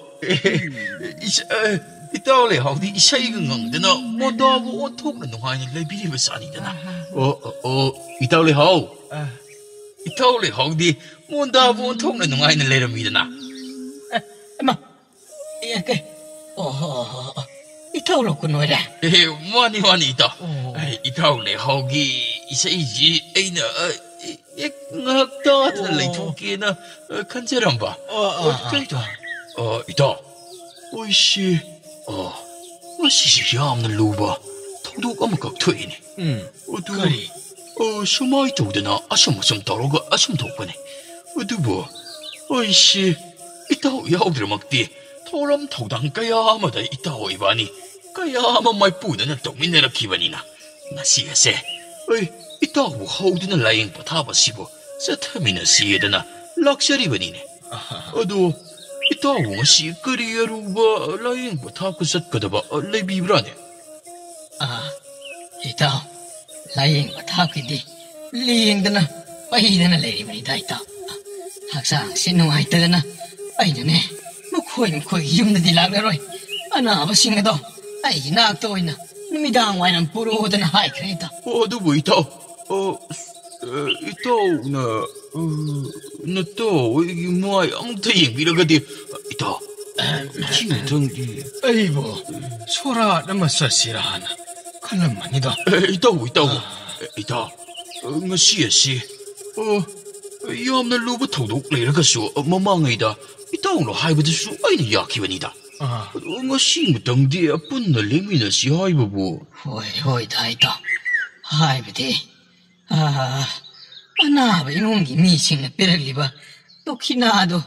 ꯏꯁ-, ꯑ, ꯏꯇꯥꯎ ꯂꯩꯍꯥꯎꯗꯤ ꯏꯁꯩꯒ ꯉꯪꯗꯅ ꯃꯣꯟꯗꯥꯕꯨ ꯑꯣꯟꯊꯣꯛꯅ ꯅꯨꯡꯉꯥꯏꯅ ꯂꯩꯕꯤꯔꯤꯕ ꯖꯥꯠꯅꯤꯗꯅ꯫ ꯑꯣ, ꯑꯣ, ꯏꯇꯥꯎ ꯂꯩꯍꯥꯎ꯫ ꯏꯇꯥꯎ ꯂꯩꯍꯥꯎꯗꯤ ꯃꯣꯟꯗꯥꯕꯨ ꯑꯣꯟꯊꯣꯛꯅ ꯅꯨꯡꯉꯥꯏꯅ ꯂꯩꯔꯝꯃꯤꯗꯅ꯫ ꯑꯦ, ꯏꯃꯥ꯫ ꯑꯦ, ꯀꯩ? ꯑꯣ, ꯑꯣ, ꯑꯣ, ꯑꯣ꯫ ꯏꯇꯥꯎ ꯂꯧꯀꯨꯟ ꯑꯣꯏꯔꯦ? ꯑꯦ, ꯃꯥꯅꯤ, ꯃꯥꯅꯤ, ꯏꯇꯥꯎ꯫ ꯑꯣ꯫ ꯑꯦ, ꯏꯇꯥꯎ ꯂꯩꯍꯥꯎꯒꯤ ꯏꯁꯩꯁꯤ ꯑꯩꯅ, ꯑ, ꯍꯦꯛ ꯉꯥꯏꯍꯥꯛ ꯇꯥꯗꯅ ꯑꯣ꯫ ꯂꯩꯊꯣꯛꯀꯦꯅ, ꯑ, ꯈꯟꯖꯔꯝꯕ꯫ ꯑꯣ, ꯑꯣ, ꯑꯣ, ꯑꯥ, ꯀꯩꯅꯣ? ꯑꯥ꯫ ꯑ, ꯏꯇꯥꯎ, ꯑꯩꯁꯤ, ꯑ, ꯉꯁꯤꯁꯤ ꯌꯥꯝꯅ ꯂꯨꯕ ꯊꯧꯗꯣꯛ ꯑꯃꯈꯛ ꯊꯣꯛꯏꯅꯦ꯫ ꯎꯝ, ꯑꯗꯨ, ꯀꯔꯤ? ꯑ, ꯁꯨꯃꯥꯏ ꯇꯧꯗꯅ ꯑꯁꯨꯝ ꯑꯁꯨꯝ ꯇꯧꯔꯒ ꯑꯁꯨꯝ ꯊꯣꯛꯄꯅꯦ꯫ ꯑꯗꯨꯕꯨ ꯑꯩꯁꯤ ꯏꯇꯥꯎ ꯌꯥꯎꯗ꯭ꯔꯃꯛꯇꯤ ꯊꯧꯔꯝ ꯊꯧꯗꯥꯡ ꯀꯌꯥ ꯑꯃꯗ ꯏꯇꯥꯎ ꯏꯕꯥꯅꯤ ꯀꯌꯥ ꯑꯃ ꯃꯥꯏꯄꯨꯅꯅ ꯇꯧꯃꯤꯟꯅꯔꯛꯈꯤꯕꯅꯤꯅ, ꯉꯁꯤ ꯑꯁꯦ ꯑꯩ ꯏꯇꯥꯎꯕꯨ ꯍꯧꯗꯨꯅ ꯂꯥꯏꯌꯦꯡ ꯄꯊꯥꯕꯁꯤꯕꯨ ꯆꯠꯊꯃꯤꯟꯅꯁꯤꯗꯅ ꯂꯥꯛꯆꯔꯤꯕꯅꯤꯅꯦ꯫ ꯑꯗꯣ ꯏꯇꯥꯎꯕꯨ ꯉꯁꯤ ꯀꯔꯤ ꯑꯔꯨꯕ ꯂꯥꯏꯌꯦꯡ ꯄꯊꯥꯞꯀ ꯆꯠꯀꯗꯕ ꯂꯩꯕꯤꯕ꯭ꯔꯥꯅꯦ? ꯑꯥ, ꯏꯇꯥꯎ, ꯂꯥꯏꯌꯦꯡ ꯄꯊꯥꯞꯀꯤꯗꯤ ꯂꯦꯡꯗꯅ ꯄꯩꯗꯅ ꯂꯩꯔꯤꯕꯅꯤꯗ, ꯏꯇꯥꯎ꯫ ꯍꯛꯆꯥꯡꯁꯤ ꯅꯨꯡꯉꯥꯏꯇꯗꯅ ꯑꯩꯅꯅꯦ, ꯃꯈꯣꯏ ꯃꯈꯣꯏꯒꯤ ꯌꯨꯝꯗꯗꯤ ꯂꯥꯛꯂꯔꯣꯏ꯫ ꯑꯅꯥꯕꯁꯤꯡ ꯑꯗꯣ ꯑꯩꯒꯤ ꯅꯥꯛꯇ ꯑꯣꯏꯅ ꯅꯨꯃꯤꯗꯥꯡ ꯋꯥꯏꯔꯝ ꯄꯨꯔꯛꯑꯣꯗꯅ ꯍꯥꯏꯈ꯭ꯔꯦ, ꯏꯇꯥꯎ꯫ ꯑꯣ, ꯑꯗꯨꯕꯨ ꯏꯇꯥꯎ, ꯑꯣ, ꯑ, ꯏꯇꯥꯎꯅ, ꯑ, ꯅꯇꯥꯎ ꯑꯩꯒꯤ ꯃꯥꯏ ꯑꯃꯨꯛꯇ ꯌꯦꯡꯕꯤꯔꯒꯗꯤ, ꯏꯇꯥꯎ, ꯃꯊꯪ ꯃꯊꯪꯗꯤ ꯑꯩꯕꯨ ꯁꯣꯔꯥꯠ ꯑꯃ ꯆꯠꯁꯤꯔꯥꯅ ꯈꯜꯂꯝꯕꯅꯤꯗꯣ꯫ ꯑꯦ, ꯏꯇꯥꯎ, ꯏꯇꯥꯎ, ꯑꯥ꯫ ꯑꯦ, ꯏꯇꯥꯎ, ꯑ, ꯉꯁꯤ ꯑꯁꯤ, ꯑ, ꯌꯥꯝꯅ ꯂꯨꯕ ꯊꯧꯗꯣꯛ ꯂꯩꯔꯒꯁꯨ, ꯑ, ꯃꯃꯥꯡꯉꯩꯗ ꯏꯇꯥꯎꯅ ꯍꯥꯏꯕꯗꯨꯁꯨ ꯑꯩꯅ ꯌꯥꯈꯤꯕꯅꯤꯗ꯫ ꯑꯥ꯫ ꯑꯗꯣ ꯉꯁꯤ ꯃꯇꯪꯗꯤ ꯄꯨꯟꯅ ꯂꯦꯡꯃꯤꯟꯅꯁꯤ ꯍꯥꯏꯕꯕꯨ꯫ ꯍꯣꯏ, ꯍꯣꯏ, ꯗꯥ ꯏꯇꯥꯎ꯫ ꯍꯥꯏꯕꯗꯤ, ꯑꯥ, ꯑꯅꯥꯕ ꯏꯃꯨꯡꯒꯤ ꯃꯤꯁꯤꯡꯅ ꯄꯤꯔꯛꯂꯤꯕ ꯗꯣꯈꯤꯅꯥꯗꯣ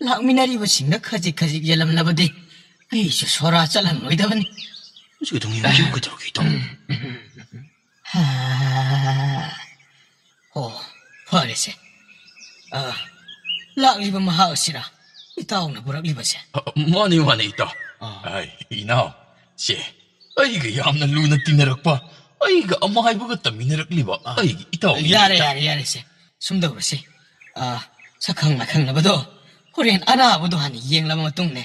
ꯂꯥꯛꯃꯤꯟꯅꯔꯤꯕꯁꯤꯡꯗ ꯈꯖꯤꯛ ꯈꯖꯤꯛ ꯌꯦꯜꯂꯝꯂꯕꯗꯤ ꯑꯩꯁꯨ ꯁꯣꯔꯥ ꯆꯠꯂꯝꯂꯣꯏꯗꯕꯅꯤ꯫ ꯃꯁꯤ ꯀꯩꯗꯧꯉꯩ ꯃꯁꯤ ꯀꯩꯗꯧꯔꯒꯦ, ꯏꯇꯥꯎ? ꯍꯥ, ꯑꯣ, ꯐꯔꯦꯁꯦ꯫ ꯑ, ꯂꯥꯛꯂꯤꯕ ꯃꯍꯥꯛ ꯑꯁꯤꯔꯥ ꯏꯇꯥꯎꯅ ꯄꯨꯔꯛꯂꯤꯕꯁꯦ? ꯑ, ꯃꯥꯅꯤ, ꯃꯥꯅꯤ, ꯏꯇꯥꯎ꯫ ꯑꯥ꯫ ꯑ, ꯏꯅꯥꯎ, ꯁꯦ, ꯑꯩꯒ ꯌꯥꯝꯅ ꯂꯨꯅ ꯇꯤꯟꯅꯔꯛꯄ, ꯑꯩꯒ ꯑꯃꯥꯏꯕꯒ ꯇꯝꯃꯤꯟꯅꯔꯛꯂꯤꯕ ꯑꯥ꯫ ꯑꯩꯒꯤ ꯏꯇꯥꯎꯅꯤ, ꯌꯥꯔꯦ, ꯏꯇꯥꯎ꯫ ꯌꯥꯔꯦ, ꯌꯥꯔꯦ, ꯁꯦ꯫ ꯁꯨꯝ ꯇꯧꯔꯁꯤ꯫ ꯑ, ꯁꯛꯈꯪ ꯃꯥꯏꯈꯪꯅꯕꯗꯣ ꯍꯣꯔꯦꯟ ꯑꯅꯥꯕꯗꯣ ꯍꯥꯟꯅ ꯌꯦꯡꯂꯕ ꯃꯇꯨꯡꯅꯦ,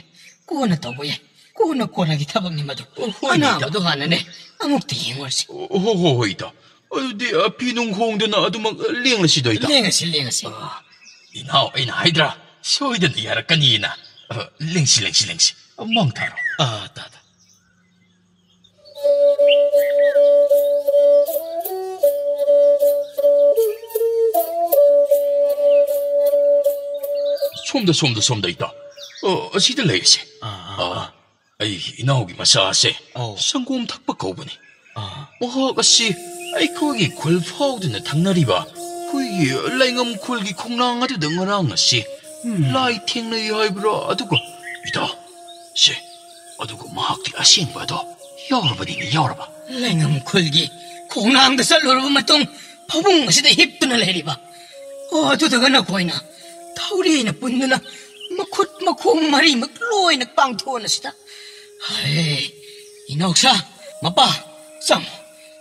ꯀꯣꯟꯅ ꯇꯧꯕ ꯌꯥꯏ꯫ ꯀꯣꯟꯅ ꯀꯣꯟꯅꯒꯤ ꯊꯕꯛꯅꯤ ꯃꯗꯨ꯫ ꯑꯣ, ꯍꯣꯏꯅꯦ, ꯏꯇꯥꯎ꯫ ꯑꯅꯥꯕꯗꯣ ꯍꯥꯟꯅꯅꯦ, ꯑꯃꯨꯛꯇ ꯌꯦꯡꯉꯨꯔꯁꯤ꯫ ꯑꯣ, ꯍꯣ, ꯍꯣ, ꯍꯣꯏ, ꯏꯇꯥꯎ꯫ ꯑꯗꯨꯗꯤ, ꯑ, ꯐꯤ ꯅꯨꯡ ꯍꯣꯡꯗꯅ ꯑꯗꯨꯃꯛ, ꯑ, ꯂꯦꯡꯂꯁꯤꯗꯣ, ꯏꯇꯥꯎ꯫ ꯂꯦꯡꯉꯁꯤ, ꯂꯦꯡꯉꯁꯤ꯫ ꯑ, ꯏꯅꯥꯎ, ꯑꯩꯅ ꯍꯥꯏꯗ꯭ꯔꯥ? ꯁꯣꯏꯗꯅ ꯌꯥꯔꯛꯀꯅꯤꯅ꯫ ꯑ, ꯂꯦꯡꯁꯤ, ꯂꯦꯡꯁꯤ, ꯂꯦꯡꯁꯤ꯫ ꯑ, ꯃꯥꯡ ꯊꯥꯔꯣ꯫ ꯑ, ꯇꯥ, ꯇꯥ꯫ ꯁꯣꯝꯗ, ꯁꯣꯝꯗ, ꯁꯣꯝꯗ, ꯏꯇꯥꯎ꯫ ꯑꯣ, ꯑꯁꯤꯗ ꯂꯩꯔꯤꯁꯦ꯫ ꯑꯥ, ꯑꯥ, ꯑꯥ꯫ ꯑꯩꯒꯤ ꯏꯅꯥꯎꯒꯤ ꯃꯆꯥꯁꯦ ꯑꯧ꯫ ꯁꯪꯒꯣꯝ ꯊꯛꯄ ꯀꯧꯕꯅꯤ꯫ ꯑꯥ꯫ ꯃꯍꯥꯛ ꯑꯁꯤ ꯑꯩꯈꯣꯏꯒꯤ ꯈꯨꯜ ꯐꯥꯎꯗꯨꯅ ꯊꯪꯅꯔꯤꯕ ꯑꯩꯈꯣꯏꯒꯤ ꯂꯩꯉꯝ ꯈꯨꯜꯒꯤ ꯈꯣꯡꯅꯥꯡ ꯑꯗꯨꯗ ꯉꯔꯥꯡ ꯑꯁꯤ ꯎꯝ꯫ ꯂꯥꯏ ꯊꯦꯡꯅꯩ ꯍꯥꯏꯕ꯭ꯔꯥ? ꯑꯗꯨꯒ, ꯏꯇꯥꯎ, ꯁꯦ, ꯑꯗꯨꯒ ꯃꯍꯥꯛꯇꯤ ꯑꯁꯦꯡꯕ ꯑꯗꯣ ꯌꯥꯎꯔꯕꯅꯤꯅꯦ, ꯌꯥꯎꯔꯕ꯫ ꯂꯩꯉꯝ ꯈꯨꯜꯒꯤ ꯈꯣꯡꯅꯥꯡꯗ ꯆꯠꯂꯨꯔꯕ ꯃꯇꯨꯡ ꯐꯃꯨꯡ ꯑꯁꯤꯗ ꯍꯤꯞꯇꯨꯅ ꯂꯩꯔꯤꯕ꯫ ꯑꯣ, ꯑꯗꯨꯗꯒ ꯅꯈꯣꯏꯅ ꯊꯧꯔꯤꯅ ꯄꯨꯟꯗꯨꯅ ꯃꯈꯨꯠ ꯃꯈꯣꯡ ꯃꯔꯤꯃꯛ ꯂꯣꯏꯅ ꯄꯥꯡꯊꯣꯛꯑꯅꯁꯤꯗ꯫ ꯍꯩ, ꯏꯅꯥꯎꯁꯥ, ꯃꯄꯥ, ꯆꯪꯉꯣ꯫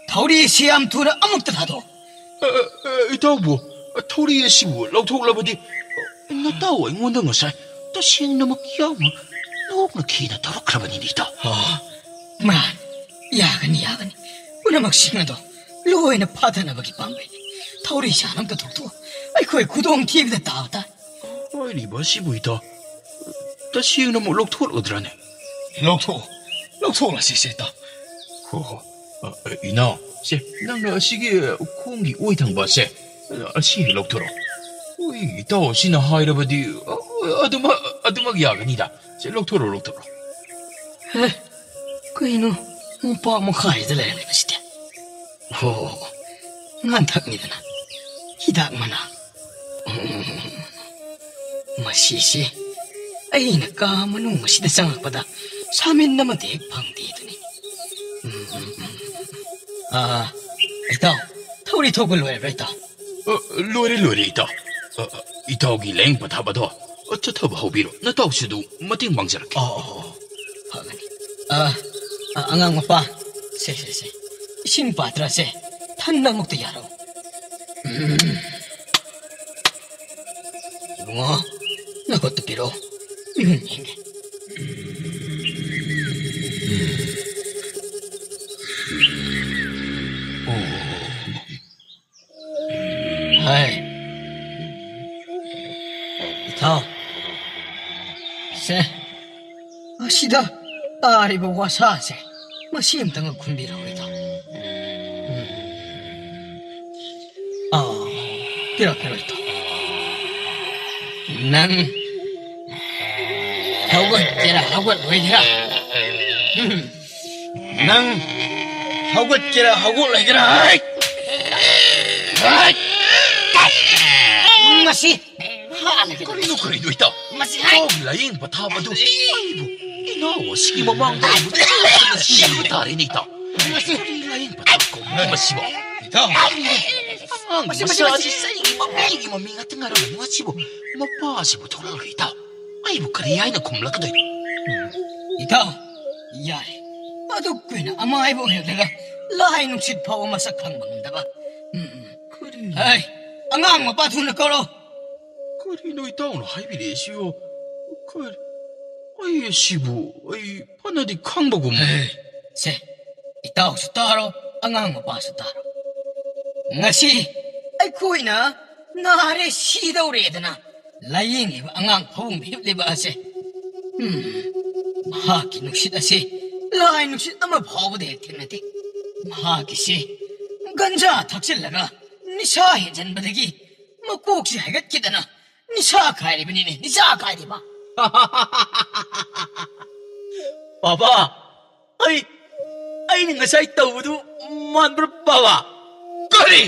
ꯊꯧꯔꯤ ꯑꯁꯤ ꯌꯥꯝ ꯊꯨꯅ ꯑꯃꯨꯛꯇ ꯊꯥꯗꯣꯛꯑꯣ꯫ ꯑ, ꯑ, ꯏꯇꯥꯎꯕꯨ, ꯊꯧꯔꯤ ꯑꯁꯤꯕꯨ ꯂꯧꯊꯣꯛꯂꯕꯗꯤ, ꯅꯇꯥꯎ ꯑꯩꯉꯣꯟꯗ ꯉꯁꯥꯏ ꯇꯁꯦꯡꯅꯃꯛ ꯌꯥꯝꯅ ꯅꯣꯛꯅ ꯈꯤꯅ ꯇꯧꯔꯛꯈ꯭ꯔꯕꯅꯤꯅꯦ, ꯏꯇꯥꯎ꯫ ꯑ, ꯃꯥ, ꯌꯥꯒꯅꯤ, ꯌꯥꯒꯅꯤ꯫ ꯄꯨꯝꯅꯃꯛꯁꯤꯡ ꯑꯗꯣ ꯂꯣꯏꯅ ꯐꯥꯊꯅꯕꯒꯤ ꯄꯥꯝꯕꯩꯅꯤ꯫ ꯊꯧꯔꯤ ꯆꯥꯟ ꯑꯝꯇ ꯊꯣꯛꯇꯣꯛꯑꯣ꯫ ꯑꯩꯈꯣꯏ ꯈꯨꯗꯣꯡ ꯊꯤꯕꯗ ꯇꯥꯕ ꯇꯥꯏ꯫ ꯍꯥꯏꯔꯤꯕ ꯑꯁꯤꯕꯨ, ꯏꯇꯥꯎ, ꯇꯁꯦꯡꯅꯃꯛ ꯂꯧꯊꯣꯛꯂꯗ꯭ꯔꯅꯦ? ꯂꯧꯊꯣꯛꯑꯣ, ꯂꯧꯊꯣꯛꯂꯁꯤ, ꯁꯦ, ꯏꯇꯥꯎ꯫ ꯍꯣ, ꯍꯣ꯫ ꯑ, ꯑ, ꯏꯅꯥꯎ, ꯁꯦ, ꯅꯪꯅ ꯑꯁꯤꯒꯤ, ꯑ, ꯈꯣꯡꯒꯤ ꯑꯣꯏ ꯊꯪꯕ ꯑꯁꯦ, ꯑ, ꯑꯁꯤ ꯍꯦꯛ ꯂꯧꯊꯣꯔꯛꯑꯣ꯫ ꯍꯣꯏ, ꯏꯇꯥꯎ ꯑꯁꯤꯅ ꯍꯥꯏꯔꯕꯗꯤ, ꯑ, ꯑꯗꯨꯃꯛ, ꯑꯗꯨꯃꯛ ꯌꯥꯒꯅꯤꯗ꯫ ꯁꯦ, ꯂꯧꯊꯣꯔꯛꯑꯣ, ꯂꯧꯊꯣꯔꯛꯑꯣ꯫ ꯍꯦ, ꯀꯩꯅꯣ, ꯃꯣꯝꯄꯥꯛ ꯃꯈꯥꯁꯤꯗ ꯂꯩꯔꯝꯃꯤꯕꯁꯤꯗꯤ? ꯍꯣ, ꯉꯥꯟꯊꯛꯅꯤꯗꯅ꯫ ꯍꯤꯗꯥꯛ ꯃꯅꯥ꯫ ꯎꯝ, ꯃꯁꯤꯁꯤ ꯑꯩꯅ ꯀꯥ ꯃꯅꯨꯡ ꯑꯁꯤꯗ ꯆꯪꯉꯛꯄꯗ ꯁꯥꯃꯤꯟ ꯑꯃꯠꯇ ꯍꯦꯛ ꯐꯪꯗꯦ ꯑꯗꯨꯅꯤ꯫ ꯎꯝ, ꯎꯝ, ꯎꯝ꯫ ꯑꯥ, ꯏꯇꯥꯎ, ꯊꯧꯔꯤ ꯊꯣꯛꯄ ꯂꯣꯏꯔꯕ꯭ꯔꯥ, ꯏꯇꯥꯎ? ꯑ, ꯂꯣꯏꯔꯦ, ꯂꯣꯏꯔꯦ, ꯏꯇꯥꯎ꯫ ꯑ, ꯑ, ꯏꯇꯥꯎꯒꯤ ꯂꯥꯌꯦꯡ ꯄꯊꯥꯞ ꯑꯗꯣ, ꯑ, ꯆꯠꯊꯕ ꯍꯧꯕꯤꯔꯣ꯫ ꯅꯇꯥꯎꯁꯨ ꯑꯗꯨ ꯃꯇꯦꯡ ꯄꯥꯡꯖꯔꯛꯀꯦ꯫ ꯑꯣ, ꯑꯣ, ꯑꯣ, ꯐꯒꯅꯤ꯫ ꯑ, ꯑ, ꯑꯉꯥꯡ ꯃꯄꯥ, ꯁꯦ, ꯁꯦ, ꯁꯦ, ꯏꯁꯤꯡ ꯄꯥꯇ꯭ꯔꯁꯦ ꯊꯟꯅ ꯑꯃꯨꯛꯇ ꯌꯥꯔꯛꯎ꯫ ꯎꯝ꯫ ꯏꯕꯨꯡꯉꯣ, ꯅꯈꯨꯠꯇꯨ ꯄꯤꯔꯛꯑꯣ꯫ ꯎꯝ, ꯌꯦꯡꯒꯦ꯫ ꯎꯝ꯫ ꯑꯣ꯫ ꯍꯥꯏ꯫ ꯏꯊꯥꯎ꯫ ꯁꯦ꯫ ꯑꯁꯤꯗ ꯇꯥꯔꯤꯕ ꯋꯥꯁꯥꯁꯦ, ꯃꯁꯤ ꯑꯝꯇꯪ ꯈꯨꯝꯕꯤꯔꯛꯑꯣ, ꯏꯊꯥꯎ꯫ ꯎꯝ꯫ ꯑꯥ, ꯄꯤꯔꯛꯑꯣ, ꯄꯤꯔꯛꯑꯣ, ꯏꯊꯥꯎ꯫ ꯅꯪ ꯍꯧꯒꯠꯀꯦꯔꯥ ꯍꯧꯒꯠꯂꯣꯏꯒꯦꯔꯥ? ꯎꯝ. ꯅꯪ ꯍꯧꯒꯠꯀꯦꯔꯥ ꯍꯧꯒꯠꯂꯣꯏꯒꯦꯔꯥ? ꯍꯥꯏ! ꯍꯥꯏ! ꯃꯁꯤ ꯍꯥꯠꯂꯒꯦ꯫ ꯀꯔꯤꯅꯣ, ꯀꯔꯤꯅꯣ, ꯏꯇꯥꯎ? ꯃꯁꯤ ꯍꯥꯏ! ꯏꯇꯥꯎꯒꯤ ꯂꯥꯏꯌꯦꯡ ꯄꯊꯥꯞ ꯑꯗꯨ ꯑꯩꯕꯨ, ꯏꯅꯥꯎ ꯑꯁꯤꯒꯤ ꯃꯃꯥꯡꯗ ꯑꯩꯕꯨ ꯆꯠꯇꯅ ꯁꯤꯕ ꯇꯥꯔꯦꯅꯦ, ꯏꯇꯥꯎ꯫ ꯃꯁꯤ ꯀꯔꯤ ꯂꯥꯏꯌꯦꯡ ꯄꯊꯥꯞ ꯀꯧꯕꯅꯣ ꯃꯁꯤꯕꯣ? ꯏꯇꯥꯎ! ꯑꯉꯥꯡ ꯃꯁꯤ, ꯃꯁꯤ, ꯃꯆꯥ ꯃꯁꯤ꯫ ꯑꯁꯤ ꯆꯍꯤꯒꯤ ꯃꯃꯤꯒꯤ ꯃꯃꯤ ꯉꯥꯛꯇ ꯉꯥꯏꯔꯝꯕ ꯃꯁꯤꯕꯨ ꯃꯄꯥꯁꯤꯕꯨ ꯊꯣꯛꯂꯛꯂꯒ, ꯏꯇꯥꯎ, ꯑꯩꯕꯨ ꯀꯔꯤ ꯍꯥꯏꯅ ꯈꯨꯝꯂꯛꯀꯗꯣꯏꯅꯣ? ꯏꯇꯥꯎ, ꯌꯥꯔꯦ꯫ ꯑꯗꯨꯛ ꯀꯨꯏꯅ ꯑꯃꯥꯏꯕ ꯑꯣꯏꯔꯛꯂꯒ ꯂꯥꯏ ꯅꯨꯡꯁꯤꯠ ꯐꯥꯎꯕ ꯃꯁꯛ ꯈꯪꯕ ꯉꯝꯗꯕ꯫ ꯎꯝ, ꯎꯝ꯫ ꯀꯔꯤ? ꯍꯩ, ꯑꯉꯥꯡ ꯃꯄꯥ ꯊꯨꯅ ꯀꯧꯔꯣ꯫ ꯀꯔꯤꯅꯣ ꯏꯇꯥꯎꯅ ꯍꯥꯏꯕꯤꯔꯛꯏꯁꯤꯕꯣ? ꯀꯔꯤ? ꯑꯩ ꯑꯁꯤꯕꯨ ꯑꯩ ꯐꯅꯗꯤ ꯈꯪꯕꯒꯨꯝ꯫ ꯍꯩ, ꯁꯦ, ꯏꯇꯥꯎꯁꯨ ꯇꯥꯔꯣ, ꯑꯉꯥꯡ ꯃꯄꯥꯁꯨ ꯇꯥꯔꯣ꯫ ꯉꯁꯤ ꯑꯩꯈꯣꯏꯅ ꯅꯥꯔꯦ ꯁꯤꯗꯧꯔꯦꯗꯅ ꯂꯥꯏꯌꯦꯡꯉꯤꯕ ꯑꯉꯥꯡ ꯐꯃꯨꯡꯗ ꯍꯤꯞꯂꯤꯕ ꯑꯁꯦ, ꯎꯝ, ꯃꯍꯥꯛꯀꯤ ꯅꯨꯡꯁꯤꯠ ꯑꯁꯤ ꯂꯥꯏ ꯅꯨꯡꯁꯤꯠ ꯑꯃ ꯐꯥꯎꯕꯗ ꯍꯦꯛ ꯊꯦꯡꯅꯗꯦ꯫ ꯃꯍꯥꯛꯀꯤꯁꯤ ꯒꯟꯖꯥ ꯊꯛꯆꯤꯜꯂꯒ ꯅꯤꯁꯥ ꯍꯦꯟꯖꯟꯕꯗꯒꯤ ꯃꯀꯣꯛꯁꯤ ꯍꯥꯏꯒꯠꯈꯤꯗꯅ ꯅꯤꯁꯥ ꯈꯥꯏꯔꯤꯕꯅꯤꯅꯦ, ꯅꯤꯁꯥ ꯈꯥꯏꯔꯤꯕ꯫ ꯕꯥꯕꯥ, ꯑꯩ, ꯑꯩꯅ ꯉꯁꯥꯏ ꯇꯧꯕꯗꯨ ꯃꯥꯟꯕ꯭ꯔꯥ, ꯕꯥꯕꯥ? ꯀꯔꯤ?